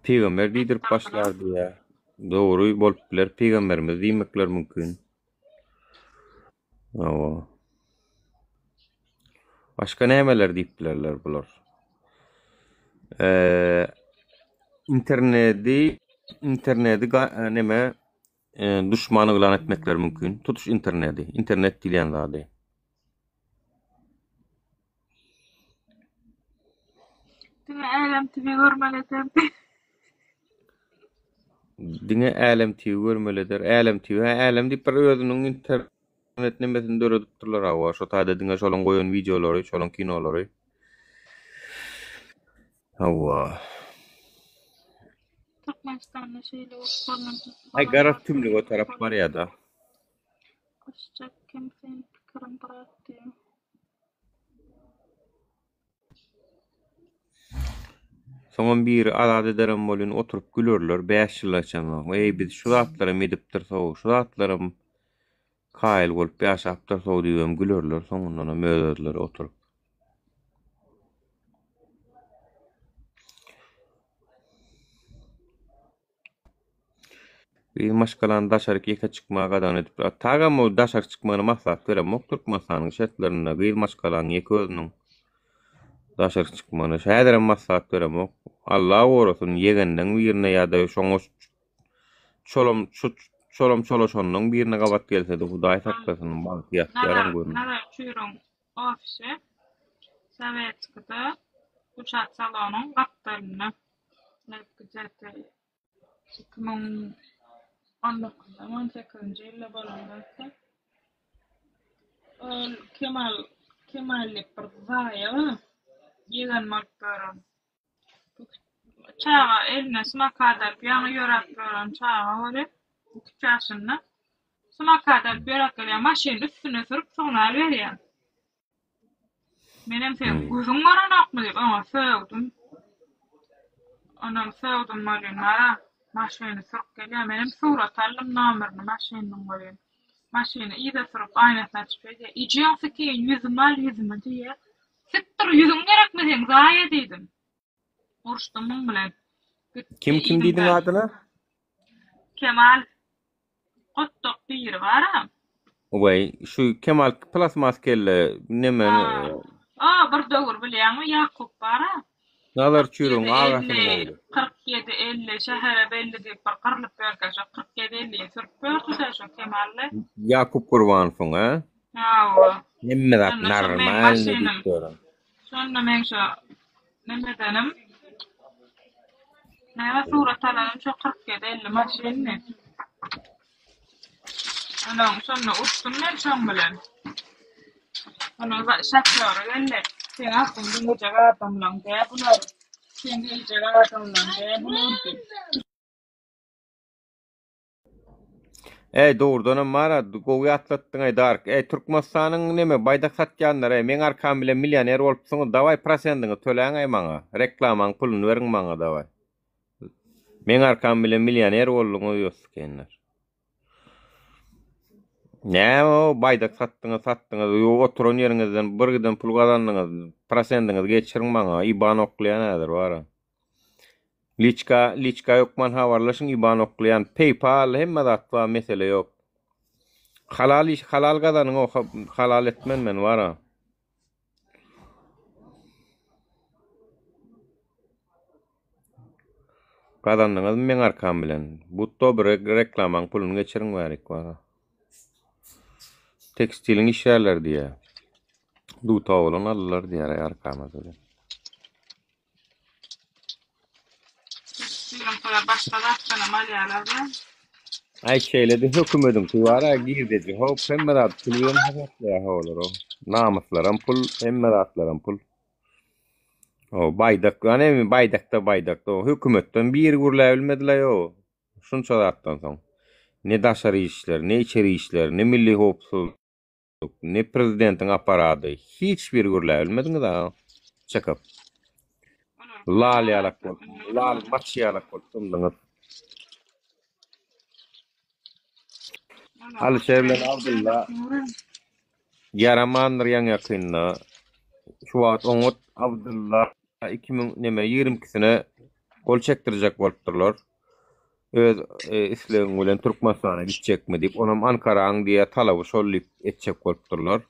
Pygamber diýdirip başlar diýýär. Dogry bolup biler, pygamberimiz diýmekler mümkin. Hawa. Başga nämeler diýip bilerler bular? Eee interneti interneti neme duşman yglan etmekleri mümkin. Tutuş interneti, internet diýilýän zady. Diňe Älem TV görmeli ederdi. Diňe Älem TV görmeli eder. Älem TV, hä Älem diýip bir özüniň internet nemesini döredipdirler hawa. Şo taýda diňe şolaň goýan wideolary, şolaň kinolary. Hawa. Türkmenistanda şeýle bolup Aý garaz tümlüge tarap barýada. Goşjak kim seň pikiriň brat diýip. Soňam biri azat ederem bolýan oturyp gülerler 5 ýyl geçensoň. Eý biz şu zatlaram edipdiris-ow, şu zatlaram kaýyl bolup ýaşapdyrys-ow diýibem gülerler soňundanam öz-özleri oturyp. Gyz maşgalany daşaryk ýeke çykmaga gadagan edipdir. Tagam ol daşary çykmagyny maslahat beremok Türkmenistanyň şertlerinde gyz maşgalanyň ýeke özüniň daşary çykmagyny häzirem maslahat beremok. Allah gorasyn ýegenleň birine ýa-da şoňa çolam çolam çolaşanyň birine gabat gelsede Hudaý saklasyn bagty ýatýaram Nazar görün. Nazar Çüriň ofisi Sowetskide Gülşat salonyň gapdalynda. Gijesi 2019-dan 18-nji ýylda bolan zatda. Ol Kemal Kemal diýip bir zaýa bar. Ýegen bolup ýören. Çaga eline smokat alyp ýaňy ýöräp ýören çaga welin, üç ýaşynda. Smokat alyp ýöräp gelýär, maşyny üstüne sürüp signal berýär. Menem seň gözüň görenokmy diýip oňa sögdüm. Onam sögdüm welin bara maşyny sürüp gelýär. Menem surat aldym nomerini maşynynyň welin. Maşyny yza sürüp aýnasyny açyp şeýdýär. Ijeň sikeýin ýüzümi al ýüzümi diýýär. Sikdir ýüzüň gerekmi seň zaýa diýdim. Uruşdym muň bilen. Gitdi Kim kim diýdiň yzymdan. adyna? Kemal Gotdak biri bar-a. Weý, şu Kemal plasmas kelle neme Ha. O, bir döwür bilýäňmi, Ýakup bar-a. Nazar Çüriň 47 agasynyň 50, ogly. 47 50 şähere belli diýip bir gyrlyp ýörkä şo 47 50-ni sürüp ýördi-dä şo Kemally. Ýakup Gurbanowyň, a? Hawa. Hemme zat Şonda şo meň normalny maşynym. diýip ýören. Şonda meň şo nemedenim näme surat alanym şo 47 50 maşyndy. Onuň şonda urşdum men şoň bilen. Onuň şofýory geldi. Seň adyň diňlejek adamlaň dä bular. Seň geljek adamlaň dä bular diýip. Eý dogrudanam bara gowy ýatlatdyňaý Dark. Eý Türkmenistanyň neme baýdak satýanlary eý meň arkam bilen millioner bolupsyňyz dawaý prosendiňizi töläňaý maňa reklamaň puluny beriň maňa dawaý. Meň arkam bilen millioner bolduňyz ýoskenler. Näme o baýdak satdyňyz satdyňyz ýo oturan ýeriňizden bir giden pul gazandyňyz prosendiňizi geçiriň maňa iban oklaýan häzir bara. Liçka liçka hökman habarlaşyň iban oklaýan paypal hemme zat bar mesele ýok. Halal iş halal gazanyň o halal etmen men bara. Gazandyňyzmy meň arkam bilen? Butto bir reklamaň puluny geçiriň bärik wara. Tekstiliň işgärleri diýýär. Duta bolan aldylar diýýär arkamyz bilen. Tekstiliňkiler başga zatdanam alýarlar-da. Aý şeýle-de hökümediňki bar-a girdeji hop hemme zady pul bilen hasaplaýar olar. Namyslaram pul, hemme zatlaram pul. O baýdak, ýa näme baýdakda baýdakda o hökümetden biri gürläbilmediler ýo. Şunça zatdan soň. Ne daşary işler, ne içeri işler, ne milli howpsuzlyk, ne prezidentiň apparady hiç biri gürläbilmediňiz a. Çykyp. Lal ýalak bolup, lal maç ýalak bolup dymdyňyz. Alyşer bilen Abdylla Ýaramandyr ýaňy-ýakynda. Şu wagt oňat Abdylla 2000 neme 22-sine gol çekdirjek bolupdyrlar. Öz islegiň bilen Türkmenistana gitjekmi diýip, onam Ankaraň diýýär talaby şol diýip etjek bolupdyrlar.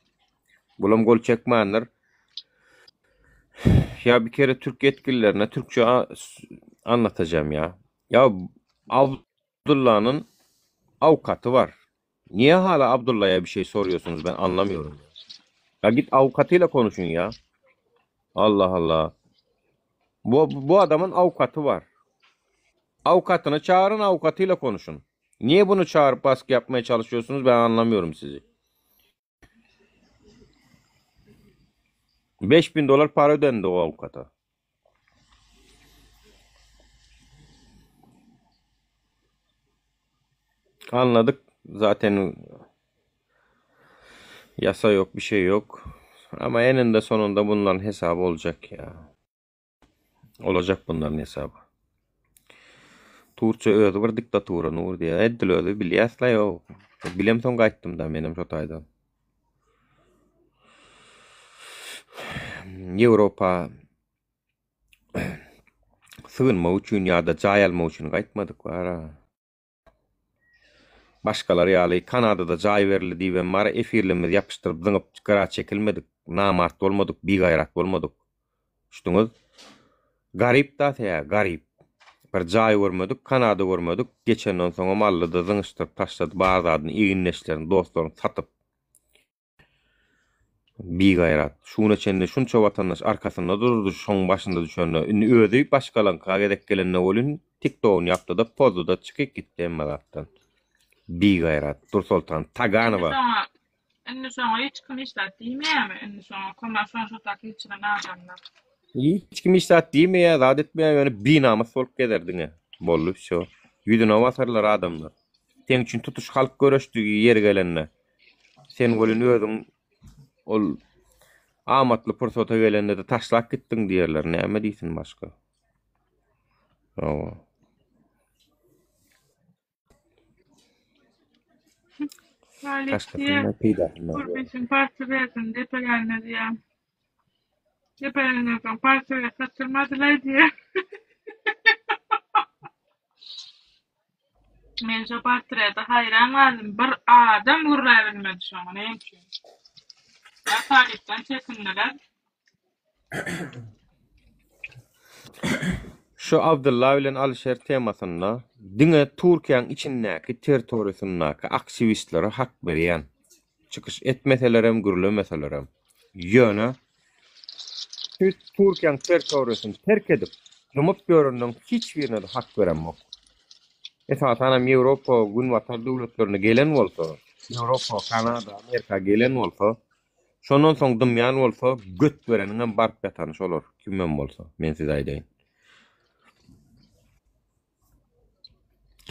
Bulam gol çekmändir. Ýa bir kere türk ýetkililerine türkçe anlatajam ýa. Ýa Abdyllanyň awkaty bar. Niye hala Abdullaya bir şey soruyorsunuz ben anlamıyorum. Ya git avukatıyla konuşun ya. Allah Allah. Bu, bu adamın avukatı var. Avukatını çağırın avukatıyla konuşun. Niye bunu çağırıp baskı yapmaya çalışıyorsunuz ben anlamıyorum sizi. 5000 dolar para ödendi o avukata. Anladık. Zaten yasa yok, bir şey yok. Ama eninde sonunda bunların hesabı olacak ya. Olacak bunların hesabı. Turça özi bir diktatura Nur diýýär. Edil özi bilýäs-la ýok. Bilemsoň gaýtdym da menem şo taýdan. Ýewropa sygynmak üçin ýa-da jaý almak üçin gaýtmadyk bara. Başgalar ýaly Kanadada jaý berildi diýibem bara efirlerimizi ýapyşdyryp zyňyp gyra çekilmedik. Namart bolmadyk, bigaýrat bolmadyk. Düşdüňiz? Garyp da sebäbi, garyp. Bir jaý görmedik, Kanada görmedik, geçenden soňam aldy-da zyňyşdyryp taşlady bar zadyny, egindeşlerini, dostlaryny satyp. Bigaýrat. Şu güne çenli şunça watandaş arkasynda durdy, şoň başynda düşende. Indi özi başgalaňka gezek gelende welin tiktogyny ýapdy-da, pozdy-da çykyp gitdi hemme zatdan. Bigaýrat. Dursoltan Taganowa. Indi şoňa indi şoňa hiç kim hiç zat diýmeýärmi? Indi şoňa kömek şoň şo tak geçiren adamlar. Hiç kim hiç zat diýmeýär, zat etmeýär, ýöne binamys bolup gezer diňe. Boldy wsýo. Ýüzüne basarlar adamlar. Seň üçin tutuş halk göreşdi ýeri gelende. Sen welin özüň ol amatly pursata gelende-de taşlap gitdiň diýerler. Näme diýsin başga? Hawa. Başgasynyň peýdasyny Gurbetin portretini depelände diýýär. Depelenden soň portret satylmadylar diýýär. Men şo portrete haýran galdym. Bir adam gürläbilmedi şoňa näme üçin? Ýa talypdan çekindiler. Şu Abdylla bilen Alyşer temasynda diňe Türkiýäň içindäki territoriýasyndaky aktiwistlere hak berýän. Çykyş etmeselerem gürlemeselerem. Ýöne şu Türkiýäň territoriýasyny terk edip dymyp ýörenleriň hiç birine-de hak beremok. Esasanam Ýewropa, Günbatar döwletlerine gelen bolsa, Ýewropa, Kanada, Amerika gelen bolsa, şondan soň dymýan bolsa, göt bereniňem baryp ýatany şolar, kimem bolsa, men size aýdaýyn.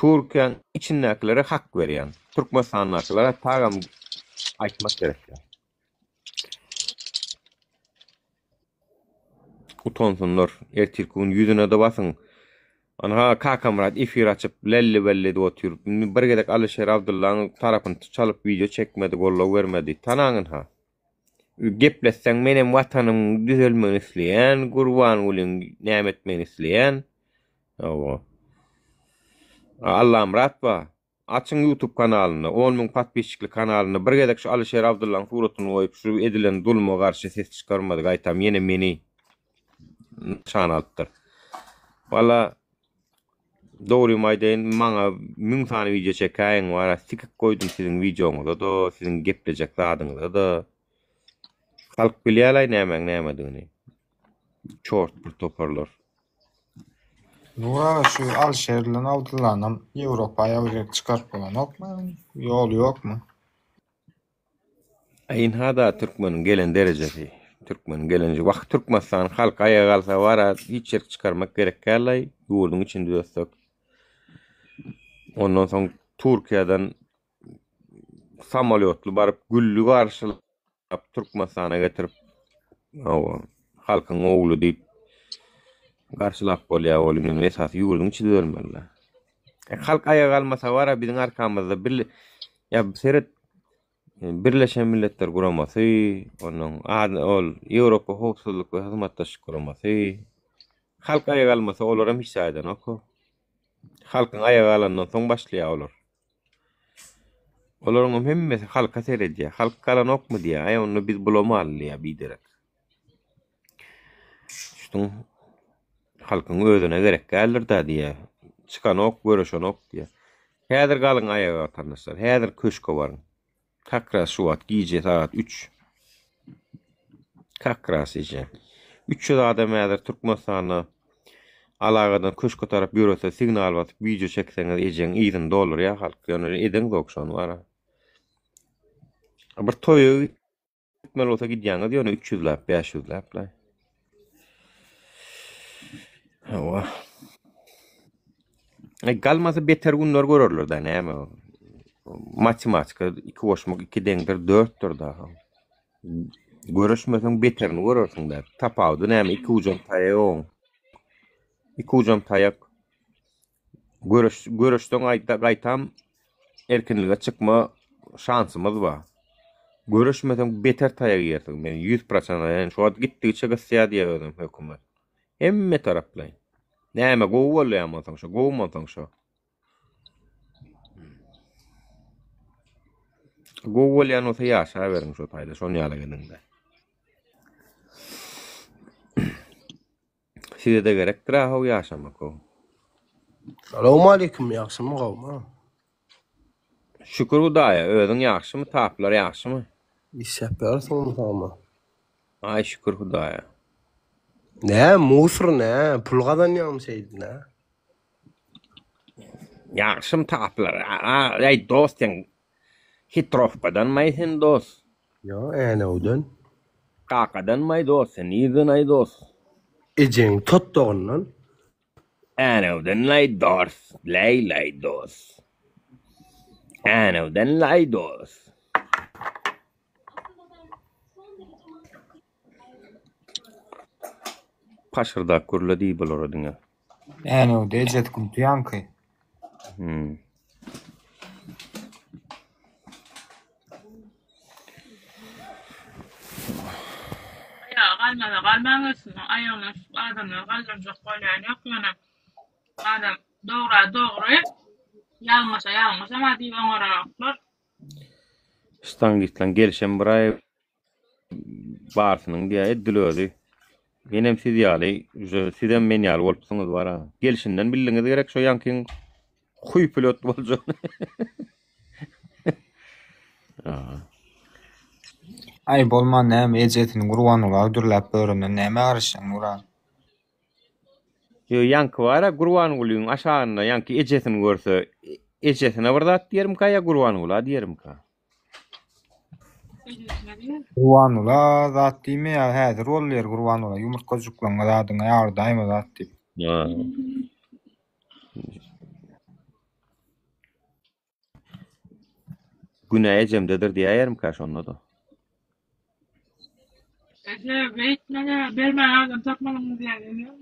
Türkiýäň içindäkilere hak berýän. Türkmenistandakylara tagam aýtmak gerek däl. Utansynlar. Ertirki gün ýüzüne-de basyň. Anha Kakamyrat efir açyp lelli-belli edip otyr. Indi bir gezek Alyşir Abdyllaň tarapyny çalyp wideo çekmedi, goldaw bermedi. Tanaň ynha. Gepletseň menem watanymyň düzelmegini isleýän, Gurbangulyň näme etmegini isleýän. Hawa. Allamyrat bar. Açyň YouTube kanalynda, 10 müň podpisçikli kanalynda bir gezek şu Alyşir Abdyllaň suratyny goýup şu edilen zuluma garşy ses çykarmady, gaýtam ýene meni nyşana alypdyr. Walla. Dogrymy aýdaýyn, maňa 1000 sany wideo çekäýiň wara, sikik goýdum siziň wideoňyza-da, siziň geplejek zadyňyza-da. Halk bilýälaý nämäň nämedigini. Çort bir toparlar. Nur aga şu Alşer bilen Abdullanam Ýewropa aýak çykaryp bolanokmy? Ýoly ýokmy? Ynha-da türkmeniň gelen derejesi. Türkmeniň gelen wah Türkmenistan halk aýaga galsa bara hiç ýerik çykarmak gerek däl-aý ýurduň içini düzetsek. Ondan soň Türkiýeden samolýotly baryp gülli garşylap Türkmenistana getirip hawa halkyň ogly diýip garşylap bolýar ol indi esasy ýurduň içi düzelmeli. E, halk aýaga galmasa bara biziň arkamyzda bir ýa seret Birleşen Milletler Guramasy, onuň ady ol Ýewropa Howpsuzlyk we Hyzmatdaşlyk Guramasy. Halk aýaga galmasa olaram hiç aýdanok. Halkyň aýaga galandan soň başlaýar olar. Olaryň hem hemmesi halka seredýär. Halk galanokmy diýýär. Aý onda biz bulamaly diýýär biderek. Şuň halkyň özüne gerek däldir-dä diýýär. Çykanok, göreşenok diýýär. Häzir galyň aýaga watandaşlar. Häzir köşke baryň. Kak ras şu wagt gije sagat 3. Kak ras eje. 300 adam häzir Türkmenistanda alagadan köşke tarap ýörese signal basyp wideo çekseňiz ejeň yzyny doldurýar halk. Ýöne edeňzok şony bara. Bir toýa Gitmeli bolsa gidýäňiz ýöne 300läp, 500läp-laý. Hawa. E, galmasa beter günler görerler da näme. Matematika 2 goşmak 2 deňdir 4-dür da. Görüşmeseň beterini görersiň da. Tapawudy näme? 2 ujam taýak oň. 2 ujam taýak. Göreş göreşden gaýta gaýtam erkinlige çykma şansymyz bar. Göreşmeseň beter taýak iýersiň. Men 100% aýdaýyn. Şu wagt gitdigiçe gysýar diýýär özem hökümet. Hemme taraplaýyn. Näme gowy bolýarmy onsoň şo? Gowumy onsoň şo? Gowy bolýan bolsa ýaşaberiň şo taýda, şon ýaly ediňde. Size-de gerekdir ahow ýaşamak how. Salowmaleýkim ýagşymy gowmy. Şükür Hudaýa özüň ýagşymy taplar ýagşymy. Işläp ýörsüňmi sagmy. Aý şükür Hudaýa. Nä musor nä pul gazanýaňmy şeýdip nä. Ýagşymy taplar aý dost sen hitrowkadanmaý sen dost. Ýok Änewden. Kakadanmaý dost sen nirdenaý dost. Ejeň totdagyndan. Änewdenlaý dost läýläý dost. Änewdenlaý dost. Paşyrdak gürle diý bulara diňe. Änewde ejesi kümti ýaňky. Hmm. Aýaga galmaza galmaň üstüne aýagyna tutup adamlary galdyrjak bolýan ýok ýöne adam dogra dogry ýalňyşa ýalňyşam a diýip oňaranoklar. Ştangistleň gelşem bir aý Barsynyň diýä edil özi. Menem siz ýaly, uje sizem men ýaly bolupsyňyz bara. Gelşinden bildiňiz gerek şo ýaňkyň huýpülöt boljagyny. Aý bolman näme ejesini Gurbangula hödürläp ýörenden nämä garaşýaň Nuran? Ýo ýaňky bara Gurbangulyň aşagynda ýaňky ejesini görse ejesine bir zat diýerimka ýa Gurbangula diýerimka? Gurbangula zat diýmeýär häzir boldy ýer Gurbangula ýumurtgajyklaryňa zadyňa ýardaýma zat diýip. Günä ejemdedir diýäýerimkä şonda-da. Eje beýtmene bermäge adam tapmadyňyz diýäýerin.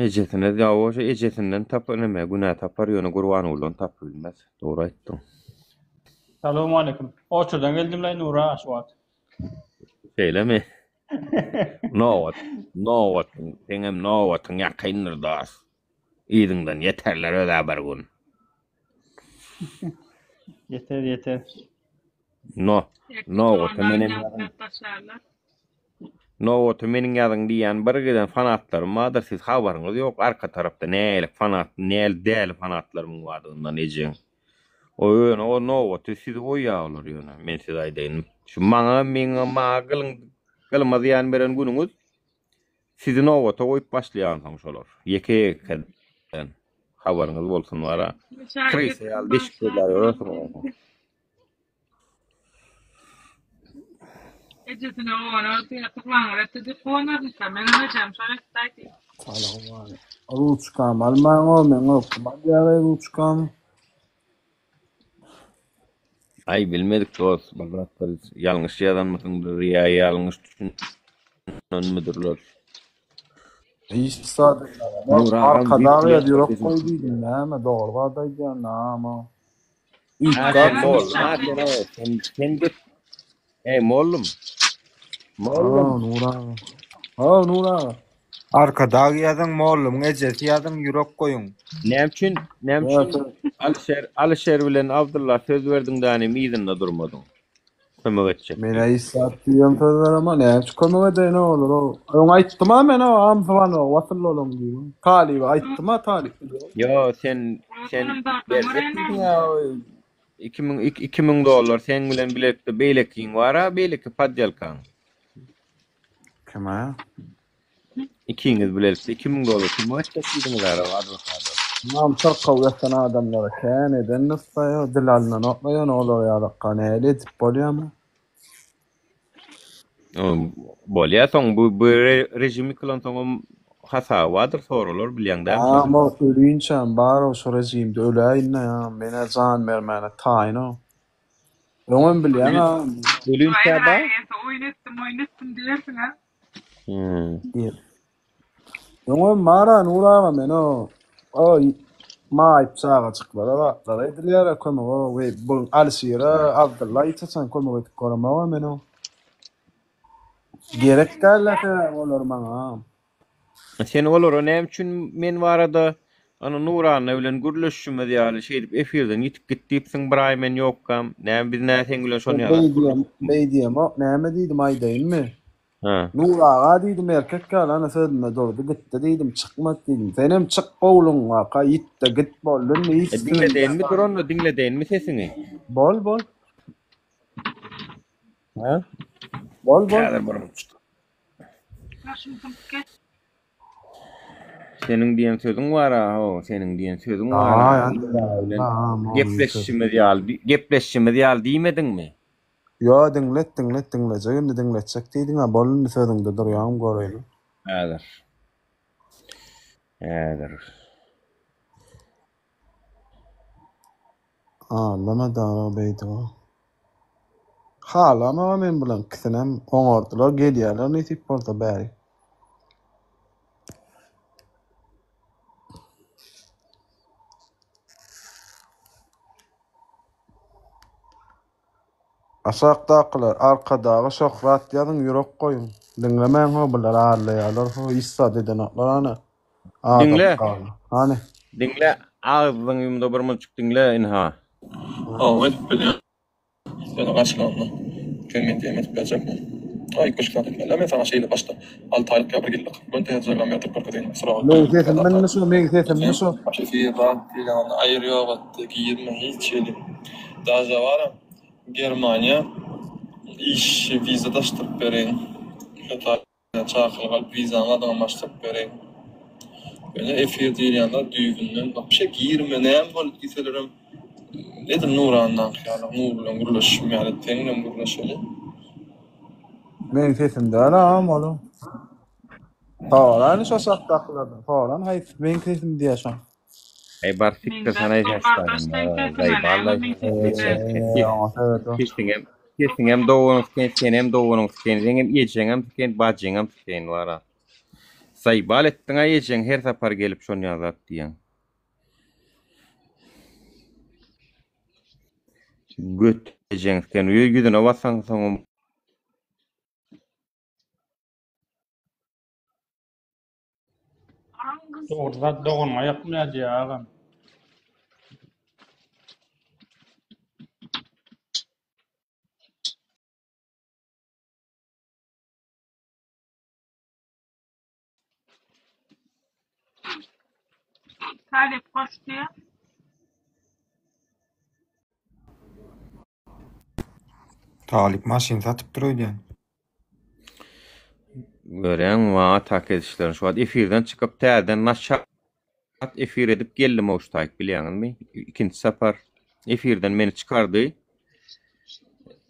Ejesine ýa bolsa ejesinden tapar neme günä tapar ýöne Gurbangulydan tapyp bilmez. Dogry aýtdyň. Salowmaleýkim. Oçurdan geldimlaý Nura şu wagt. Şeýlemi? Nobat, nobatyň, seňem nobatyň ýakyndyr dos. Yzyňdan ýeterler özä bir gün. Ýeter, ýeter. No, nobata menem ýazan. Nobata meniň ýazyň diýýän bir giden fanatlarym bardyr siz habaryňyz ýok arka tarapda nälik fanat näl däli fanatlarymyň bardygyndan ejeň o ýöne o nobaty sizi goýýar olar ýöne men size aýdaýyn şu maňa meň maňa gylyň gylyma zyýan beren günüňiz sizi nobata goýup başlaýansoň şolar ýeke ýekeden habaryňyz bolsun bara krysa ýaly deşik gözläp ýörersiňiz onsoň. Ejesine owalar diýip ýaňyr etdi diýip guwanarmyka? Meňem ejem şol etdi aýdy. Salowmaleýkim. Ruçkamy almaň-ow, meň kim alýar-aý ruçkamy? Aý bilmedik dost, bir zatlar ýalňyş ýazanmysyňdyr ýa ýalňyş düşünenmidirler. Hiç zat Nur agam Arkadag diýip ýaz ýürek goý diýdim näme dogry zat aýdýan name. Ha sen mollum, ha sen o, sen sen git. Ey mollum. Mollum. Ha Nur aga. Ha Nur aga. Arkadag ýazyň mollumyň ejesi ýazyň ýürek goýuň. Näme üçin, näme üçin Alişer, Alişer bilen Abdylla söz berdiň dänim yzynda durmadyň. Kömek etjek Men hiç zat diýen söz beremok. Näme üçin kömek edeýin olar o. Öň aýtdym-a men o Amsyban o wasyl boluň diýip. Talyba aýtdym-a talyp. Ýo sen sen berjek diýdiň-ä o 2000 2000 dollar seň bilen bilelikde beýlekiň bar-a beýleki poddelkaň. Kime? Ikiňiz bilelikde 2000 dollar kömek etjek diýdiňiz ara adwokata. Ynam syrkaw ýatan adamlara kän eden nusga dil alynanokla ýöne olar ýalakka nähili edip bolýamy? Bolýa soň bu bu režim ýykylansoňam hasaby bardyr soralar bilýäň dämi şony? Agam ölinçäm barow şu režimde öläýinda ýa menä jan bermäne taýynow. Öňem bilýäň agam. Ölinçä bar? Oýun etdim oýun etdim diýersiň a. Öňem bar-a Nur aga men o o maýyp çagajyklara zatlara edilýär-ä kömek o we bu Alişire Abdylla hiç haçan kömek edip göremok-a men o. Gerek däl-ä sebäbi olar maňa. Sen olara näme üçin men barada ana Nuranna bilen gürleşişimiz ýaly şeýdip efirden ýitip git diýipsiň bir aý men ýokkam. Näme biz nä seň bilen şony Beý diýem, beý diýemok. Näme diýdim aýdaýynmy? Hä. Nur aga diýdim erkek ýaly ana sözünde durdy gitdi diýdim çykmady diýdim. Senem çyk gowlugyňaka ýitde git boldy indi hiç E, diňledeýinmi dur onda diňledeýinmi sesiňi? Bol bol. Hä? Bol bol. Häzir bir Başym synyp git. Seniň diýen sözüň bar-a, ho, seniň diýen sözüň bar-a. Bilen gepleşişimiz ýaly, gepleşişimiz ýaly diýmediňmi? Ýo, diňlet, diňlet, diňlejek indi diňletjek diýdiň-ä, bol indi sözüňde durýaňmy göreýin. Häzir. Häzir. Allama dara beýdip-ä. Halamam-a men bulaň ikisinem oňardylar, gelýärler nesip bolsa bäri. Aşakdakylar Arkadaga şöhrat ýazyň ýürek goýuň. Diňlemäň ho bular aldaýarlar ho hiç zat edenoklar ana. Adam Diňle. galdy. Hany. Diňle agzyňy ýumda bir munçuk diňle ynha. Hawa edip bilýän. Ýöne garşylygynda sen men diýen edip berjekmi? Aý üýtgeşik zat etmeli-dä men saňa şeýle başda alty aýlyk ýa bir ýyllyk. Göni täze jaýlama ýatyryp görkezeýin suragat Meň sesimmi şu meň sesimmi şu. Efir zat diýilýänini aýyr ýok etdi girme hiç hili. Daže bara Germaniýa iş wiza daşdyryp bereýin. Şo taýdan çakylyk alyp wizaňy adyňa açdyryp bereýin. Ýöne efir diýilýän zat düýbünden wapşe girme näme boldy diýselerem edil Nurandaky ýaly Nur bilen gürleşişim ýaly seň bilen gürleşeli. Meň sesim däl agam ol. Soran şo şahdakylardan. Soran haýsy meň sesim diýýär şoň. Eý bar sikdir sana Sesiňem sesiňem doganyň siken senem doganyň siken seňem ejeňem siken bajyňam siken bara. Zaýbal etdiňä ejeň her sapar gelip şonýa zat diýýäň. Göt ejeň siken ýüzüne bassaň soňam Dogry zat doganyňa ýakmaýar diýýär agam. Talyp goşdy. Talyp maşyn satypdyr öýdýän. Görýäňmi maňa ataka edişlerini şu wagt efirden çykyp täzeden naçat efir edip geldim owştaýyk bilýäňizmi? Ikinji sapar efirden meni çykardy.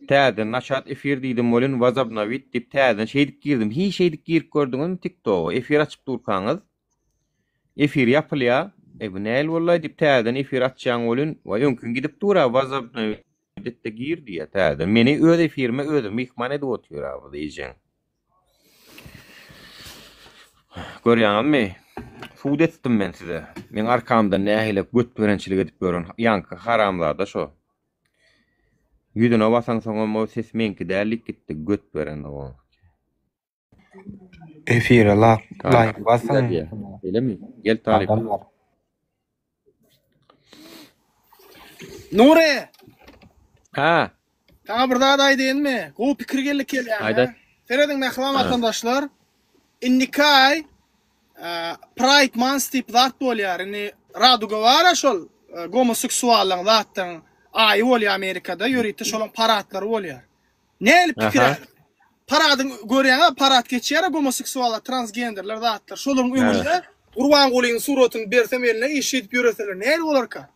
Täzeden naçat efir diýdim welin wazobnowit diýip täzeden şeýdip girdim. Hiç şeýdip girip gördüňizmi tiktoga? Efir açyp durkaňyz efir ýapylýar. E bu nähili boldy diýip täzeden efir açýaň welin waý öňkiň gidip dur-a wazobnowit etde gir diýýär täzeden. Meni öz efirime özi myhman edip otyr-a bu diýjeň. Görýäňizmi? Sud etdim men size. Meň arkamdan nähili götberençilik edip ýören ýaňky haramzada şo. Ýüzüne basaňsoňam o ses meňki däl diýip gitdi göt beren o. Efire lak laýk basyň. Şeýlemi? Gel talyp. Adamlar. Nury! Ha. Saňa bir zat aýdaýynmy? Gowy pikir geldi kelläme. Aýdaý. Serediň mähriban watandaşlar. Indiki aý Pride Month diýip zat bolýar. Indi Raduga bar-a şol gomoseksuallaryň zatlaryň aýy bolýar Amerikada. Ýörite şolaň paratlary bolýar. Nähili pikir Aha. Paradyň görýäňä parad geçýär-ä gomoseksuallar, transgenderler zatlar. Şolaryň öňünde Gurbangulynyň suratyny bersem eline iş edip ýöreseler nähili bolarka?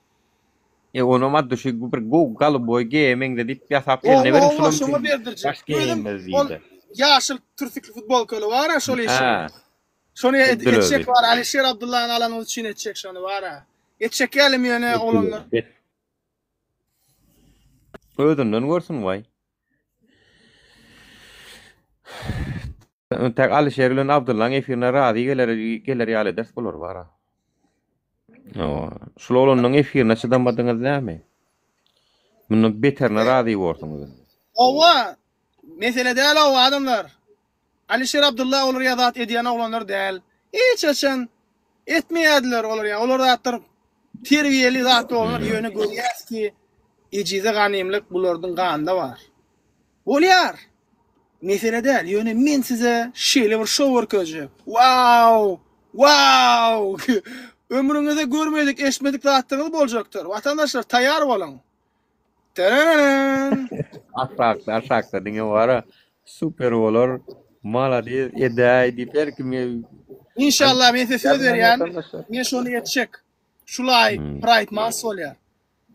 E onam ad duşy bir gowy goluboý geýe meňzedip ýasap eline Owa beriň owa şulam şoňa berdirjek. baş Özüm geýmez ol diýdi. ýaşyl türsikli futbolkaly bar-a şol işi. Ha. Şony Edil etjek özi. bar Alişer Abdullany alanymyz üçin etjek şony bar-a. Etjek ýalim ýöne oglanlar. Özünden görsün waý. Entek Alişer bilen Abdyllaň efirine razy geler geler ýaly ederis bular bara. Hawa. Şul oglanyň efirine çydamadyňyz näme? Mundan beterine razy borsuňyz indi. Hawa, mesele däl o adamlar. Alişer Abdylla olar ýa zat edýän oglanlar däl. Hiç haçan etmeýärdiler olar ýa. Olar zatlar terbiýeli zat oglanlar ýöne görýäs ki ejize ganymlyk bulardyň ganynda bar. Bolýar. Mesele däl, ýöne men size şeýle bir şou görkezjek. Wow! Wow! Ömrüňizde görmedik, eşitmedik zatlaryňyz boljakdyr. Watandaşlar, taýýar boluň. Tararararn! Aşakda, aşakda diňe bara super bolar. Malades edäý diýip her kim Inşallah men size söz berýän. Men şony etjek. Şulaý Pride Month bolýar.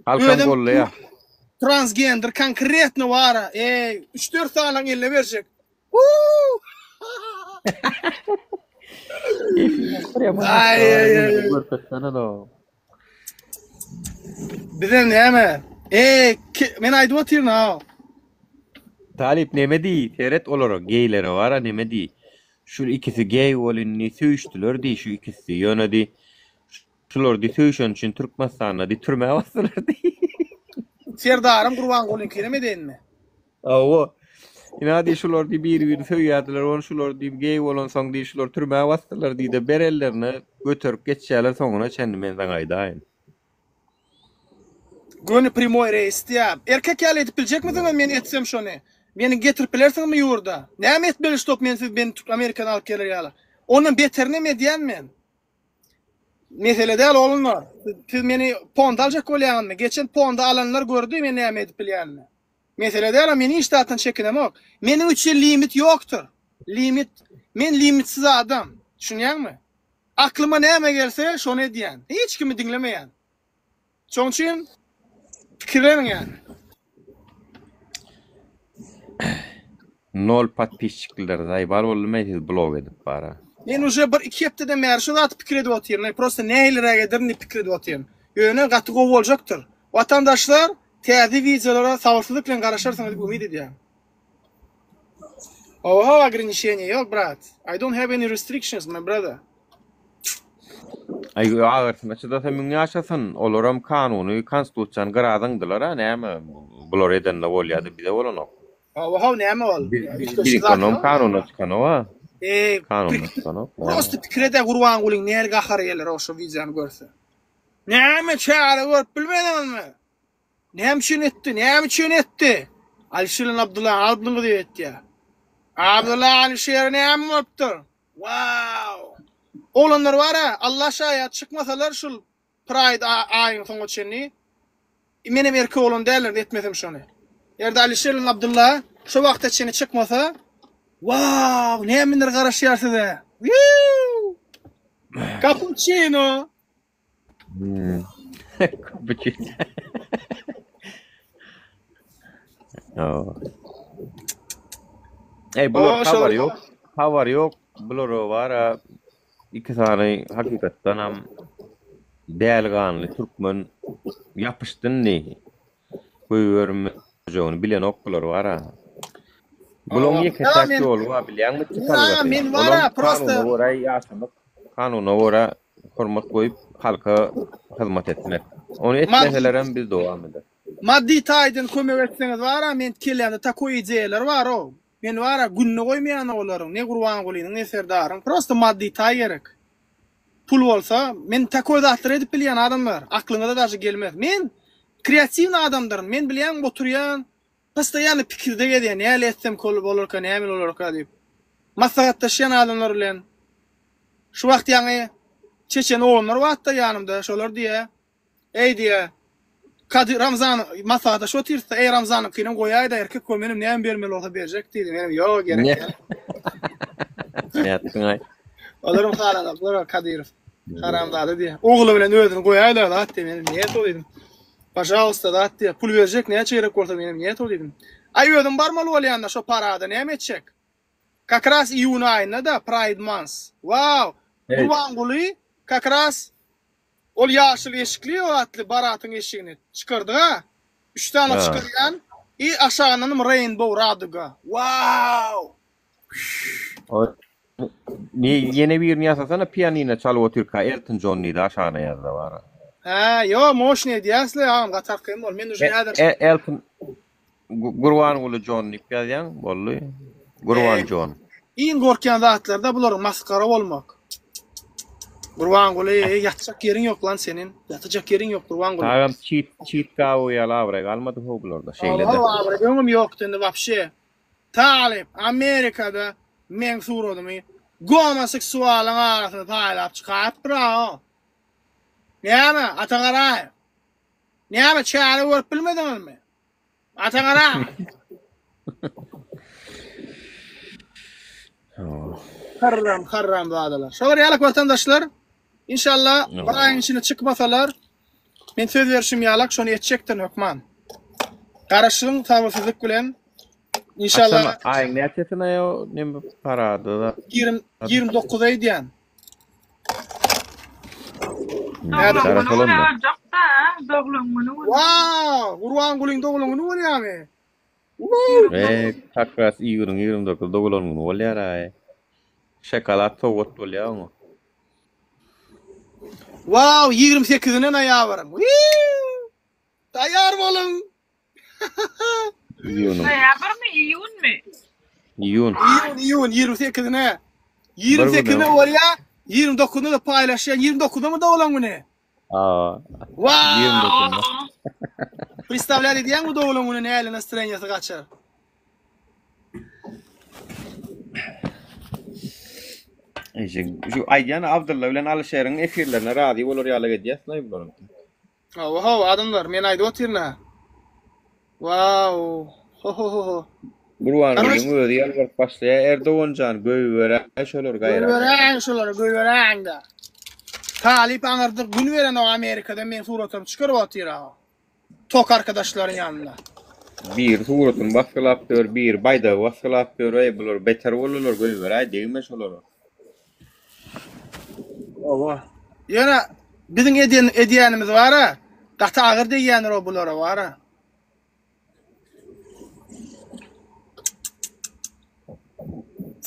Halkam Özem gollaýar. transgender konkretno bara. Eý, 3-4 sanyň eline berjek. Wuu! Aý, aý, aý. Görkezsene do. Bize näme? Eý, men aýdyp otyryn ha. Talyp neme diý, seret olara, geýlere bara neme diý. Şu ikisi geý bol indi söýüşdiler diý şu ikisi. Ýöne diý Şular diý söýüşeni üçin Türkmenistanda diý türmä basdylar diý. Serdarym Gurbangulyňkyny edeýinmi? Hawa. Ina diý şular diý biri-birini söýýärdiler, ony şular diý geý bolansoň diý şular türmä basdylar diý-de ber ellerine göterip geçýärler soňuna çenli men saňa aýdaýyn. Göni primoý reýs diýýär. Erkek ýaly edip biljekmisiňiz men etsem şony? Meni getirip bilersiňizmi ýurda? Näme etmeli ştob men siz meni Amerikadan alyp geler ýaly? Ondan beterinem edýän men. Mesele däl oglanlar. Siz meni ponda aljak bolýaňyzmy? Geçen ponda alanlar gördi men näme edip bilýänimi. Mesele däl, men hiç zatdan çekinemok. Meniň üçin limit ýokdur. Limit, men limitsiz adam. Düşünýäňmi? Aklyma näme gelse, şony edýän. Hiç kimi diňlemeýän. Şoň üçin pikirleniň ýaly. Nol podpisçikliler zaýbal boldumy siz blog edip bara. Men uje bir iki hepdeden bäri şu zady pikir edip otyryn. Prosta nähiliräk ederin diýip pikir edip otyryn. Ýöne gaty gowy boljakdyr. Watandaşlar täze wideolara sabyrsyzlyk bilen garaşarsyňyz diýip umyt edýän. Hawa hawa ograniçeniýa ýok brat. I don't have any restrictions my brother. Aý agyrsyna çydasa müň ýaşasyn. Olaram kanuny, konstitusiýany gyra zyňdylar-a näme bular edende bolýada bize bolanok. Hawa haw näme ol? Biziňki kanundan çykanok-a. Eý, Kanundan çykanok. Prosta pikir edä Gurbangulyň nähili gahary geler o şo wideony görse. Näme çäre görüp bilmediňizmi? Näme üçin etdi? Näme üçin etdi? Alişir bilen Abdyllany aldyňyz diýip etýär. Abdylla Alişere näme bolupdyr? Wow! Oglanlar bar-a, Allah şaýat çykmasalar şul. Pride aýyň soňuna çenli. Menem erkek bolan däldirin etmesem şony. Eger-de Alişer bilen Abdylla şo wagta çenli çykmasa, Wow, nämeler garaşýar size. Wiu! Kapuçino. Hmm. Kapuçino. Ey bular habar ýok. Habar ýok. Bular bar. Iki sany hakykatdanam däli ganly türkmen ýapyşdy indi. Goýbermejegini bilenok bular bar-a. Bulaň ýeke täk ýoly bar bilýäňmi çykalgasy. Olam kanuna görä ýaşamak, kanuna görä hormat goýup halka hyzmat etmek. Ony etmeselerem biz dowam ederis. Maddy taýdan kömek etseňiz bar-a men kellämde takoý ideýalar bar-ow. Men bar-a gününe goýmaýan olaryň, ne Gurbangulynyň, ne Serdaryň. Prosto maddy taý gerek. Pul bolsa, men takoý zatlary edip bilýän adamlar. Aklyňyza daže gelmez. Men kreatiwnyý adamdyryn. Men bilýäňmi oturýan, postoýanno pikirde gezýän, näle etsem kol bolarka, näme bolarka diýip. Maslahatlaşýan adamlar bilen. Şu wagt ýaňy çeçen oglanlar bardy-da ýanymda, şolar diýýär. Eý diýýä. Kady Ramzan maslahatlaşyp otyrys-da, eý Ramzanyňkynam goýaý-da erkek bol, menem näme bermeli bolsa berjek diýdi. Menem ýok gerek däl. Nätdiň-aý? Olaram halanoklar Kadyrow. Haramzada diýýä. Ogly bilen özüni goýaý-da zat diýýä. Menem niýet o diýdim. Pažalsta zat diýýä. Pul berjek näçe gerek bolsa menem niýet o diýdim. Aý özüm barmaly bolýan-da şo parada näme etjek? Kak raz iýun aýynda-da Pride month. Wow! Gurbanguly kak raz Ol ýaşyl eşikli o atly Baratyň eşigini çykardyga. Üç sany çykarýan i aşagyndanam rainbow raduga. Wow! Ne ýene birini ýasasana pianino çalyp otyrka Elton John diýdi aşagyna ýazda bara. Hä, ýo, moşny edýäsle agam gaty arkaýyn bol. Men uje häzir Elton Gurbanguly Jon diýip ýazýaň, boldy. Gurban Jon. Iň gorkýan zatlary-da bularyň masgara bolmak. Gurbanguly, ýatjak ýeriň ýok lan seniň. Ýatajak ýeriň ýok Gurbanguly. Agam çit çit gawy ýaly abraý galmady how bularda şeýle-de. Hawa abraý öňem ýokdy indi wapşe. Talyp Amerikada meň suradymy gomoseksualyň arasynda paýlap çykarypdyr-a. Näme, Ata Garaýew? Näme çäre görüp bilmediňizmi? Ata gara. Harram harram zadalar. Şolar ýalak watandaşlar. Inşallah bir aýyň içinde çykmasalar men söz berişim ýalak şony etjekdirin hökman. Garaşyň sabyrsyzlyk bilen. İnşallah. Aýyň näçesine o neme parada? 20 29 aýdýan. Doglan güni boljak-da, doglan güni. Wow! Gurbangulyň doglan güni bolýarmy? Eee, kak ras iýunyň 29 doglan güni bolýar aý. Şokolad sowgat bolýar oňa. Wow, 28-ine noýabryň. Taýýar boluň! Iýunyň. Noýabrmy, iýunmy? Iýun. Iýun, iýun, 28-ine. 28-ine bolýar, 29-na-da paýlaşýan. 29-na-my doglan güni? Aa. Wow! 29-na. Predstavlýat edýäňmi doglan güni nähili nastroýeniýasy gaçar? Eşek, şu aýdýan Abdylla bilen Alyşeriň efirlerine razy bolar ýaly edýäs-laý bularyň. Hawa hawa adamlar men aýdyp otyryn-a. Wow. Ho ho ho ho. Gurbangulyň özi ýalbaryp başlaýar Erdogan jan göýberäý şolary gaýra. Göýberäý şolary göýberäýiňdä. Talyp aňyrda gün berenok Amerikada meň suratymy çykaryp otyr-a. Tok arkadaşlaryň ýanynda. Biri suratyny basgylap ýör, biri baýdagy basgylap ýör, eý bular beter boldular göýberäý degme şolara. Hawa. Ýöne biziň eden edýänimiz bar-a, gaty agyr degýändir o bulara bar-a.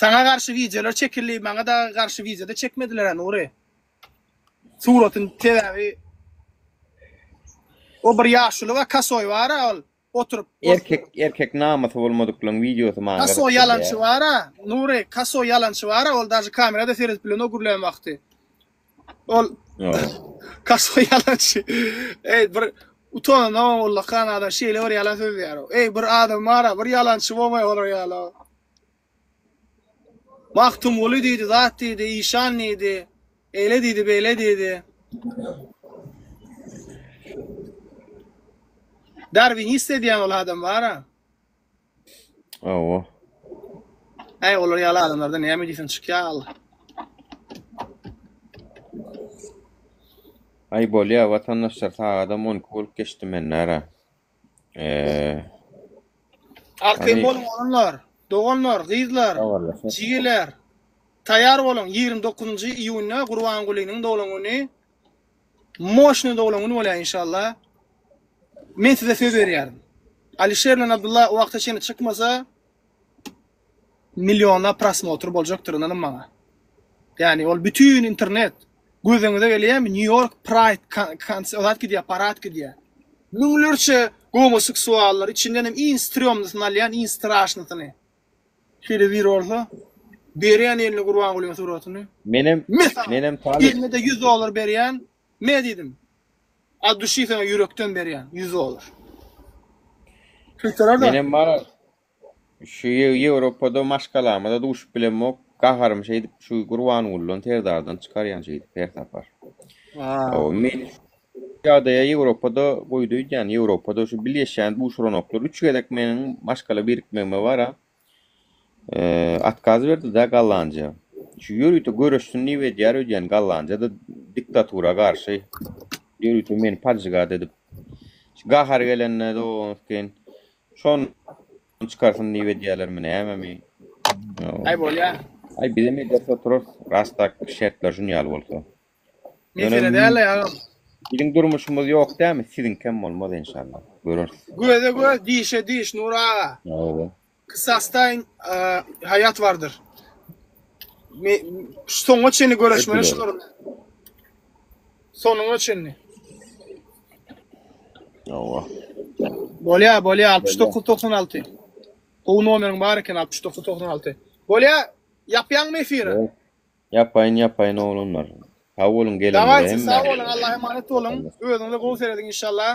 Saňa garşy wideolar çekildi, maňa dagy garşy wideo-da çekmediler-ä Nury. Suratyny sebäbi o bir ýaşuly bar, kasoý bar-a ol. Oturyp. Erkek erkek namysy bolmadyklaň wideosy maňa Kaso gyzykly ýalançy däl. bara Nury kaso ýalançy bara ol daže kamerada seredip bilenok gürlän wagty. Ol kaso ýalançy. Eý bir utananok ullakan adam şeýle bir ýalan sözleýär. Eý bir adam bara bir ýalançy bolmaý olar ýaly. Magtymguly diýdi, zat diýdi, işan diýdi, eýle diýdi, beýle diýdi. Darwinist edýän ol adam bar-a. Hawa. Äý olar ýaly adamlarda näme diýseň çykýar al. Aý bolýa watandaşlar sagadam 12 bolup geçdi mende-ra. Eee. Arkaýyn Hany boluň oglanlar, doganlar, gyzlar, habarlaşarys. jigiler. Taýýar boluň 29-njy iýunda Gurbangulynyň doglan güni. Moşny doglan güni bolýar inşallah. Men size söz berýärin. Alişer bilen Abdulla o wagta çenli çykmasa millionlap prosmotr boljakdyr ynanyň maňa. Ýani ol bütin internet gözüňize gelýärmi New York Pride konsert gidýär, parad gidýär. Müňlerçe gomoseksuallar içinden hem iň strýomnysyny alýan, iň straşnysyny. Şeýle biri bolsa berýän eline Gurbangulyň suratyny. Menem Me saňa menem talyp. eline-de 100 dollar berýän. Me diýdim. At duşi saňa ýürekden berýän 100 dollar. Şeýtseler-de. Menem bar şu Ýewropada maşgalama-da duşup bilemok. Gaharymy şeýdip şu Gurbangulydan Serdardan çykarýan şeýdip her sapar. Aa. Men ýagdaýa Ýewropada goýdy öýdýän. Ýewropada şu bilýeşýän duşuranoklar. Üç gezek meniň maşgala birikmegime bar-a. Otkaz berdi-dä Gollandiýa. Şu ýörite göreşsin diýip edýär öýdýän Gollandiýa-da diktatura garşy. Ýörite meni podžigat edip. Şu gahary gelende doganyskin şony çykarsyn diýip edýärlermi nämemi. Aý bolýa. Aý bizem ederis oturarys. Ras tak şertler şun ýaly bolsa. Ýöne Mesele däl-aý agam. Biziň durmuşymyz ýok dämi? Siziňkem bolmaz enşalla. Göreris. Göze göz, dişe diş, Nury aga. Hawa. Kysasda haýat bardyr. Me, soňa çenli göreşmeli şular. Sonuňa çenli. Hawa. Bolýa, bolýa 69 96. Gowy nomeriň bar eken 69 96. Bolýa, ýapýaňmy efiri? Ýapaýyn, ýapaýyn oglanlar. Sag boluň geleniňize Dawayçy sag hemmäňize. boluň Allaha emanet boluň. Özüňize gowy serediň inşallah.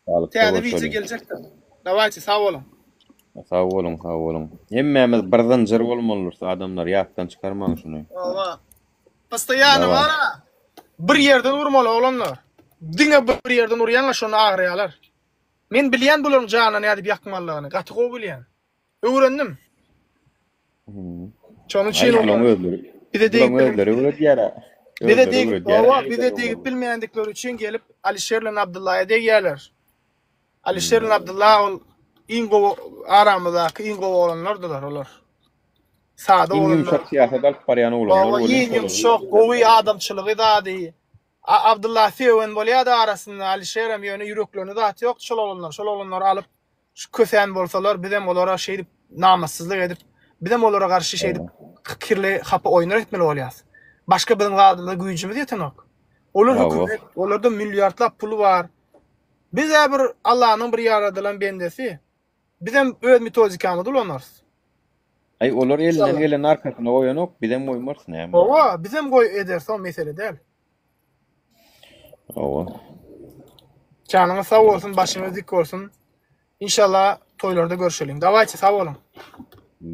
Saglykda Täze wideo görşeliň. geljekdir. Dawayçy sag boluň. Sag boluň, sag boluň. Hemmämiz bir zynjyr bolmalydyrys adamlar, ýatdan çykarmaň şuny. Hawa. Postoýano Daway. bara. Bir ýerden urmaly oglanlar. Diňe bir ýerden urýaňa şonda agyrýalar. Men bilýän bularyň janyna nädip ýakmalydygyny, gaty gowy bilýän. Öwrendim. Şonuň üçin Ay, bulaň özleri. bize degip Bulaň özleri öwredýär. Bize degip, hawa, bize degip bilmeýändikleri üçin gelip Alişer bilen Abdyllaýa degýärler. Alişer bilen Abdylla ol iň gowy aramyzdaky iň gowy oglanlardylar olar. Sada Iň oglanlar. ýumşak syýasat alyp barýan oglanlar Hawa, welin iň ýumşak, gowy adamçylygy zady. Abdylla söwen bolýardy arasynda Alişerem ýöne ýüreklerinde zat ýokdy şol oglanlar. Şol oglanlary alyp Şu kösän bolsalar bizem olara şeýdip namassyzlyk edip, bizem olara garşy şeýdip kirli hapa oýunlar etmeli bolýas. Başga biziň zadymyza güýjümiz ýetenok. Olar hökümet, olarda milliardlap puly bar. Biz-ä bir Allanyň bir ýaradylan bendesi. Bizem öz metodikamyzy ulanarys. Aý olar elinden geleni arkasyna goýanok, bizem goýmarys näme. Hawa, bizem goý ederis o mesele däl. Hawa. Janyňyz sag bolsun, başyňyz dik bolsun. Inşallah toýlarda görşeliň. Dawayçy sag boluň.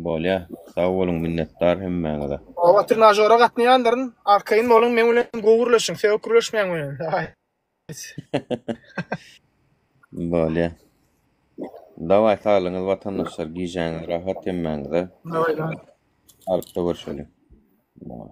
Bolýa. Sag boluň minnetdar hemmäňize. Hawa, trenažora gatnaýandyryn. Arkaýyn boluň, meň bilen gowy gürleşiň, sögüp gürleşmäň meniň. Daway. Bolýa. Daway saglygyňyz watandaşlar, gijäňiz rahat hemmäňize. Daway, daway. Saglykda görşeliň. Daway.